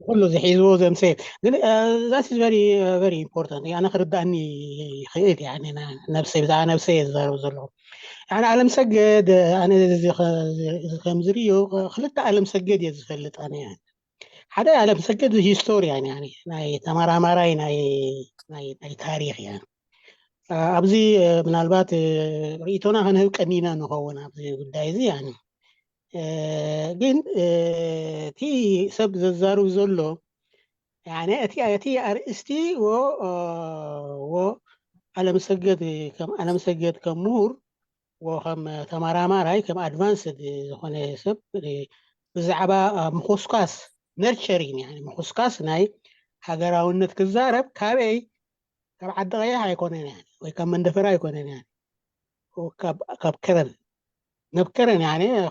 ኩሉ ዝሒዝዎ ዘምሰ። ግን that is very very important። ኣነ ክርዳእኒ ይኽእል፣ ነብሰይ፣ ብዛዕባ ነብሰይ እየ ዝዛረብ ዘለኹ። ኣለም ሰገድ፣ ኣነ ከምዝርዮ ክልተ ኣለም ሰገድ እየ ዝፈልጥ። ኣነ ሓደ ኣለም ሰገድ ሂስቶሪያን፣ ናይ ተመራማራይ ናይ ታሪኽ እያ። ኣብዚ ምናልባት ርእይቶና ክንህብ ቀኒና ንኸውን ኣብዚ ጉዳይ እዚ። ግን እቲ ሰብ ዘዛርብ ዘሎ፣ እቲ ኣርእስቲ ወ ኣለምሰገድ፣ ከም ኣለምሰገድ ከም ምሁር ወከም ተመራማራይ፣ ከም ኣድቫንስድ ዝኾነ ሰብ ብዛዕባ ምኹስኳስ፣ ነርቸሪን፣ ምኹስኳስ ናይ ሃገራውነት ክዛረብ ካበይ፣ ካብ ዓዲ ቀይሕ ኣይኮነን፣ ወይ ካብ መንደፈራ ኣይኮነን፣ ካብ ከረን ነብከረን።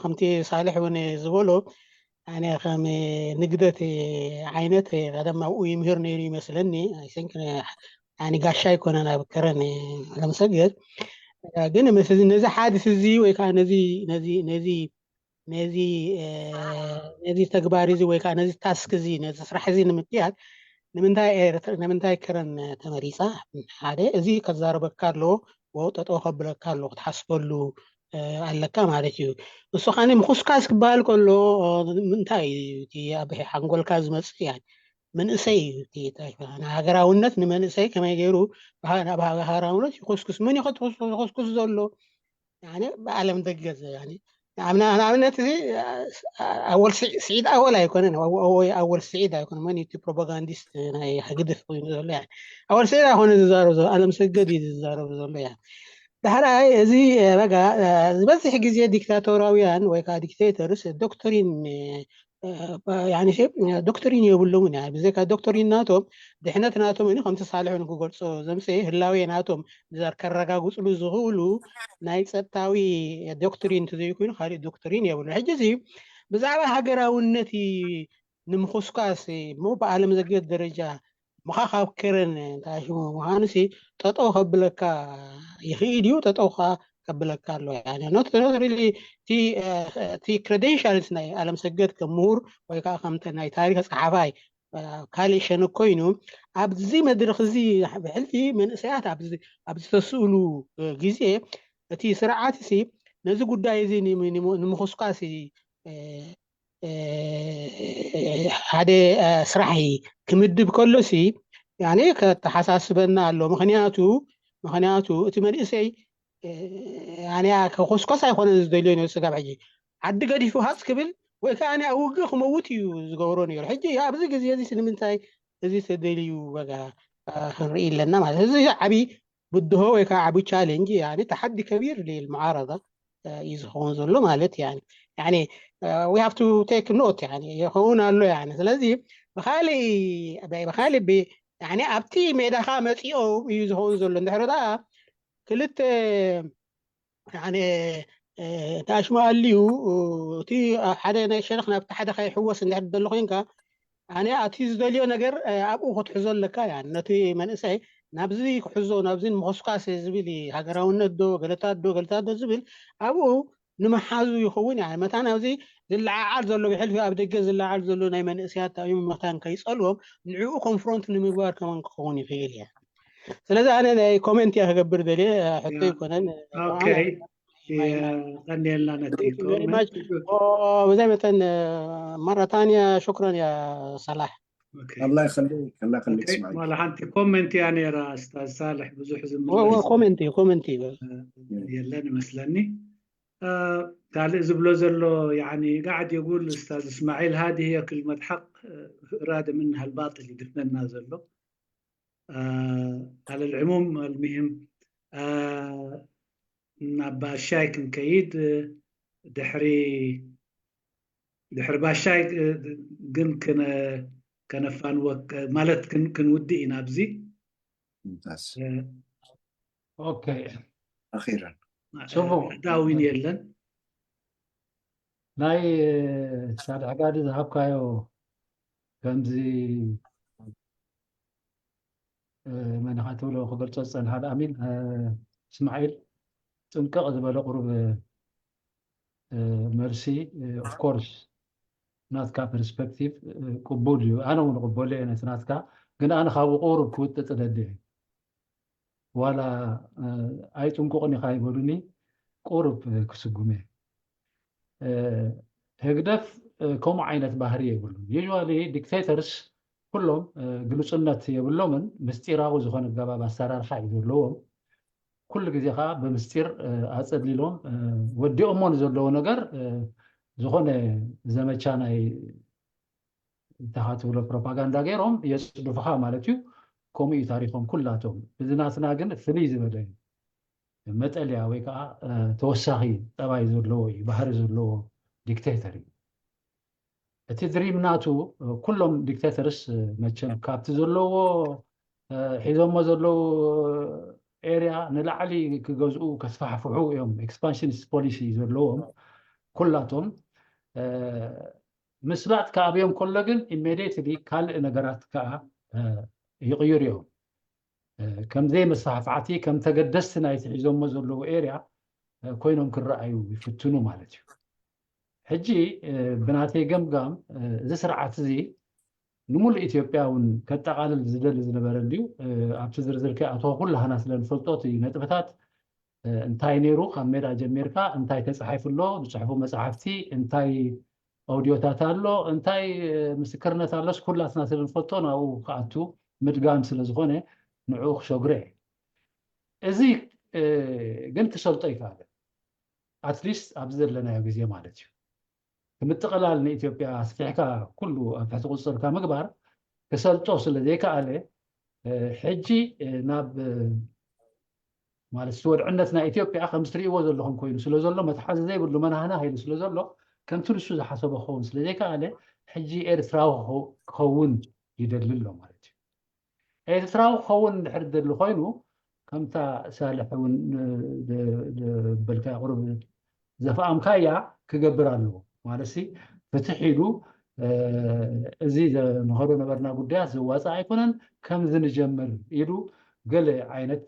ከምቲ ሳልሕ እውን ዝበሎ፣ ከም ንግደት ዓይነት ቀደም ኣብኡ ይምህር ነይሩ ይመስለኒ። ያኒ ጋሻ ኣይኮነን ኣብ ከረን ኣለምሰገድ። ግን ምስ እዚ ነዚ ሓድስ እዚ ወይ ከዓ ነዚ ነዚ ነዚ ነዚ ነዚ ተግባር እዚ ወይ ከዓ ነዚ ታስክ እዚ ነዚ ስራሕ እዚ ንምክያድ ንምንታይ ኤርትራ ንምንታይ ከረን ተመሪፃ? ሓደ እዚ ከዛረበካ ኣለዎ፣ ጠጠው ከብለካ ኣለዎ፣ ክትሓስበሉ ኣለካ ማለት እዩ። ንሱ ከ ምኹስኳስ ክበሃል ከሎ ምንታይ እዩ እቲ ኣብ ሓንጎልካ ዝመፅእ? ያ መንእሰይ እዩ። ሃገራውነት ንመንእሰይ ከመይ ገይሩ ናብ ሃገራውነት ይኹስኩስ? ምን ይኹስኩስ ዘሎ? ብዓለም ደገ ንኣብነት እዚ ኣወል ስዒድ ኣወል ኣይኮነን። ኣወል ስዒድ ኣይኮነ መን እቲ ፕሮፓጋንዲስት ናይ ህግድፍ ኮይኑ ዘሎ ኣወል ስዒድ ኣይኮነ ዝዛረብ ዘሎ፣ ኣለም ሰገድ እዩ ዝዛረብ ዘሎ። ዳሕራይ እዚ በጋ ዝበዝሕ ግዜ ዲክታቶራውያን ወይ ከዓ ዲክቴተርስ ዶክትሪን ዶክትሪን የብሎምን። ብዘይካ ዶክትሪን ናቶም ድሕነት ናቶም እ ከምቲ ሳልሑ ንክገልፆ ዘምፅእ ህላዌ ናቶም ዘር ከረጋግፅሉ ዝኽእሉ ናይ ፀጥታዊ ዶክትሪን እንተዘይኮይኑ ካልእ ዶክትሪን የብሉ። ሕጂ እዚ ብዛዕባ ሃገራውነት ንምኹስኳስ እሞ ብዓለም ዘገድ ደረጃ ምኻ ካብ ከረን ተኣሽሙ ምዃኑ ሲ ጠጠው ከብለካ ይኽእል እዩ። ጠጠው ከ ከብለካ ኣሎ። ኖት ኖት ሪሊ እቲ ክሬደንሻልስ ናይ ዓለም ሰገድ ከም ምሁር ወይ ከዓ ከምተ ናይ ታሪክ ፀሓፋይ ካልእ ሸነ ኮይኑ ኣብዚ መድረክ እዚ ብሕልፊ መንእሰያት ኣብ ዝተስእሉ ግዜ እቲ ስርዓት ሲ ነዚ ጉዳይ እዚ ንምኹስኳስ ሓደ ስራሕ ክምድብ ከሎ ሲ ከተሓሳስበና ኣሎ። ምክንያቱ ምክንያቱ እቲ መንእሰይ ኣነያ ከኮስኮስ ኣይኮነን ዝደልዮ ነብሱ ካብ ሕጂ ዓዲ ገዲፉ ሃፅ ክብል ወይ ከዓ ኣነ ኣብ ውግእ ክመውት እዩ ዝገብሮ ነይሩ። ሕጂ ኣብዚ ግዜ እዚ ንምንታይ እዚ ተደልዩ በቃ ክንርኢ ኣለና ማለት እዚ ዓብዪ ብድሆ ወይ ከዓ ዓብዪ ቻሌንጅ ያኒ ተሓዲ ከቢር ልልሙዓረዳ እዩ ዝኸውን ዘሎ ማለት ያኒ ያኒ we have to take note ያኒ ይኸውን ኣሎ ያኒ ስለዚ ብካሊእ ብካሊእ ያኒ ኣብቲ ሜዳኻ መፂኦም እዩ ዝኸውን ዘሎ እንድሕር ደኣ ክልተ ተኣሽሙ ኣልዩ እቲ ሓደ ናይ ሸነኽ ናብቲ ሓደ ከይሕወስ እንድሕር ዘሎ ኮይንካ ኣነ ኣቲ ዝደልዮ ነገር ኣብኡ ክትሕዞ ኣለካ ያ ነቲ መንእሰይ ናብዚ ክሕዞ ናብዚ ንምኾስኳስ ዝብል ሃገራውነት ዶ ገለታት ዶ ገለታት ዶ ዝብል ኣብኡ ንምሓዙ ይኸውን ያ መታን ኣብዚ ዝለዓዓል ዘሎ ብሕልፊ ኣብ ደገ ዝለዓል ዘሎ ናይ መንእሰያት እዩ መታን ከይፀልዎም ንዕኡ ኮንፍሮንት ንምግባር ከማን ክኸውን ይኽእል እያ ስለዚ ኣነ ናይ ኮሜንት እያ ክገብር ደልየ ሕቶ ይኮነን ቀንየልና ነቲ ብዛይ መጠን መረታንያ ሹክረን ያ ሰላሕ الله يخليك الله يخليك اسمعي ሓንቲ ኮሜንት እያ ነራ ስታዝ ሳልሕ ብዙሕ ዝምለስ ኮሜንት እዩ ኮሜንት እዩ የለን ይመስለኒ ካልእ ዝብሎ ዘሎ يعني قاعد يقول استاذ اسماعيل هذه هي كلمة حق إرادة منها الباطل ይድፍነና ዘሎ على العموم المهم ናብ ባሻይ ክንከይድ ድሕሪ ድሕሪ ባሻይ ግን ከነፋንወክ ማለት ክንውድእ ኢና ኣብዚ ممتاز اوكي اخيرا شوفوا ዳዊን የለን ናይ ሳልሕ ጋዲ ዝሃብካዮ ከምዚ መን ኢኻ ትብሎ ክገልጾ ዝጸንሓ ኣሚን እስማዒል ጥንቅቕ ዝበለ ቁሩብ መልሲ ኦፍኮርስ ናትካ ፐርስፐክቲቭ ቅቡል እዩ ኣነ እውን ቅበሎ እየ ነቲ ናትካ ግን ኣነ ካብኡ ቁሩብ ክውጥጥ ደሊ እየ ዋላ ኣይጥንቁቕን ኢኻ ይበሉኒ ቁሩብ ክስጉም እየ ህግደፍ ከምኡ ዓይነት ባህሪ የብሉን ዩዋሊ ዲክቴተርስ ኩሎም ግልፁነት የብሎምን ምስጢራዊ ዝኾነ ኣገባብ ኣሰራርሓ እዩ ዘለዎም ኩሉ ግዜ ከዓ ብምስጢር ኣፀሊሎም ወዲኦሞ ንዘለዎ ነገር ዝኾነ ዘመቻ ናይ እንታይ ትብሎ ፕሮፓጋንዳ ገይሮም የፅድፉኻ ማለት እዩ ከምኡ እዩ ታሪኮም ኩላቶም እዚ ናትና ግን ፍልይ ዝበለ እዩ መጠልያ ወይ ከዓ ተወሳኺ ጠባይ ዘለዎ እዩ ባህሪ ዘለዎ ዲክቴተር እዩ እቲ ድሪም ናቱ ኩሎም ዲክቴተርስ መቸም ካብቲ ዘለዎ ሒዞሞ ዘለዉ ኤርያ ንላዕሊ ክገዝኡ ከስፋሕፍሑ እዮም ኤክስፓንሽንስ ፖሊሲ ዘለዎም ኩላቶም ምስላጥ ከኣብዮም ከሎ ግን ኢሜዲየትሊ ካልእ ነገራት ከዓ ይቕይሩ እዮም ከም ዘይመሰፋሕፋሕቲ፣ ከም ተገደስቲ ናይቲ ሒዞሞ ዘለዉ ኤርያ ኮይኖም ክረኣዩ ይፍትኑ ማለት እዩ። ሕጂ ብናተይ ገምጋም እዚ ስርዓት እዚ ንምሉእ ኢትዮጵያ እውን ከጠቓልል ዝደሊ ዝነበረ እንድዩ። ኣብቲ ዝርዝር ከይኣተኹ ኩላህና ስለ ንፈልጦ እቲ ነጥብታት እንታይ ነይሩ፣ ካብ ሜዳ ጀሚርካ እንታይ ተጻሒፉ ኣሎ፣ ዝጽሕፉ መጻሕፍቲ፣ እንታይ ኦድዮታት ኣሎ፣ እንታይ ምስክርነት ኣሎስ ኩላትና ስለ ንፈልጦ ናብኡ ክኣቱ ምድጋም ስለ ዝኾነ ንዕኡ ክሸግሮ እየ። እዚ ግን ክሰልጦ ይከኣል፣ ኣትሊስት ኣብዚ ዘለናዮ ግዜ ማለት እዩ። ምጥቕላል ንኢትዮጵያ ኣስፊሕካ ኩሉ ኣብ ትሕቲ ቁፅፅርካ ምግባር ክሰልጦ ስለ ዘይከኣለ ሕጂ ናብ ማለት እቲ ወድዕነት ናይ ኢትዮጵያ ከምዚ ትርእይዎ ዘለኹም ኮይኑ ስለ ዘሎ መትሓዚ ዘይብሉ መናህናህ ኢሉ ስለ ዘሎ ከምቲ ንሱ ዝሓሰቦ ክኸውን ስለ ዘይከኣለ ሕጂ ኤርትራዊ ክኸውን ይደሊ ኣሎ ማለት እዩ። ኤርትራዊ ክኸውን እንድሕር ዝደሊ ኮይኑ ከምታ ሳልሕ እውን በልካ ቁሩብ ዘፍኣምካያ ክገብር ኣለዎ ማለት ሲ ፍትሕ ኢሉ እዚ ንኸዶ ነበርና ጉዳያት ዘዋፅእ ኣይኮነን ከምዚ ንጀምር ኢሉ ገለ ዓይነት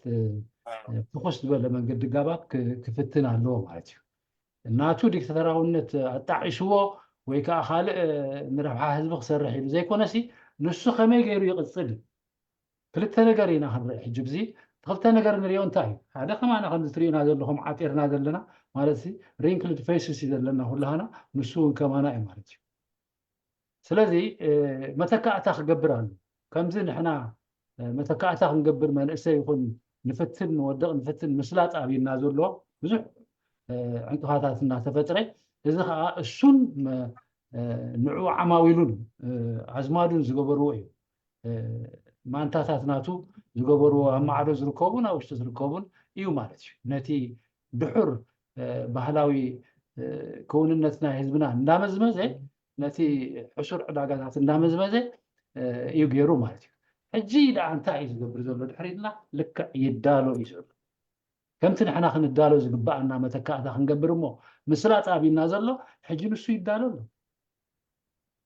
ፍኹስ ዝበለ መንገዲ ጋባብ ክፍትን ኣለዎ ማለት እዩ። እናቱ ዲክታተራውነት ኣጣዒስዎ ወይ ከዓ ካልእ ንረብሓ ህዝቢ ክሰርሕ ኢሉ ዘይኮነሲ ንሱ ከመይ ገይሩ ይቕፅል እዩ። ክልተ ነገር ኢና ክንርኢ ሕጂ ብዚ ክልተ ነገር ንሪኦ እንታይ እዩ ሓደ ከማና ከምዚ ትሪኡና ዘለኹም ዓጢርና ዘለና ማለት ሲ ሪንክልድ ፌስስ እዩ ዘለና ኩላሃና ንሱ እውን ከማና እዩ ማለት እዩ። ስለዚ መተካእታ ክገብር ኣሎ። ከምዚ ንሕና መተካእታ ክንገብር መንእሰይ ይኹን ንፍትን ንወድቕ ንፍትን ምስላጥ ኣብና ዘሎ ብዙሕ ዕንቅፋታት እናተፈጥረ እዚ ከዓ እሱን ንዑ ዓማዊሉን ኣዝማዱን ዝገበርዎ እዩ። ማንታታት ናቱ ዝገበርዎ ኣብ ማዕዶ ዝርከቡን ኣብ ውሽጢ ዝርከቡን እዩ ማለት እዩ። ነቲ ድሑር ባህላዊ ክውንነት ናይ ህዝብና እንዳመዝመዘ ነቲ ሕሱር ዕዳጋታት እንዳመዝመዘ እዩ ገይሩ ማለት እዩ። ሕጂ ደኣ እንታይ እዩ ዝገብር ዘሎ ድሕሪትና ልክዕ ይዳሎ እዩ ዘሎ። ከምቲ ንሕና ክንዳሎ ዝግባኣና መተካእታ ክንገብር እሞ ምስላጥ ኣብና ዘሎ ሕጂ ንሱ ይዳሎ ኣሎ።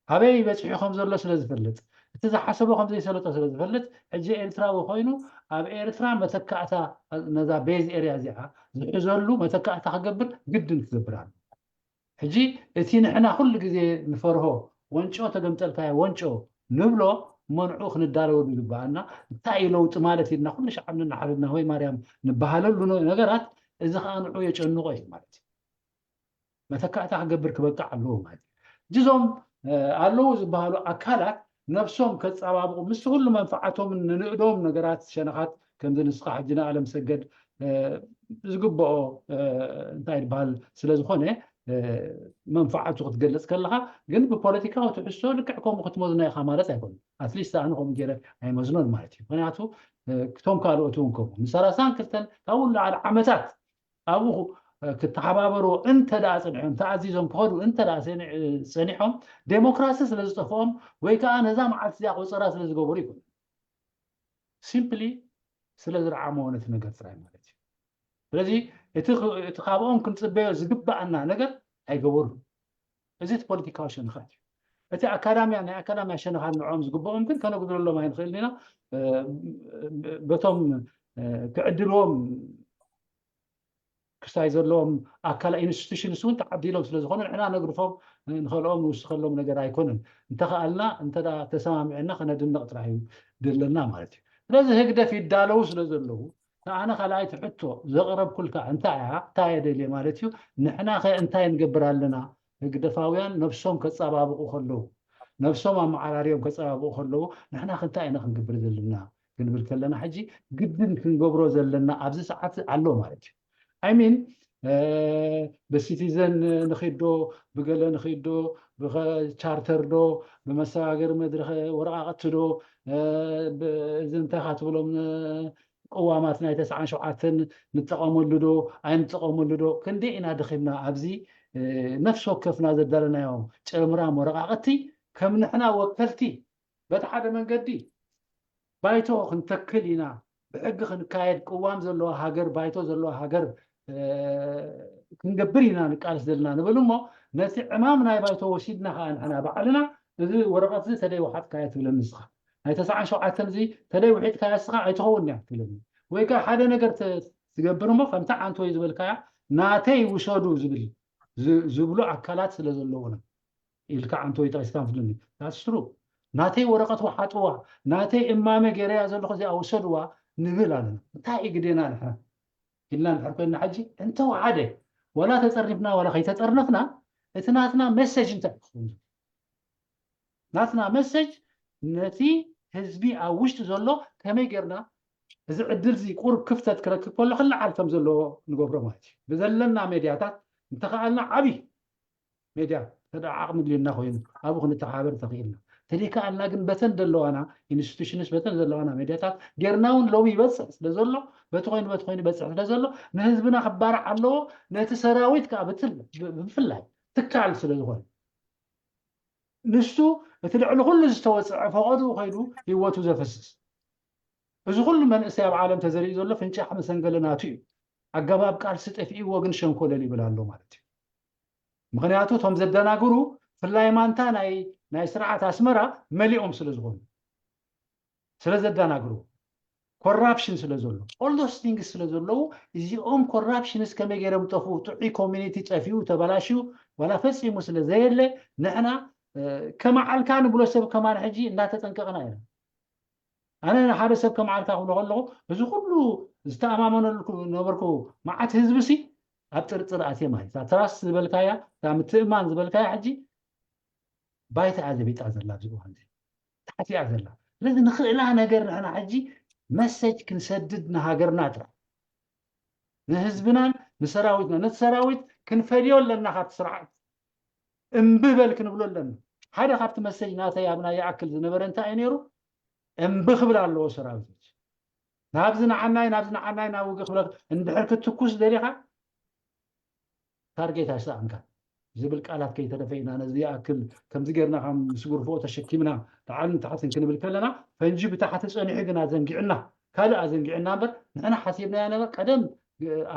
ኣበይ በፂሑ ከም ዘሎ ስለ ዝፈልጥ እቲ ዝሓሰቦ ከም ዘይሰለጦ ስለ ዝፈልጥ ሕጂ ኤርትራዊ ኮይኑ ኣብ ኤርትራ መተካእታ ነዛ ቤዝ ኤርያ እዚኣ ዝሕዘሉ መተካእታ ክገብር ግድን ክገብር ኣሎ። ሕጂ እቲ ንሕና ኩሉ ግዜ ንፈርሆ ወንጮ ተገምጠልካዮ ወንጮ ንብሎ እሞ ንዑ ክንዳለወሉ ይግበኣና። እንታይ እዩ ለውጢ ማለት ኢልና ኩሉ ሻዕ እናሓለልና ወይ ማርያም ንበሃለሉ ነገራት እዚ ከዓ ንዑ የጨንቆ እዩ ማለት እዩ። መተካእታ ክገብር ክበቅዕ ኣለዎ ማለት እዩ። እዞም ኣለዉ ዝበሃሉ ኣካላት ነብሶም ከፀባብቑ ምስቲ ኩሉ መንፍዓቶምን ንንእዶም ነገራት ሸነኻት ከምዚ ንስኻ ሕጂ ንኣለም ሰገድ ዝግብኦ እንታይ ይበሃል ስለ ዝኾነ መንፍዓቱ ክትገልፅ ከለኻ ግን ብፖለቲካዊ ትሕዝቶ ልክዕ ከምኡ ክትመዝኖ ኢኻ ማለት ኣይኮነ። ኣትሊስት ኣነ ከምኡ ገይረ ኣይመዝኖን ማለት እዩ። ምክንያቱ ክቶም ካልኦት እውን ከምኡ ንሰላሳን ክልተን ካብ ንላዕሊ ዓመታት ኣብኡ ክተሓባበርዎ እንተ ደኣ ፀኒሖም ተኣዚዞም ክኸዱ እንተ ደኣ ፀኒሖም ዴሞክራሲ ስለ ዝጠፍኦም ወይ ከዓ ነዛ መዓልቲ እዚኣ ቆፀራ ስለ ዝገበሩ ይኮኑ። ሲምፕሊ ስለ ዝረዓመዎ ነቲ ነገር ጥራይ ማለት እዩ። ስለዚ እቲ ካብኦም ክንፅበዮ ዝግበኣና ነገር ኣይገበሩን። እዚ እቲ ፖለቲካዊ ሸነኻት እዩ። እቲ ኣካዳምያ ናይ ኣካዳምያ ሸነኻት ንዕኦም ዝግበኦም ግን ከነጉድለሎም ኣይንኽእልን ኢና። በቶም ክዕድልዎም ክስታይ ዘለዎም ኣካላ ኢንስቲቱሽንስ እውን ተዓዲሎም ስለ ዝኾኑ ንሕና ነግድፎም ንኸልኦም ንውስኸሎም ነገር ኣይኮነን። እንተኸኣልና እንተ ተሰማሚዕና ከነድንቕ ጥራሕ እዩ ዘለና ማለት እዩ። ስለዚ ህግደፍ ይዳለዉ ስለ ዘለዉ ኣነ ካልኣይቲ ሕቶ ዘቕረብኩልካ እንታይ እያ እንታይ የደልየ ማለት እዩ። ንሕና ከ እንታይ ንገብር ኣለና? ህግደፋውያን ነብሶም ከፀባብቑ ከለዉ ነብሶም ኣመዓራርዮም ከፀባብቑ ከለዉ ንሕና ክንታይ ኢና ክንገብር ዘለና ክንብል ከለና ሕጂ ግድን ክንገብሮ ዘለና ኣብዚ ሰዓት ኣሎ ማለት እዩ። ኣይሚን ብሲቲዘን ንኺዶ ብገለ ንኺዶ ብቻርተር ዶ ብመሰጋገሪ መድረክ ወረቃቅቲ ዶ እዚ እንታይ ካ ትብሎም ቅዋማት ናይ ተስዓን ሸውዓተን ንጠቐመሉ ዶ ኣይንጠቐመሉ ዶ ክንደይ ኢና ደኺምና ኣብዚ ነፍሲ ወከፍና ዘዳለናዮም ጨምራም ወረቃቅቲ ከም ንሕና ወከልቲ በቲ ሓደ መንገዲ ባይቶ ክንተክል ኢና ብሕጊ ክንካየድ ቅዋም ዘለዋ ሃገር ባይቶ ዘለዋ ሃገር ክንገብር ኢና ንቃለስ ዘለና ንብል እሞ ነቲ ዕማም ናይ ባይቶ ወሲድና ከዓ ንሕና ባዕልና እዚ ወረቀት እዚ ተደይ ወሓጥካዮ ትብለኒ ንስኻ ናይ ተስዓን ሸውዓተን እዚ ተለይ ውሒጥካ ያስኻ ኣይትኸውን እያ ትብለኒ። ወይ ከዓ ሓደ ነገር ተ- ትገብር እሞ ከምታ ዓንቶ ዝበልካያ ናተይ ውሰዱ ዝብል ዝ- ዝብሉ ኣካላት ስለ ዘለውና ኢልካ ዓንቶ ይጠቂስካ ትብለኒ። ታስትሩ ናተይ ወረቀት ወሓጥዋ ናተይ እማመ ገይረያ ዘለኹ እዚኣ ውሰድዋ ንብል ኣለና። እንታይ እዩ ግዴና ንሕና ኢልና እንድሕር ኮይንና ሕጂ እንተወሓደ ዋላ ተፀሪፍና ዋላ ከይተፀርነፍና እቲ ናትና መሰጅ እንታይ ክኸውን ናትና መሰጅ ነቲ ህዝቢ ኣብ ውሽጢ ዘሎ ከመይ ጌርና እዚ ዕድል እዚ ቁሩብ ክፍተት ክረክብ ከሎ ክለዓል ከም ዘለዎ ንገብሮ ማለት እዩ። ብዘለና ሜድያታት እንተኸኣልና ዓብዪ ሜድያ ተደ ዓቕሚ ድልየና ኮይኑ ኣብኡ ክንተሓባበር ተኽኢልና ተደይከኣልና ግን በተን ዘለዋና ኢንስቲቱሽንስ በተን ዘለዋና ሜድያታት ጌርና እውን ሎሚ ይበፅሕ ስለ ዘሎ በቲ ኮይኑ በቲ ኮይኑ ይበፅሕ ስለ ዘሎ ንህዝብና ክባርዕ ኣለዎ። ነቲ ሰራዊት ከዓ ብትል- ብፍላይ ትካል ስለ ዝኾነ ንሱ እቲ ልዕሊ ኩሉ ዝተወፅዐ ፈቐድኡ ከይዱ ህይወቱ ዘፍስስ እዚ ኩሉ መንእሰይ ኣብ ዓለም ተዘሪኡ ዘሎ ፍንጫሕ መሰንገለ ናቱ እዩ። ኣገባብ ቃልሲ ጠፊእዎ ግን ሸንኮለል ይብል ኣሎ ማለት እዩ። ምክንያቱ እቶም ዘደናግሩ ፍላይ ማንታ ናይ ናይ ስርዓት ኣስመራ መሊኦም ስለ ዝኾኑ ስለ ዘደናግሩ ኮራፕሽን ስለ ዘሎ all those things ስለ ዘለዉ እዚኦም ኮራፕሽንስ ከመይ ገይሮም ጠፍኡ ጥዑይ ኮሚኒቲ ጠፊኡ ተበላሽዩ ዋላ ፈፂሙ ስለ ዘየለ ንሕና ከመዓልካ ንብሎ ሰብ ከማን ሕጂ እናተጠንቀቕና ኢና ኣነ ንሓደ ሰብ ከመዓልካ ክብሎ ከለኹ እዚ ኩሉ ዝተኣማመነሉ ነበርኩ መዓት ህዝቢ ሲ ኣብ ጥርጥር ኣትየ ማለት እታ ትራስት ዝበልካያ እታ ምትእማን ዝበልካያ ሕጂ ባይታ እያ ዘቢጣ ዘላ ኣብዚ እዋን እዚ ታሕቲ እያ ዘላ ስለዚ ንኽእላ ነገር ንሕና ሕጂ መሰጅ ክንሰድድ ንሃገርና ጥራሕ ንህዝብናን ንሰራዊትና ነቲ ሰራዊት ክንፈልዮ ኣለና ካብቲ ስርዓት እምቢ በል ክንብሎ ኣለና ሓደ ካብቲ መሰጅ ናተይ ኣብና ይኣክል ዝነበረ እንታይ እዩ ነይሩ እምቢ ክብል ኣለዎ ሰራዊት ናብዚ ንዓናይ ናብዚ ንዓናይ ናብ ውግእ ክብለካ እንድሕር ክትትኩስ ደሊኻ ታርጌት ኣይሰኣንካ ዝብል ቃላት ከይተረፈ ኢና ነዚ ይኣክል ከምዚ ጌርና ካብ ምስ ጉርፍኦ ተሸኪምና ላዕልን ታሕትን ክንብል ከለና ፈንጂ ብታሕቲ ፀኒሑ ግን ኣዘንጊዕና ካልእ ኣዘንጊዕና እምበር ንሕና ሓሲብናዮ ነበር ቀደም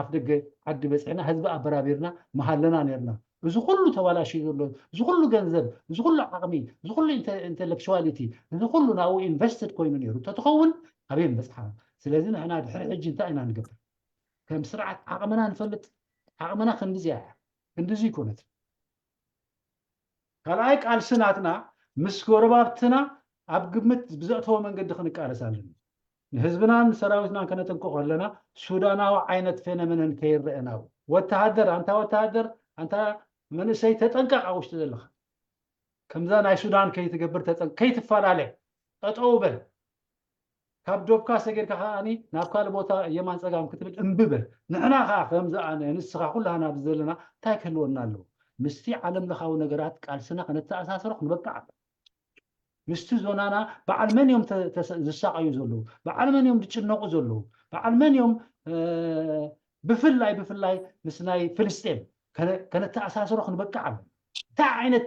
ኣፍ ደገ ዓዲ በፂሕና ህዝቢ ኣበራቢርና መሃለና ነርና እዚ ኩሉ ተባላሽዩ ዘሎ እዚ ኩሉ ገንዘብ እዚ ኩሉ ዓቕሚ እዚ ኩሉ ኢንተሌክቹዋሊቲ እዚ ኩሉ ናብኡ ኢንቨስትድ ኮይኑ ነይሩ እንተትኸውን ኣበይ ምበፅሓ ስለዚ ንሕና ድሕሪ ሕጂ እንታይ ኢና ንገብር ከም ስርዓት ዓቕምና ንፈልጥ ዓቕምና ክንድዚያ እያ ክንድዚ ይኮነት ካልኣይ ቃልሲ ናትና ምስ ጎረባብትና ኣብ ግምት ብዘእተወ መንገዲ ክንቃለስ ኣለና ንህዝብናን ንሰራዊትናን ከነጥንቅቆ ኣለና ሱዳናዊ ዓይነት ፌኖመነን ከይረአና ወተሃደር ኣንታ ወተሃደር ኣንታ መንእሰይ ተጠንቀቕ ኣብ ውሽጢ ዘለኻ ከምዛ ናይ ሱዳን ከይትገብር ተጠንቀቕ ከይትፈላለ ጠጠው በል ካብ ዶብካ ሰጊርካ ከዓኒ ናብ ካልእ ቦታ የማን ፀጋም ክትብል እምቢ በል ንሕና ከዓ ከምዚ ኣነ ንስኻ ኩላህና ኣብዚ ዘለና እንታይ ክህልወና ኣለዎ ምስቲ ዓለም ለኻዊ ነገራት ቃልስና ከነተኣሳስሮ ክንበቅዕ ኣሎ ምስቲ ዞናና በዓል መን እዮም ዝሳቀዩ ዘለዉ በዓል መን እዮም ዝጭነቁ ዘለዉ በዓል መን እዮም ብፍላይ ብፍላይ ምስ ናይ ፍልስጤም ከነተኣሳስሮ ክንበቅዕ ኣሎ እንታይ ዓይነት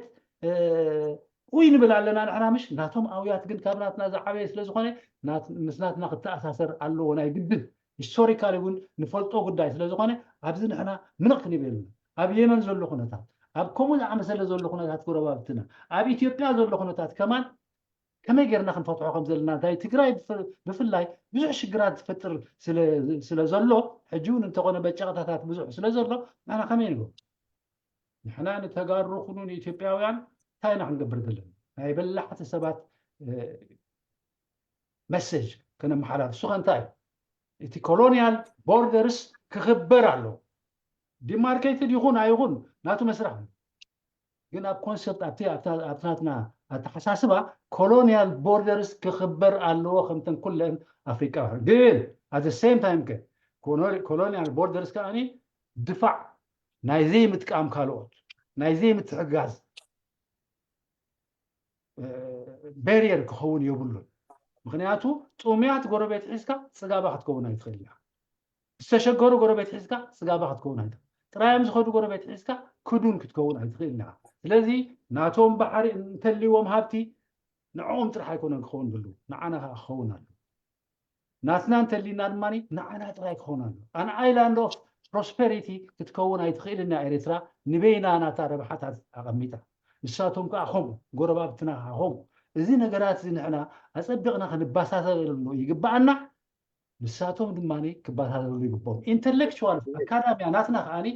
ኡይ ንብል ኣለና ንሕና ምሽ ናቶም ኣውያት ግን ካብ ናትና ዝዓበየ ስለ ዝኾነ ምስ ናትና ክተኣሳሰር ኣለዎ ናይ ግድን ሂስቶሪካሊ እውን ንፈልጦ ጉዳይ ስለ ዝኾነ ኣብዚ ንሕና ምንቕ ክንብል ኣለና ኣብ የመን ዘሎ ኩነታት ኣብ ከምኡ ዝኣመሰለ ዘሎ ኩነታት ጎረባብትና ኣብ ኢትዮጵያ ዘሎ ኩነታት ከማን ከመይ ጌርና ክንፈትሖ ከም ዘለና እንታይ ትግራይ ብፍላይ ብዙሕ ሽግራት ዝፈጥር ስለ ዘሎ ሕጂ እውን እንተኾነ በጨቕታታት ብዙሕ ስለ ዘሎ ንሕና ከመይ ንገብር ንሕና ንተጋሩ ኩኑ ንኢትዮጵያውያን እንታይ ኢና ክንገብር ዘለና ናይ በላሕቲ ሰባት መሰጅ ከነመሓላልፍ እሱ እንታይ እቲ ኮሎኒያል ቦርደርስ ክኽበር ኣለዎ ዲማርኬትድ ይኹን ኣይኹን ናቱ መስራሕ ግን ኣብ ኮንሰፕት ኣብቲ ኣብቲ ናትና ኣተሓሳስባ ኮሎኒያል ቦርደርስ ክኽበር ኣለዎ ከምተን ኩለን ኣፍሪቃውያን ግን ኣት ሴም ታይም ከ ኮሎኒያል ቦርደርስ ከዓኒ ድፋዕ ናይ ዘይምጥቃም ካልኦት ናይ ዘይምትሕጋዝ ቤርየር ክኸውን የብሉን ምክንያቱ ጥሙያት ጎረቤት ሒዝካ ፅጋባ ክትከውን ኣይትኽእል ኢኻ ዝተሸገሩ ጎረቤት ሒዝካ ፅጋባ ክትከውን ኣይትኽእል ጥራዮም ዝኸዱ ጎረቤት ሒዝካ ክዱን ክትከውን ኣይትኽእል ኢኻ ስለዚ ናቶም ባሕሪ እንተልዎም ሃብቲ ንዕኦም ጥራሕ ኣይኮነን ክኸውን ዝህልው ንዓና ከዓ ክኸውን ኣሎ ናትና እንተሊና ድማ ንዓና ጥራይ ክኸውን ኣሎ ኣን ኣይላንድ ኦፍ ፕሮስፐሪቲ ክትከውን ኣይትኽእልን እያ ኤርትራ ንበይና ናታ ረብሓታት ኣቐሚጣ ንሳቶም ከዓ ከምኡ ጎረባብትና ከዓ ከምኡ እዚ ነገራት እዚ ንሕና ኣጸቢቕና ክንባሳሰረሉ ይግባኣና። ንሳቶም ድማ ክባሳሰረሉ ይግባኦም። ኢንተሌክቹዋል ኣካዳሚያ ናትና ከዓኒ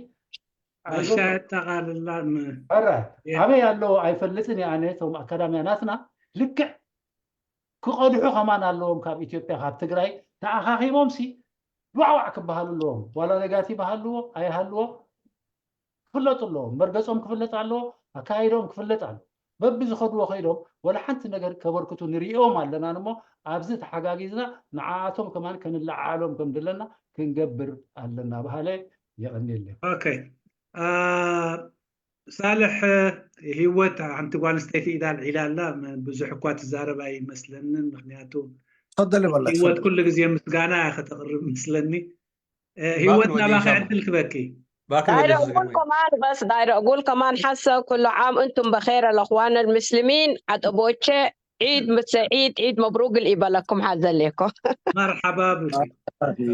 ኣሻ የጠቓልላ ም- ሕራይ ኣበይ ኣለዎ ኣይፈልጥን እየ ኣነ። እቶም ኣካዳሚያ ናትና ልክዕ ክቐድሑ ከማን ኣለዎም። ካብ ኢትዮጵያ ካብ ትግራይ ተኣኻኺቦም ሲ ዋዕዋዕ ክበሃሉ ኣለዎም። ዋላ ነጋቲቭ ሃልዎ ኣይሃልዎ ክፍለጡ ኣለዎም። መርገጾም ክፍለጥ ኣለዎ። ኣካይዶም ክፍለጥ ኣለዎ። በቢ ዝኸድዎ ከይዶም ወላ ሓንቲ ነገር ከበርክቱ ንርእዮም ኣለና። እሞ ኣብዚ ተሓጋጊዝና ንዓኣቶም ከማን ከንለዓሎም ከም ዘለና ክንገብር ኣለና። ባህለ የቐንየለይ። ኦኬ አ፣ ሳልሕ፣ ህይወት ሓንቲ ጓል ኣንስተይቲ ኢዳ ኣልዒላ ኣላ። ብዙሕ እኳ ትዛረብ ኣይመስለንን፣ ምክንያቱ ተፈደሊ በላ ህይወት ኩሉ ግዜ ምስጋና እያ ከተቕርብ መስለኒ። እ፣ ህይወት ባክን ናባኸ ወዲሻ ዕድል ክበኪ። باكر دايرة وديش أقول كمان، بس دايرة أقول كمان حسا كل عام أنتم بخير الأخوان المسلمين. عتبوتشي عيد سعيد، عيد مبروك الإبا لكم هذا ليكم. መርሓባ ብኪ።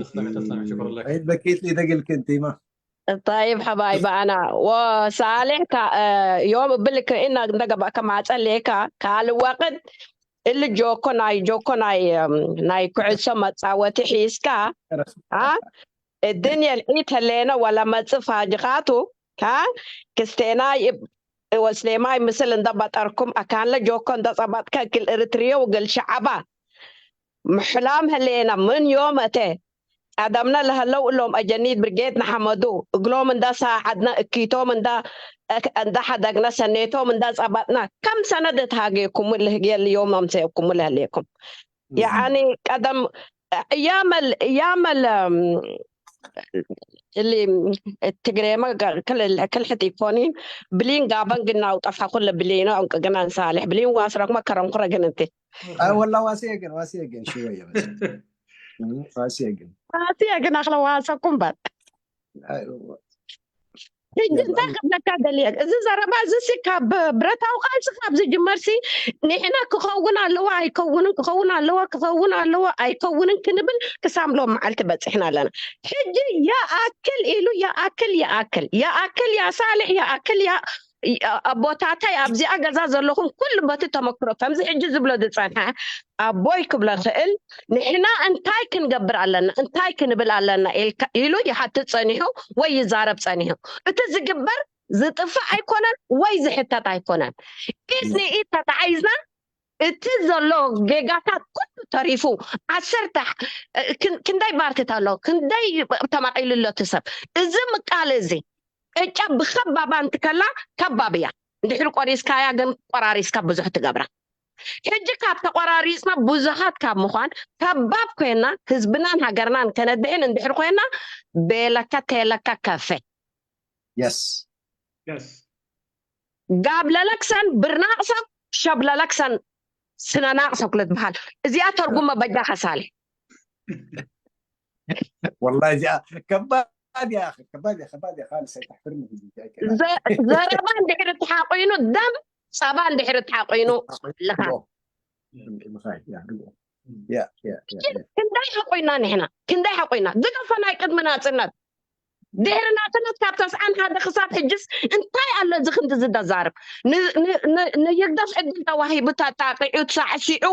تسلمي تسلمي شكرا لك عيد بكيت لي دقل كنتي ما طيب حبايبي، أنا وصالح كا- آه، يوم بلك إنا دقا كما أتسليكا كالوقت اللي جوكو ناي جوكو ناي آم، ناي كعسو متصاوتي حيسكا ها الدنيا العيد هلينا ولا متصفى جخاتو ها كستيناي وسليماي مثل اندا بطركم أكان لا جوكو اندا صباتكا كل إريتريا وقل شعبا ምሕላም ህሌና ምን ዮም እተ ቀደምና ለሀለው እሎም አጀኒት ብርጌድ ንሐመዱ እግሎም እንዳ ሳዓድና እኪቶም እንዳ እንዳ ሐደግና ሰኔቶም እንዳ ጸባጥና ከም ሰነድ እትሃጌኩም ልህጌል ዮም አምሰኩም ለህሌኩም ያዓኒ ቀደም እያመል እያመል እሊ ትግሬማ ክልሕት ይኮኒን ብሊን ጋበን ግናው ጠፋ ኩለ ብሊኖ እንቅግናን ሳልሕ ብሊን ዋስረኩማ ከረንኩረ ግን እንት آه والله واسيقن واسيقن شويه بس مم، واسيقن ኣቲ ግን ኣኽለ ዋሰኩም በር ايوه ሕጂ يلا እንታይ ክብለካ ደልየ እዚ ዘረባ እዚ ሲ ካብ ብረታዊ ቃልሲ ካብ ዝጅመር ሲ ንሕና ክኸውን ኣለዎ ኣይከውንን ክኸውን ኣለዎ ክኸውን ኣለዎ ኣይከውንን ክንብል ክሳም ሎም መዓልቲ በፂሕና ኣለና። ሕጂ የኣክል ኢሉ የኣክል የኣክል የኣክል ያ ሳልሕ የኣክል ያ ኣቦታታይ ኣብዚኣ ገዛ ዘለኹም ኩሉ በቲ ተመክሮ ከምዚ ሕጂ ዝብሎ ዝፀንሐ ኣቦይ ክብሎ ክእል ንሕና እንታይ ክንገብር ኣለና እንታይ ክንብል ኣለና ኢልካ- ኢሉ ይሓትት ፀኒሑ ወይ ይዛረብ ፀኒሑ። እቲ ዝግበር ዝጥፍእ ኣይኮነን ወይ ዝሕተት ኣይኮነን። ኢድ ንኢድ ተታሒዝና እቲ ዘሎ ጌጋታት ኩሉ ተሪፉ ዓሰርተ ክ- ክንደይ ባርትት ኣሎ ክንደይ ተማቒሉ ኣሎ እቲ ሰብ እዚ ምቃል እዚ ቅጫ ብኸባባ እንትከላ ከባብ እያ። እንድሕሪ ቆሪስካያ ግን ቆራሪስካ ብዙሕ ትገብራ። ሕጂ ካብ ተቆራሪፅና ብዙሃት ካብ ምኳን ከባብ ኮይና ህዝብናን ሃገርናን ከነድሕን እንድሕሪ ኮይና ቤለካ ተየለካ ከፈ يس የስ ጋብ ለለክሰን ብርናቅሰብ ሸብ ለለክሰን ስነናቅሰብ ክልትበሃል እዚኣ ተርጉመ በጃ ከሳለ والله يا كباد يا اخي كباد يا كباد يا خالص هي تحترمه في الجاي كده ዘ- ዘረባ እንድሕሪ ተሓቂኑ ደም ጸባ እንድሕሪ ተሓቂኑ ኣለኻ يا يا يا ክንደይ ሓቆይና ንሕና ክንደይ ሓቆይና ዝገፈ ናይ ቅድሚ ናፅነት ድሕሪ ናፅነት ካብ ተስዓን ሓደ ክሳብ ሕጅስ እንታይ ኣሎ እዚ ክንዲ ዝደዛርብ ን- ን- ን- ንይግደፍ ዕድል ተዋሂቡ ተጣቂዑ ተሳዕሲዑ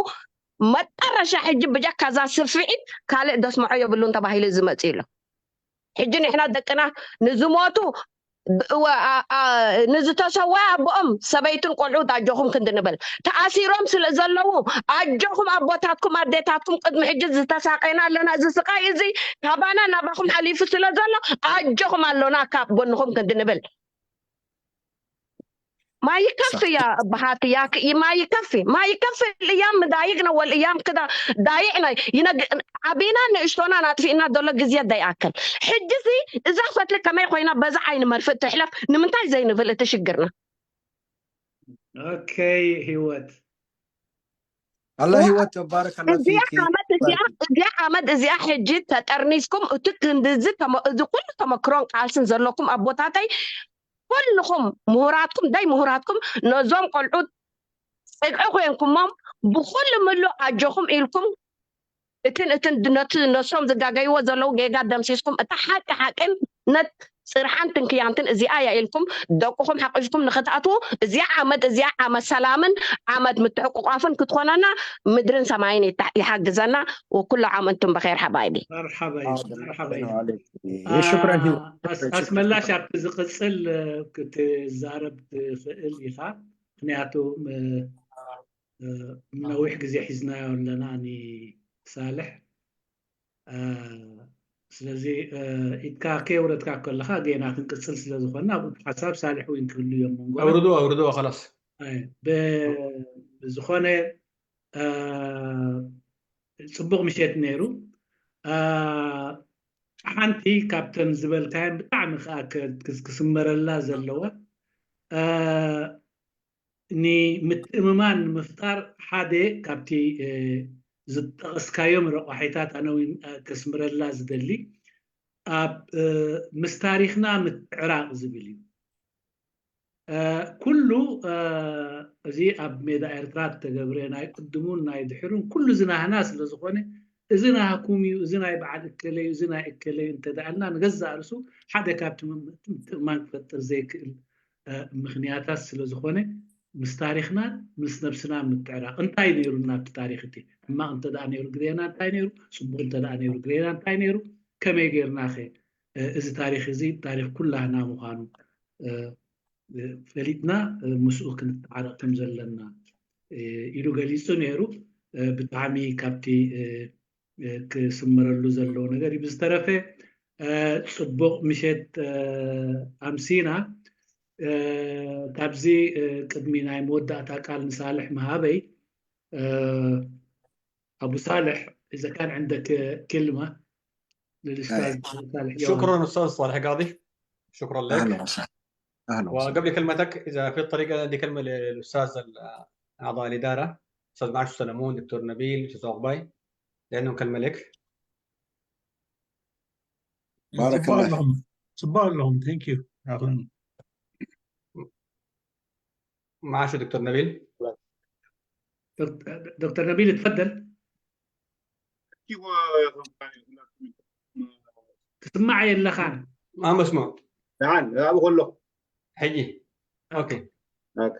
መጠረሻ ሕጂ ብጀካ እዛ ስፍዒት ካልእ ደስምዖ የብሉን ተባሂሉ ዝመፅእ ኣሎ ሕጂ ንሕና ደቅና ንዝሞቱ ብ- ወ- ኣ- ኣ- ንዝተሰዋ ኣቦኦም ሰበይትን ቆልዑት ኣጆኹም ክንዲ ንብል ተኣሲሮም ስለ ዘለዉ ኣጆኹም ኣቦታትኩም ኣዴታትኩም ቅድሚ ሕጂ ዝተሳቀና ኣለና እዚ ስቃይ እዚ ካባና ናባኹም ሓሊፉ ስለ ዘሎ ኣጆኹም ኣሎና ካብ ጎንኹም ክንዲ ንብል ما يكفي يا أبهاتي يا ك- ما يكفي ما يكفي الأيام دايقنا والأيام كده ضايعنا ينق عبينا نشتونا ناطفينا دولا قزية داي أكل حجزي إذا فتلك كما يخوينا بزع عين مرفت تحلف نمنتاي زي نفل تشقرنا Okay ህይወት الله هو تبارك الله እዚኣ فيك ዓመት እዚኣ እዚኣ ዓመት እዚኣ ሕጂ ተጠርኒስኩም እቲ ክንድዚ ተመ- እዚ ኩሉ ተመክሮን ቃልስን ዘለኩም ኣቦታተይ ኩልኹም ምሁራትኩም ደይ ምሁራትኩም ነዞም ቆልዑት ፅግዒ ኮይንኩሞም ብኩሉ ምሉ ኣጆኹም ኢልኩም እትን እትን ነቲ ነሶም ዝጋገይዎ ዘለዉ ጌጋ ደምሲስኩም እታ ሓቂ ሓቅን ነት ጽርሓን ትንክያንትን እዚኣ እያ ኢልኩም ደቅኹም ሓቂፍኩም ንኽትኣትዉ፣ እዚኣ ዓመት፣ እዚኣ ዓመት ሰላምን ዓመት ምትሕቁቋፍን ክትኾነና ምድርን ሰማይን ይታ-፣ ይሓግዘና። ወኩሉ ዓም እንቱም በኸይር ሓባይቢ። መርሓባ እዩ፣ حاضر መርሓባ እዩ። السلام عليكم شكرا ኣስ-፣ ኣስመላሽ ኣብቲ ዝቕጽል እ፣ ክትዛረብ ትኽእል ኢኻ። ምክንያቱ እ፣ እ፣ ነዊሕ ግዜ ሒዝናዮ ኣለና ኒ ሳልሕ። እ፣ ስለዚ እ፣ ኢድካ ከየውረድካ ከለኻ ጌና ክንቅጽል ስለ ዝኾንና ኣብኡ ሓሳብ ሳልሕ እውን ክህሉ እዮም መንጎና። ኣውርድዎ ኣውርድዎ خلاص ኣይ፣ ብ-፣ ብዝኾነ እ፣ ጽቡቕ ምሸት ነይሩ። እ፣ ሓንቲ ካብተን ዝበልካየን ብጣዕሚ ከኣ ከ-፣ ክስ-፣ ክስመረላ ዘለዋ እ፣ ንምትእምማን ንምፍጣር ሓደ ካብቲ እ፣ ዝጠቐስካዮም ረቋሒታት ኣነ እውን እ፣ ከስምረላ ዝደሊ ኣብ እ፣ ምስ ታሪኽና ምትዕራቕ ዝብል እዩ። እ፣ ኩሉ እ፣ እዚ ኣብ ሜዳ ኤርትራ እተገብረ ናይ ቅድሙን ናይ ድሕሩን ኩሉ ዝናህና ስለ ዝኾነ እዚ ናህኩም እዩ፣ እዚ ናይ በዓል እከለ እዩ፣ እዚ ናይ እከለ እዩ እንተ ደኣልና ንገዛእ ርእሱ ሓደ ካብቲ ምም-፣ ምትእምማን ክፈጥር ዘይክእል እ፣ ምኽንያታት ስለ ዝኾነ ምስ ታሪኽና ምስ ነብስና ምትዕራቕ። እንታይ ነይሩ ናብቲ ታሪኽ እቲ ሕማቕ እንተ ደኣ ነይሩ ግዜና እንታይ ነይሩ፣ ጽቡቕ እንተ ደኣ ነይሩ ግዜና እንታይ ነይሩ፣ ከመይ ጌርና ኸ እ፣ እዚ ታሪኽ እዚ ታሪኽ ኩላህና ምዃኑ እ፣ እ፣ ፈሊጥና እ፣ ምስኡ ክንተዓረቕ ከም ዘለና እ፣ ኢሉ ገሊጹ ነይሩ። እ፣ ብጣዕሚ ካብቲ እ፣ እ፣ ክስመረሉ ዘለዎ ነገር እዩ። ብዝተረፈ እ፣ ጽቡቕ ምሸት እ፣ ኣምሲና። እ፣ ካብዚ እ፣ ቅድሚ ናይ መወዳእታ ቃል ንሳልሕ ምሃበይ እ፣ ኣቡ ሳልሕ إذا كان عندك كلمة للأستاذ أي. ሳልሕ شكرا ዮሃንስ። أستاذ صالح قاضي شكرا لك اهلا وسهلا اهلا وسهلا وقبل كلمتك إذا في طريقة أدي كلمة للأستاذ ال- أعضاء الإدارة أستاذ معاش سلمون دكتور نبيل أستاذ عقباي لأنهم كلمة لك بارك ጽቡቕ الله ኣለኹም ጽቡቕ ኣለኹም thank you ኣኽብረኒ معاش دكتور نبيل دكت-، دكتور نبيل اتفضل. ايوه يا غنباي، ትስማዕ የለኻን ما مسموع تعال العبوا كله. حجي أوكي هاك.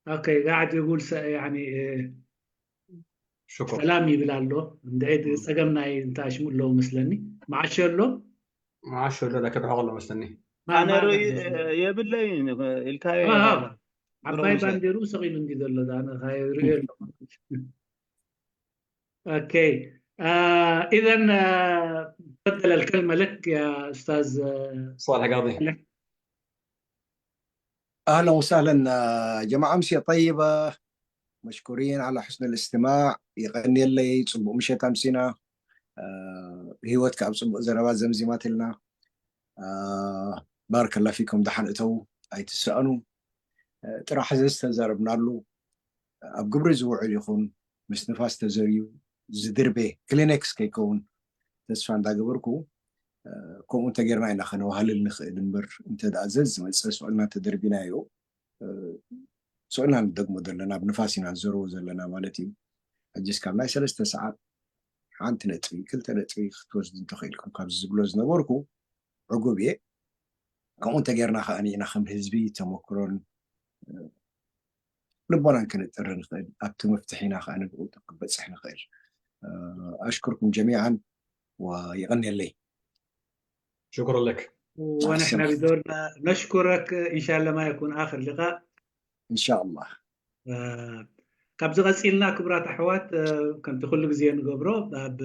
ኦኬ ጋዕድ ይጉል ሰ-፣ ያኒ እ፣ شكرا ሰላም ይብል ኣሎ። እንድዒ ጸገም ናይ እንታይ ሽሙ ኣለዎ መስለኒ። መዓሸ ኣሎ። معاش ولا لا كيف عقله مستني ማ-፣ ኣነ ማ-፣ ርእዩ የብለይን ኢልካዮ አ፣ ኢኻ። አ፣ ዓባይ مستني ባንዴሩ ሰቂሉ እንዲ ዘሎ ዳ ኣነ ካየ ርእዮ ኣሎ። ኦኬ አ፣ إذن አ፣ تفضل الكلمة لك يا أستاذ አ፣ صالح قاضي صالح. اهلا وسهلا آه، جماعه امسيه طيبه مشكورين على حسن الاستماع يغنيلي ጽቡቕ ምሸት ኣምሲና آه، ህይወት ካብ ጽቡቕ ዘረባ ዘምዚማትልና آه، بارك الله فيكم ደሓን እተው ኣይትሰኣኑ آه، ጥራሕ እዚ ዝተዛረብናሉ ኣብ ግብሪ ዝውዕል ይኹን ምስ ንፋስ ተዘርዩ ዝድርቤ ክሊነክስ ከይከውን ተስፋ እንዳገበርኩ ከምኡ እንተጌርና ኢና ከነዋህልል ንኽእል እምበር እንተ ደኣ ዘዝመፀ ስቕልና ተደርቢናዮ ስቕልና ንደግሞ ዘለና ብንፋስ ኢና ንዘርቦ ዘለና ማለት እዩ። ሕጅስ ካብ ናይ ሰለስተ ሰዓት ሓንቲ ነጥቢ ክልተ ነጥቢ ክትወስዱ እንተኽኢልኩም ካብዚ ዝብሎ ዝነበርኩ ዕጉብ እየ። ከምኡ እንተጌርና ከዓ ንሕና ከም ህዝቢ ተመክሮን ልቦናን ክንጥሪ ንኽእል ኣብቲ መፍትሒ ኢና ከዓ ንብቕልጡፍ ክበፅሕ ንኽእል። ኣሽኩርኩም ጀሚዓን ወይቐንየለይ። شكرا لك. ونحن بدورنا نشكرك إن شاء الله ما يكون آخر لقاء. إن شاء الله. ካብዚ ቀፂልና ክቡራት ኣሕዋት ከምቲ ኩሉ ግዜ ንገብሮ ኣብ